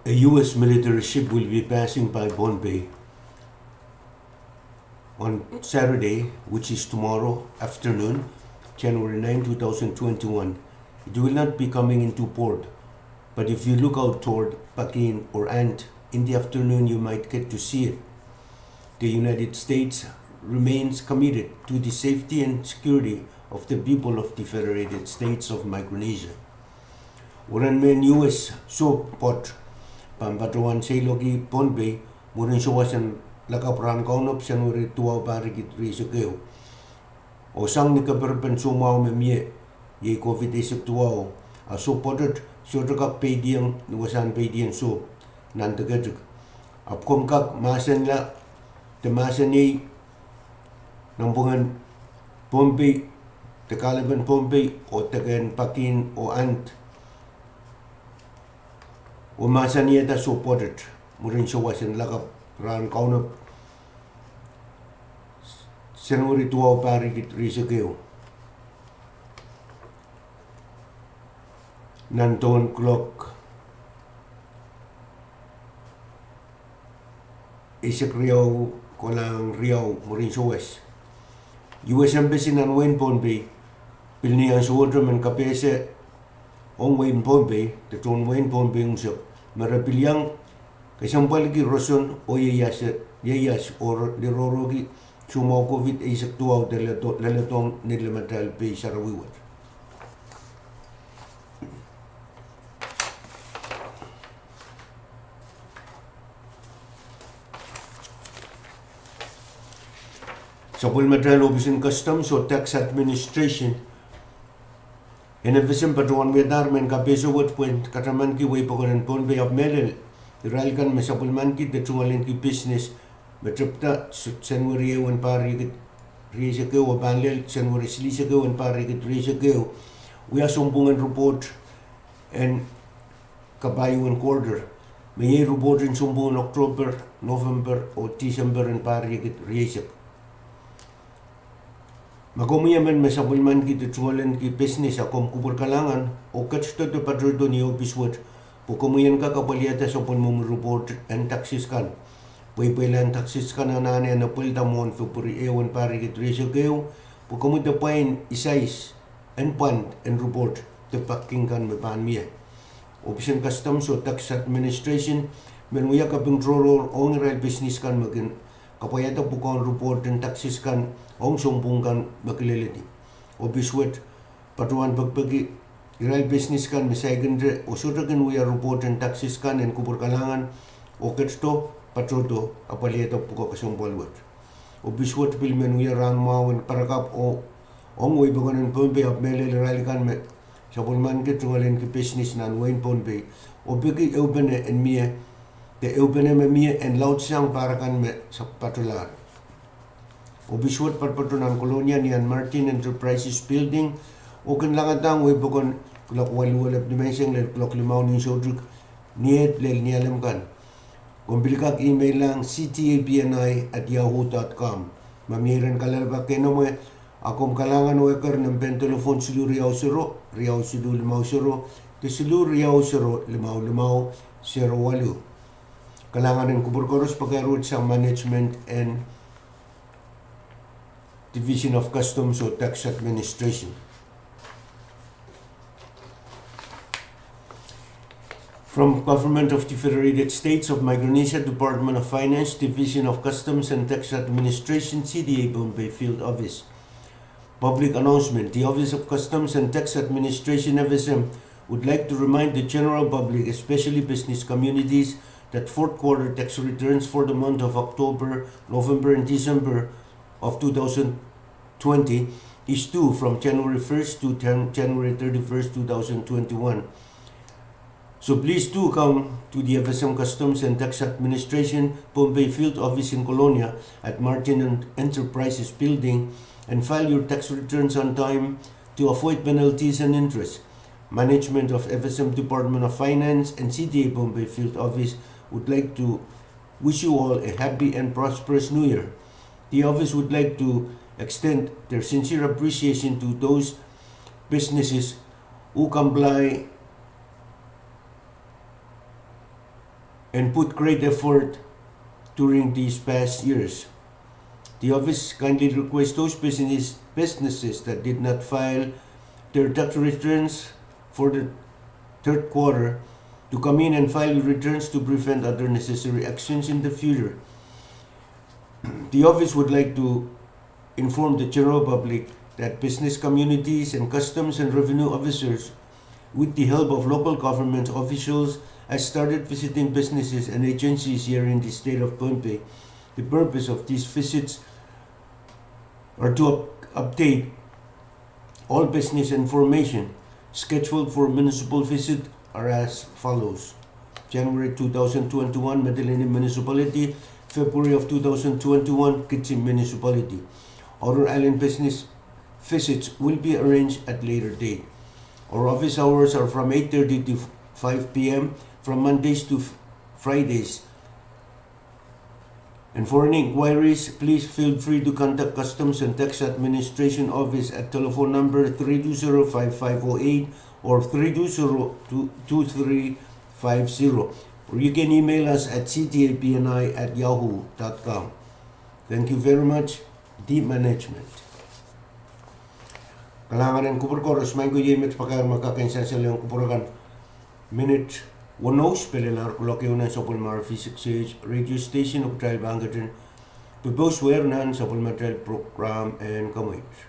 A U S military ship will be passing by Pohnpei on Saturday, which is tomorrow afternoon, January ninth, two thousand twenty-one. It will not be coming into port, but if you look out toward Pakin or Ant in the afternoon, you might get to see it. The United States remains committed to the safety and security of the people of the Federated States of Micronesia. Weren mehn U S sohp pwoat pahn patohwan seiloakki Pohnpei mwurin sowasen lakapw rahn kaunop Senweri duwau pahr riekid rieisek ehu. Oh sang ni kaperen soumwahu me mie, iei COVID eisek duwau, a sohp pwoatet sohte kak peidiong ni wasahn peidiong sohp nan de ketik. Ahpw komw kak mahsenla de mahsanihei nanpwungen Pohnpei, de kahlepen Pohnpei, oh deken Pakin oh Ant, oh mahsanihada sohp pwoatet mwurin sowasen lakapw rahn kaunop Senweri duwau pahr riekid rieisek ehu nan dohn kuloak eisek riau kolahng riau mwurin sewese. U S Embassy nan wehin Pohnpei pil ni ansou wet men kapehse ong wehin Pohnpei de tohn wehin Pohnpei unsek me re pil iang kesempwalki roson oh ieias, ieias oh re, re rohrohki soumwahu COVID eisek duwau de leledo, leledohng ni lematail pei sarawi wet. Sapwellimatail Ohpis en Customs oh Tax Administration en F S M patohwan wiadahr mehn kapehse wet pwehn katamanki wehi pokon en Pohnpei ahpw mehlel irail kan me sapwellimanki de tungoalenki pisines me tepda Senweri ehu en pahr riekid rieisek ehu oh pahn lel Senweri silihsek ehu en pahr riekid rieisek ehu wia sounpwungen report en kapai en quarter, me iei report en sounpwungen October, November oh December en pahr riekid rieisek. Ma komwi emen me sapwellimanki de tungoalenki pisines a komw kupwur kalahngan oh ketido de patohdo ni ohpis wet, pwe komwi en kak apwaliada sapwellimomwi report en taxes kan. Pweipweilahn taxes kan anahne en apwalida mwohn February ehu en pahr riekid rieisek ehu, pwe komwi de pwain isais en pwand en report de pak kin kan me pahn mie. Ohpis en Customs oh Tax Administration men wia kaping tohrohr ong irail pisines kan me kin kapwaiada pwukoahn report en taxes kan ong sounpwung kan me kileledi. Ohpis wet patohwan pekipeki irail pisines kan me saikinte oh sohte kin wia report en taxes kan en kupwur kalahngan oh ketido patohdo apwaliada pwukoa kesempwal wet. Ohpis wet pil men wia rahnmwahu en parakapw ong wehi pokon en Pohnpei ahpw mehlel irail kan me sapwellimanki tungoalenki pisines nan wehin Pohnpei oh peki ehupene en mie de ehupene me mie en laudsang pahr akan me patohlahr. Ohpis wet patopato nan Kolonia ni ahn Martin Enterprises Building oh kin langadahng wehi pokon kuloak waluh elep nimenseng lel kuloak limau ni soutik, ni eht lel ni alem kan. Komw pil kak email lahng C T A B N I at yahoo dot com. Ma mie iren kalelapak keinemwe, a komw kalahngan oh eker nempehn delepwohn siluh riau sero riau siluh limau sero de siluh riau sero limau limau sero waluh. Kalahngan en kupwur koaros pakaruhsang management en Division of Customs oh Tax Administration. From Government of the Federated States of Micronesia, Department of Finance, Division of Customs and Tax Administration, C D A Pohnpei Field Office. Public announcement. The Office of Customs and Tax Administration, F S M, would like to remind the general public, especially business communities, that fourth quarter tax returns for the month of October, November, and December of two thousand twenty is due from January first to Jan-, January thirty-first, two thousand twenty-one. So please do come to the F S M Customs and Tax Administration Pohnpei Field Office in Kolonia at Martin Enterprises Building and file your tax returns on time to avoid penalties and interest. Management of F S M Department of Finance and C D A Pohnpei Field Office would like to wish you all a happy and prosperous New Year. The office would like to extend their sincere appreciation to those businesses who comply and put great effort during these past years. The office kindly requests those business, businesses that did not file their tax returns for the third quarter to come in and file returns to prevent other necessary actions in the future. The office would like to inform the general public that business communities and customs and revenue officers, with the help of local government officials, has started visiting businesses and agencies here in the state of Pohnpei. The purpose of these visits are to up-, update all business information. Scheduled for municipal visit are as follows. January two thousand twenty-one, Madolenihmw Municipality. February of two thousand twenty-one, Kitim Municipality. Outer island business visits will be arranged at later date. Our office hours are from eight thirty to five p m from Mondays to f-, Fridays. And for any inquiries, please feel free to contact Customs and Tax Administration Office at telephone number three two zero five five oh eight or three two zero two three five zero. Or you can email us at C T A P N I at yahoo dot com. Thank you very much. The management. Kalahngan en kupwur koaros, maing ko, iei met pakair me kak en sansalehng kupwur akan. Minit weneu pil lel ar kuloak ehu nan sapwellimatail V six H radio station, oh kitail pahn ketin pepous wer nan sapwellimatail program en Kamweit.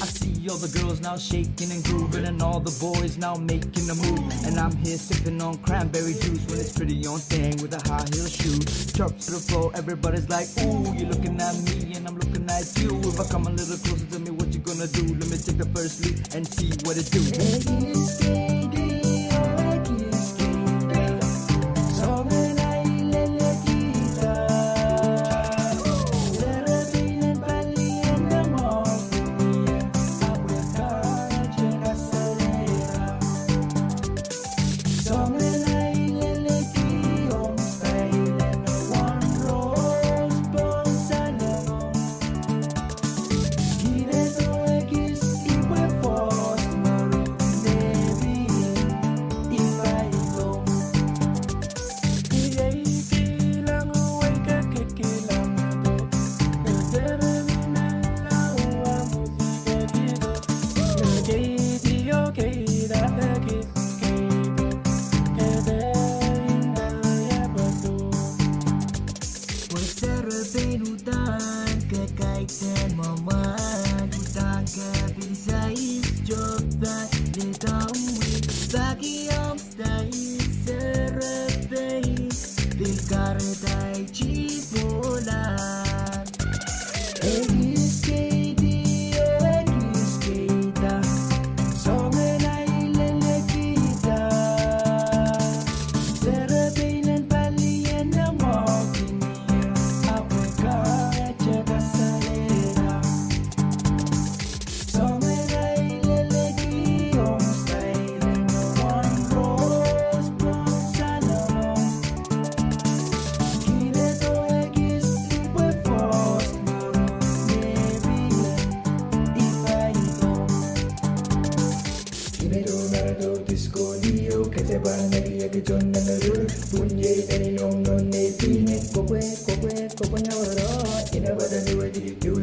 I see all the girls now shaking and grooving, and all the boys now making a move. And I'm here sipping on cranberry juice when it's pretty on thing with a high heel shoe. Drop to the floor, everybody's like, "Ooh, you looking at me and I'm looking at you. If I come a little closer, tell me what you gonna do. Let me take the first leap and see what it do."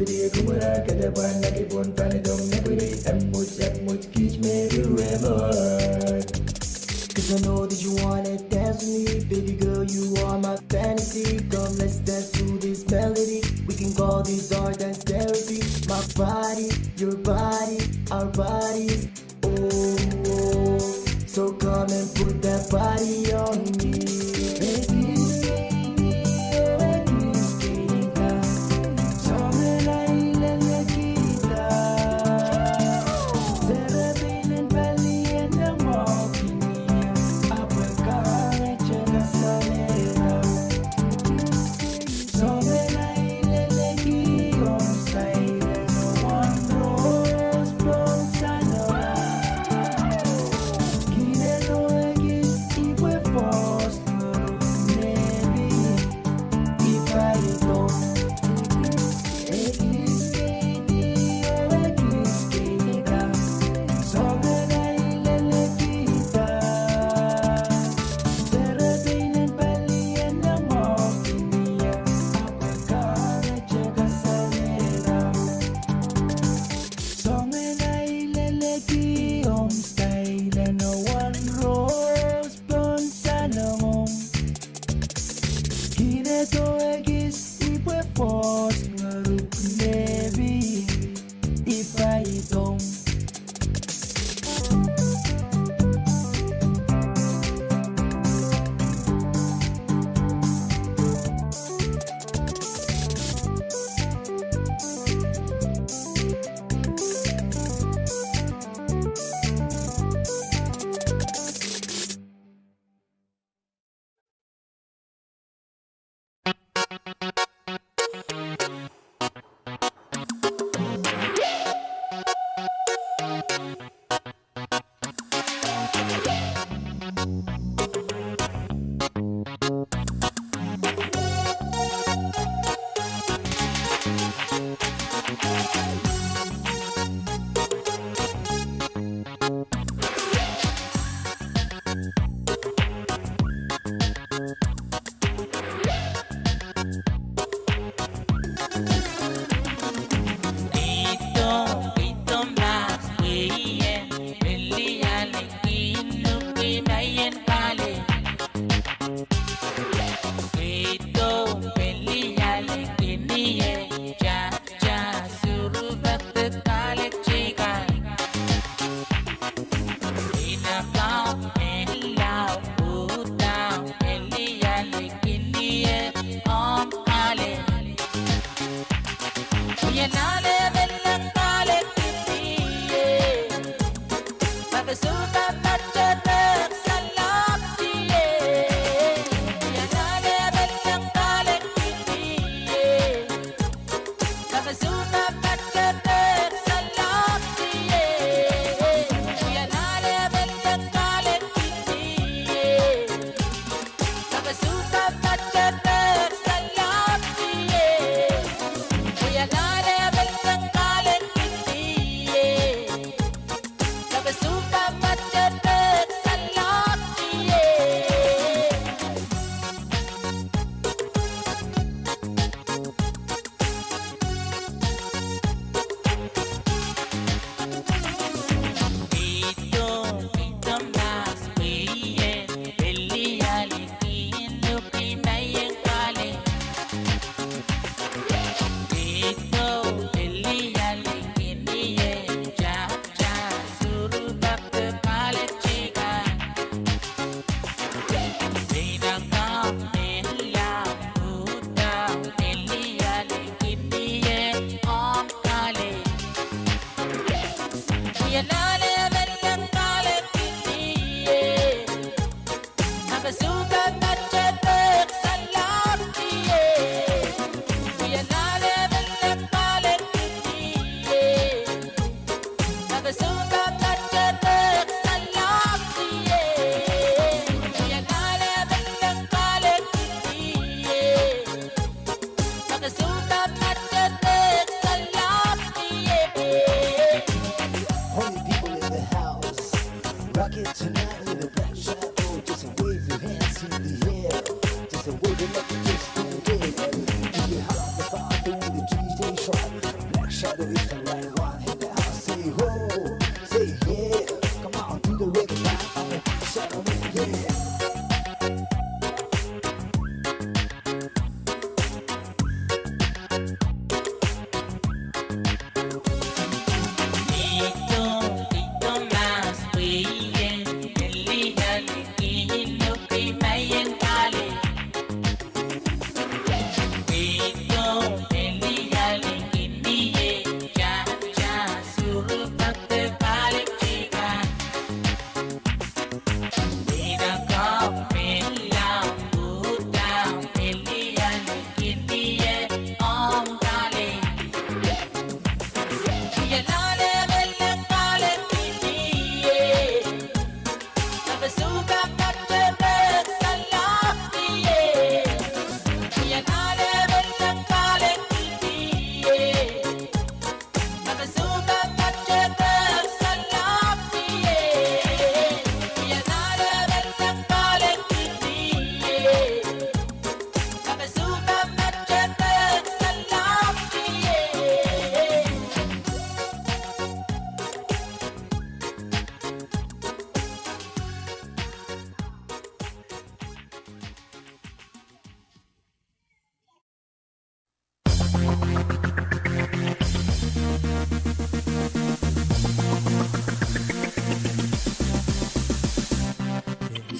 Video kumara kete pahn naki pohn panedong me pwiri emwet emwet kich me ruwe mor. 'Cause I know that you wanna dance with me, baby girl, you are my fantasy. Come, let's dance to this melody. We can call this our dance therapy. My body, your body, our bodies. Oh, oh. So come and put that body on me.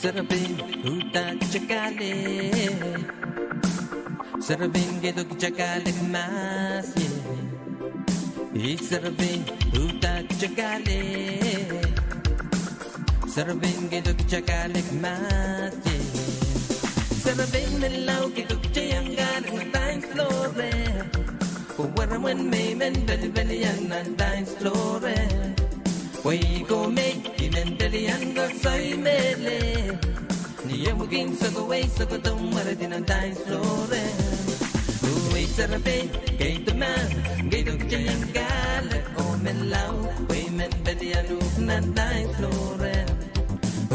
Serepein uhdahk kitail kale. Serepein keido kitail kale mahs ie. Ei serepein uhdahk kitail kale. Serepein keido kitail kale mahs ie. Serepein menlau keido kitail iang kale nan dance floor e. Pwe warawen me I men pelipelian nan dance floor e. Pwe I ko me I men pelian koasoi mehlel. Ni ehu kin sokowei sokodo mweredi nan dance floor e. Uwe serepein keido mahs, keido kitail iang kale oh menlau, pwe I men pelian uhk nan dance floor e.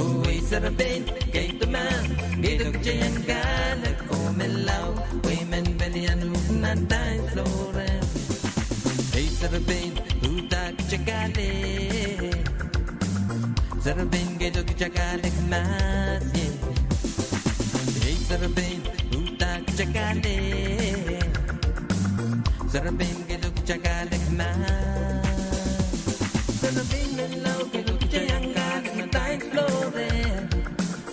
Uwe serepein keido mahs, keido kitail iang kale oh menlau, pwe I men pelian uhk nan dance floor e. Ei serepein uhdahk kitail kale. Serepein keido kitail kale mahs ie. Ei serepein uhdahk kitail kale. Serepein keido kitail kale mahs. Serepein menlau keido kitail iang kale nan dance floor e.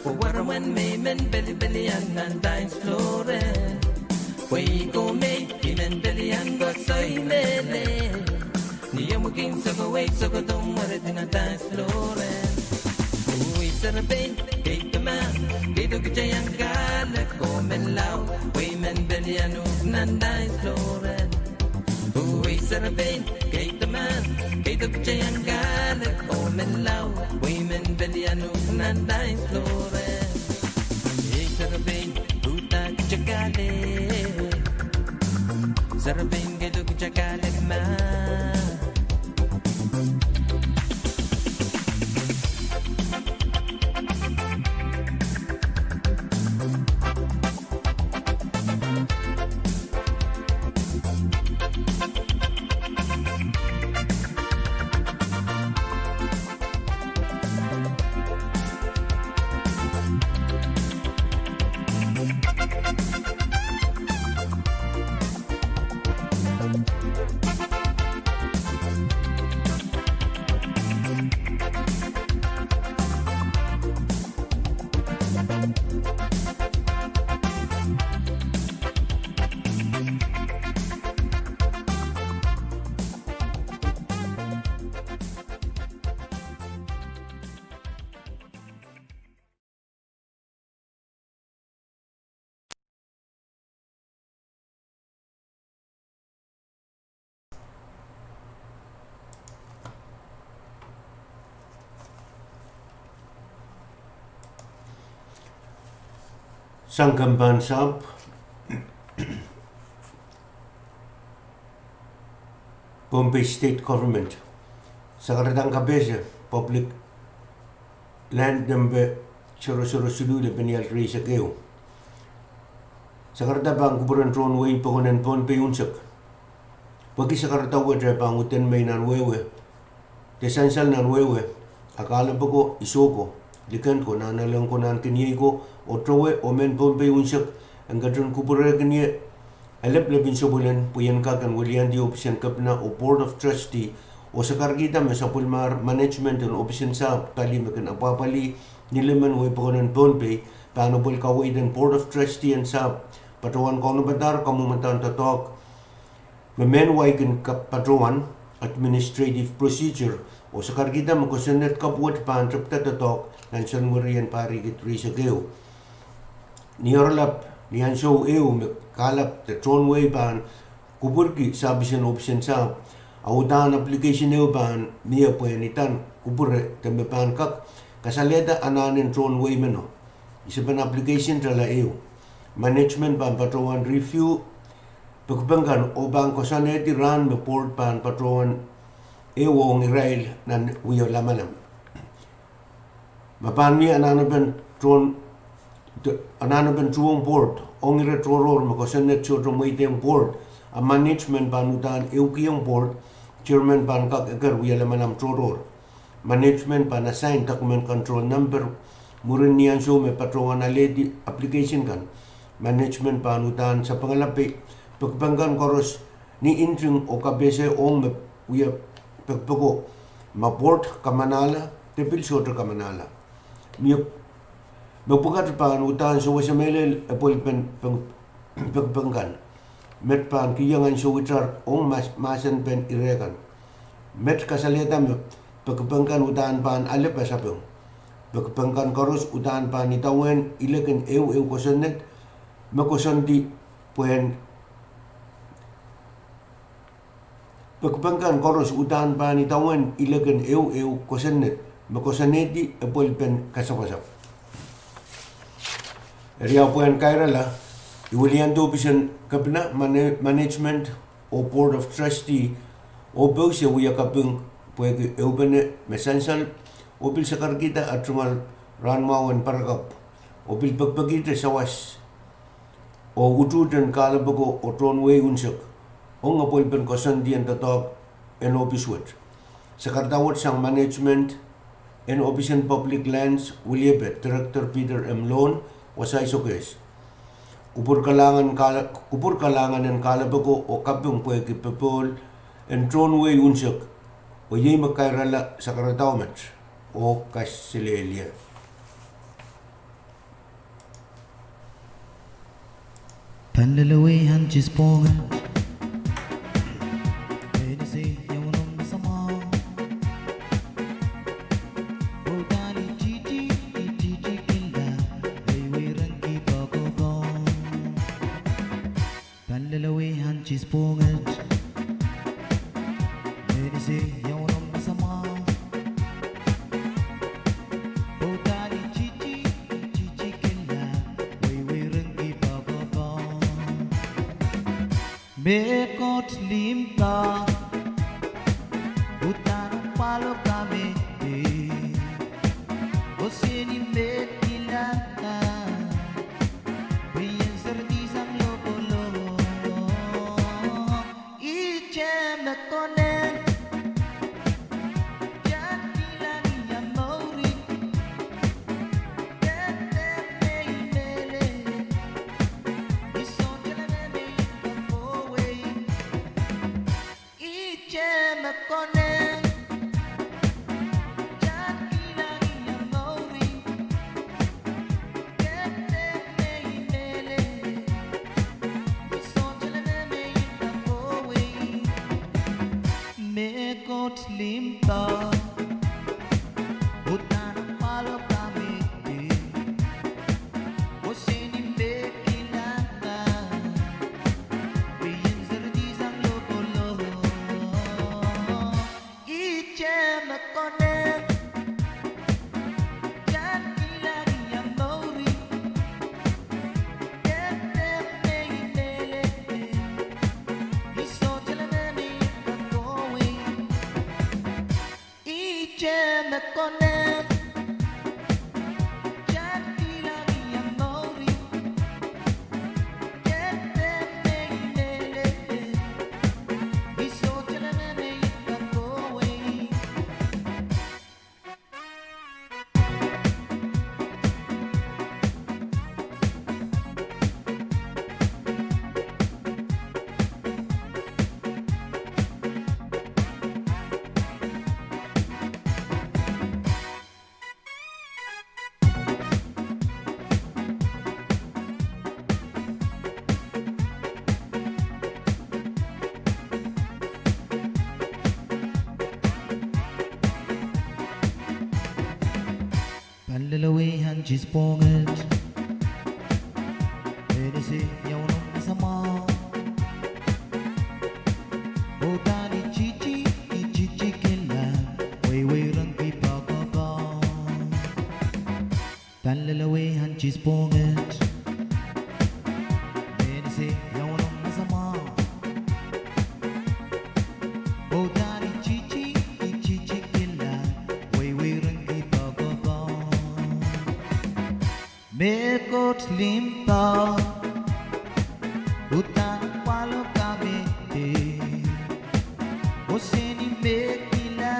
Pwe warawen me I men pelipelian nan dance floor e. Pwe I ko me I men pelian koasoi mehlel. Ni ehu kin sokowei sokodo mweredi nan dance floor e. Uwe serepein keido mahs, keido kitail iang kale oh menlau, pwe I men pelian uhk nan dance floor e. Uwe serepein keido mahs, keido kitail iang kale oh menlau, pwe I men pelian uhk nan dance floor e. Ei serepein uhdahk kitail kale. Serepein keido kitail kale mahs. Sang kempan sahpw, Pohnpei State Government sakaradahng kapehse public land nempe sero sero siluh lepenial rieisek ehu. Sakarada pahn kupwuren tohn wehi pokon en Pohnpei unsek. Pwehki sakarada wet pahn widen mei nan wehwe, de sansal nan wehwe, a kahlepe ko, iso ko, likend ko, nanalehng ko, nahnkeniei ko, oh towe oh mehn Pohnpei unsek, en ketin kupwurehkin ie elep lepin sapwelen pwe ien kak en weliandi ohpis en kepina oh Board of Trustee, oh sakarkihda me sapwellimar management en ohpis en sahpw pali me kin apwahpwalih ni limen wehi pokon en Pohnpei, pahn apwalih kaweid en Board of Trustee en sahpw patohwan kaunopada kamwomwdahn doadoahk me mehn wai kin kap patohwan, administrative procedure, oh sakarkihda me kosonned kapw wet pahn tepda doadoahk nan Senweri en pahr riekid rieisek ehu. Ni oaralap, ni ansou ehu me kahlap de tohn wehi pahn kupwurki sahpisen ohpis en sahpw, a uhdahn application ehu pahn mie pwehn idan kupwure de me pahn kak kasalehda anahn en tohn wehi meno. Isepen application tala ehu. Management pahn patohwan review pekipek kan oh pahn koasoanehdi rahn me board pahn patohwan ehu ong irail nan wia lamalam. Ma pahn mie anahnepen tohn, anahnepen tuhwong board ong ire tohrohr me kosonned sohte mweidehng board, a management pahn uhdahn ehukihong board, chairman pahn kak eker wia lamalam tohrohr. Management pahn assign document control number. Mwurin ni ansou me patohwan alehdi application kan, management pahn uhdahn sapengala pekipek kan koaros ni nting oh kapehse ong me wia pekipeko, ma board kamanahla de pil sohte kamanahla. Me pwukat pahn uhdahn sewese mehlel epwelpen pekipek kan. Met pahn kihong ansou itar ong mahsenpen ire kan. Met kasalehda me pekipek kan uhdahn pahn ale pasapeng. Pekipek kan koaros uhdahn pahn idawehn ilek en ehu ehu kosonned me koasoandi pwehn Pekipek kan koaros uhdahn pahn idawehn ilek en ehu ehu kosonned me koasoanehdi epwelpen kasapwasapw. Eri ahpw pwehn kairala, I wiliandi ohpisen kepina, management oh board of trustee oh pouse wia kaping pwehki ehupene me sansal oh pil sakarkihda at tungoal rahn mwahu en parakapw oh pil pekipekihte sawas oh utuht en kahlepeko oh tohn wehi unsek ong epwelpen koasoandi en doadoahk en ohpis wet. Sakarada wet sang management en ohpisen public lands, wiliepe director Peter M Lon, wasa I sokehs. Kupwur kalahngan en kahlepeko oh kaping pwehki popohl en tohn wehi unsek, oh iei me kairala sakaradao met oh kaselehlie. Mehkot limpoak uhdahn pwalo kamehde, oh seni me kilangada, pwe ien serdi sang lokolo. Ihte me konehng, Mehkot limpoak uhdahn pwalo kamehde, oh seni me kilangada, pwe ien serdi sang lokolo. Ihte me konehng, Lawei antis pwunget. Mehn se iaun ong me samwa. Udahn I titi, I titi kihla, weiwei ren ki poakopoak. Mehkot limpoak, udahn pwalo kamehde. Oseni me kihla,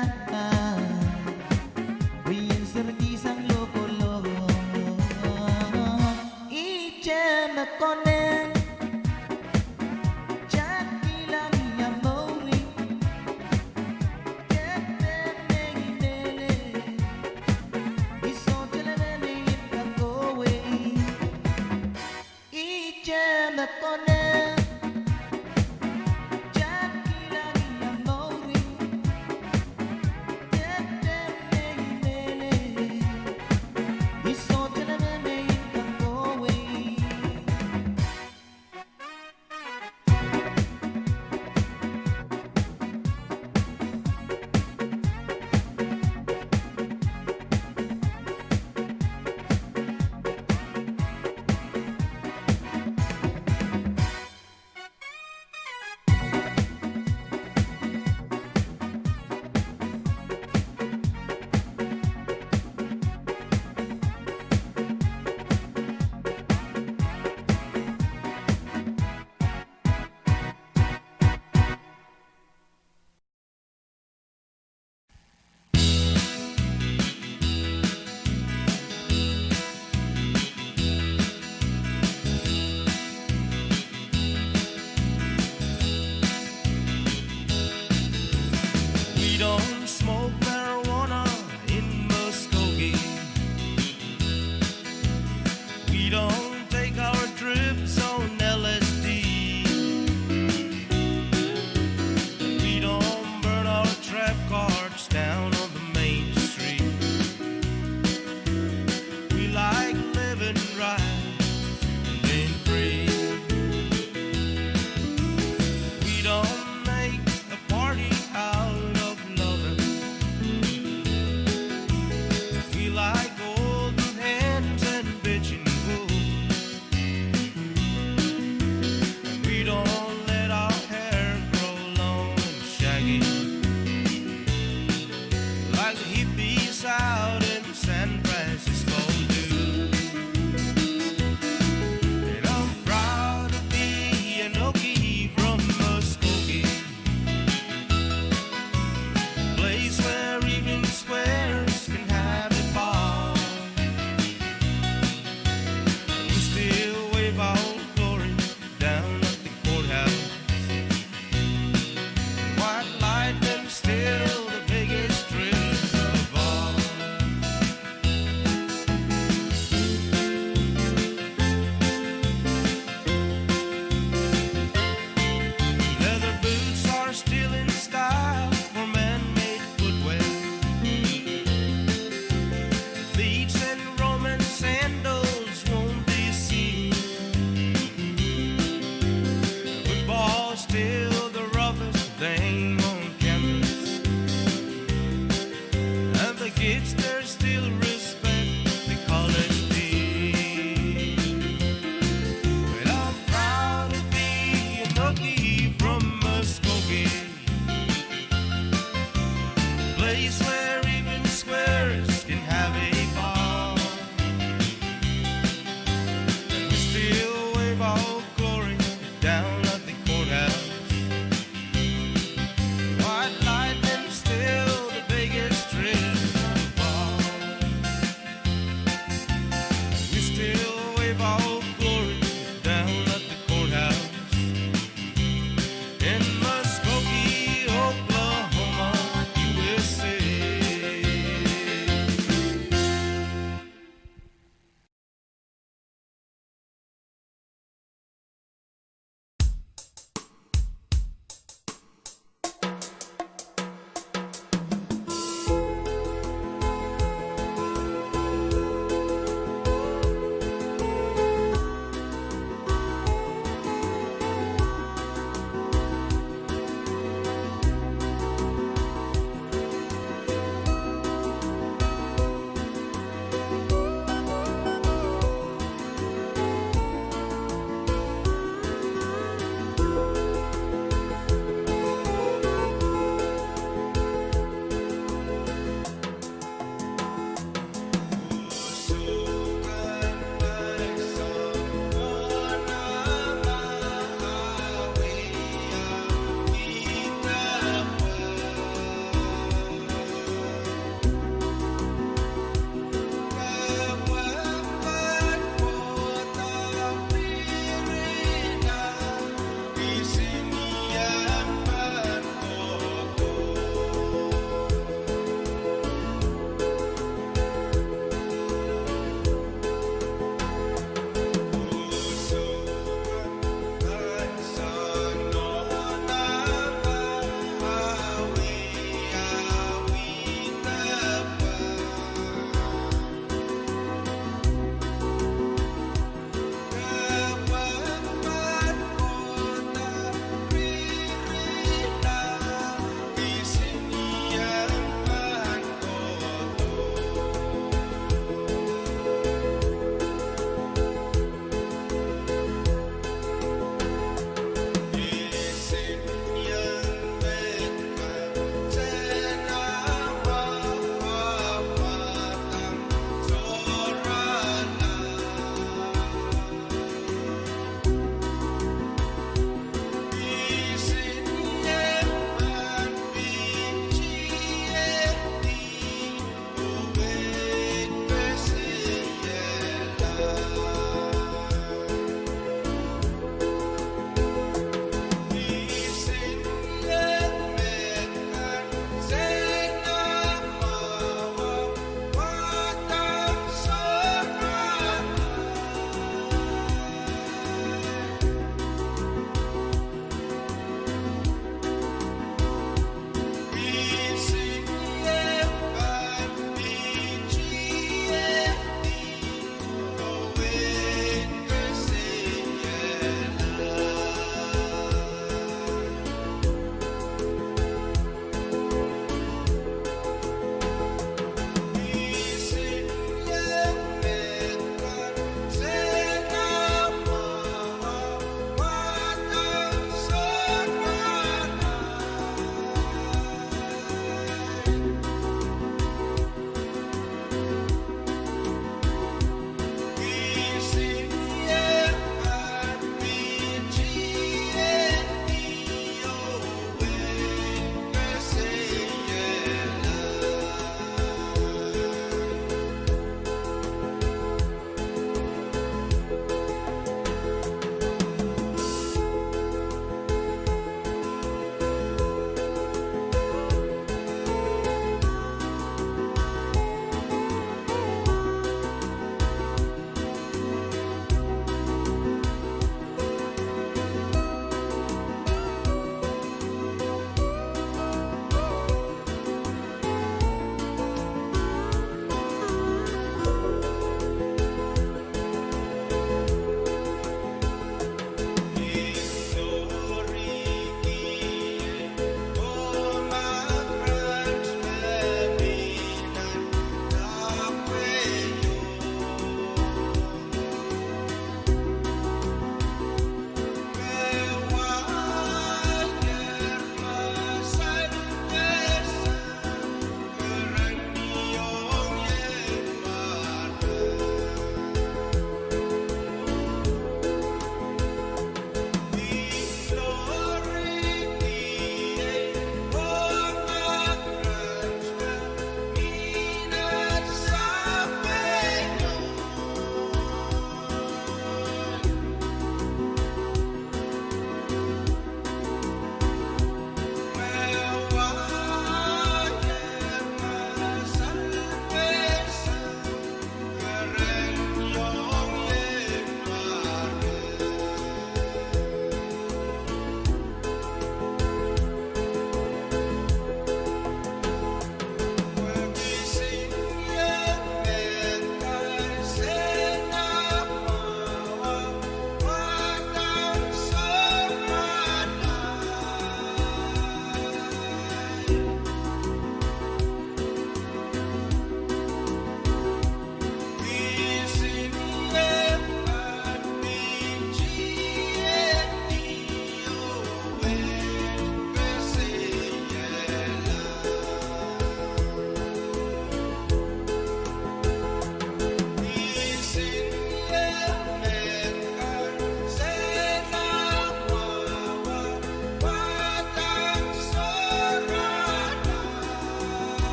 wien serkihsang lokolo. Ihte me konehng, kitail kihla ni mouri. Ihte me konehng, kitail kihla ni mouri. We don't smoke marijuana in Muskogee. We don't take our trips on L S D. We don't burn our trap cards down on the main street. We like living right and being free. We don't make a party out of loving. We like holding hands and bitching woo.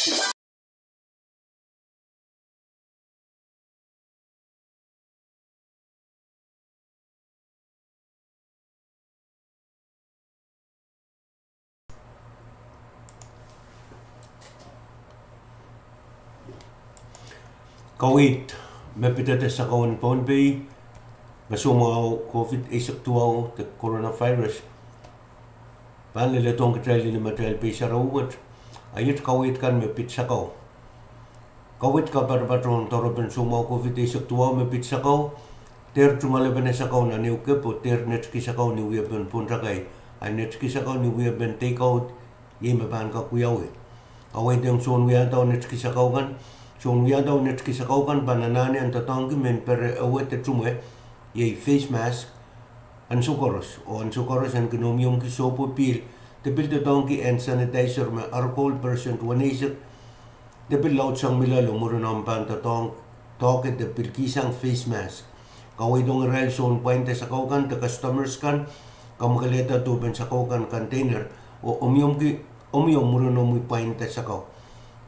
Kaweid me pid sakau en Pohnpei me soumwahu COVID eisek duwau de coronavirus pahn leledohng kitail ni matail pei sarawi wet, a iet kaweid kan me pid sakau. Kaweid kaparaparatohn doaropwen soumwahu COVID eisek duwau me pid sakau: dehr tungoalepene sakau nan ehukep oh dehr netiki sakau ni wiepen Pohntakai, a netiki sakau ni wiepen Deikaud iei me pahn kak wiawi. Kaweid ong sounwiadau netiki sakau kan: sounwiadau netiki sakau kan pahn anahne en doadoahngki mehn pere ewe de tumwe, iei face mask, ansou koaros oh ansou koaros en kin omwiomwki sohpwo, pihl, de pil doadoahngki hand sanitizer me arakoul percent weneisek, de pil laudsang milalo mwurin omw pahn doadoahk de pil kihsang face mask. Kaweid ong irail soun pwainda sakau kan de customers kan kamwakelehda duwen sakau kan container oh omwiomwki, omwiomw mwurin omwi pwainda sakau.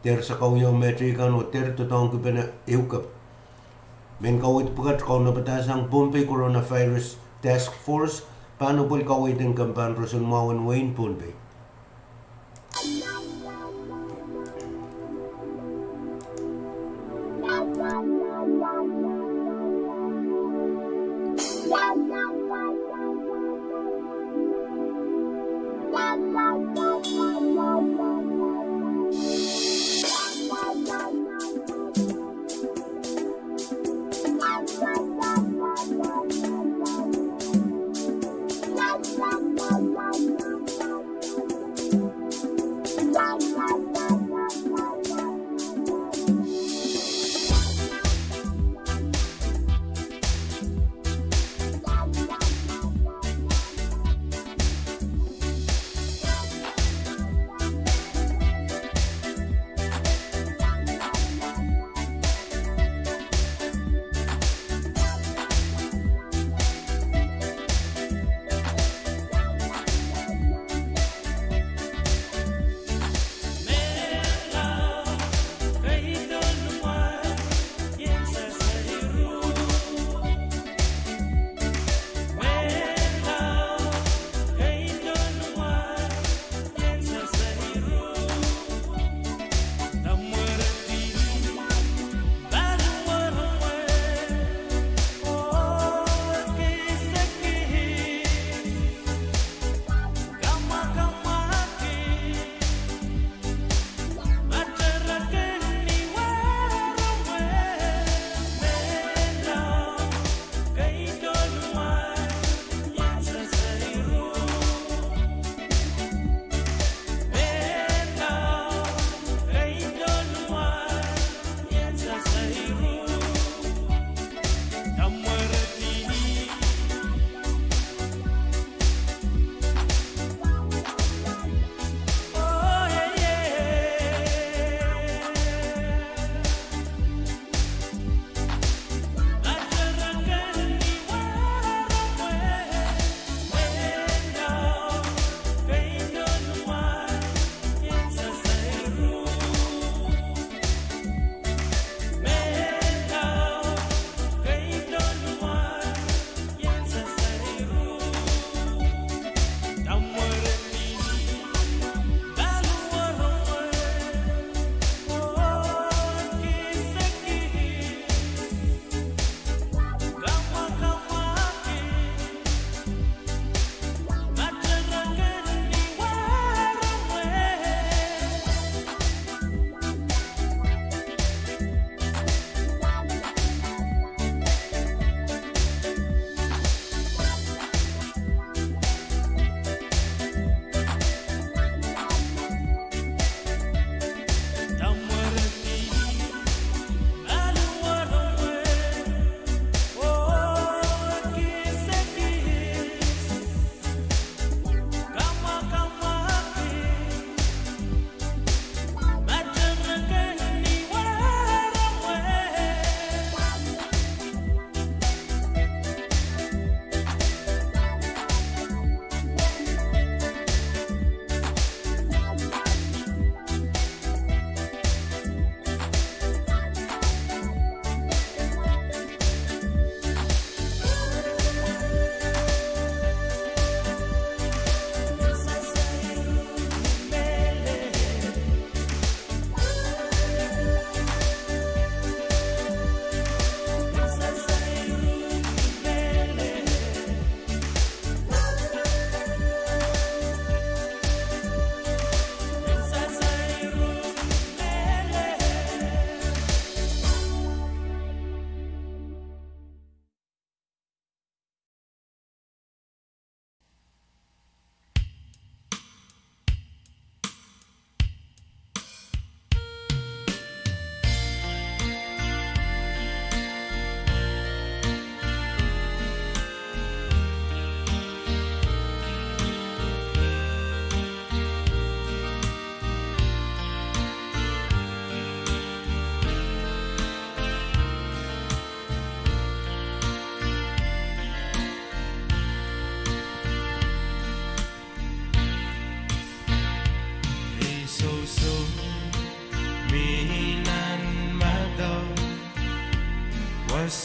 Dehr sakau ieu mehteikan oh dehr doadoahngkipene ehukep. Mehn kaweid pwukat kaunopada sang Pohnpei Coronavirus Task Force pahn apwalih kaweid en kempen roson mwahu en wehin Pohnpei.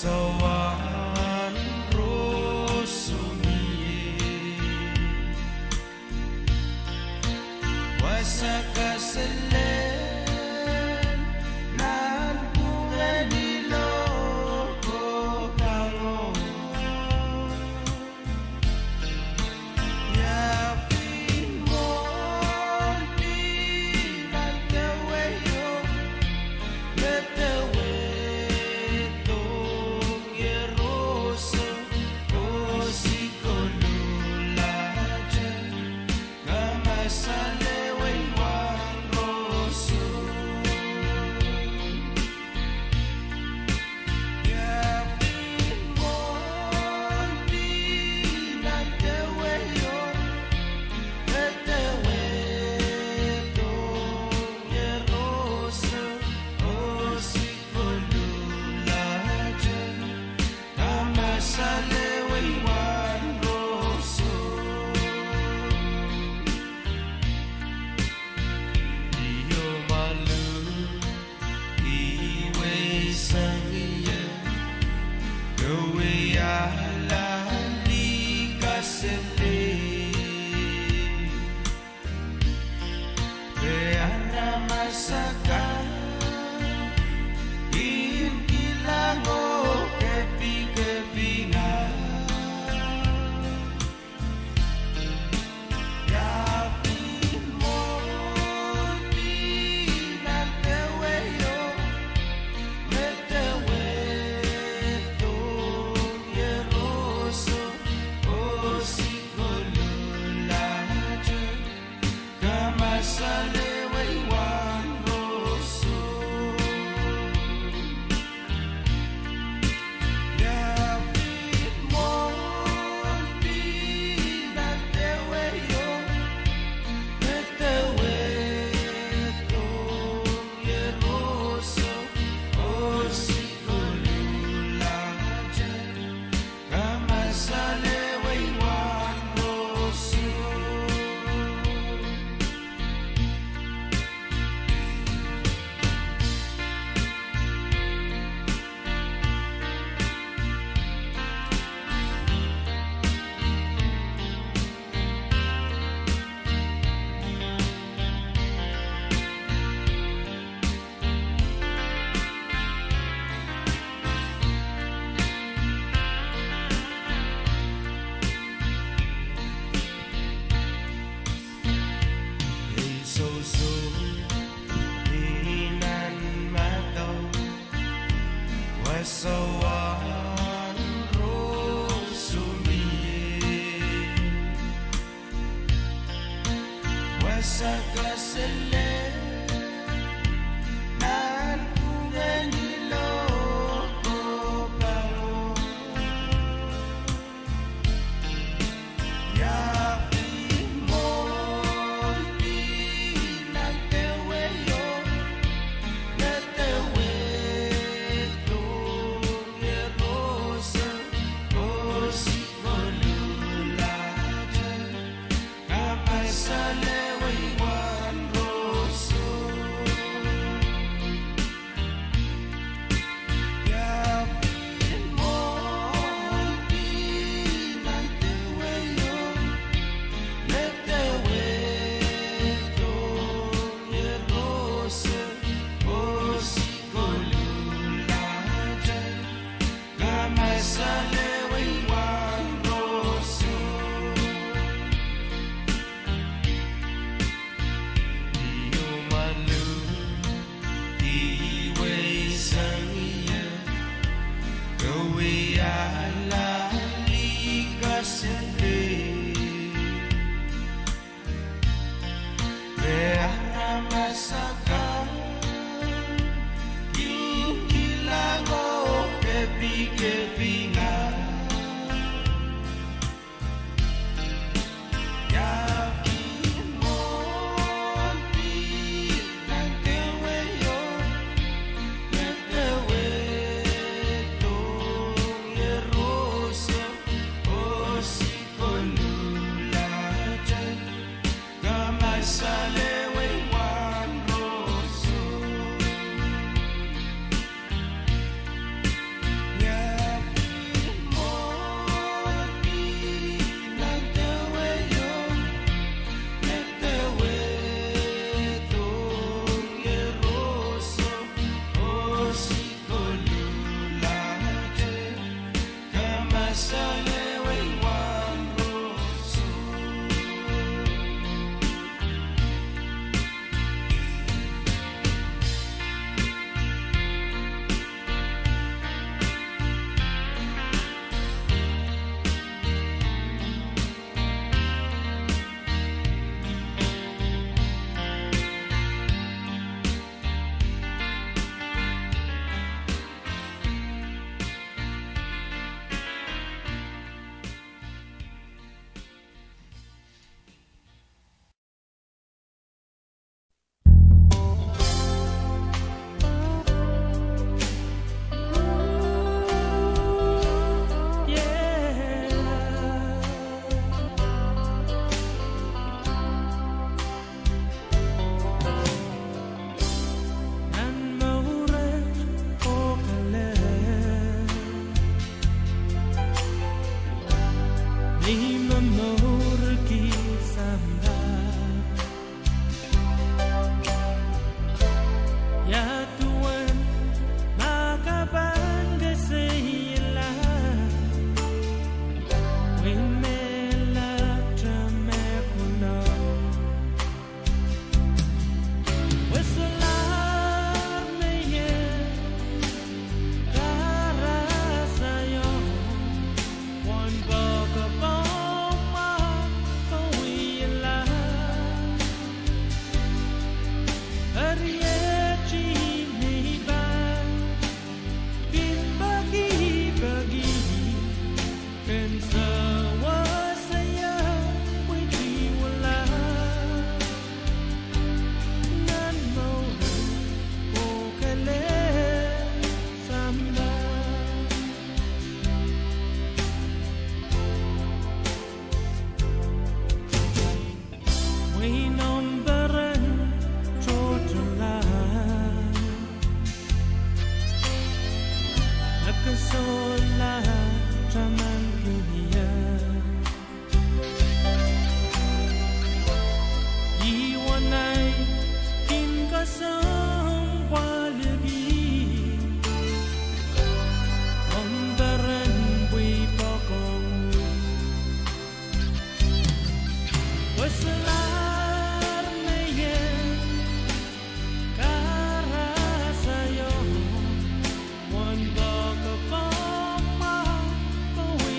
Soangen roson mie. Wasa kaselel nanpwungen iloko pahn ngoang. Ia pil mwohn pil nan deweo, me dewe dohng ie roson, oh si koluhlahte, kamasale wehi wan roson. Ia pil mwohn pil nan deweo, me dewe dohng ie roson, oh si koluhlahte, kamasale wehi wan roson. Io malu, ih weisang ie, kewe ahlali kaselel. Pwe aramas akan kin kilang oh kepikepinga. Ia pil mwohn pil nan deweo, me dewe dohng ie roson, oh si koluhlahte, kamasale wehi wan roson. Ia pil mwohn pil nan deweo, me dewe dohng ie roson, oh si koluhlahte, kamasale wehi wan roson. Ei sousou mi nan madau, wasa wahn roson mie. Wasa kaselel nanpwungen iloko pahn ngoang. Ia pil mwohn pil nan deweo, me dewe dohng ie roson, oh si koluhlahte, kamasale wehi wan roson. Ia pil mwohn pil nan deweo, me dewe dohng ie roson, oh si koluhlahte, kamasale wehi wan roson. Io malu, ih weisang ie, kewe ahlali kaselel. Pwe aramas akan kin kilang oh kepikepinga. Ia pil mwohn pil nan deweo, me dewe dohng ie roson, oh si koluhlahte, kamasale wehi wan roson. Ia Nan mour et kohkohlahte, ni momourki sampah. Ia duwen ma ke pahn kesehieng, pwe mehlahte me kuno. Wia solahr me ien karasaio, wahn poakepoakepoakohla. Eri e tihnei pahn kin pekipeki ken sewese ie pwe tiwala. Nan mour et kohkohlahte sampah. Mwein omw peren tohtohla, me ke solahr tamanki ie. Ih wanahi kin kesempwaliki omw peren pwe I poakohng uhk. Wia solahr me ien karasaio, wahn poakepoakepoakohla.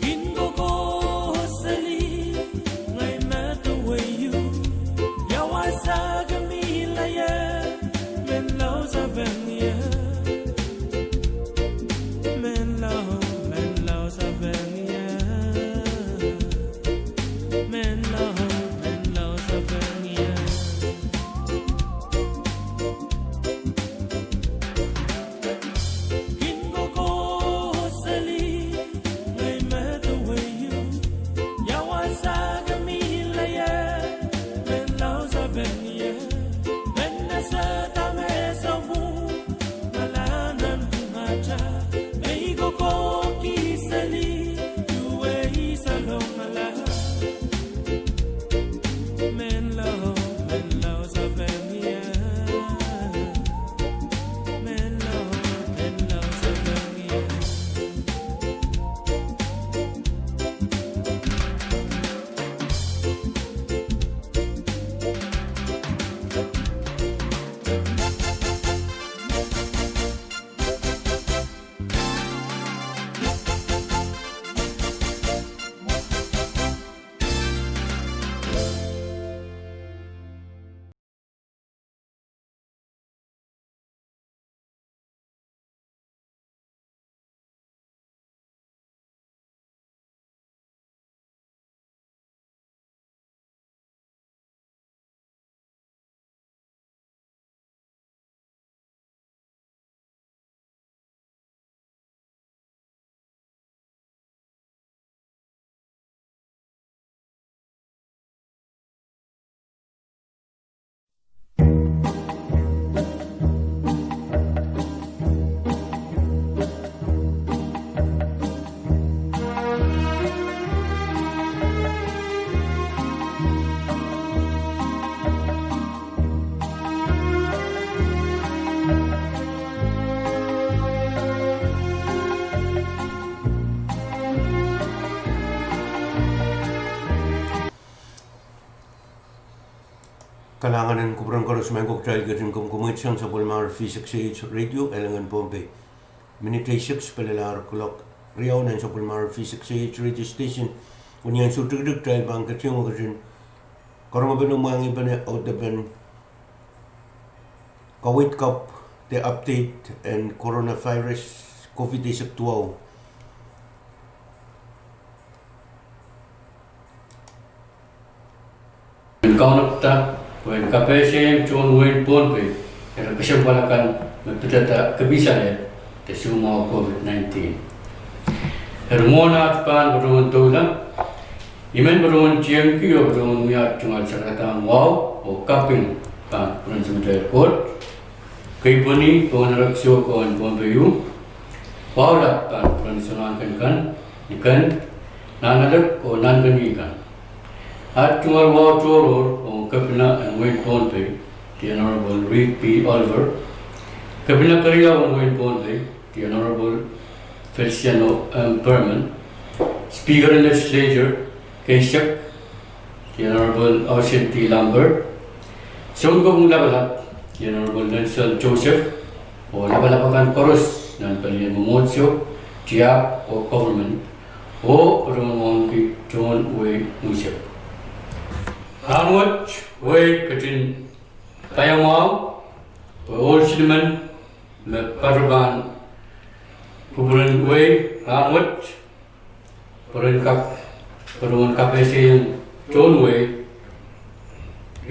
Kin kokohseli ngehi met wei ieu, ia wasa ke mihla ie, Menlau Sapeng ie. Menlau, Menlau Sapeng ie. Menlau, Menlau Sapeng ie. Kin kokohseli ngehi met wei ieu, ia wasa ke mihla ie, Menlau Sapeng ie. Mehn esehda me sapwung, ngala nan pwungata, me I kokohki seli, duwe I salongala. Menlau, Menlau Sapeng ie. Menlau, Menlau Sapeng ie. Kalahngan en kupwuren koaros, maing ko, kitail ketin kumwekid sang sapwellimomwi V six A H Radio, elengen Pohnpei. Minit eisek pelelahr kuloak riau nan sapwellimomwi V six A H Radio Station. Ni ansou tikitik kitail pahn ketin, ketin karonge pene, mwahngih pene audepen kaweid kapw de update en coronavirus COVID eisek duwau. En kaunopda, pwehn kapehsehiong tohn wehin Pohnpei ire kesempwal akan me pidada kepisalehd de soumwahu COVID nineteen. Eri mwohn aht pahn patohwen doula, I men patohwen tiengki oh patohwen wia tungoal sarawi kan wahu oh kaping pahn pwuren Samatail Koht, keipweni Pohnpei Rek Soko en Pohnpei U, wahu lap pahn pwuren Souleng Keieu kan, ni ken, nanalek oh nankeni kan. Aht tungoal wahu tohrohr ong Kepina en wehin Pohnpei, the Honorable Reed P. Oliver, Kepina keriau en wehin Pohnpei, the Honorable Feliciano M. Perman, Speaker en Legislature keisek, the Honorable Austin T. Lambert, Sounkopwung Lapalap, the Honorable Nelson Joseph, oh lapalap akan koaros nan pelien mwomwohdiso, tiahk oh government, oh patohwen wauneki tohn wehi mwisek. Rahnwet wehi ketin paiamwahu, pwe ohl silimen me patohwan pwupwuren wehi rahnwet, pwe ren kak, pwe ren kapehsehiong tohn wehi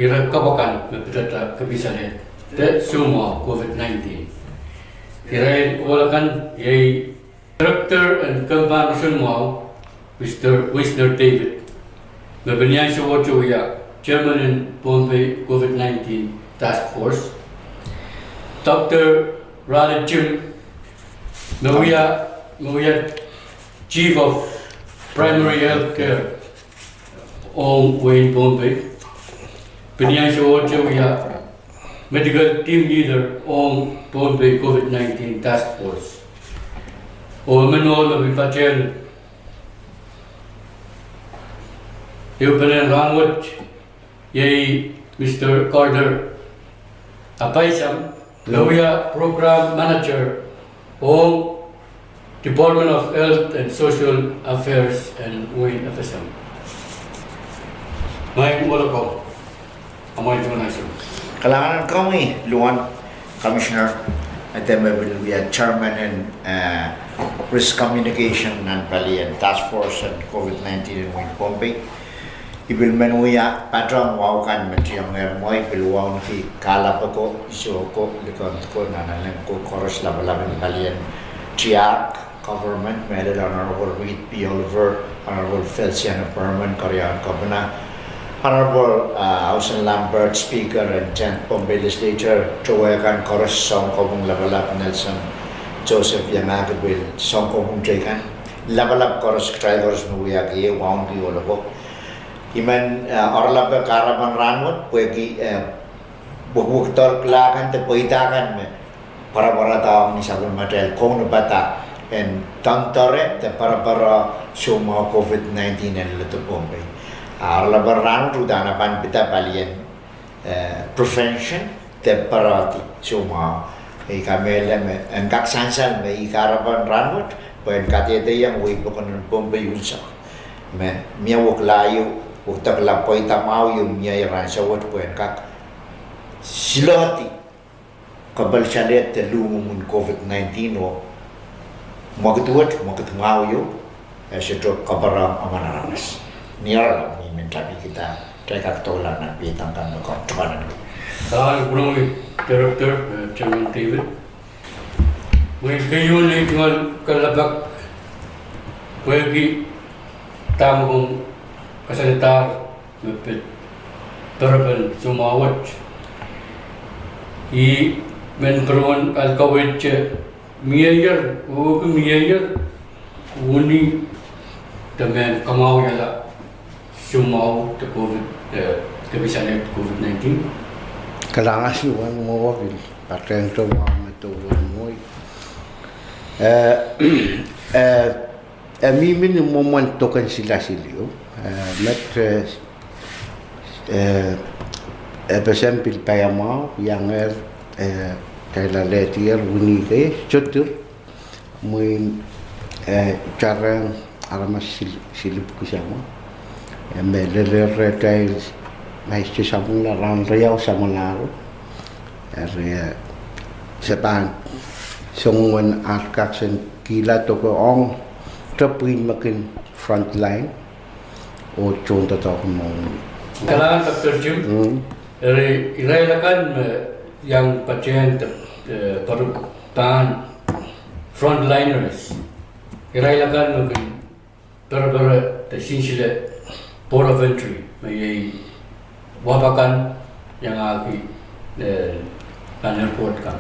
ire kapw akan me pidada kepisalehd de soumwahu COVID nineteen. Irail ohl akan iei Director en Kempahn Roson Mwahu, Mister Wisner David, me pil ni ansou wet wia Chairman en Pohnpei COVID nineteen Task Force, Doctor Raleigh Jim, me wia, me wia Chief of Primary Health Care ong wehin Pohnpei, Piniansou Oche wia Medical Team Leader ong Pohnpei COVID nineteen Task Force. Oh emen ohl me pil patehng ehupenen rahnwet iei Mister Carter Apaisam, me wia Program Manager ong Department of Health and Social Affairs en wehin FSM. Maing Ohloko, amwail tuhwong ansou. Kalahngan en komwi, Luan Commissioner, a de me pil wia Chairman en, eh, Risk Communication nan palien Task Force en COVID nineteen en wehin Pohnpei. I pil men wia patohng wahu kan me tiong er mwo, I pil wauneki kalapw ko, iso ko, likend ko, nanalek ko, koaros lapalap en palien tiahk, government, mehlel Honorable Reed P. Oliver, Honorable Feliciano Perman, Keriaun Kepina, Honorable, uh, Housen Lambert, Speaker en tenth Pohnpei Legislature, towe kan koaros, sounkopwung lapalap Nelson Joseph, iangahki pil sounkopwung teikan, lapalap koaros, kitail koaros me wiahki ie, wauneki Ohloko. I men, eh, oaralape kahrepen rahnwet pwehki, eh, wekidekla kan de pweida kan me pwarapwarada ong ni sapwellimatail kaunopada en doandoare de pwarapwara soumwahu COVID nineteen en ledo Pohnpei. A oaralapen rahnwet uhdahn pahn pid palien, eh, prevention de pwarada soumwahu. I kamehlele me en kak sansal me I kahrepen rahnwet pwe en kadehdehiong wehi pokon en Pohnpei unsek me mie wekila ieu, wekidekla pweida mwahu ieu mie ansou wet pwe en kak siloahdi kepel salehd de luhmwomwen COVID nineteen oh mwekid wet, mwekid mwahu ieu, eh, sohte kapwarehng emen aramas. Ni oaralap, I men tapikihda kitail kak doula nan pidahn kan me kak tukan. Kalahngan en pwurehng Director, eh, Chairman David. Mwein keieun ei tungoal kalelapak pwehki dahme komw kasalehdahr me pid perepen soumwahu wet. I men pwurehng kaweid me mieier, oh ke mieier, wini de mehn kamwahwihala soumwahu de COVID, eh, de pisalehd COVID nineteen. Kalahngan en wahn mwo pil patehng tohn wahn me tohn mwo. Eh, eh, eh, mihmi ni mwomwen doken silasil ieu, eh, met, eh, eh, FSM pil paiamwahu, iangehr, eh, kitail alehdier wini kei, sohte mwein, eh, tarehng aramas sil-, silipwki samwa. Eh, me lelehr rehtail, mais te sapwung la rahn riau samwalahro. Eri, eh, se pahn song wen ar kak sen kihla doke ong te pwihn me kin frontline oh tohndoadoahk en mwohmwi. Kalahngan Doctor Jim. Mm. Eri, irail akan me iang patehng de, eh, pahn frontliners. Irail akan me kin perepere de sinsile port of entry, me iei wahp akan iangahki, eh, nan airport kan.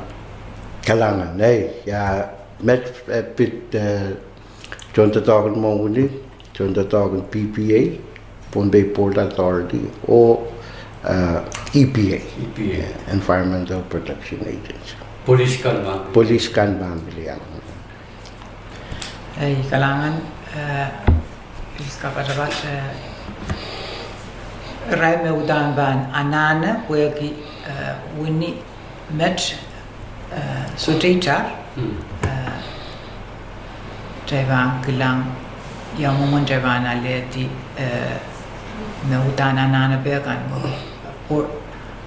Kalahngan, eh, ia, met, eh, pid, eh, tohndoadoahk en mwohmwi, tohndoadoahk en PPA, Pohnpei Port Authority, oh, eh, EPA, EPA. Eh, Environmental Protection Agency. Polis kan pahn. Polis kan pahn pil iang. Eh, kalahngan, eh, pil kapatapat, eh, irail me uhdahn pahn anahne pwehki, eh, wini met, eh, sohte itar, hmm, eh, kitail pahn kilang ia mwomwen kitail pahn alehdi, eh, me uhdahn anahnepe kan, port,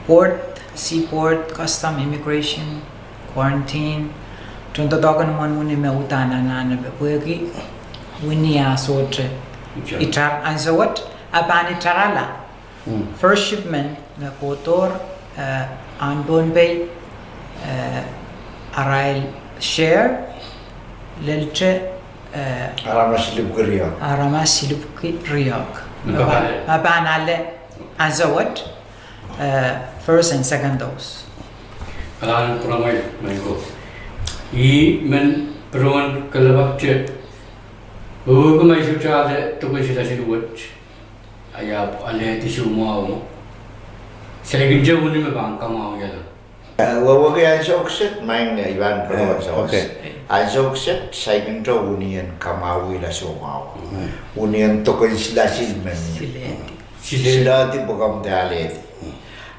port, seaport, custom, immigration, quarantine, tohndoadoahk en mwohmwi me uhdahn anahnepe pwehki wini a sohte itar. Itar ansou wet, a pahn itarala. Mm. First shipment me kohdohr, eh, ahn Pohnpei, eh, arail share, lelte, eh, aramas silipwki riehk. Aramas silipwki riehk. Me pahn ale. Me pahn ale ansou wet, eh, first and second dose. Kalahngan pwurehng Michael. I men pwurehng kalelapak te. Oh ke ma I sohte ale doken silasil wet, I ahpw alehdi soumwahu. Saikinte wini me pahn kamwahwihala. Eh, wehwehki ansou kiset, maing, eh, I pahn pwurehng ansou kiset. Ansou kiset, saikinte wini en kamwahwihala soumwahu. Wini en doken silasil me mie. Silasil. Silasil pwe komw de alehdi.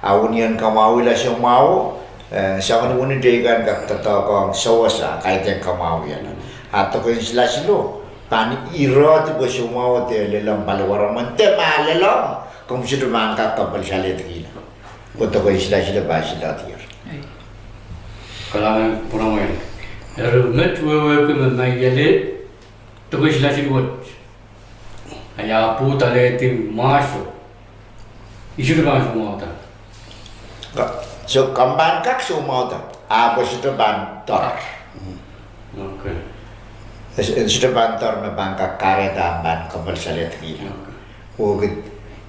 A wini en kamwahwihala soumwahu, eh, soangen wini teikan kak doadoahk ong sawas a kaidehn kamwahwihala. A doken silasilo, pahn irehdi pwe soumwahu de lelohng paliwaromwen de ma lelohng, komw sohte pahn kak kapwaiadekihla. Pwe doken silasil pahn siladier. Kalahngan pwurehng. Eri met wehwehki me ma I ale doken silasil wet, a I pwurehng alehdi mwahso, I sohte pahn soumwahwihda. Ka-, so, komw pahn kak soumwahwihda, ahpw sohte pahn doar. Okay. Eh, sohte pahn doar me pahn kak kahrehda ahmw pahn kapwaiadekihla. Okay. Wehwehki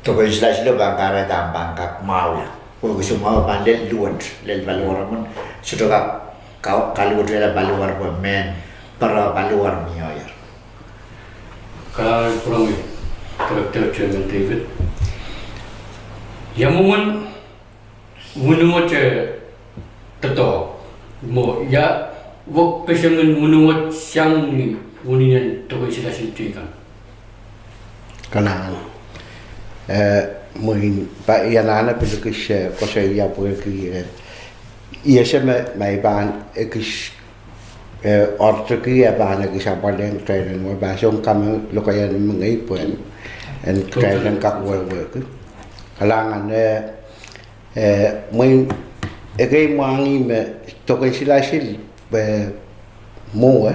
doken silasilo pahn kahrehda ahmw pahn kak mwahula. Wehwehki soumwahu pahn lel luwet, lel paliwaromwen, sohte kak ka-, kaluwetehla paliwar pwe mehn pere paliwar mie. Kalahngan pwurehng, Director Chairman David. Ia mwomwen wini wet, eh, doadoahk, mwo, ia wekpeseng en wini wet sang ni wini en doken silasil teikan. Kalahngan. Eh, mwein, pa, I anahne pil ekis, eh, koasoia pwehki, eh, I ese me, ma I pahn ekis, eh, orteki e pahn ekis apwalehng kitail en mwo, pahn song kame lokaia mengei pwe en kitail en kak wehwehki. Kalahngan, eh, eh, mwein ekei mwahngih me doken silasil, eh, mwowe,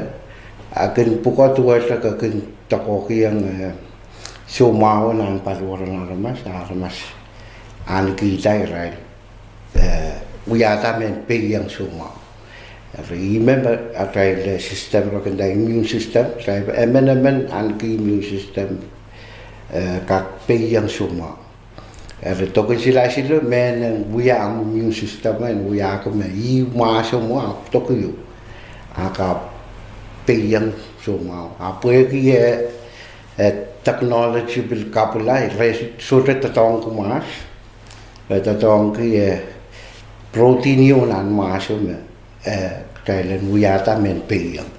a kin pwukoa duwehte ke kin doakoahkihong, eh, soumwahu nan paliwar en aramas, aramas ahnekihda irail, eh, wiahda mehn peiong soumwahu. Eri ih me atail, eh, system, re kin nda immune system, irail emenemen ahneki immune system, eh, kak peiong soumwahu. Eri doken silasilo mehn en wia omw immune system en wiahki me ih mwahso mwo ahpw dokieu, a kak peiong soumwahu. A pwehki, eh, eh, technology pil kapwala, re sohte doadoahngki mwahs, re doadoahngki, eh, protein ieu nan mwahso me, eh, kitail en wiahda mehn peiong.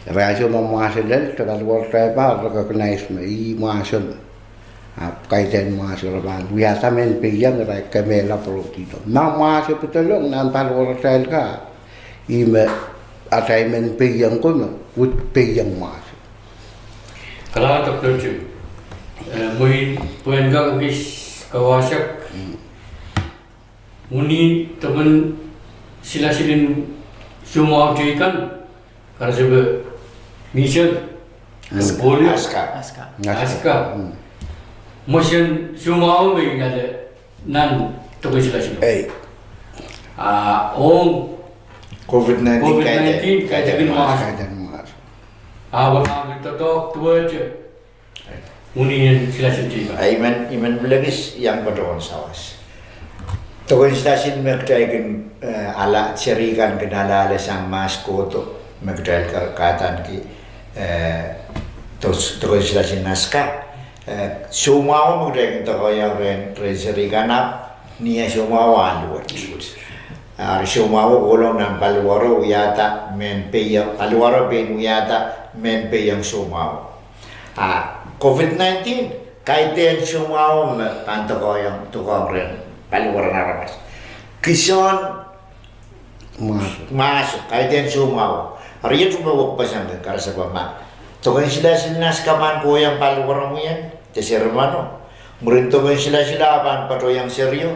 Eri ansou me mwahso lel, de paliwaratail pahn recognize me ih mwahso me, ahpw kaidehn mwahso re pahn wiahda mehn peiong, re kemehla protein o. Ma mwahso pedolong nan paliwaratail ka, ih me atail mehn peiong ko me uhd peiong mwahso. Kalahngan Doctor Jim. Eh, mwein pwehn kak ekis kawahsek wini doken silasil en soumwahu teikan, karasepe measles, polio, aska. Mwesen soumwahu me I ale nan doken silasil. A ong COVID nineteen kaidehn mwahs. A wahn doadoahk duwehte wini en silasil teikan. I men, I men pil ekis iang patohwan sawas. Doken silasil me kitail kin, eh, ala, seri kan kin alehdi sang mahs kohdo me kitail ka-, kadahniki, eh, doken silasil en aska. Eh, soumwahu me kitail kin doakoahiong rehn, rehn seri kan ahpw ni eh soumwahu ah luwet. Ah soumwahu kohlong nan paliwaro wiahda mehn peiong, paliwaro pein wiahda mehn peiong soumwahu. Ah COVID nineteen kaidehn soumwahu me pahn doakoahiong, doakoahiong rehn paliwar en aramas. Kihsang mwahso, kaidehn soumwahu. Eri iet me wekpeseng karasepe ma doken silasil en aska pahn kohiong paliwaromw ien, de serimeno. Mwurin doken silasil a pahn patohiong serio,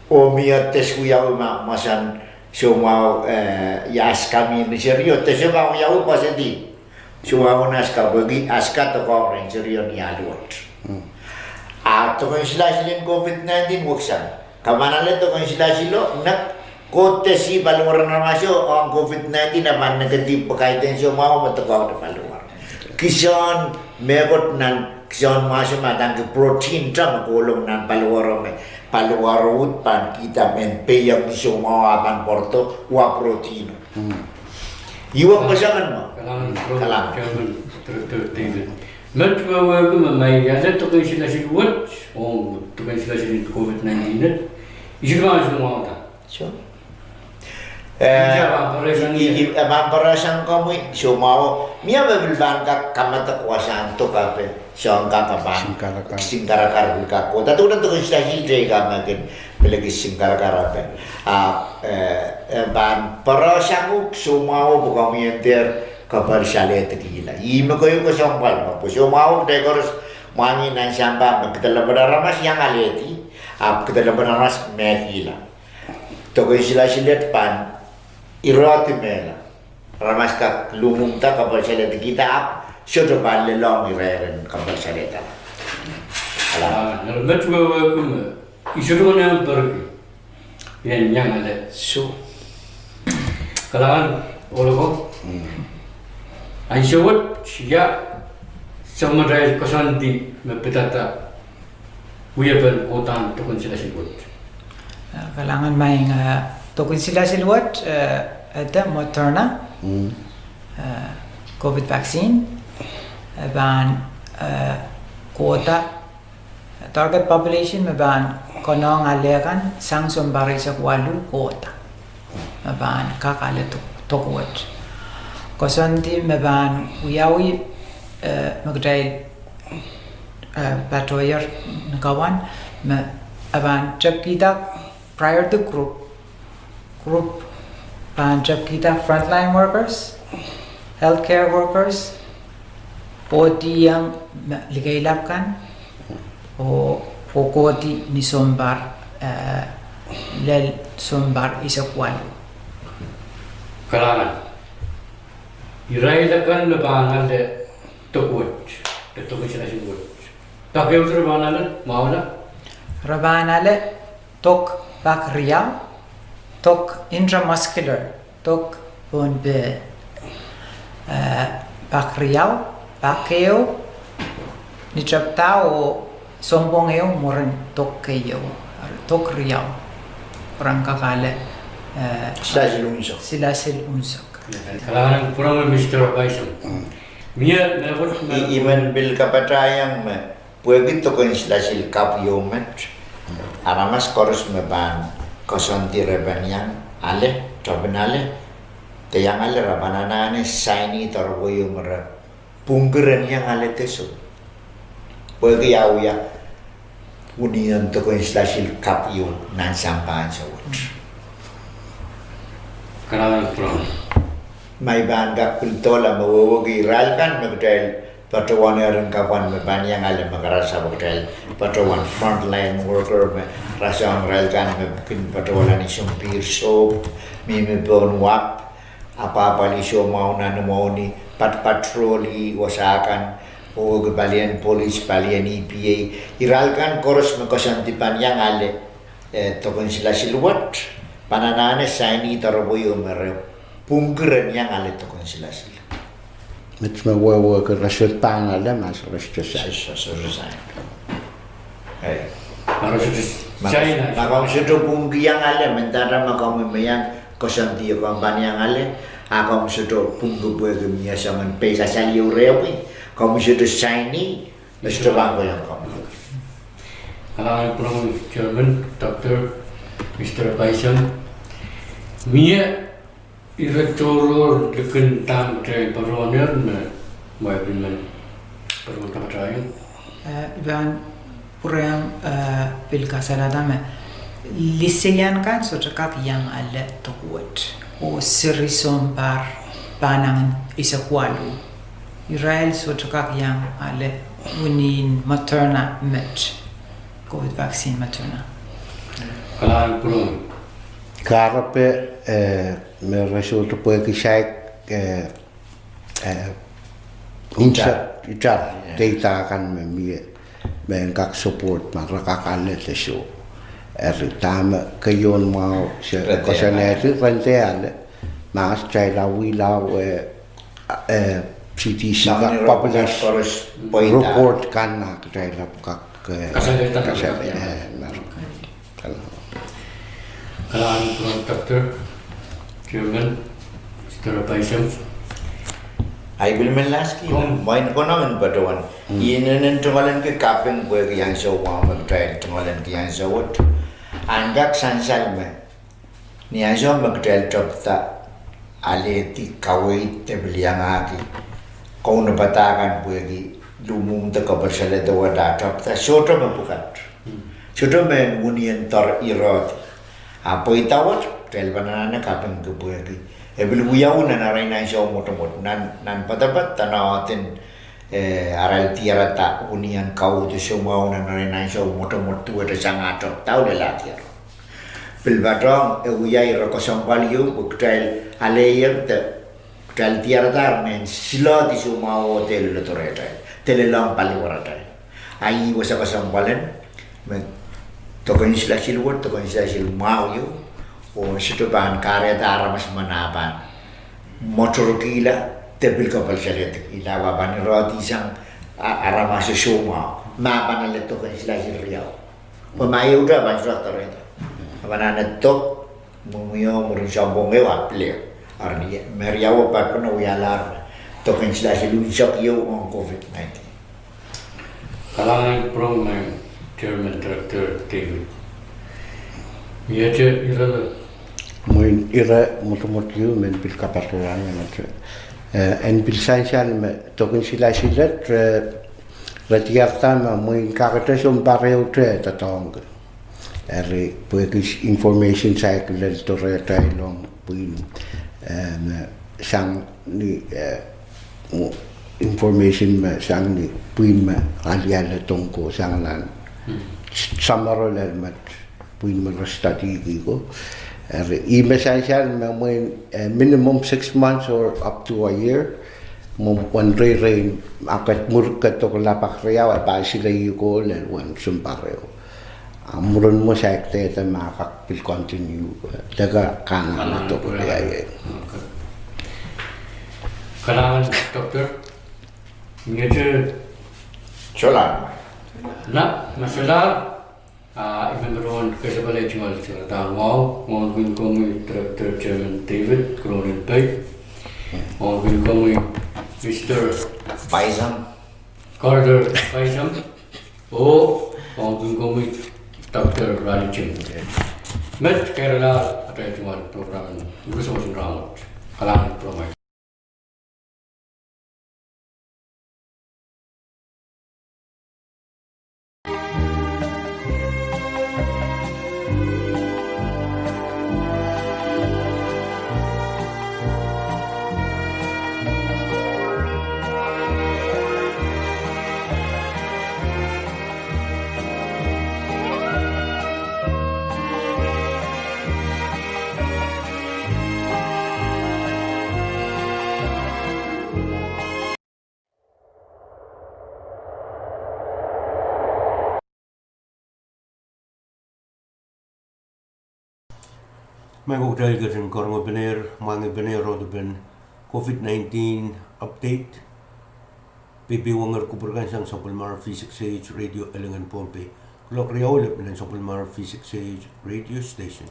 oh mie de wiawi ma, ma sang soumwahu, eh, ia aska mie ni serio, de se pahn wiawi pwasedi soumwahu en aska pwehki aska doakoahiong rehn serio ni ah luwet. A doken silasil en COVID nineteen weksang. Ke pahn ale doken silasilo, nek, kohdehsi paliwar en aramaso ong COVID nineteen a pahn negative pwe kaidehn soumwahu me doakoahda paliwar. Kihsang mehkot nan, kihsang mwahso me adaneki protein te me kohlong nan paliwaro me paliwaro uhd pahn kihda mehn peiong ni soumwahu a pahn pwarodo, wa protein o. Ih wekpeseng en mwo. Kalahngan. Met wehwehki me ma I ale doken silasil wet, ong doken silasil en COVID nineteen et, Ih sohte pahn soumwahuda. So, eh, I pahn pere sang, I, I, I pahn pere sang komwi soumwahu. Mie me pil pahn kak kamadek wasahn dok ape soang kak pahn singkarakar. Singkarakar pil kak kohda. Duwen dok en silasil teikan me kin pil kak singkarakar ape. Ah, eh, eh, pahn pere sang uhk soumwahu pwe komwi en dehr kapwaisalehda kihla. Ih me keieu kesempwal me pwe soumwahu kitail koaros mwahngih nan sampah me kitail lepin aramas iang alehdi, ahpw kitail lepin aramas mehkihla. Dok en silasil et pahn irehdi mehla. Aramas kak luhmwuhngda kapwaisalehda kihda ahpw sohte pahn lelohng irair en kapwaisalehda. Ala. Ah, nan met wehwehki me I sohte konehng perki. Ien iang ale. So. Kalahngan ohloko. Mm. Ansou wet, ia soangen koasoandi me pidada wiepen kohdahn dok en silasil wet. Eh, kalahngan maing, eh, dok en silasil wet, eh, ede Moderna, mm, eh, COVID vaccine, eh, pahn, eh, kohda, target population me pahn konehng ale kan sang sounpar eisek waluh kohda. Me pahn kak ale dok, dok wet. Koasoandi me pahn wiawi, eh, me kitail, eh, patohier ni kawan, me, eh, pahn tepkihda priority group, group pahn tepkihda frontline workers, healthcare workers, oh D M me likeilap kan, oh, oh kohdi ni sounpar, eh, lel sounpar eisek waluh. Kalahngan. Irail akan me pahn ale dok wet, de dok en silasil wet. Dok ehu re pahn ale, mwahu la? Re pahn ale dok pak riau, dok intramuscular, dok pohn peh, eh, pak riau, pak ehu, ni tepda oh sounpwong ehu mwurin dok keieu, dok riau. Pwe ren kak ale, eh, silasil unsek. Silasil unsek. Kalahngan pwurehng Mister Paisem. Mm. Mie, me pwurehng, I, I men pil kapatahiong me pwehki dok en silasil kapw ieu met, aramas koaros me pahn koasoandi re pahn iang ale, tepin ale, de iang ale re pahn anahne saini doaropwe ieu me re pwungki ren iang ale de soh. Pwehki ia wia unien dok en silasil kapw ieu nan sampah ansou wet. Kalahngan pwurehng. Ma I pahn kak pil doula me wehwehki irail kan me kitail patohwan ehr en kapwan me pahn iang ale me karansapw kitail patohwan frontline worker me rasehng irail kan me kin patohla ni sounpir sohp, mihmi pohn wahp, apwahpwalih soumwahu nan imwahni, pat patrol-i wasa kan, oh wehwehki palien polis, palien E P A, irail kan koaros me koasoandi pahn iang ale, eh, dok en silasil wet, pahn anahne saini doaropwe ieu me re pwungki ren iang ale dok en silasil. Met me wehwehki re sohte pahn ale ma re sohte sain. Sohte, sohte sain. Eh. Ma re sohte, ma, sain, ma komw sohte pwungki iang ale, mendahte ma komw me iang koasoandi komw pahn iang ale, a komw sohte pwungki pwehki mie soangen peikasal ieu rehmwi, komw sohte saini, Mister Bangko iang komw. Kalahngan pwurehng Chairman, Doctor, Mister Paisem. Mie ire tohrohr likin dahme kitail patohwan ehr me, me I pil men patohwan kapatahiong. Eh, I pahn pwurehng, eh, pil kasalehda me liseian kan sohte kak iang ale dok wet, oh seri sounpar pahnangin eisek waluh. Irail sohte kak iang ale unien Moderna met, COVID vaccine Moderna. Kalahngan pwurehng. Kahrepe, eh, me re sohte pwehki saik, eh, eh, itar, itar, eh, data kan me mie, me en kak support ma re kak ale de soh. Eri dahme keieun mwahu se, re dehr ale, koasoanehdi ren dehr ale. Ma kitail awih lao, eh, eh, C D C kan population report kan ma kitail ahpw kak, eh, kasalehda, kasalehda, eh, ma. Kalahngan pwurehng Doctor, Chairman, Mister Paisem. Ahi pil men last ki, mwein konehng en patohwan. Mm. I inenen tungoalenki kaping pwehki ansou mwahu me kitail tungoalenki ansou wet. Ahn kak sansal me, ni ansou me kitail tepda alehdi kaweid de pil iangahki kaunopada kan pwehki luhmwuhmw de kapwal salehda wet a tepda, sohte me pwukat. Sohte me en wini en doar irehdi. A pweida wet, kitail pahn anahne kapingki pwehki e pil wiawi nan arail ansou mwotomwot, nan, nan poadoapoad, nan ahdin, eh, arail diarada wini en kauhdi soumwahu nan arail ansou mwotomwot duwehte sang ah tepda lel ah diar. Pil patohng e wia ire kesempwal ieu, pwe kitail aleier de kitail diaradahr me en siloahdi soumwahu oh dehr leledo rehtail, dehr lelohng paliwaratail. A ih wasa kesempwal en me doken silasil wet, doken silasil mwahu ieu, oh sohte pahn kahrehda aramas me nah pahn mwoatorkihla, de pil kapwal salehdkihla, a pahn irehdi sang a-, aramas soumwahu, ma pahn ale doken silasil riau. Pwe ma ehute pahn sohte rehtail. A pahn anahne dok, mwomwio, mwurin sounpwong ehu a pil ehu. Eri me riau pahn pahn wialahr doken silasil unsek ieu ong COVID nineteen. Kalahngan pwurehng Chairman Director David. Mie ire, mwein ire mwotomwot ieu me pil kapakap rong, eh, en pil sansal me doken silasil et, eh, re diarada me mwein kakete sounpar ehute doadoahngki. Eri pwehki information saik lel doarehtail ong pwihn, eh, me sang ni, eh, information me sang ni pwihn me aliale dohng ko sang nan samaro lel met pwihn me re study ki ko. Eri ih me sansal me mwein, eh, minimum six months or up to a year. Mwo wen reirein, a ke mwur ke dok lapak riau, e pahn sile ih ko lel wen sounpar ehu. A mwurin mwo saik dehde ma kak pil continue, eh, de ka kanahne dok pwehki. Kalahngan, Doctor. Mie ire. Solahr. Nap, me solahr. Ah, I men patohwan kesempwal tungoal solahr. Mwahu, mwahu kin komwi Director Chairman David, Colonel Pei. Mwahu kin komwi Mister Paisam. Carter Paisam. Oh, mwahu kin komwi Doctor Rani Jim. Met keiralahr atail tungoal program en Urusohn Rahnwet. Kalahngan pwurehng. Me kitail ketin karonge penehr, mwahngih penehr ong dipen COVID nineteen update. Peipein wiahier kupwur kan sang sapwellimomwi V six A H Radio Elingan Pohnpei. Kuloak riau elep nan sapwellimomwi V six A H radio station.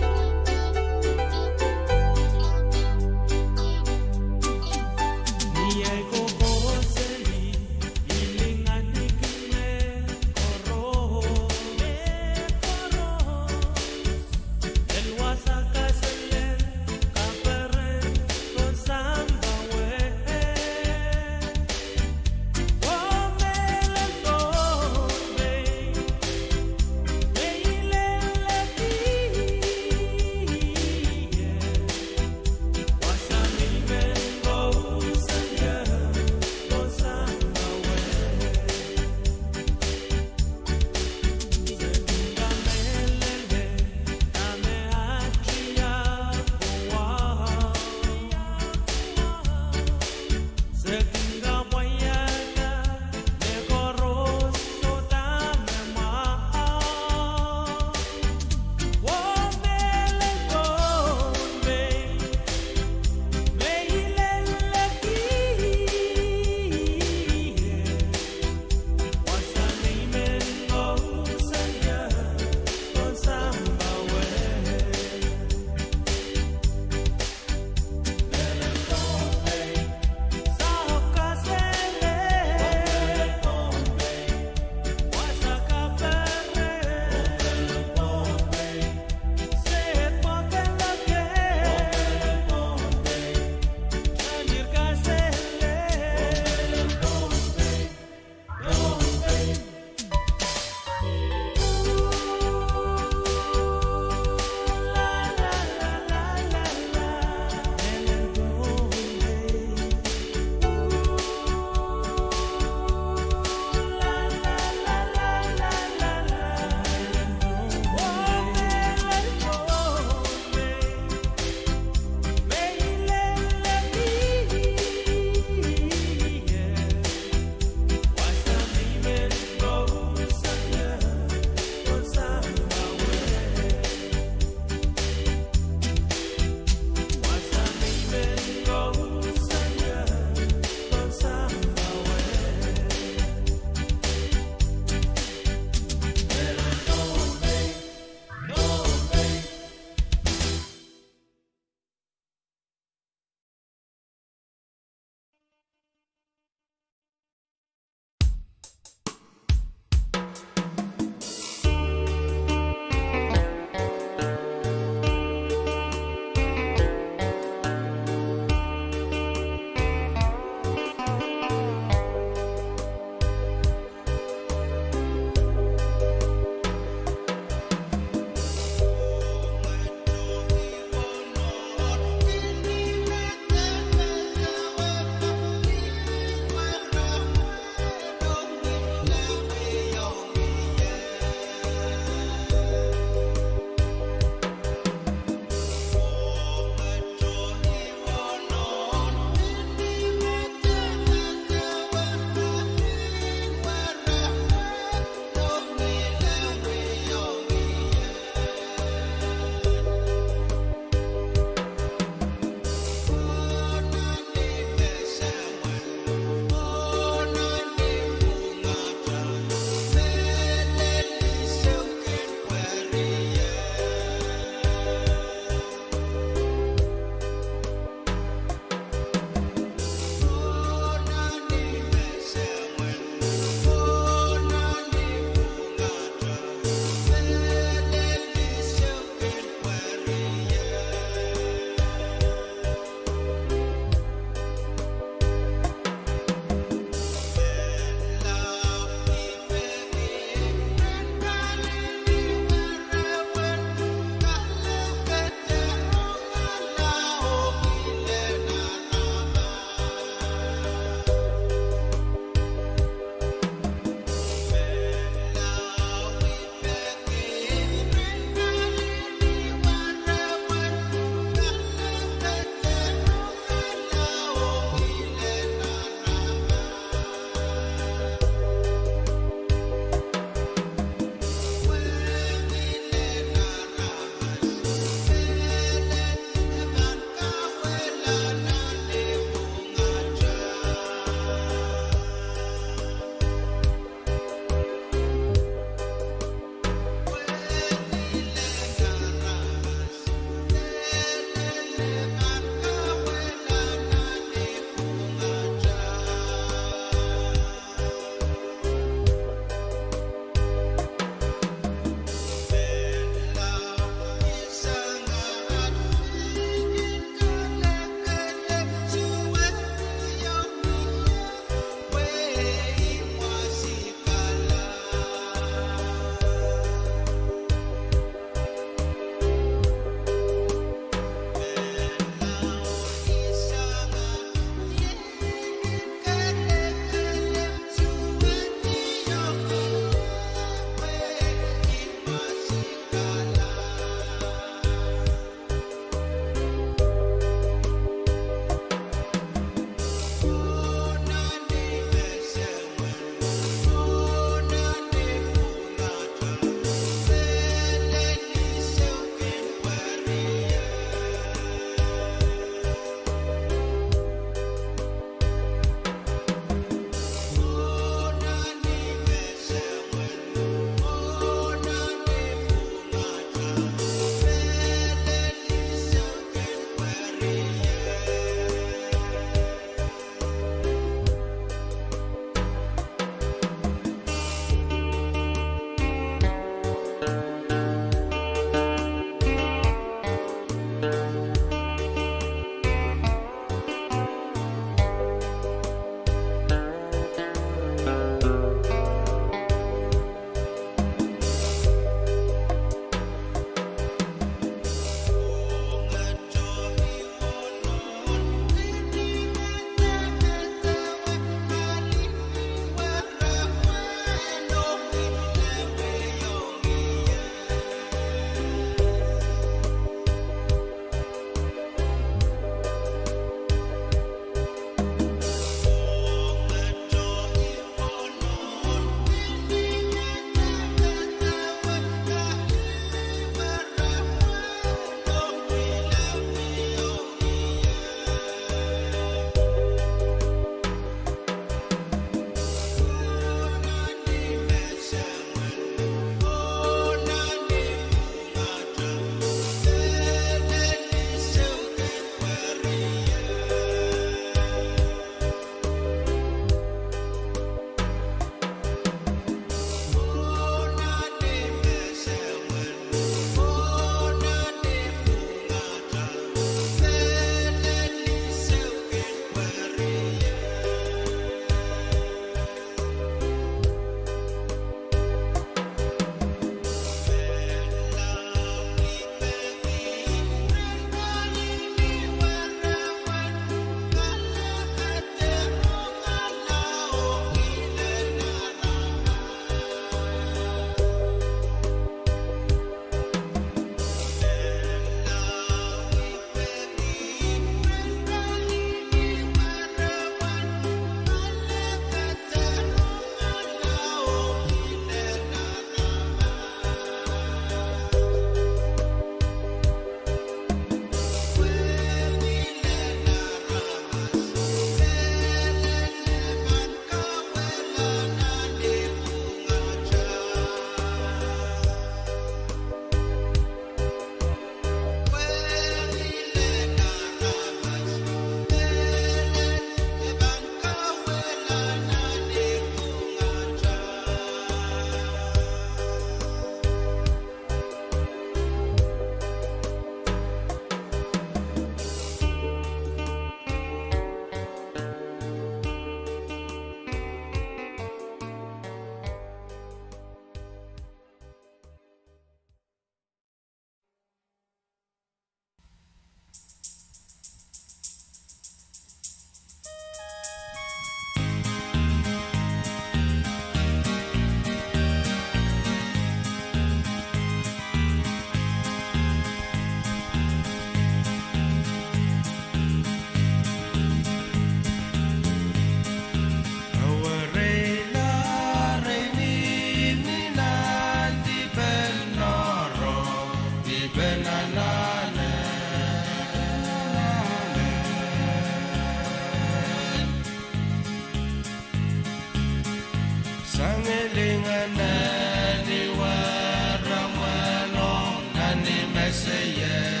Sang ilingan nan ni waramwano nan ni meseier.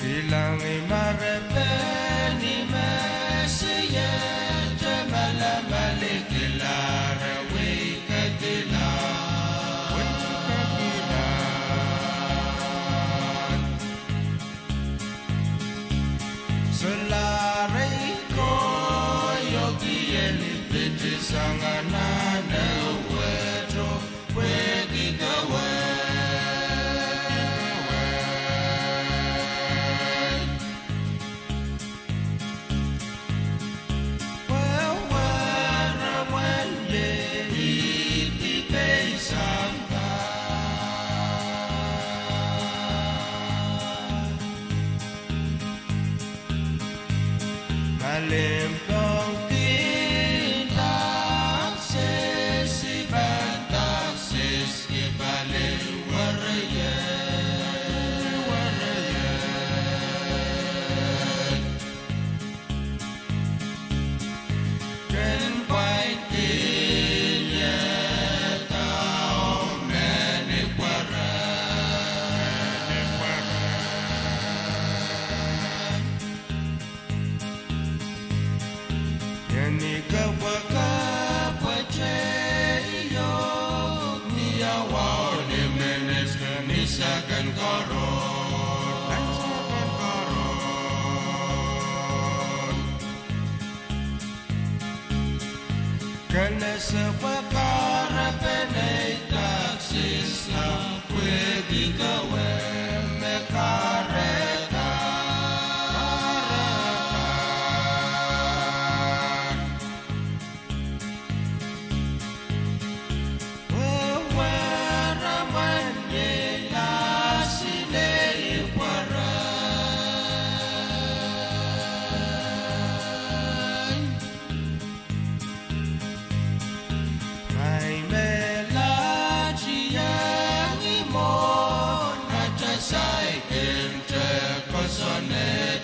Kilang imare peni meseier, te malamal I kilang re wei ketilang. Wei ketilang. Solahr re koahiek ni pitsang anahne wehwehto pwehki kawehwe. Wehwehn ren ie, I dipei sampah. Malimpoak kin daksis, I pahn daksis ki palin wereiet. Ken pwain kin ieda oh mehn I pwere. Ien I kepwekepwete io, ni awa oh ni minit, ni seken koaros. Ken ese pwe kahrepen ei daksis, pwehki kawehwe me kahrehda. Wehwehn ren ie, I ahsi nei pwere. Ngehi me lahtieng imwo, atail saikinte kosonned.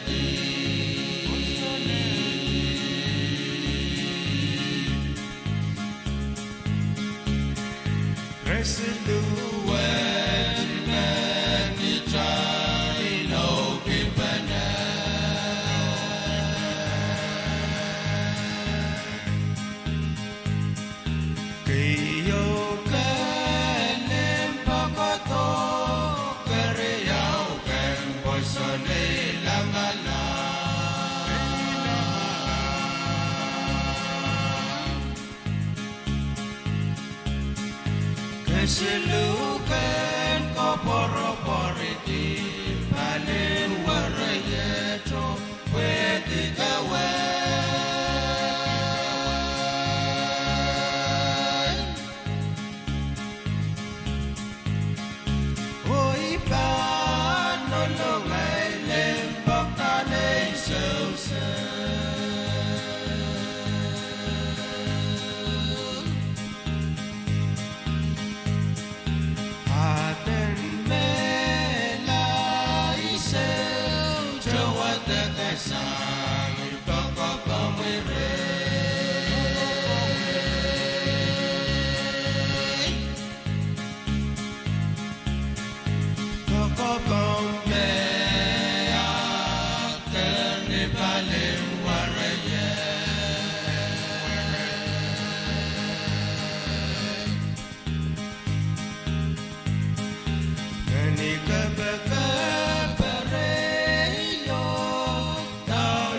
Re siluhwet me kitail inoukipene. Keieu ken limpoak koadoak, keriau ken pwoson ei lamalam. Kesiluh ken koapworopworki palin wereiet oh pwehki kawehwe. Oh I pahn lolong ei limpoak nan ei sousou. Aden mehla I sohte wadek sang pokopomwi reh. Pokopom me ahpw ni palin wereiet. Ni kepekepere io, dau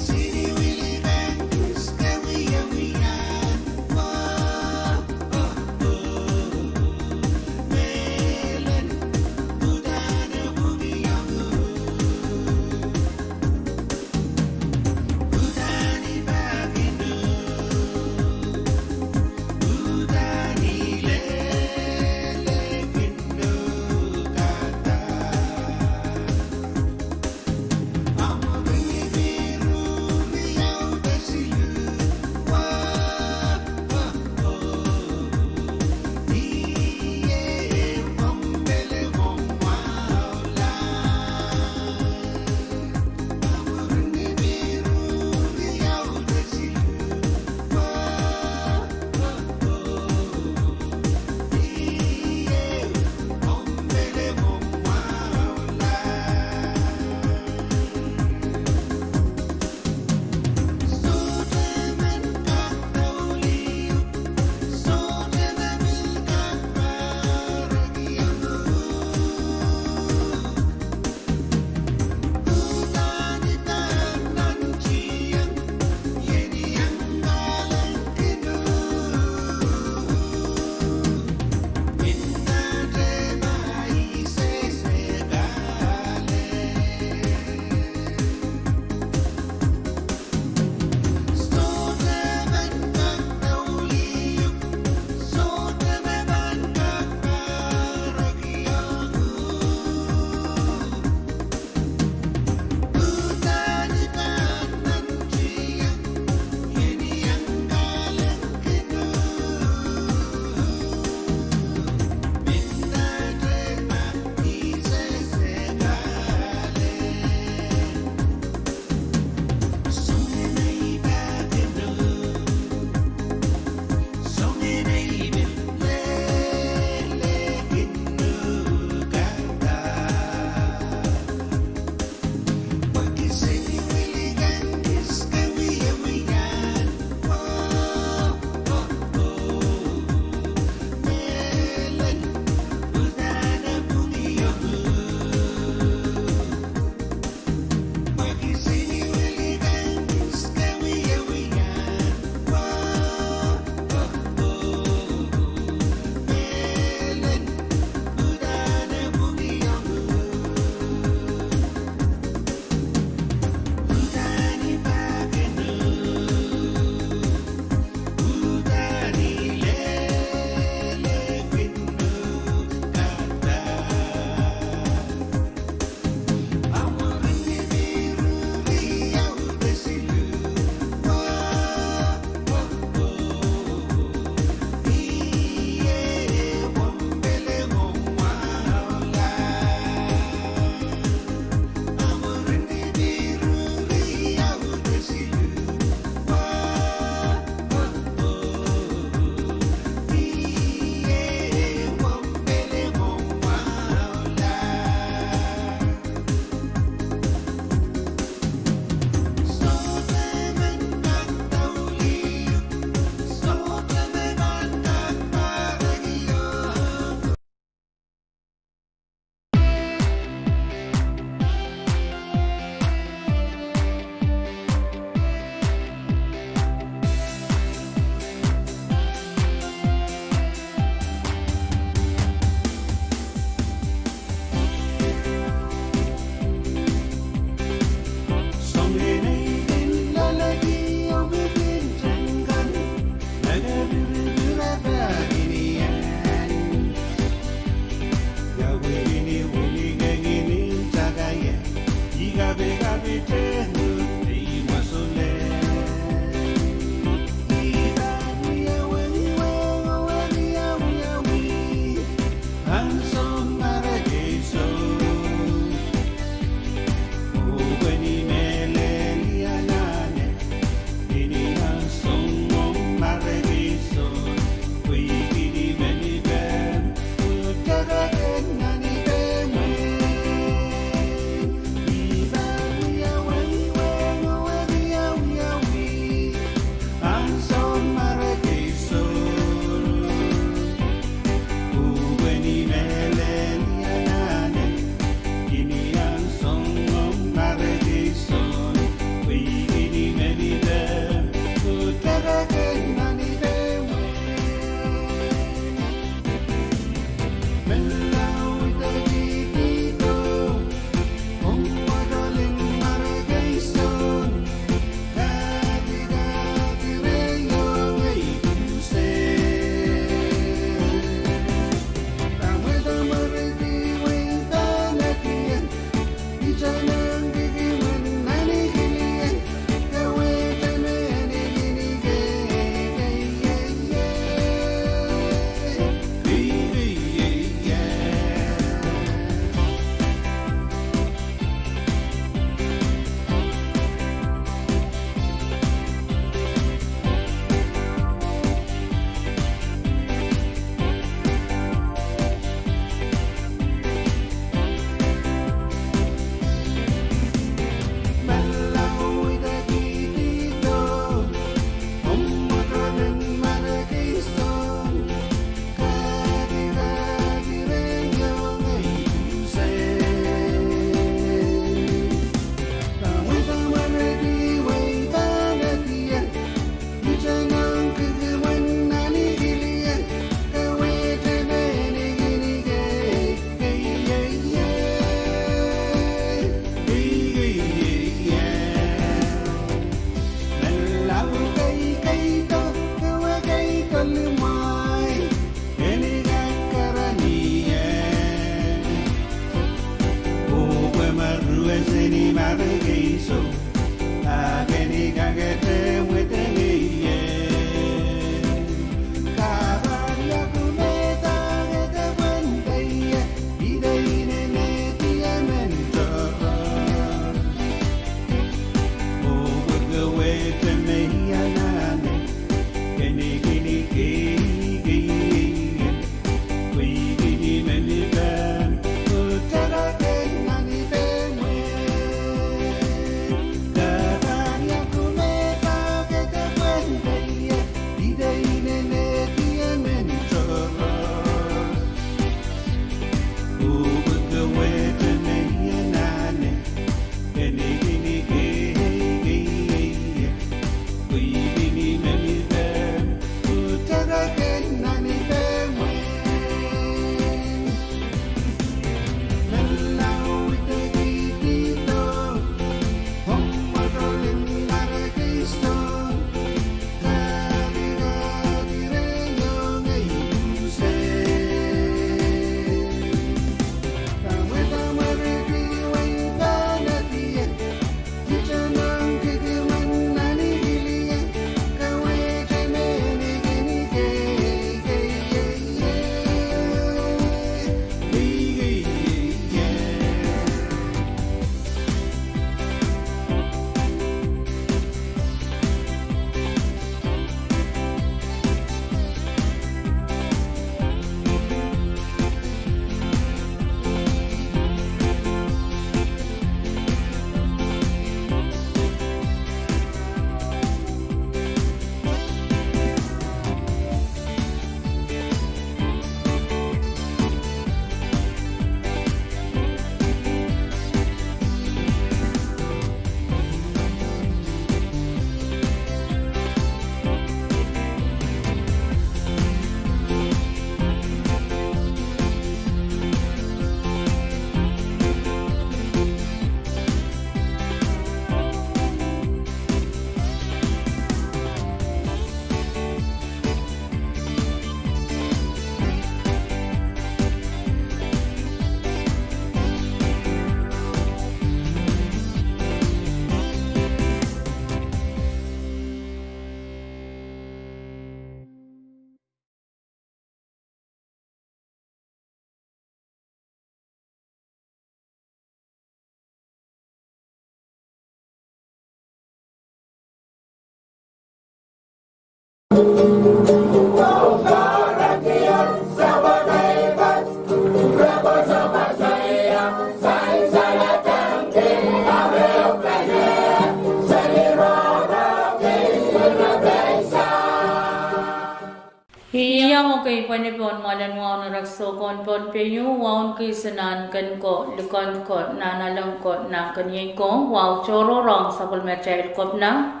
Iang ekei pwehn pwon mwoalen wahu en erekiso en Pohnpei, wahu en kihsang nan ken ko, likend ko, nan elen ko, nan ken iei ko, wahu tohrohr ong sapwellimatail Kepina,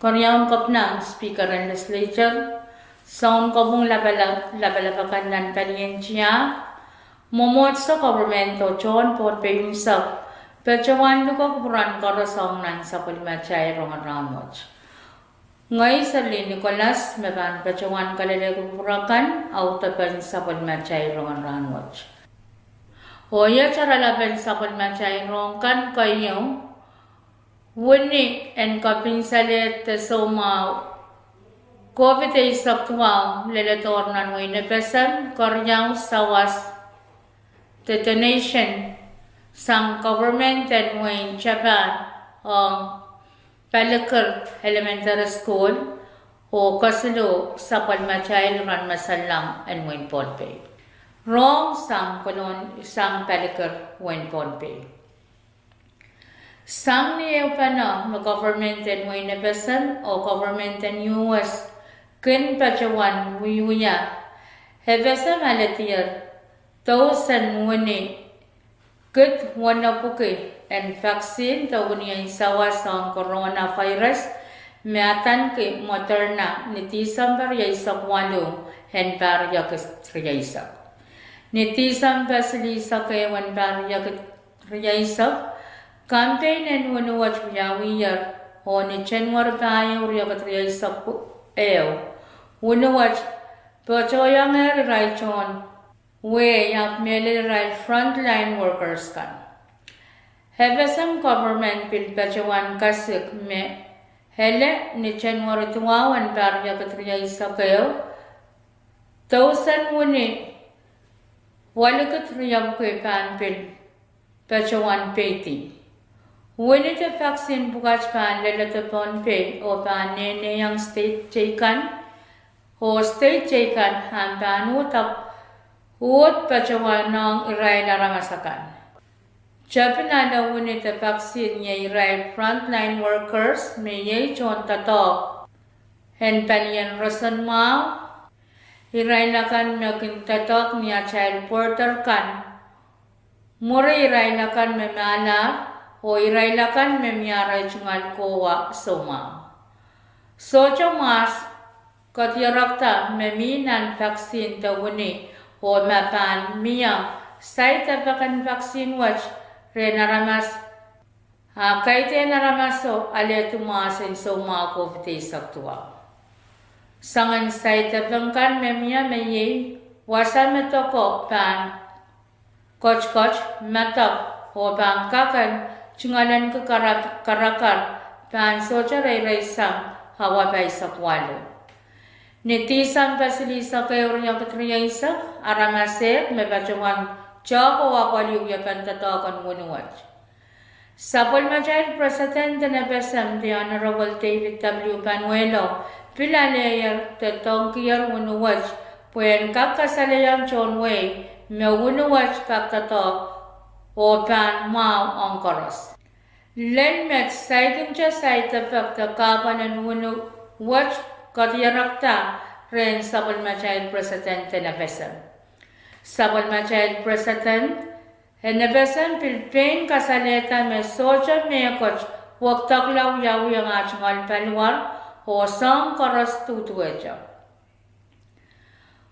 Keriaun Kepina, Speaker en Legislature, Sounkopwung Lapalap, lapalap akan nan palien tiahk, mwomwohdiso, government oh tohn Pohnpei unsek, patohwan luke kupwuren koaros ong nan sapwellimatail rongen rahnwet. Ngehi Serlin Nicholas me pahn patohwan kalelehki kupwur akan audepen sapwellimatail rongen rahnwet. Oh iet oaralapen sapwellimatail rohng kan keieu: wini en kapinsalehda soumwahu COVID eisek duwau leledohr nan wehin FSM, keriau sawas de donation sang government en wehin Japan ong Palikir Elementary School, oh kesiluh sapwellimatail rongen masallang en wehin Pohnpei. Rohng sang Kolon, sang Palikir, wehin Pohnpei. Sang ni ehupene me government en wehin FSM oh government en US kin patohwan wiewia, FSM aledier dosen wini kid wenepwiki en vaccine de wini en sawas ong coronavirus me adaneki Moderna ni Tisempe rieisek waluh en pahr riekid rieisek. Ni Tisempe silihsek ehu en pahr riekid rieisek, campaign en wini wet wiawiher, oh ni January pahieu riekid rieisek ehu, wini wet patohwangehr irail tohn wehi, ahpw mehlel irail frontline workers kan. FSM government pil patohwan kasik me ele ni January duwau en pahr riekid rieisek ehu, dosen wini welikid riepwiki pahn pil patohwan peidi. Wini de vaccine pwukat pahn leledo Pohnpei oh pahn nehnehiong state teikan, oh state teikan ahpw pahn uhd, uhd patohwanohng irail aramas akan. Tepin ale wini de vaccine iei irail frontline workers me iei tohn doadoahk en palien roson mwahu, irail akan me kin doadoahk ni atail border kan, mwuri irail akan me mahlahr, oh irail akan me mie arail tungoal kohwa soumwahu. Sohte mwahs kedirekda me mi nan vaccine de wini oh ma pahn mie side effect en vaccine wet rehn aramas, a kaidehn aramaso alehdi mwahs en soumwahu COVID eisek duwau. Soangen side effect kan me mie me iei wasa me doke pahn kotkot, medek, oh pahn kak en tungoalenki karakar pahn sohte reireisang awa pahisek waluh. Ni Tisempe silihsek ehu, riekid rieisek, aramas ehk me patohwan tehk oh apwalih wiepen doadoahk en wini wet. Sapwellimatail President en FSM, the Honorable David W. Panuelo, pil aleier de doadoahngkier wini wet pwehn kak kasalehiong tohn wehi me wini wet kak doadoahk oh pahn mwahu ong koaros. Lel met, saikinte side effect de kahpwal en wini wet kedirekda rehn sapwellimatail President en FSM. Sapwellimatail President en FSM pil pein kasalehda me sohte mehkot wekidekla wiawihong ah tungoal paliwar oh soahng koaros duduwehte.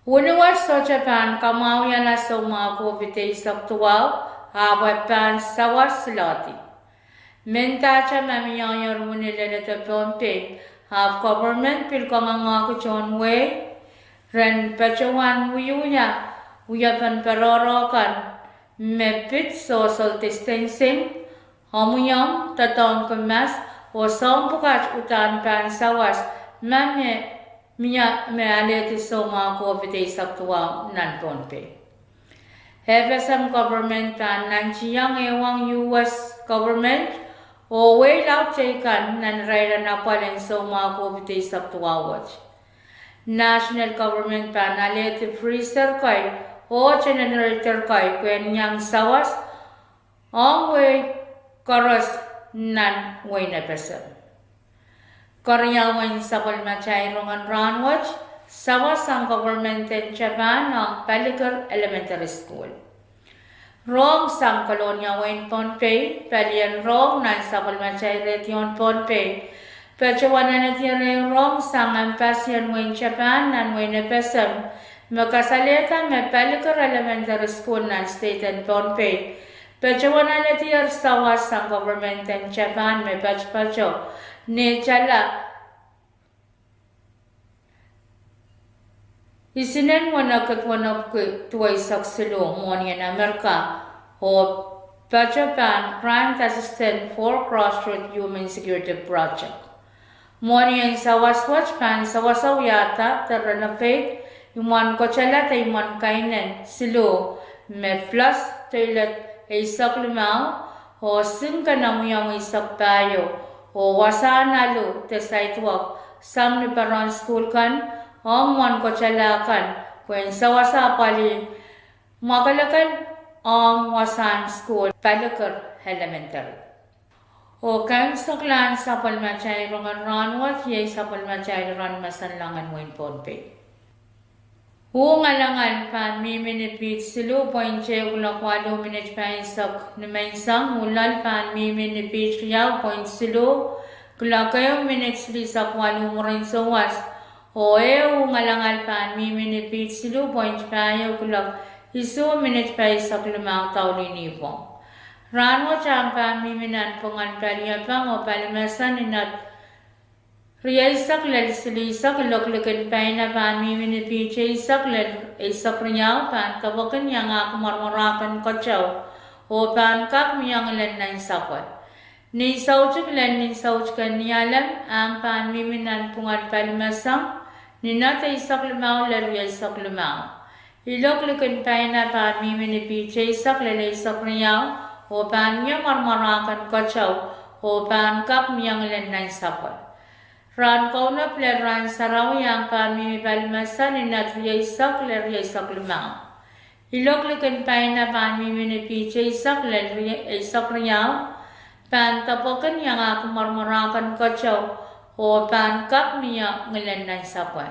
Wini wet sohte pahn kamwahwihala soumwahu COVID eisek duwau, ahpw e pahn sawas siloahdi. Mendahte ma mie wini leledo Pohnpei, ahpw government pil kangoange tohn wehi ren patohwan wiewia wiepen peroro kan me pid social distancing, omwiomw, doadoahngki mask, oh soahng pwukat uhdahn pahn sawas ma mie me alehdi soumwahu COVID eisek duwau nan Pohnpei. FSM government pahn nantihong ehuong US government oh wehi laud teikan nan irair en apwal en soumwahu COVID eisek duwau wet. National government pahn alehdi freezer kei oh generator kei pwehn iang sawas ong wehi koaros nan wehin FSM. Keriaun sapwellimatail rongen rahnwet, sawas sang government en Japan ong Palikir Elementary School. Rohng sang Kolonia, wehin Pohnpei. Palien rohng nan sapwellimatail redio en Pohnpei patohwan alehdier ehu rohng sang embassy en wehin Japan nan wehin FSM me kasalehda me Palikir Elementary School nan state en Pohnpei patohwan alehdier sawas sang government en Japan me patopato neitala isinen wenepwiki duweisek siluh mwohnien Amerika oh patohwan grant assistance for Grassroots Human Security Project. Mwohnien sawas wet pahn sawasa wiahda de renovate imwen kotala de imwen kainen siluh me flush toilet eisek limau oh sink en omwiomw eisek pahieu oh wasahn alu de sidewalk sang ni peren sukuhl kan ong mwohn kotala kan pwehn sawasa apwalih mwakelekel ong wasahn sukuhl Palikir Elementary. Oh kaimwiseklahn sapwellimatail rongen rahnwet iei sapwellimatail iren masanleng en wehin Pohnpei. Uh ngalangal pahn mihmi ni piht siluh point ehu kuloak waluh minit pahisek nimenseng. Uh loal pahn mihmi ni piht riau point siluh kuloak ehu minit silihsek waluh mwurin souwas. Oh ehu uh ngalangal pahn mihmi ni piht siluh point pahieu kuloak isuh minit pahisek limau daulih nipwong. Rahnwet ahng pahn mihmi nanpwungen paliepeng oh palimese ni nat rieisek lel silihsek. Iloak likin paina pahn mihmi ni piht eisek lel eisek riau, pahn depwekin iangahki mwarmwarahken keteu oh pahn kak mie ngilen nansapwe. Ni soutik lel ni soutik en Nialem ahng pahn mihmi nanpwungen palimese ni nat eisek limau lel rieisek limau. Iloak likin paina pahn mihmi ni piht eisek lel eisek riau oh pahn mie mwarmwarahken keteu oh pahn kak mie ngilen nansapwe. Rahn kaunop lel rahn sarawi ahng pahn mihmi palimese ni nat rieisek lel rieisek limau. Iloak likin paina pahn mihmi ni piht eisek lel eisek riau, pahn depwekin iangahki mwarmwarahken keteu oh pahn kak mie ngilen nansapwe.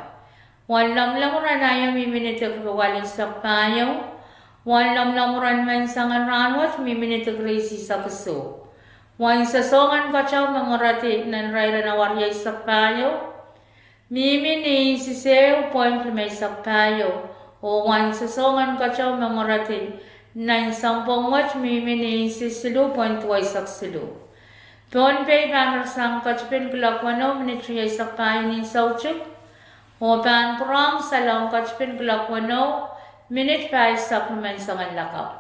Wen lomwlomwur en aio mihmi ni degree waleisek pahieu. Wen lomwlomwur en menseng en rahnwet mihmi ni degree eisek isuh. Wen sosohng en keteu me mweredi nan irair en awa rieisek pahieu Mihmi ni insis ehu point limeisek pahieu, oh wen soangen keteu me ngorodi nan sounpwong wet mihmi ni insis siluh point duweisek siluh. Pohnpei pahn rasehng ketipin kuloak weneu minit rieisek pahieu ni soutik, oh pahn pwurehng salehng ketipin kuloak weneu minit pahisek ni menseng en lakapw.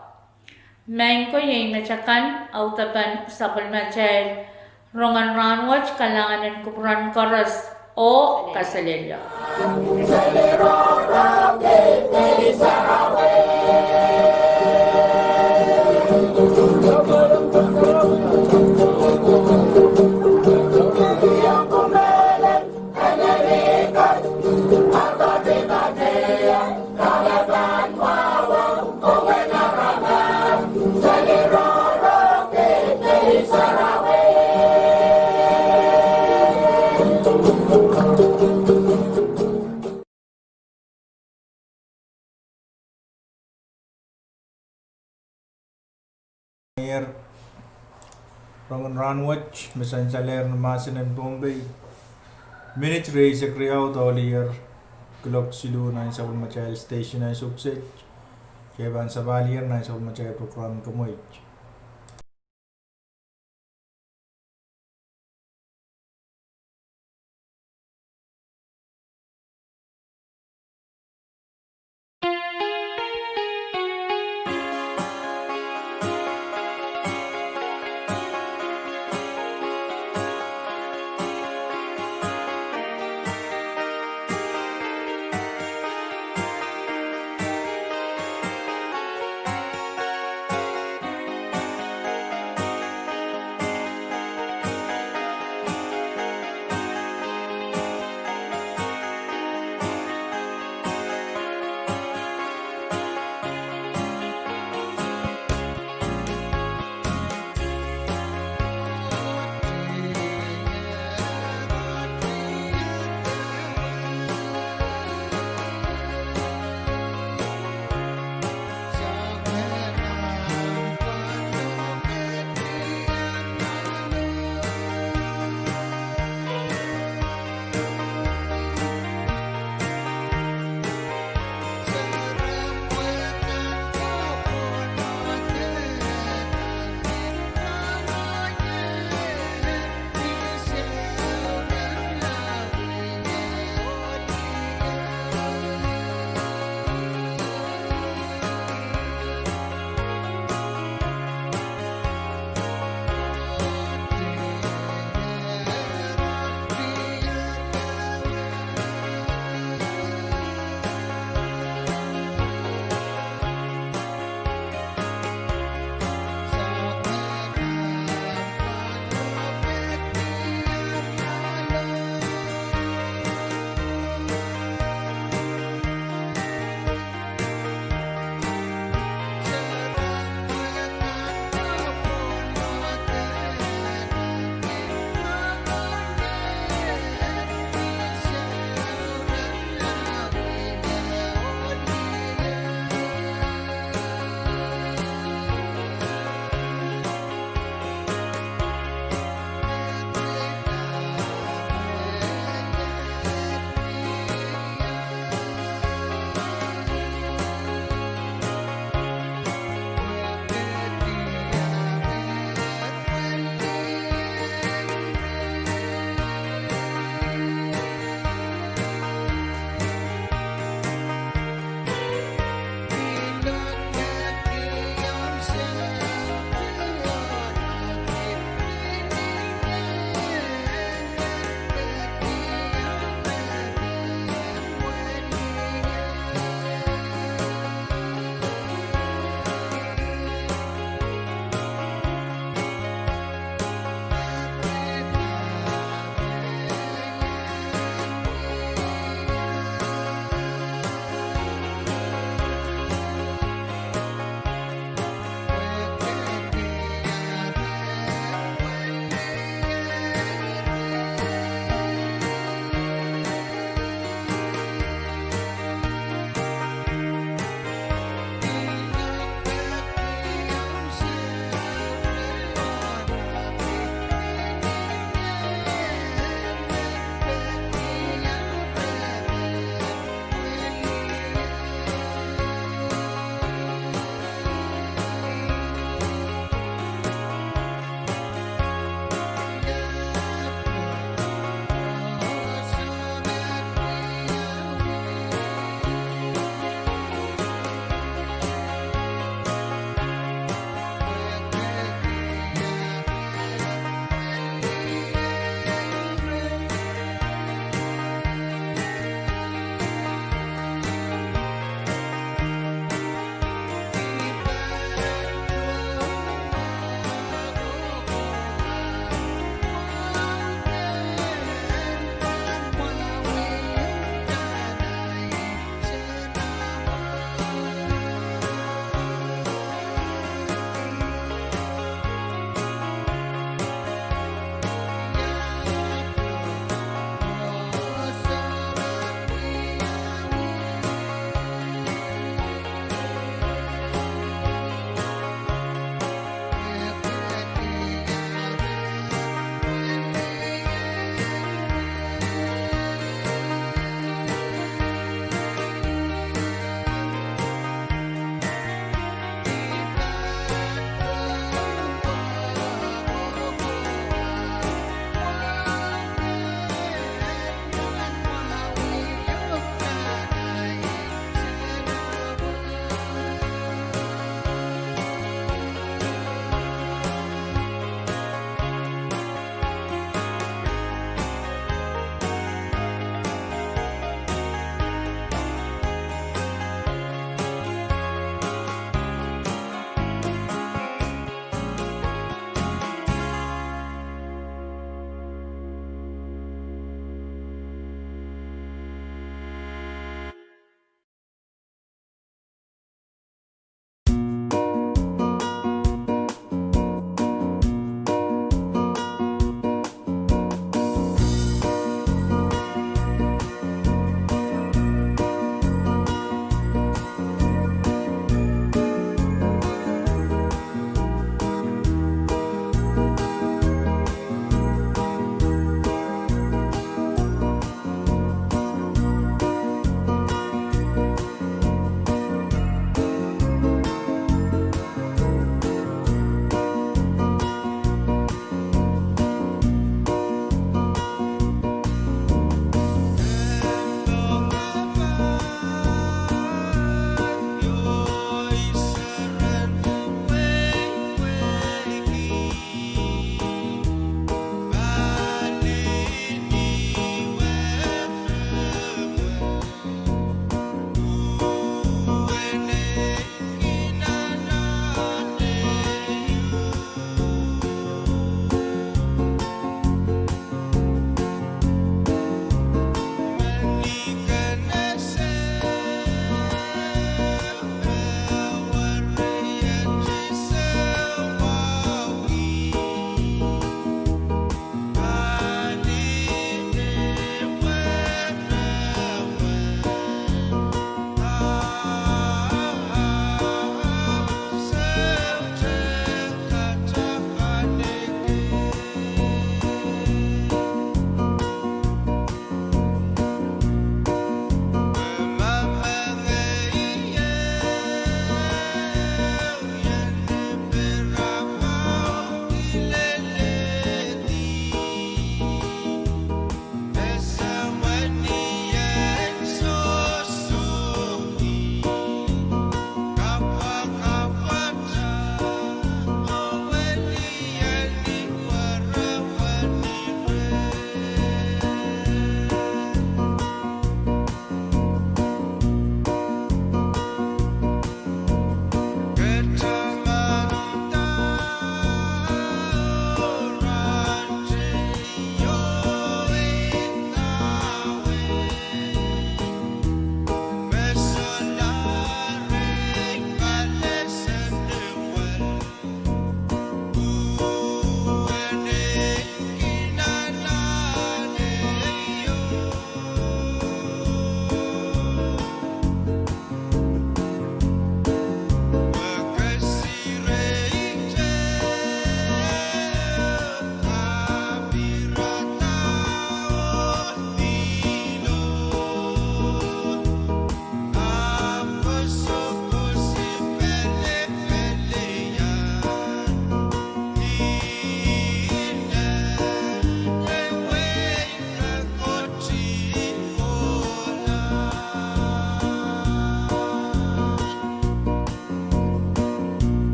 Maing ko, iei met akan audepen sapwellimatail rongen rahnwet. Kalahngan en kupwuren koaros oh kaselehlie. Ier rongen rahnwet me sansalehr ni mahsen en Pohnpei, minit rieisek riau dohleier kuloak siluh nan sapwellimatail station ansou kiset. Kitail pahn sapahl ier nan sapwellimatail prokram kemweit.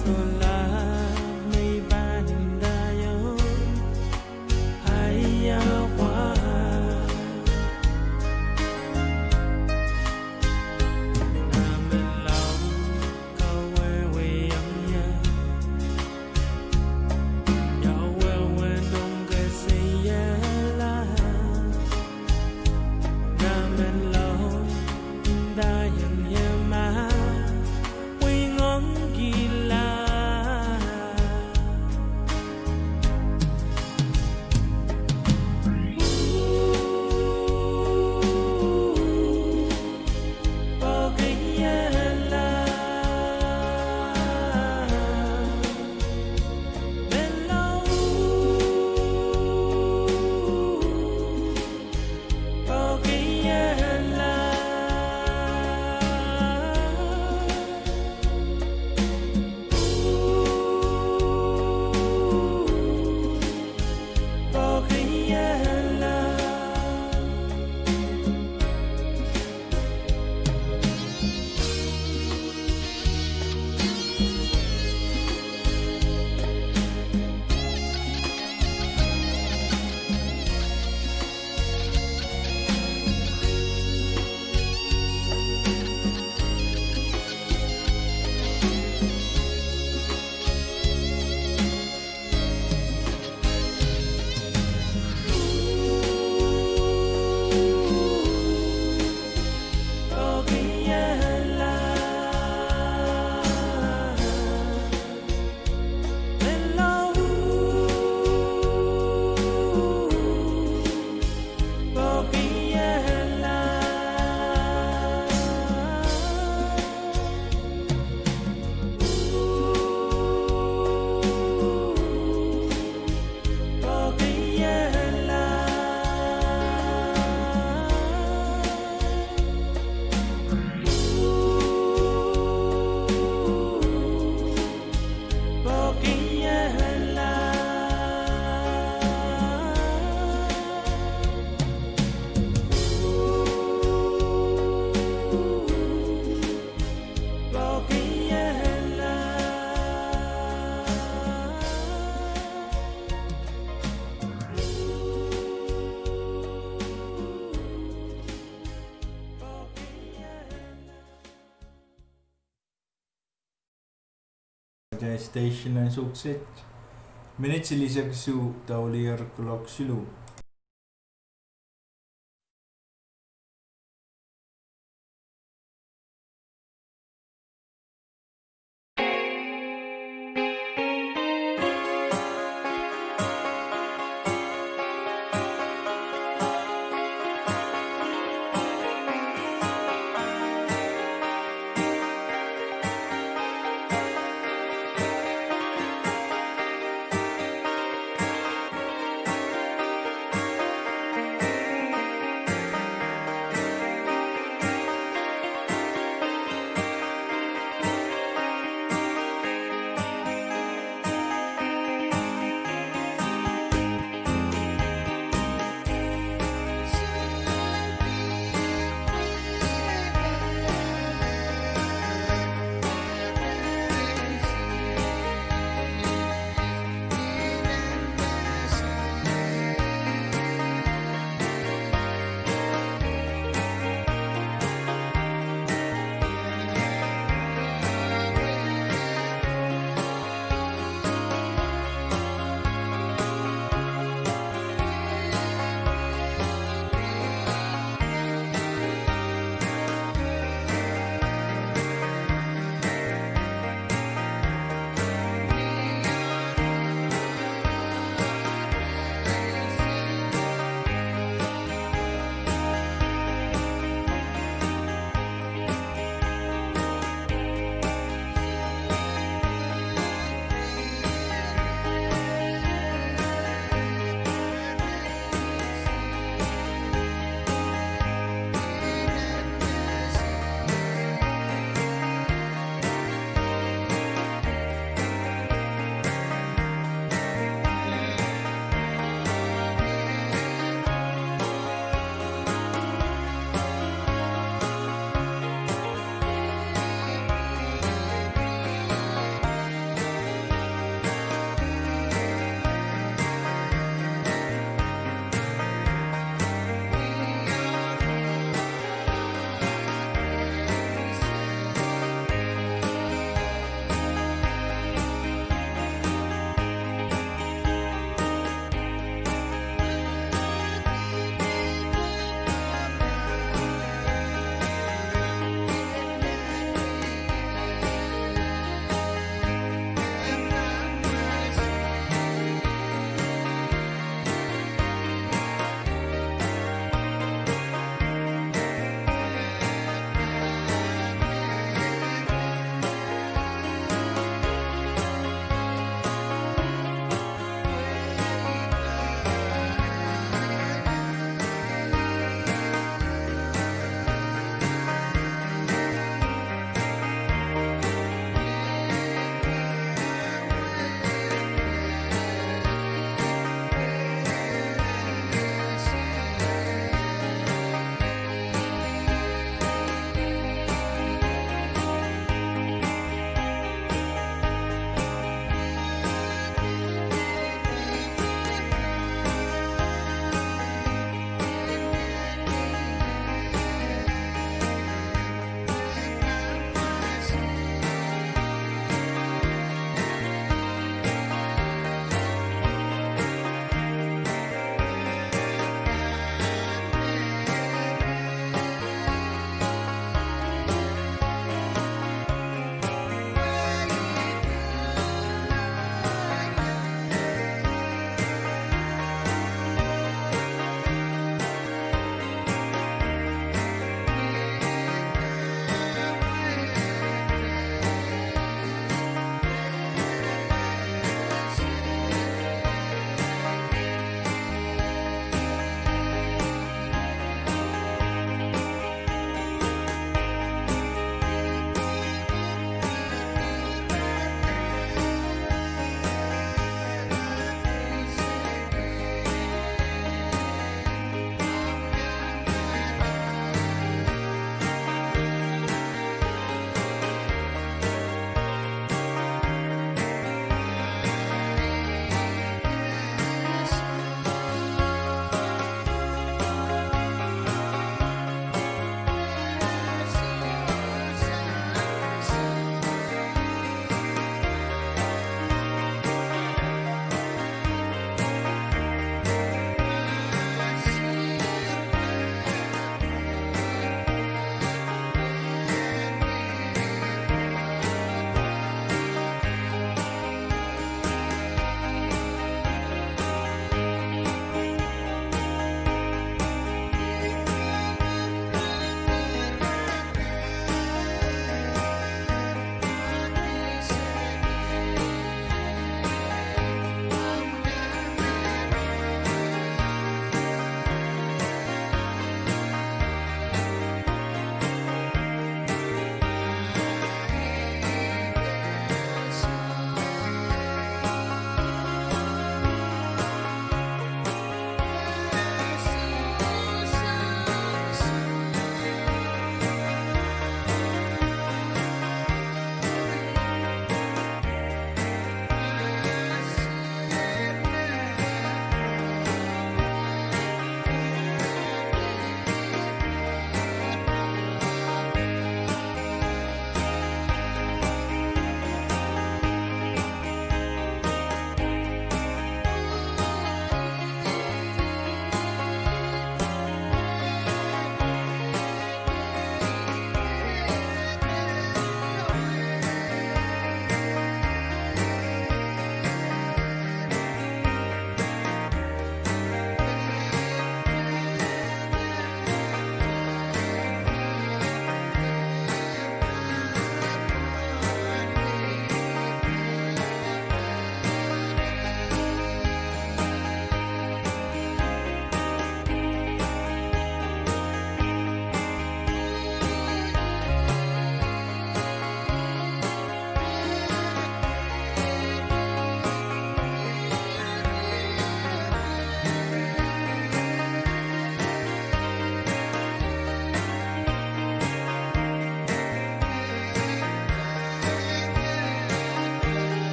Sohla me I pahn ndahiong, ahi awa. Nahn laud kawehwehiong ie, ia wehwehn dohngkesiehla. Nahn laud ndahiong ie ma wingongkihla. Station en Sukset. Minit silihsek isuh dahlier kuloak siluh.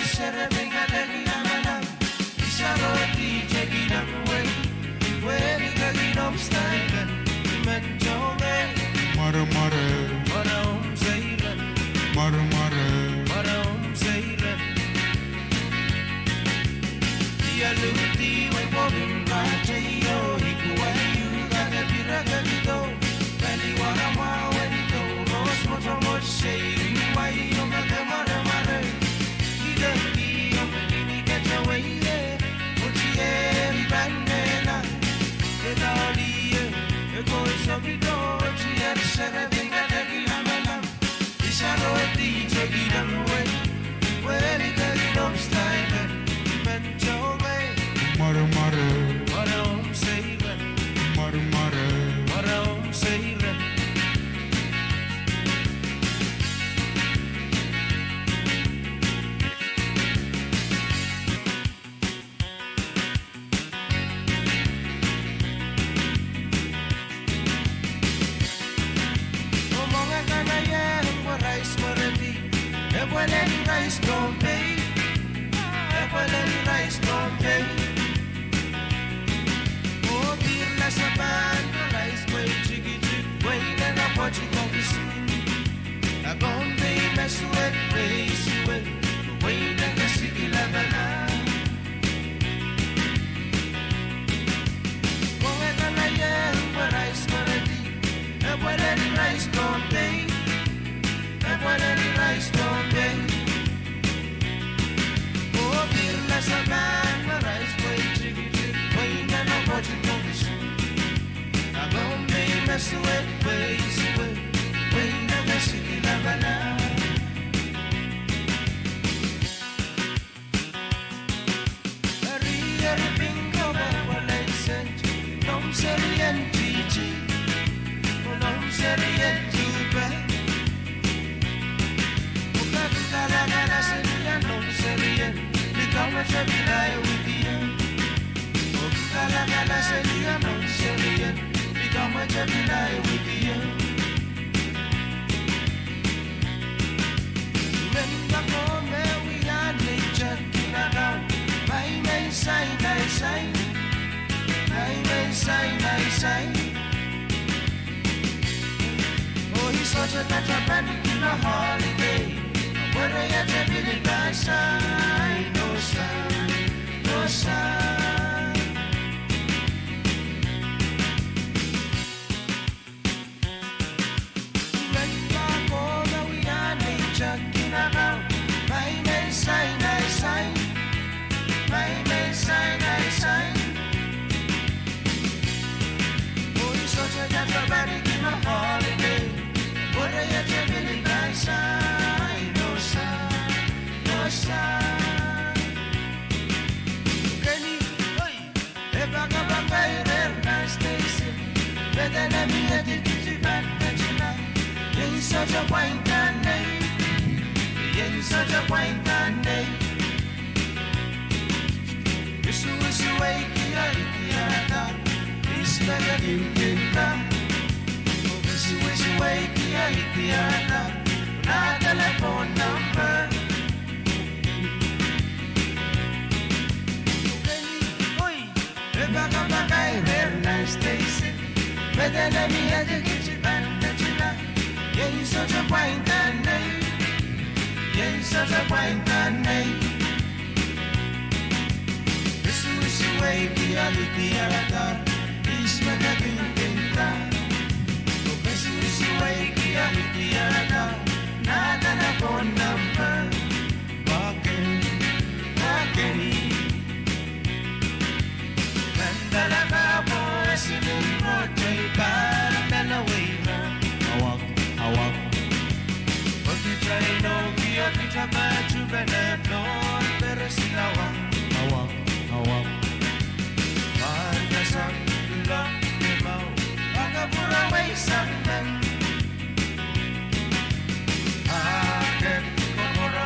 Sere pei kadeki lamalam, I sarohdi teki nan wei, wehwehki kaki noumw style, I men tonge. Mware mware. Mware omw seiren. Mware mware. Mware omw seiren. I aluhdi wei pwokin pahteio, I kuwaiu kake pire kekidou. Pali wara mwahu en tou, rohs mwotomwot sei, I wai ong kake mwaremware. I kehki ong kini kete weie, oh tier I pahn mehla. Keda olie, e koul sohpito, oh tier sere pei kadeki lamalam. I sarohdi teki nan wei, wehwehki kaki noumw style, I men tonge. Mware mware. Mware omw seiren. Mware mware. Mware omw seiren. Oh, mwenge kanahieng pwe rais Maredi, e pwelehng rais Pohnpei, e pwelehng rais Pohnpei. Oh, dihrla sapan pwe rais pwei tikitik, pwei nan apwoat I kohkis. A Pohnpei me suwed pwei suwed, pwei nan kesikilapala. Mwenge kanahieng pwe rais Maredi, e pwelehng rais Pohnpei, e pwelehng rais Pohnpei. Oh, dihrla sapan pwe rais pwei tikitik, pwei nan apwoat I kohkis. A Pohnpei me suwed pwei suwed, pwei nan kesikilapala. Eri, eri pingko pahn pwelei sent, noumw serien titi, noumw serien tupe. Pwukat kalakala selia noumw serien, ni kamwete pil ahi wihdi ie. Pwukat kalakala selia noumw serien, ni kamwete pil ahi wihdi ie. Wen kak me wia nei teki nakau, mai men sain ai sain, mai men sain ai sain. Oh, I sohte katapan kihla holiday, were ia te pil I pahn sain, oh sain, oh sain. Wen kak me wia nei teki nakau, mai men sain ai sain, mai men sain ai sain. Oh, I sohte katapan kihla holiday, were ia te pil I pahn sain, oh sain, oh sain. Keni, oi. E pakapakai reh nan station, me dene mie tikitik pahn ketin ahi. Ien sohte pwain kan nei, ien sohte pwain kan nei. Wisuwisiweiki a idiada, please peke kinkinda. Wisuwisiweiki a idiada, nah telephone number. Keni, oi. E pakapakai reh nan station, me dene mie tikitik pahn ketin ahi. Ien sohte pwain kan nei, ien sohte pwain kan nei. Wisuwisiweiki a idiada, please peke kinkinda. Wisuwisiweiki a idiada, nah telephone number. Pahn keni, pahn keni. Mendala kapo esini rohte I pahn mele weira. Awak, awak. Okita inoukio kita pahn tupene plohr pere silawa. Awak, awak. Pahn kasang lok limau, pahn kapwurehwei sang men. Aket kokohro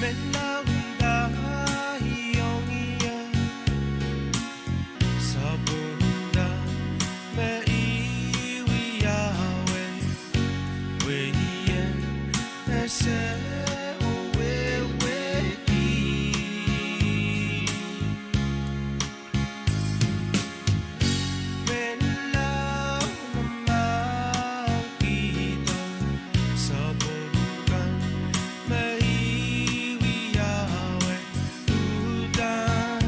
Menlau ndahiong ie, sapwung dah me I wiawi, pwe I en ese oh wehwehki. Menlau me mahkihdo sapwung kan me I wiawi, uhdahn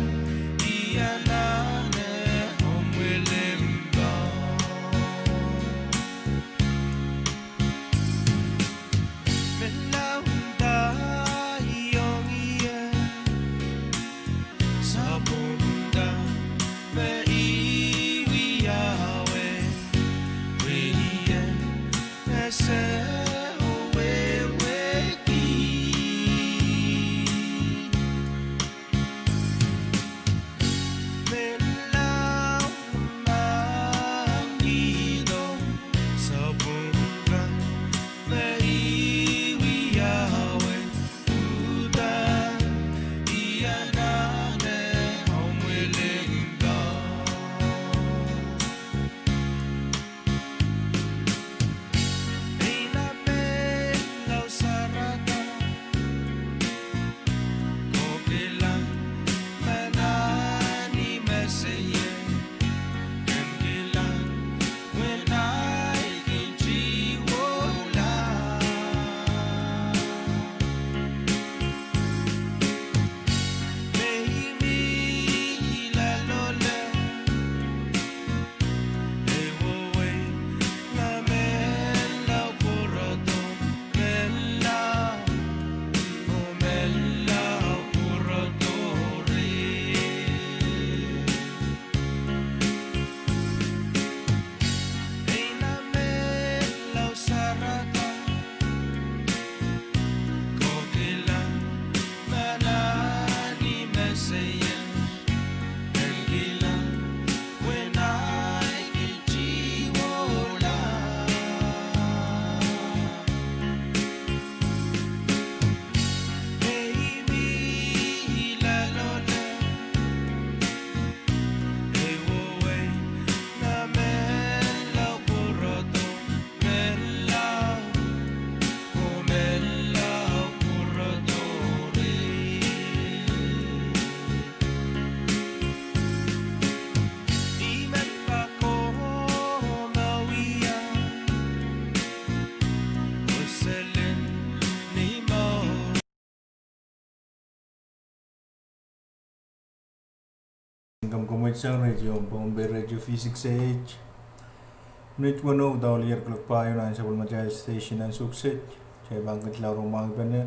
I anahne omw limpoak. Menlau ndahiong ie, sapwung dah me I wiawi, pwe I en ese oh wehwehki. Menlau mahkihdo sapwung kan me I wiawi, uhdahn I anahne omw limpoak. Eina menlau sarada, ko kilang, me nan I meseier, ken kilang, wenahi kin tiwohla. Me I mih loale, ehi wehwei, ma menlau pwurodo, menlau, oh menlau pwurodo rie. Eina menlau sarada, ko kilang, ma nan I meseier, ken kilang, wenahi kin tiwohla. Me I mih loale, ehi wehwei, ma menlau pwurodo, menlau, oh menlau pwurodo rie. Ni men pako me wia, oh selen ni mour. Komw komwetsang radio Pohnpei, Radio V six A H. Minit weneu dohlier kuloak pahieu nan sapwellimatail station en Sukset. Kitail pahn ketin lao rong mwahngih pene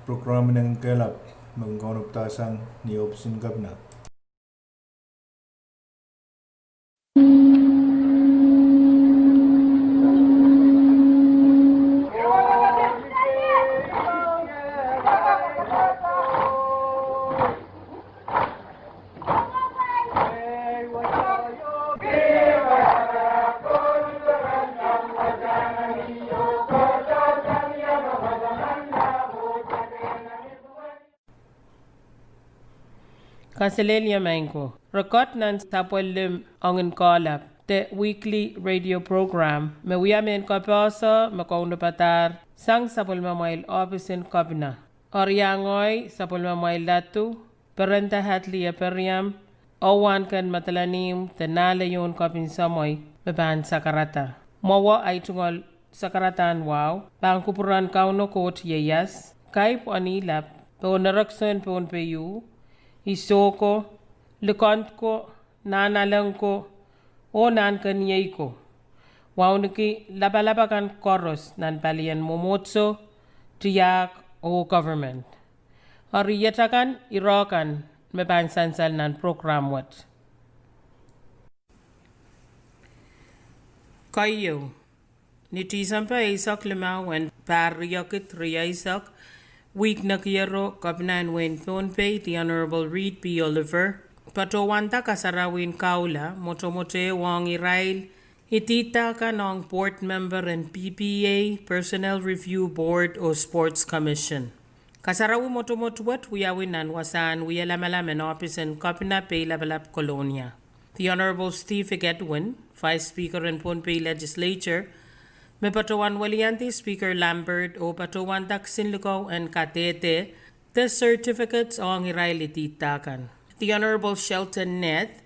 program en Ngehn Kehlap me kin kaunopadahsang ni ohpis en Kepina. Kaselehlie maing ko. Rekod nan sapwellime ong en kohlap, de weekly radio program, me wia mehn kapehse me kaunopadahr sang sapwellimamwail ohpis en Kepina. Eri a ngehi sapwellimamwail ladu, Perenda Hadley Eperiam, oh wahn ken Madolenihmw de Nahleyohn Kepin Semwei me pahn sakarada. Mwowe ei tungoal sakaradahn wahu pahn kupwuren Kauno Koht ieias, kaipw oh nilap, pohn erekiso en Pohnpei, Isoko, Likend ko, Nahnalek ko, oh Nahnkeniei ko. Wauneki lapalap akan koaros nan palien mwomwohdiso, tiahk oh government. Eri iet akan ire kan me pahn sansal nan program wet. Keieu, ni Tisempe eisek limau en pahr riekid rieisek, wihk nekiero, Kepina en wehin Pohnpei, The Honorable Reed P. Oliver, patohwanda kasarawien kahula mwotomwotehwong irail idihda kan ong board member en P P A, Personnel Review Board oh Sports Commission. Kasarawi mwotomwot wet wiawi nan wasahn wie lamalam en ohpis en Kopina, Peilapalap, Kolonia. The Honorable Steve Ikedwin, Vice Speaker en Pohnpei Legislature, me patohwan weliandi Speaker Lambert oh patohwanda kisin likou en kadehde de certificates ong irail idihda kan. The Honorable Shelton Neth,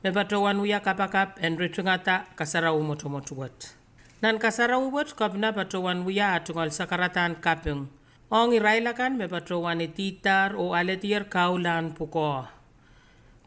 me patohwan wia kapakap en ritungada kasarawi mwotomwot wet. Nan kasarawi wet Kopina patohwan wia ah tungoal sakaradahn kaping ong irail akan me patohwan idihdahr oh aledier kaulahn pwukoa.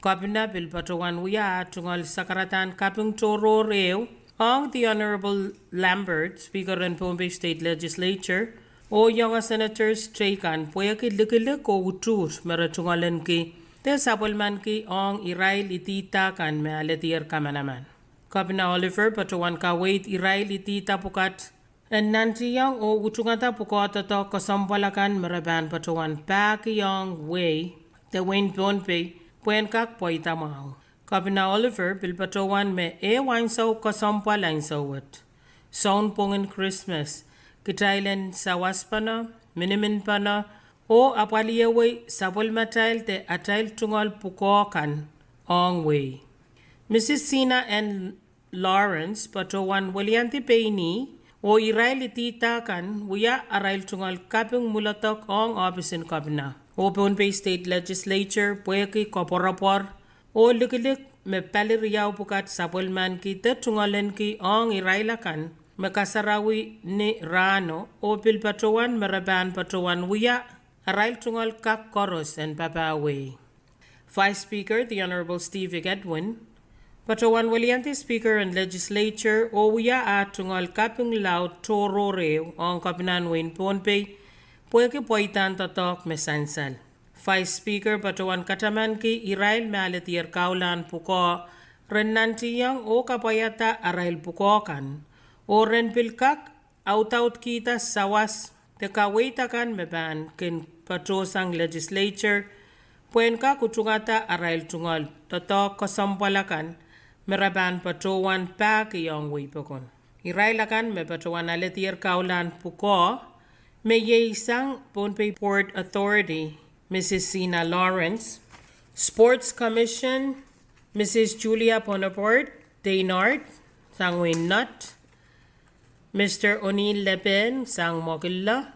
Kopina pil patohwan wia ah tungoal sakaradahn kaping tohrohr ehu ong the Honorable Lambert, Speaker en Pohnpei State Legislature, oh iong Senators teikan pwehki likilik oh utuht me re tungoalenki de sapwellimanki ong irail idihda kan me aledier kamanaman. Kopina Oliver patohwan kaweid irail idihda pwukat en nantihong oh utungada pwukoa doadoahk kesempwal akan me re pahn patohwan pahkihong wehi de wehin Pohnpei pwehn kak pweida mwahu. Kopina Oliver pil patohwan me ehu ansou kesempwal ansou wet, sounpwongen Krismas, kitail en sawaspene, miniminpene, oh apwalihwei sapwellimatail de atail tungoal pwukoa kan ong wehi. Mrs Sina N Lawrence patohwan weliandi pein ih oh irail idihda kan wia arail tungoal kaping mwuledek ong ohpis en Kopina oh Pohnpei State Legislature pwehki koapworopwor oh likilik me pali riau pwukat sapwellimanki de tungoalenki ong irail akan me kasarawi ni rahno oh pil patohwan me re pahn patohwan wia arail tungoal kak koaros en papah wehi. Vice Speaker, the Honorable Steve Ikedwin, patohwan weliandi Speaker en Legislature oh wia ah tungoal kaping laud tohrohr ehu ong Kopinahn wehin Pohnpei pwehki pweidahn doadoahk me sansal. Vice Speaker patohwan katamanki irail me aledier kaulahn pwukoa ren nantihong oh kapwaiada arail pwukoa kan oh ren pil kak audaudkihda sawas de kaweid akan me pahn kin patohsang Legislature pwehn kak utungada arail tungoal doadoahk kesempwal akan me re pahn patohwan pahkihong wehi pokon. Irail akan me patohwan aledier kaulahn pwukoa me iei sang Pohnpei Port Authority, Mrs Sina Lawrence, Sports Commission, Mrs Julia Bonaparte Deinard, sang wehin Nott, Mr O'Neil Lepehn, sang Mwoakillo,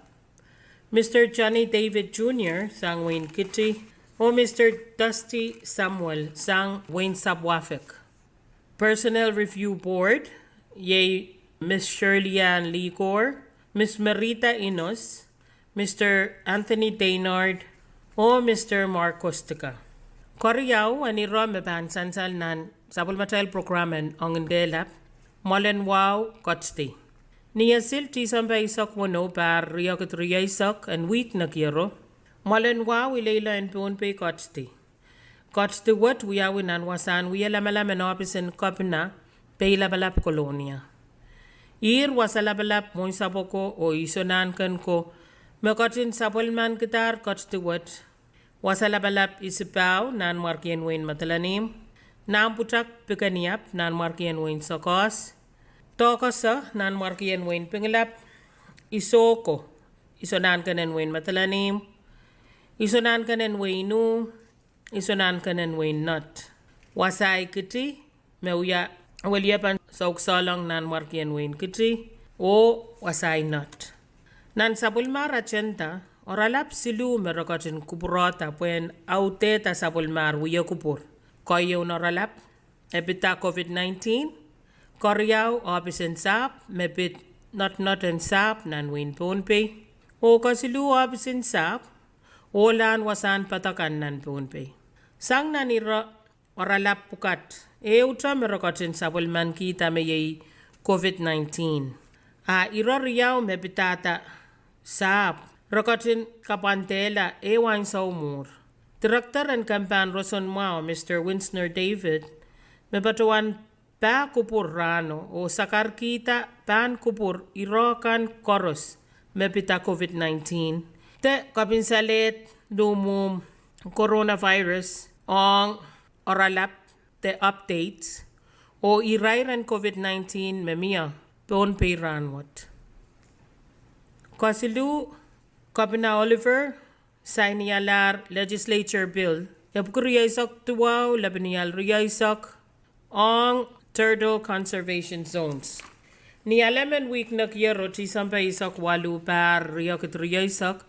Mr Johnny David Junior, sang wehin Kiti, oh Mr Dusty Samuel, sang wehin Sapwuafik. Personnel Review Board iei Miss Shirley Ann Likor, Miss Merita Inos, Mr Anthony Deinard, oh Mr Mark Kostka. Keriau en iro me pahn sansal nan sapwellimatail prokram en Ongin Kehlap, mwoalen wahu Kotdi. Ni Esil, Tisempe eisek weneu, pahr riekid rieisek en wihk nekiero, mwoalen wahu ileile en Pohnpei Kotdi. Kotdi wet wiawi nan wasahn wie lamalam en ohpis en Kopina, Peilapalap, Kolonia. Ihr wasa lapalap, mwohnsapw ko oh iso nahnken ko me ketin sapwellimankidahr Kotdi wet: Wasa Lapalap Isipahu, Nanmwarkien Wehin Madolenihmw; Nahmpwutak Pikeniap, Nanmwarkien Wehin Sokohs; Doakoso, Nanmwarkien Wehin Pingelap; Isohko, iso nahnken en Wehin Madolenihmw; Iso nahnken en Wehin U; Iso nahnken en Wehin Nott. Wasai Kiti, me wia weliepen Soukisohlong, Nanmwarkien Wehin Kiti; oh Wasai Nott. Nan sapwellimar agenda, oaralap siluh me re ketin kupwurohda pwehn audehda sapwellimar wie kupwur. Keieun oaralap: epida COVID nineteen; keriau, ohpis en sahpw me pid notenot en sahpw nan wehin Pohnpei; oh kesiluh, ohpis en sahpw ohlahn wasahn padahk kan nan Pohnpei. Sang nan ire oaralap pwukat, ehute me re ketin sapwellimankihda me iei COVID nineteen. A ire riau me pidada sahpw re ketin kapwandehla ehu ansou mwuhr. Director en kempahn roson mwahu, Mr Winsner David, me patohwan pah kupwur rahno oh sakarkihda pahn kupwur ire kan koaros me pida COVID nineteen, de kapinsalehd luhmwuhmw coronavirus ong oaralap de updates oh irair en COVID nineteen me mie Pohnpei rahnwet. Kesiluh, Kepina Oliver sainialahr legislature bill epwiki rieisek duwau, lepin ial rieisek, ong turtle conservation zones. Ni Alemen wihk nekiero, Tisempe eisek waluh, pahr riekid rieisek,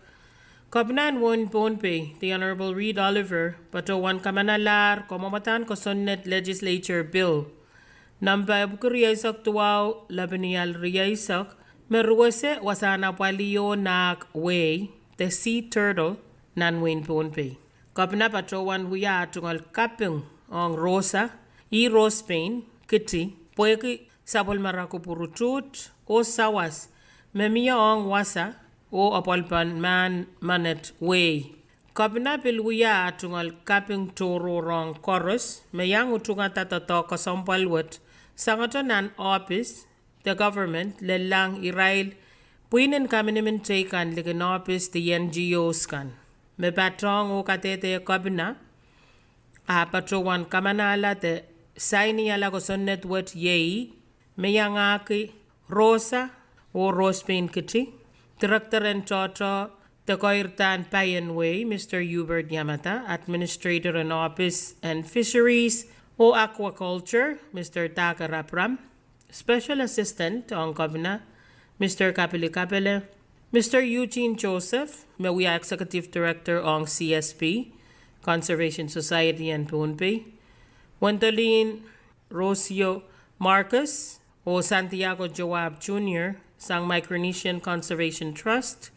Kepina en wehin Pohnpei, the Honorable Reed Oliver, patohwan kamanalahr kamwomwadahn kosonned legislature bill nempe epwiki rieisek duwau, lepin ial rieisek, me ruwese wasahn apwalih oh nahk wehi, the sea turtle, nan wehin Pohnpei. Kepina patohwan wia ah tungoal kaping ong Rosa, ih Rose Payne Kiti, pwehki sapwellimara kupwur utuht oh sawas me mie ong wasa oh apwalipen mahn menet wehi. Kepina pil wia ah tungoal kaping tohrohr ong koaros me iang utungada doadoahk kesempwal wet, sangoto nan ohpis de government, lellahng irail pwihn en kaminimin teikan likin ohpis de N G Os kan. Me patohng oh kadehde Kepina ah patohwan kamanahla de sainiala kosonned wet iei me iangahki Rosa oh Rose Payne Kiti, Director en Tohto de Keirdahn Paien Wehi, Mister Hubert Yamada, Administrator en Ohpis en Fisheries oh Aquaculture, Mister Daker Abram, Special Assistant ong Kepina, Mister Kapili Kapele, Mister Eugene Joseph, me wia Executive Director ong C S P, Conservation Society en Pohnpei, Wendolin Rosio Marcus oh Santiago Joab Junior sang Micronesian Conservation Trust,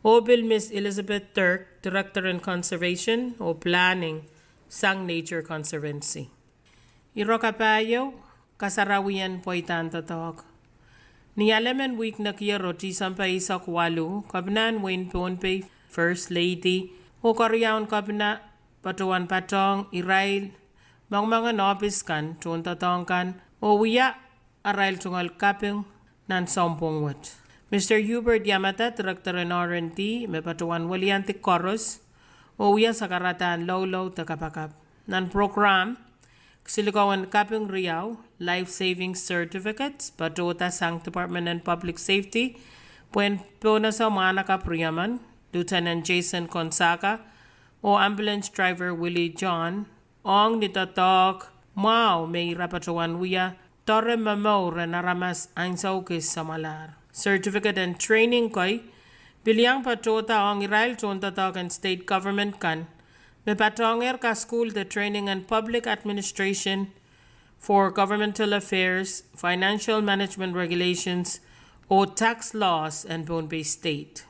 oh pil Miss Elizabeth Dirk, Director en Conservation oh Planning sang Nature Conservancy. Ire kapahieu, kasarawien pweidahn doadoahk. Ni Alemen wihk nekiero, Tisempe eisek waluh, Kepina en wehin Pohnpei, First Lady, oh keriaun Kepina patohwan patohng irail mongemongen ohpis kan, tohndoadoahk kan, oh wia arail tungoal kaping nan sounpwong wet. Mister Hubert Yamada, Director en R and D, me patohwan weliandi koaros oh wia sakaradahn loulou de kapakap. Nan program kisinlikou en kaping riau, life saving certificates, patohda sang Department en Public Safety pwehn pohnese mwahnakapw riemen, Lieutenant Jason Gonzaga oh Ambulance Driver Willie John, ong ni doadoahk mwahu me ira patohwan wia doare momour en aramas ansou kis samwalahr. Certificate en training kei pil iang patohda ong irail tohndoadoahk en state government kan me patohngehr kasukuhl de training en Public Administration for Governmental Affairs, Financial Management Regulations oh Tax Laws en Pohnpei State.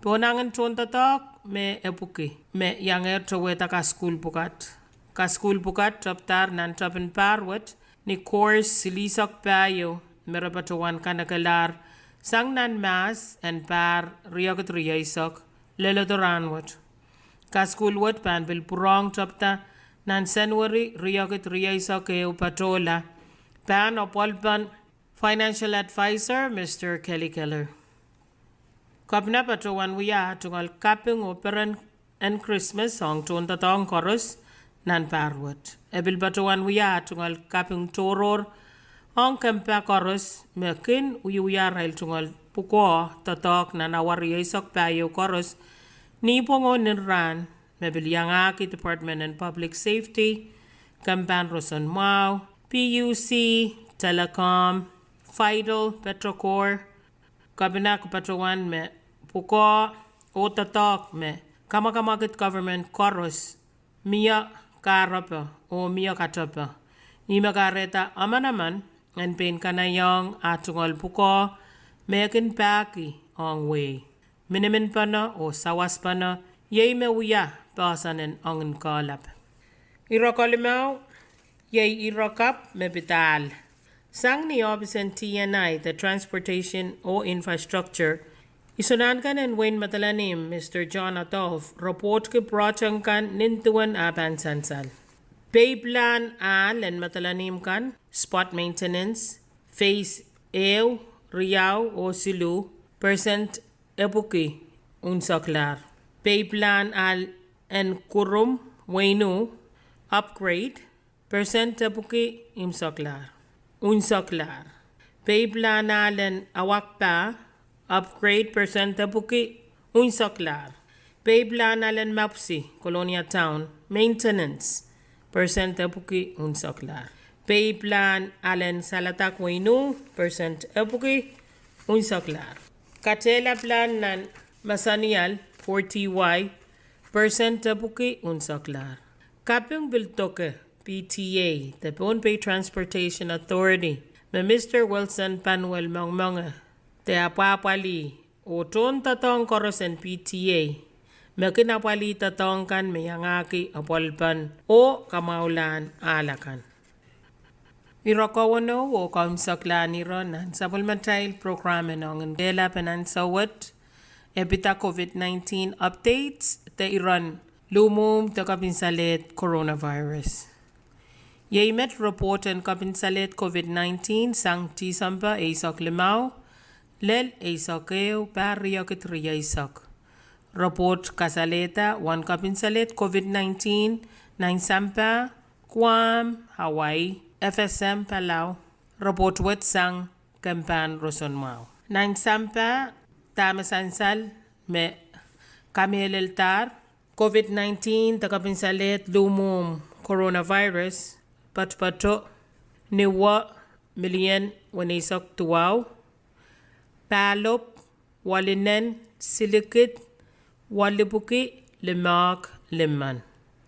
Pohnangin tohndoadoahk me epwiki me iangehr towehda kasukuhl pwukat. Kasukuhl pwukat tepdahr nan tepin pahr wet ni course silihsek pahieu me re patohwan kanekelahr sang nan mahs en pahr riekid rieisek, leledo rahnwet. Kasukuhl wet pahn pil pwurehng tepda nan Senweri riekid rieisek ehu patohla, pahn apwalipen Financial Advisor Mister Kelly Keller. Kepina patohwan wia ah tungoal kaping oh peren en Krismas ong tohndoadoahk koaros nan pahr wet. E pil patohwan wia ah tungoal kaping tohrohr ong kempa koaros me kin wiewia arail tungoal pwukoa doadoahk nan awa rieisek pahieu koaros, nipwong oh nin rahn, me pil iangahki Department en Public Safety, kempahn roson mwahu, P U C, Telecom, Vital, Petrocorp. Kepina patohwan me pwukoa oh doadoahk me kamwakamwakid government koaros mie kahrepe oh mie katepe, ih me kahrehda emenemen en pein kanaiehng ah tungoal pwukoa me kin pahki ong wehi, miniminpene oh sawaspene, iei me wia poahsoan en ongin kehlap. Ire kelimau, iei ire kapw me pid ahl. Sang ni ohpis en T and I de Transportation oh Infrastructure, Isonahnken en wehin Madolenihmw, Mister John Adolph, repwohtki project kan nin duwen ah pahn sansal. Pei pilahn ahl en Madolenihmw kan, spot maintenance, phase ehu, riau oh siluh, percent epwiki unseklahr. Pei pilahn ahl en Kurum, Weinu, upgrade, percent epwiki imseklahr, unseklahr. Pei pilahn ahl en Awakpah, upgrade, percent epwiki unseklahr. Pei pilahn alen mapwsi, Kolonia Town, maintenance, persent epwiki unseklahr. Pei pilahn alen saladak wehin uh, persent epwiki unseklahr. Katehla pilahn nan Masanial, Fort Wayne, persent epwiki unseklahr. Kaping pil doke, P T A, de Pohnpei Transportation Authority, me Mister Wilson Panuel Mongmonge, de apwahpwalih oh tohndoadoahk koaros en P T A me kin apwalih doadoahk kan me iangahki apwalipen oh kamwahulahn ahl akan. Ire kowenou oh kaunseklahn ire nan sapwellimatail prokram en ong en kehlap en ansou wet, e pid COVID nineteen updates, de iren luhmwuhm de kapinsalehd coronavirus. Iei met report en kapinsalehd COVID nineteen sang Tisempe eisek limau, lel eisek ehu, pahr riekid rieisek. Report kasalehda uwen kapinsalehd COVID nineteen nan sampah Guam, Hawaii, F S M Palau. Report wet sang kempahn roson mwahu. Nan sampah, dahme sansal me kamehleldahr COVID nineteen de kapinsalehd luhmwuhm coronavirus poatopoato ni wah milion weneisek duwau, pahlop walinen silikid walipwiki limehk limmen.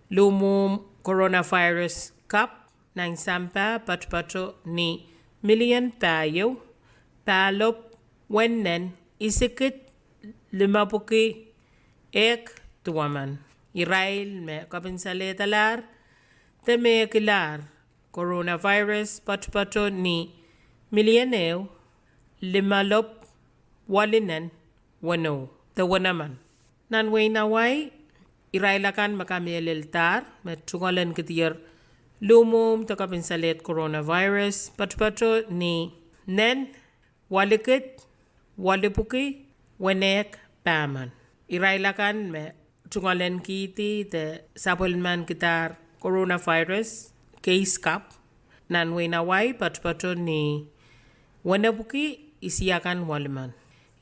Luhmwuhm coronavirus kapw nan sampah poatopoato ni milion pahieu, pahlop wennen isikid limepwiki ehk duwemen. Irail me kapinsalehdahlahr de mehkilahr coronavirus poatopoato ni milion ehu, limelopw walinen wenou de wenemen. Nan wehin Hawaii, irail akan me kamehleldahr me tungoalenkidier luhmwuhm de kapinsalehd coronavirus poatopoato ni nen walikid walipwiki wenehk pahmen. Irail akan me tungoalenkihdi de sapwellimankidahr coronavirus case kapw nan wehin Hawaii poatopoato ni wenepwiki isiakan welimen.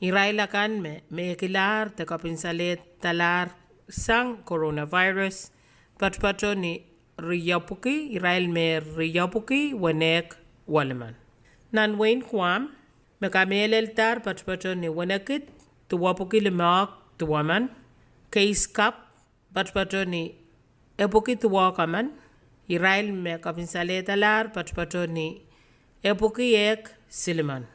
Irail akan me mehkilahr de kapinsalehdahlahr sang coronavirus poatopoato ni riepwiki, irail me riepwiki wenehk welimen. Nan wehin Guam, me kamehleldahr poatopoato ni wenekid duwepwiki limehk duwemen, case kapw poatopoato ni epwiki duwehk emen, irail me kapinsalehdahlahr poatopoato ni epwiki ehk silimen.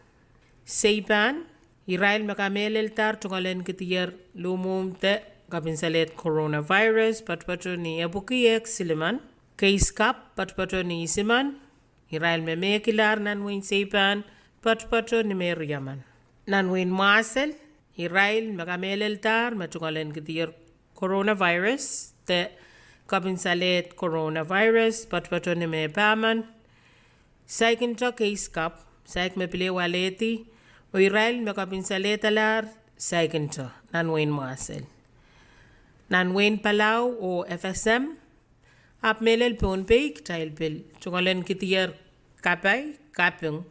Seipan, irail me kamehleldahr tungoalenkidier luhmwuhm de kapinsalehd coronavirus poatopoato ni epwiki ehk silimen, case kapw poatopoato ni isimen, irail me mehkilahr nan wehin Seipan poatopoato ni me riemen. Nan wehin Mwahsel, irail me kamehleldahr me tungoalenkidier coronavirus de kapinsalehd coronavirus poatopoato ni me pahmen, saikinte case kapw, saik me pil ehu alehdi, oh irail me kapinsalehdahlahr saikinte nan wehin Mwahsel. Nan wehin Palau oh F S M, ahpw mehlel Pohnpei, kitail pil tungoalenkidier kapai kaping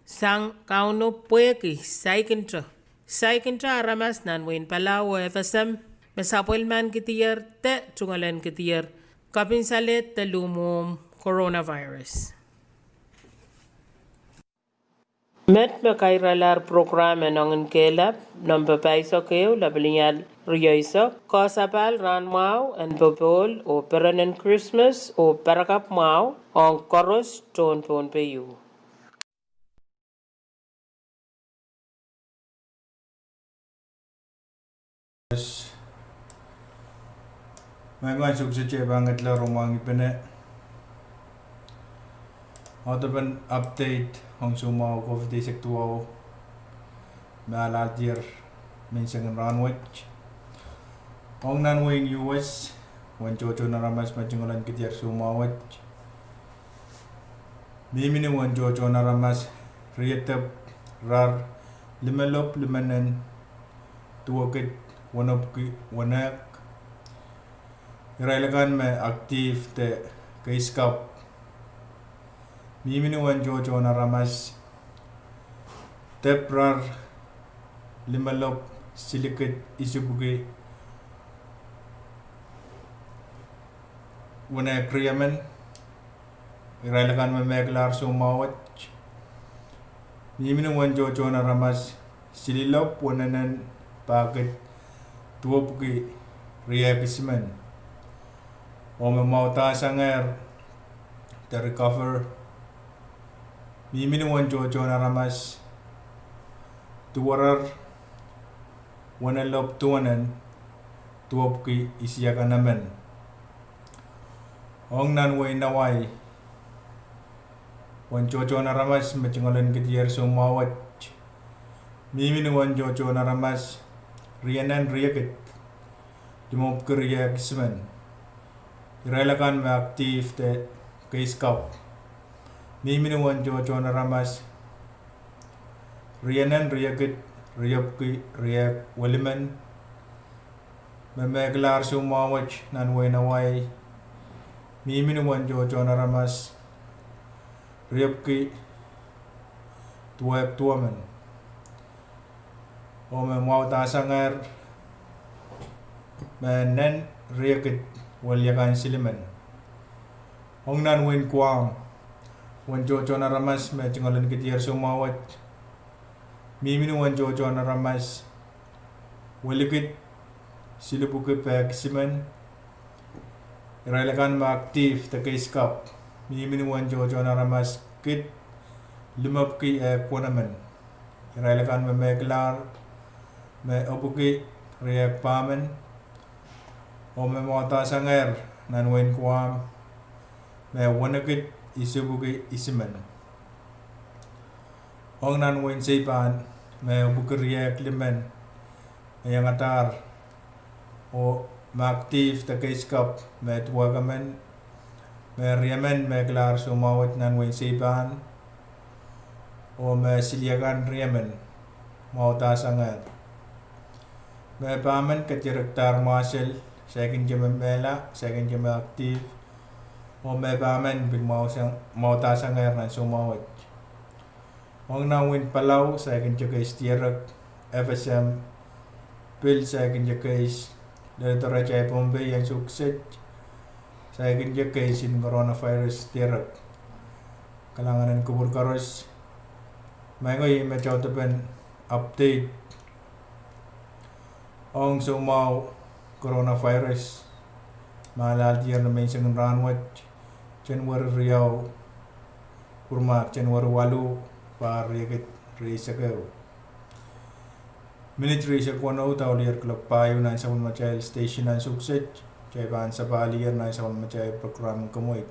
sang Kauno pwehki saikinte, saikinte aramas nan wehin Palau oh F S M me sapwellimankidier de tungoalenkidier kapinsalehd de luhmwuhm coronavirus. Met me kairalahr prokram en ong en kehlap, nempe pahisek ehu, lapalihada rieisek, koasapahl rahn mwahu en popohl oh perenen Krismas oh parakapw mwahu ong koaros tohn Pohnpei ieu. Mengwan sukse, tepda ngetelah, rohng mwahngih pene. Odepen update ong soumwahu COVID eisek duwau me ahlahdier menseng en rahn wet. Ong nan wehin U S, uwen tohtohn aramas me tungoalenkidier soumwahu wet, mihmi ni uwen tohtohn aramas riedep rar limelopw limenen duwekid wenepwiki wenehk. Irail akan me active de case kapw, mihmi ni uwen tohtohn aramas dep rar limelopw silikid isipwiki Wenehk riemen, irail akan me mehkilahr soumwahu wet, mihmi ni uwen tohtohn aramas sililopw wenenen pahkid duwepwiki riehk isimen. Oh me mwahudasangehr de recover, mihmi ni uwen tohtohn aramas duwerer wenelopw duwenen duwepwiki isiak en emen. Ong nan wehin Hawaii, uwen tohtohn aramas me tungoal en ketier soumwahu wet, mihmi ni uwen tohtohn aramas rienen riekid limepwiki riehk isimen. Irail akan me active de case kapw, mihmi ni uwen tohtohn aramas rienen riekid riepwiki riehk welimen. Me mehkilahr soumwahu wet nan wehin Hawaii, mihmi ni uwen tohtohn aramas riepwiki duwehk duwemen. Oh me mwahudasangehr me nen riekid weliakan silimen. Ong nan wehin Guam, uwen tohtohn aramas me tungoal en ketier soumwahu wet, mihmi ni uwen tohtohn aramas welikid silipwiki pehk isimen. Irail akan me active de case kapw, mihmi ni uwen tohtohn aramas kid limepwiki ehk wenemen. Irail akan me mehkilahr me epwiki riehk pahmen. Oh me mwahudasangehr nan wehin Guam me wenekid isipwiki isimen. Ong nan wehin Saipan, me epwiki riehk limen me iangadahr, oh me active de case kapw me duwehk emen. Me riemen mehkilahr soumwahu wet nan wehin Saipan, oh me siliakan riemen mwahudasangehr. Me pahmen ketirekdahr mwahsel, saikinte me mehla, saikinte me active, oh me pahmen pil mwahudasangehr nan soumwahu wet. Ong nan wehin Palau, saikinte case dierek, FSM pil saikinte case, lel doarehtail Pohnpei ansou kiset, saikinte case en coronavirus dierek. Kalahngan en kupwur koaros. Maing ko, ih me taudepen update ong soumwahu coronavirus me ahlahldiehr ni menseng en rahnwet, January riau, kupwurmahk January waluh, pahr riekid rieisek ehu, minit rieisek weneu, daulier kuloak pahieu nan sapwellimatail station ansou kiset. Kitail pahn sapahl ier nan sapwellimatail program en komour.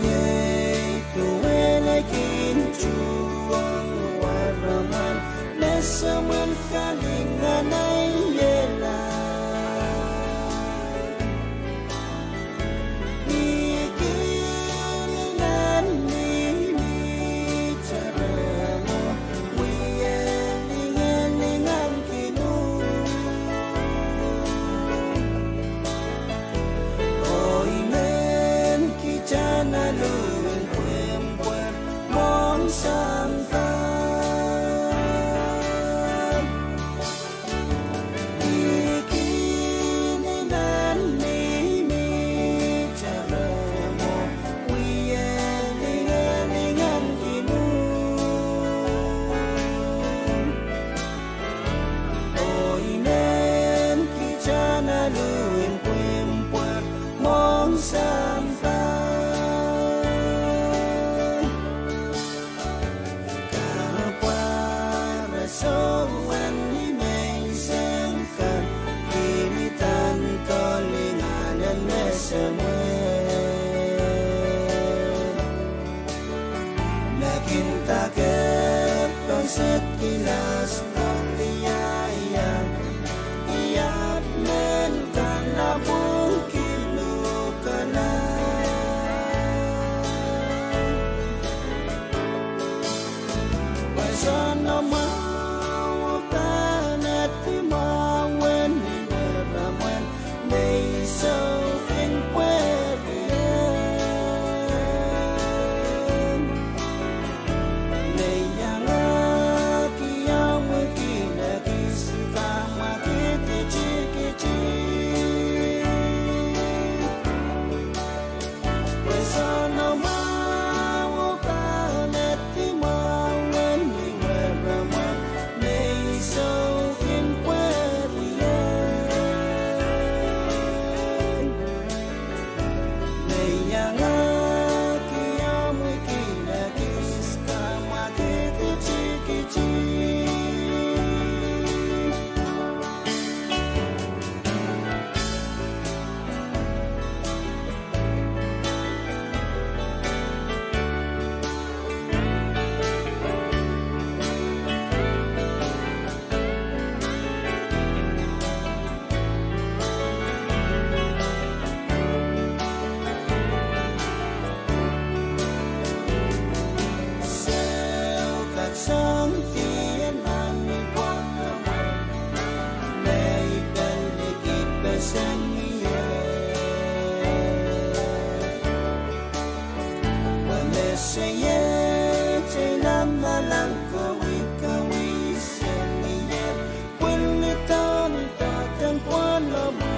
Iei duwen kin tuhwong weramwen me semwen kalinganaiehla. Ni kilingan ni mihte rehmwo, wie linganlingan kin uhk. Oh, I men kitail en alu en pwehpwehn mwohn sampah. Ni kilingan ni mihte rehmwo, wie linganlingan kin uhk. Oh, I men kitail en alu en pwehpwehn mwohn sampah. Kapwaiada soangen ni menseng kan, kilin doadoahk lingan en me semwen. Me kin daker, pwe sehd kilas, pwehki iaiang, iap men kan lapwung kin uhk kala. Pwe soangen mwahu pahn edi mwahu en weramwen me I soukin pwehriong. Me I iangahki omwi kin ekis kamwakid tikitik. Pwe soangen mwahu pahn edi mwahu en weramwen me I soukin pwehriong. Me I iangahki omwi kin ekis kamwakid tikitik. Sou kat soang tien nan ni pwoat, me I pil likidpeseng ie. Pwe me se ie te lamalam kawikawi sang ie, pwil ni tohn doadoahk en pwonome.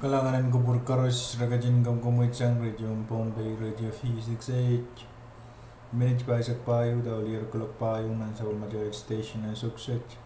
Kalahngan en kupwur koaros, re ketin kamwkamwei sang Radio Pohnpei, Radio V six eight. Minit pahisek pahieu, dau lih ire kuloak pahieu nan sapwellimatail station en Sukset.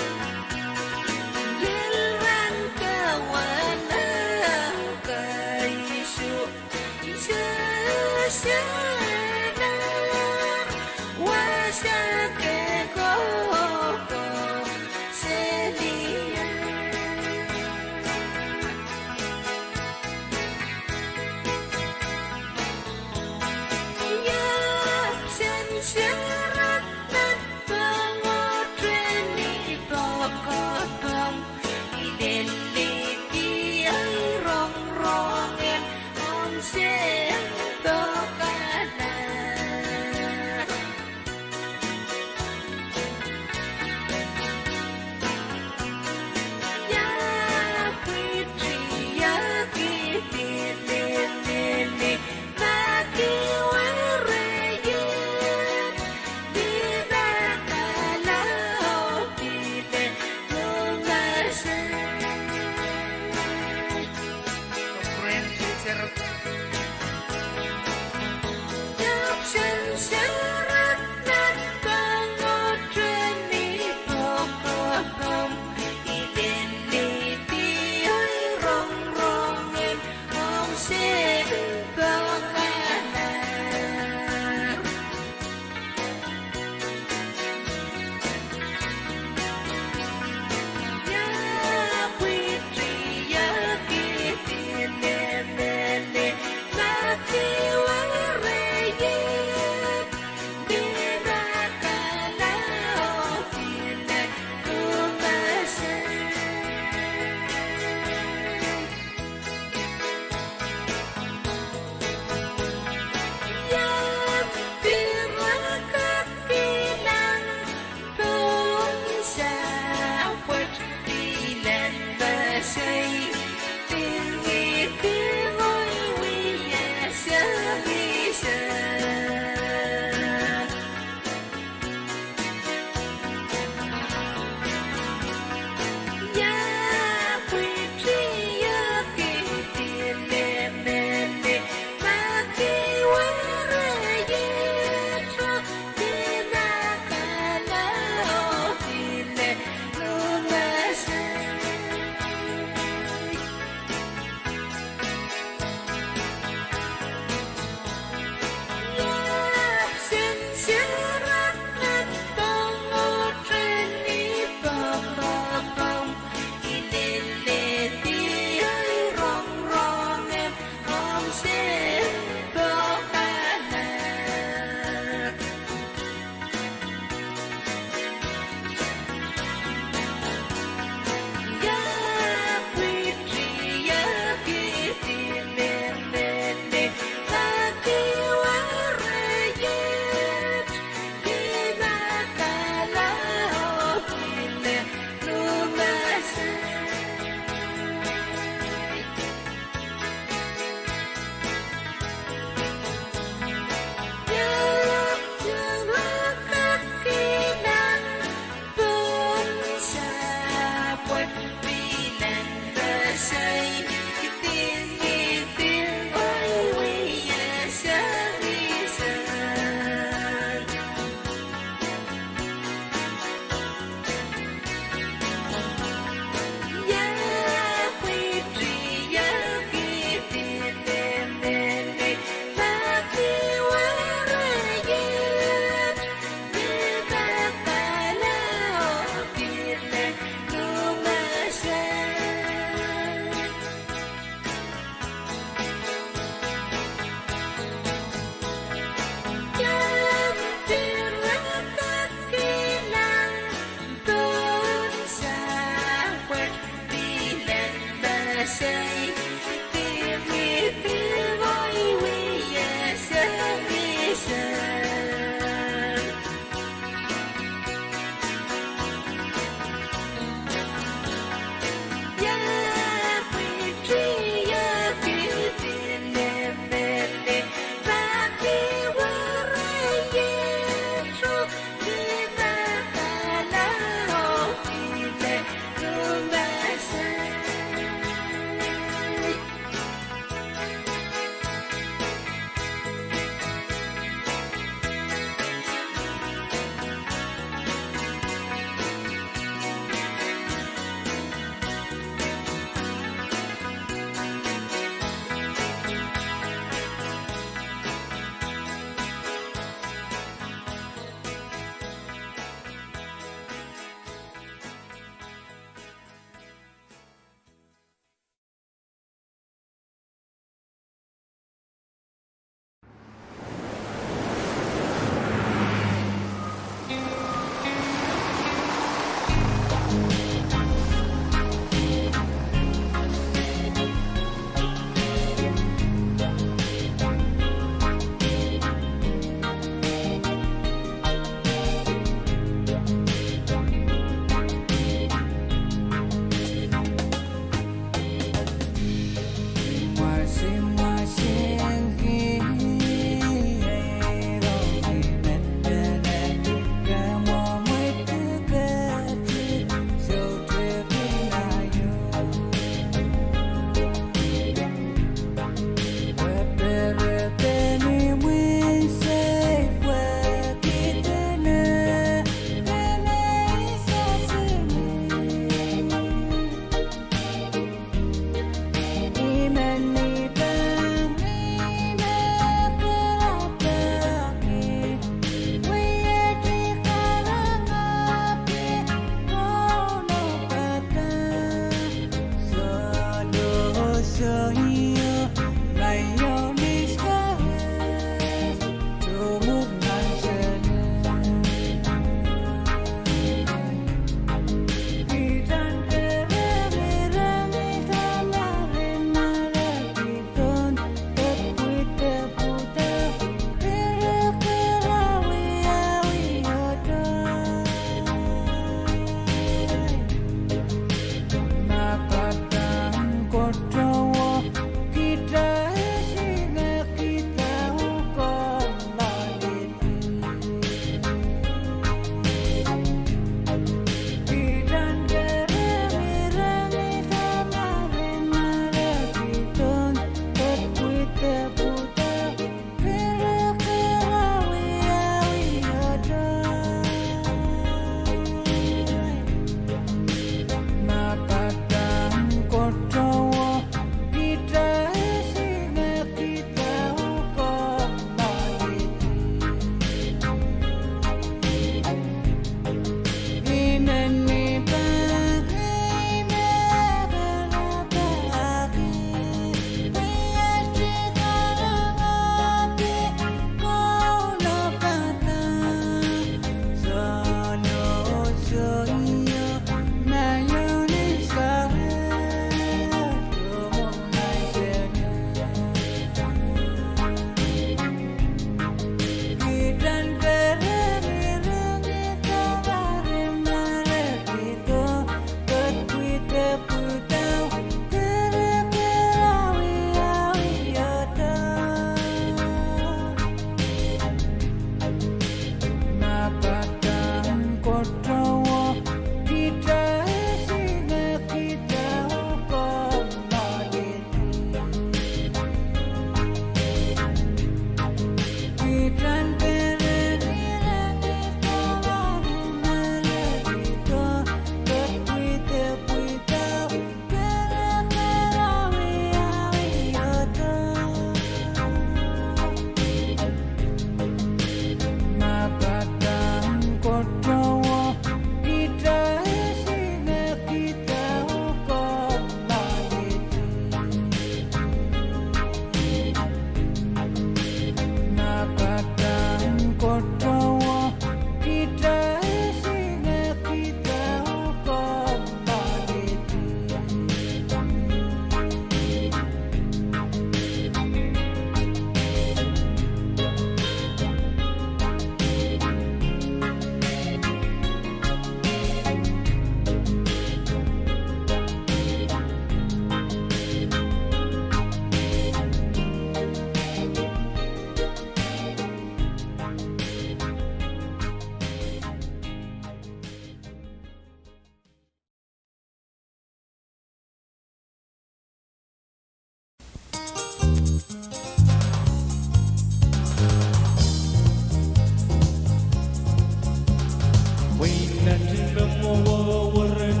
Nahti me mwowe weren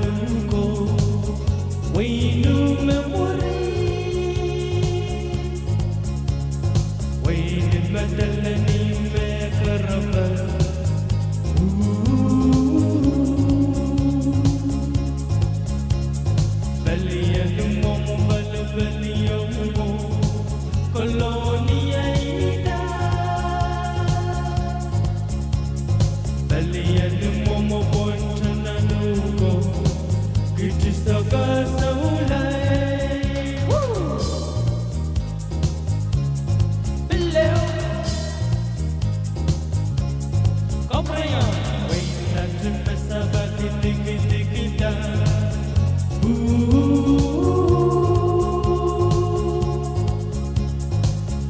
uhk, wehin me mwuri. Wehin me delenihmw me kerepe. Pali en mwomw, pali pali en mwomw, Kolonia ida. Pali en mwomw pwon tenen uhk, kiti sokehs souleng. Pil ehu. Kapwurehiong. Wehin nahti me saka kidikidikda.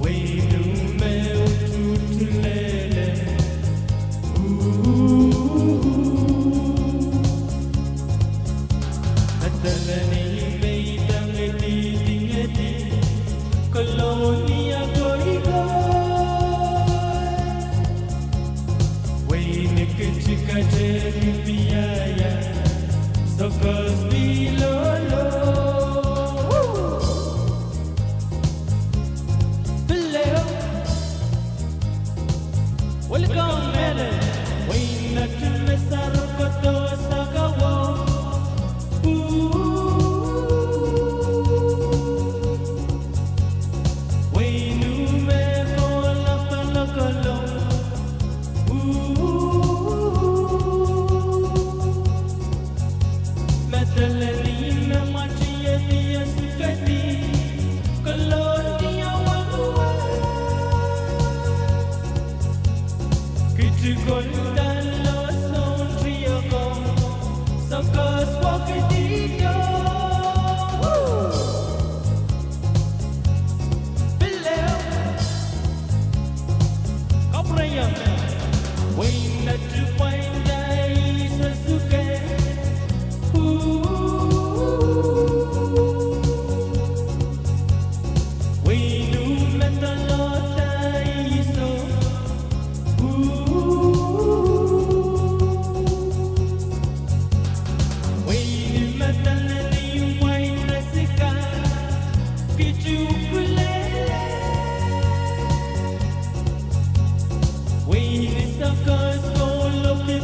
Wehin me utuhtu lel. Delenihmw me idengedi ngedi, Kolonia koiko. Wehin kiti katehr mihiaia, sokehs pil loale. Pil ehu. Welcome, Mele. Wehin nahti me saro kodo sakawo. Wehin me kohla kolokolo. Me delenihmw me mwatiedi esukedi, Kolonia wahn wei. Kiti kolda loson tieko, sokehs pwokidiko. Pil ehu. Kapwurehiong. Wehin nahti pwainda iso suke. Wehin me doadoahkda iso. Wehin me delenihmw wain rasika, kitukulele. Wehin sokehs kohloki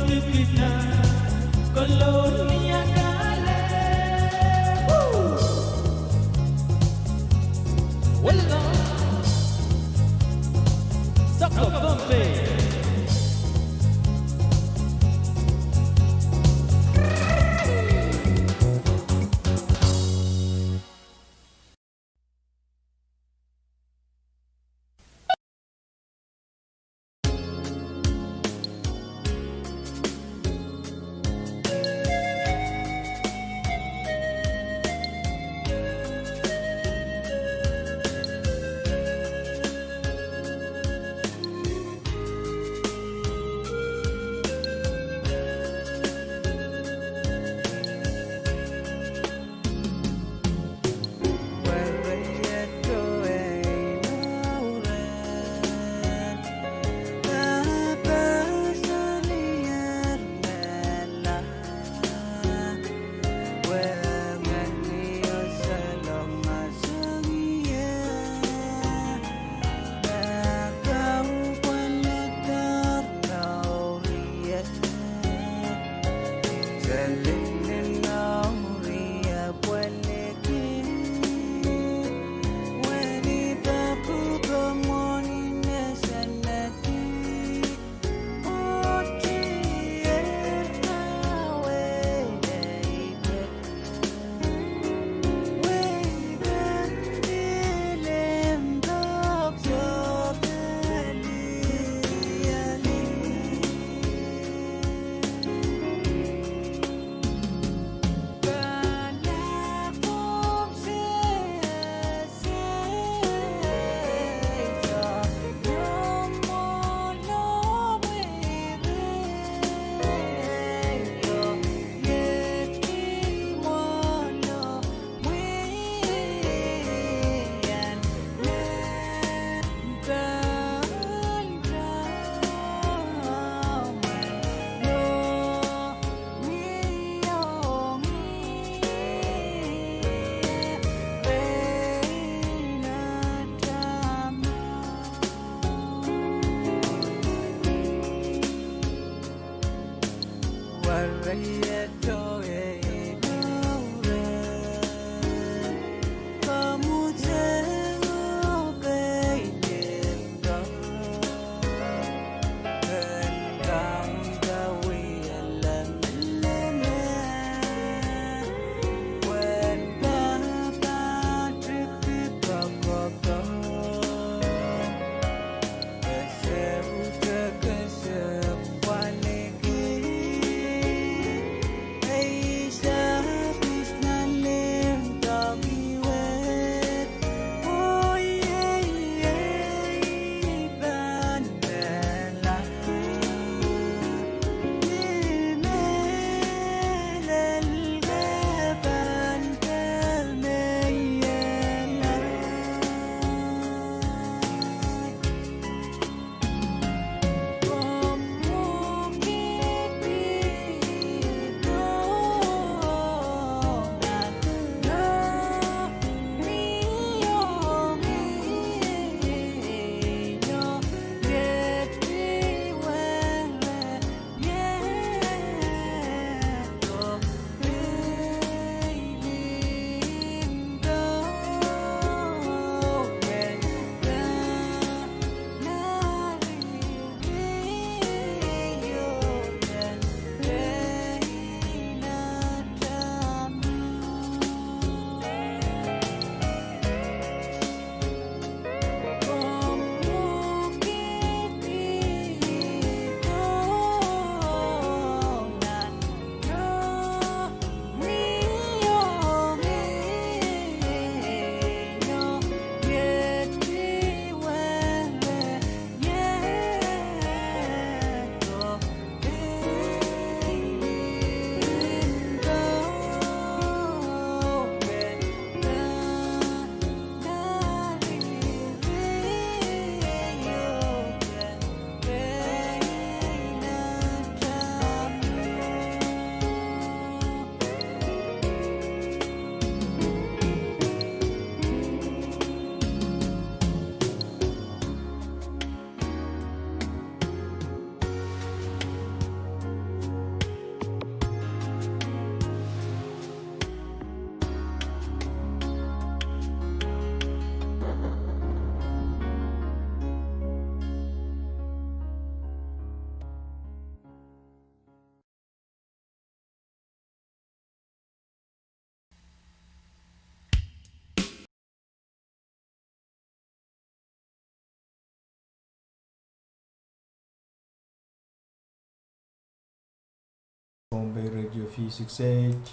Pohnpei Radio V six eight.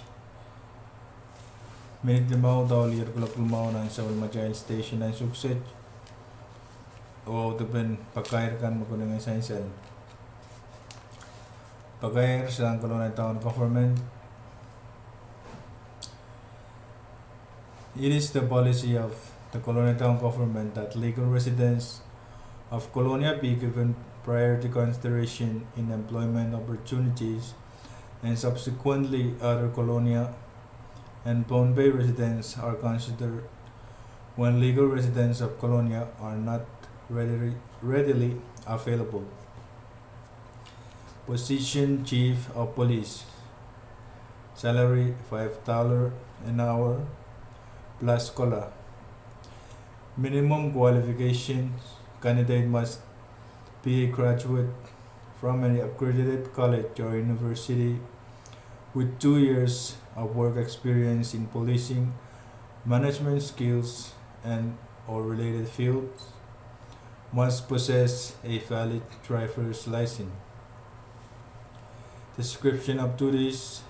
Minit limau doh lihar kuloak limau nan sapwellimatail station nan Suksed. Oh audepen pakair kan me konehng sansal. Pakair sang Kolonia Town Government. It is the policy of the Kolonia Town Government that legal residents of Kolonia be given priority consideration in employment opportunities, and subsequently other Kolonia and Pohnpei residents are considered when legal residents of Kolonia are not readily, readily available. Position: Chief of Police. Salary: five dollar an hour plus cola. Minimum qualifications: candidate must be a graduate from an accredited college or university with two years of work experience in policing, management skills, and or related fields. Must possess a valid driver's license. Description of duties: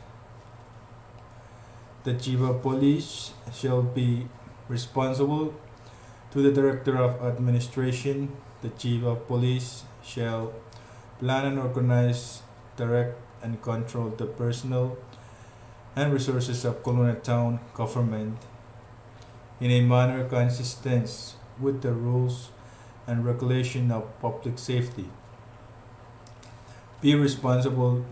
The Chief of Police shall be responsible to the Director of Administration. The Chief of Police shall plan and organize, direct and control the personnel and resources of Kolonia Town Government in a manner consistent with the rules and regulation of public safety. Be responsible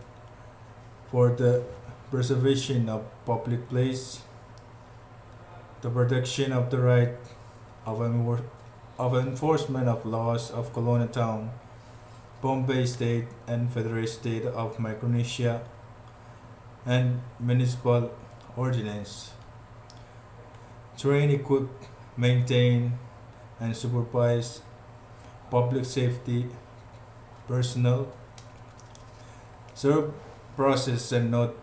for the preservation of public place, the protection of the right of enfor-, of enforcement of laws of Kolonia Town, Pohnpei State and Federated State of Micronesia, and municipal ordinance. Train, equip, maintain, and supervise public safety personnel. Serve process and not-,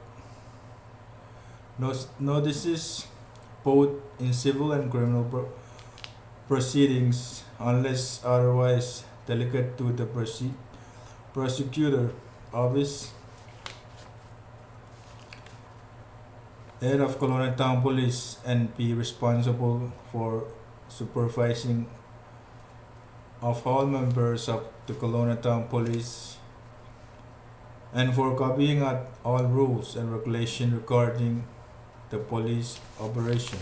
no-, notices both in civil and criminal pro-, proceedings unless otherwise delegated to the proce-, prosecutor office, head of Kelowna Town Police, and be responsible for supervising of all members of the Kelowna Town Police and for copying at all rules and regulation regarding the police operation.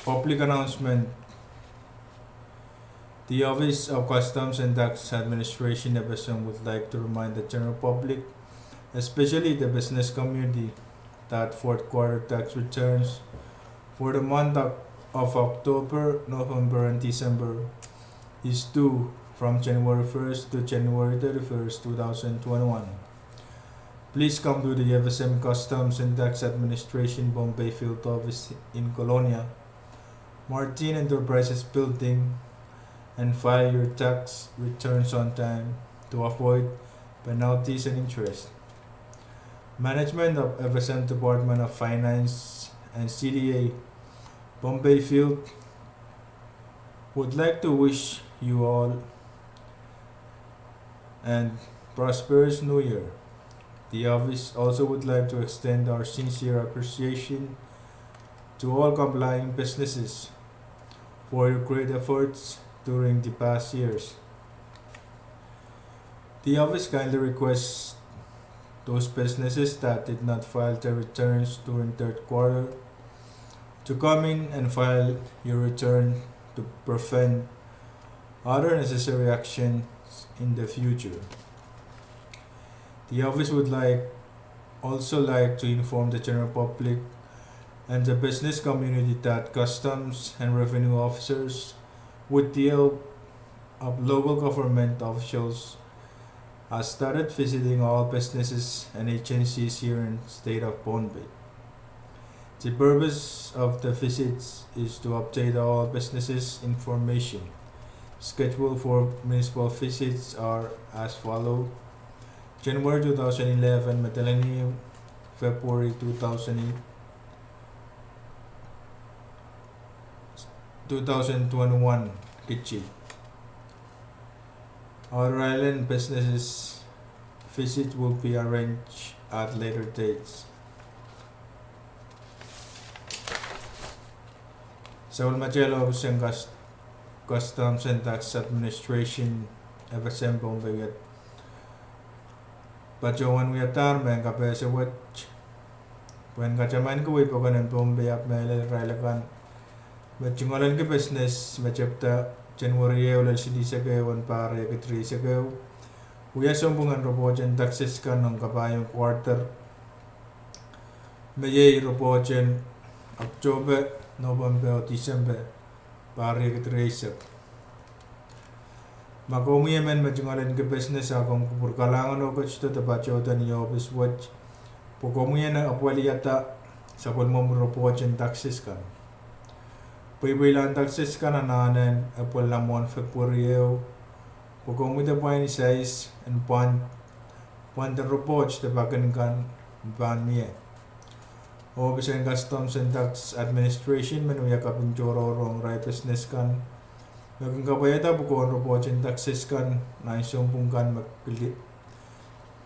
Public announcement. The Office of Customs and Tax Administration, F S M, would like to remind the general public, especially the business community, that fourth quarter tax returns for the month of, of October, November, and December is due from January first to January thirty-first, two thousand twenty-one. Please come to the F S M Customs and Tax Administration Pohnpei Field Office in Kolonia, Martin Enterprises Building, and file your tax returns on time to avoid penalties and interest. Management of F S M Department of Finance and C D A Pohnpei Field would like to wish you all and prosperous New Year. The office also would like to extend our sincere appreciation to all complying businesses for your great efforts during the past years. The office kindly requests those businesses that did not file their returns during third quarter to come in and file your return to prevent other necessary actions in the future. The office would like, also like to inform the general public and the business community that customs and revenue officers, with the help of local government officials, has started visiting all businesses and agencies here in state of Pohnpei. The purpose of the visits is to update all businesses information. Schedule for municipal visits are as follow: January two thousand eleven, Madolenihmw, February two thousand, two thousand twenty-one, Kichi. Outer island businesses visit will be arranged at later dates. Sapwellimatail ohpis en Cus-, Customs and Tax Administration, F S M Pohnpei, patohwan wiadahr mehn kapehse wet pwehn katamanki wei pokon en Pohnpei ahpw mehlel irail akan me tungoalenki business me tepda January ehu lel silihsek ehu en pahr riekid rieisek ehu, wia sounpwong en report en taxes kan ong kapahien quarter, me iei report en October, November oh December, pahr riekid rieisek. Ma komwi emen me tungoalenki business a komw kupwur kalahngan oh ketido de patohdo ni ohpis wet pwe komwi en apwalihada sapwellimomwi report en taxes kan. Pweipweilahn taxes kan anahne en apwalih mwohn February ehu, pwe komwi de pwain isais en pwand, pwanden report de pakin kan pahn mie. Ohpis en Customs and Tax Administration men wia kaping tohrohr ong irail business kan me kin kapwaiada pwukoahn report en taxes kan nan sounpwong kan me kile-,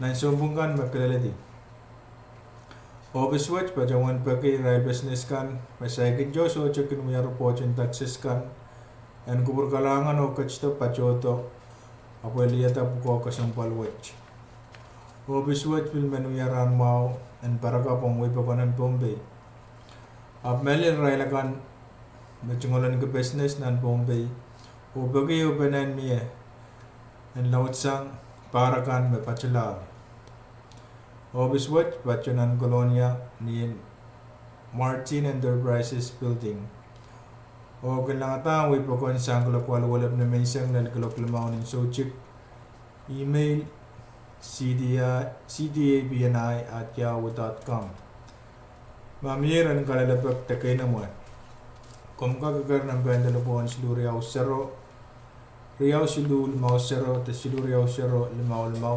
nan sounpwong kan me kileledi. Ohpis wet patohwan peki irail business kan me saikinte sohte kin wia report en taxes kan en kupwur kalahngan oh ketido patohdo apwalihada pwukoa kesempwal wet. Ohpis wet pil men wia rahn mwahu en parakapw ong wei pokon en Pohnpei. Ahpw mehlel irail akan me tungoalenki business nan Pohnpei oh peki ehupene en mie en laudsang pahr akan me patohlahr. Ohpis wet pato nan Kolonia ni Martin Enterprises Building, oh kin langada wei pokon sang kuloak waluh welep nimenseng lel kuloak limau nin soutik Email, C D I, C D A B N I at yahoo dot com. Ma mie ren kalelapak de keinemwe, komw kak kekehr nan pehn delepwohn siluh riau sero, riau siluh limau sero de siluh riau sero limau limau.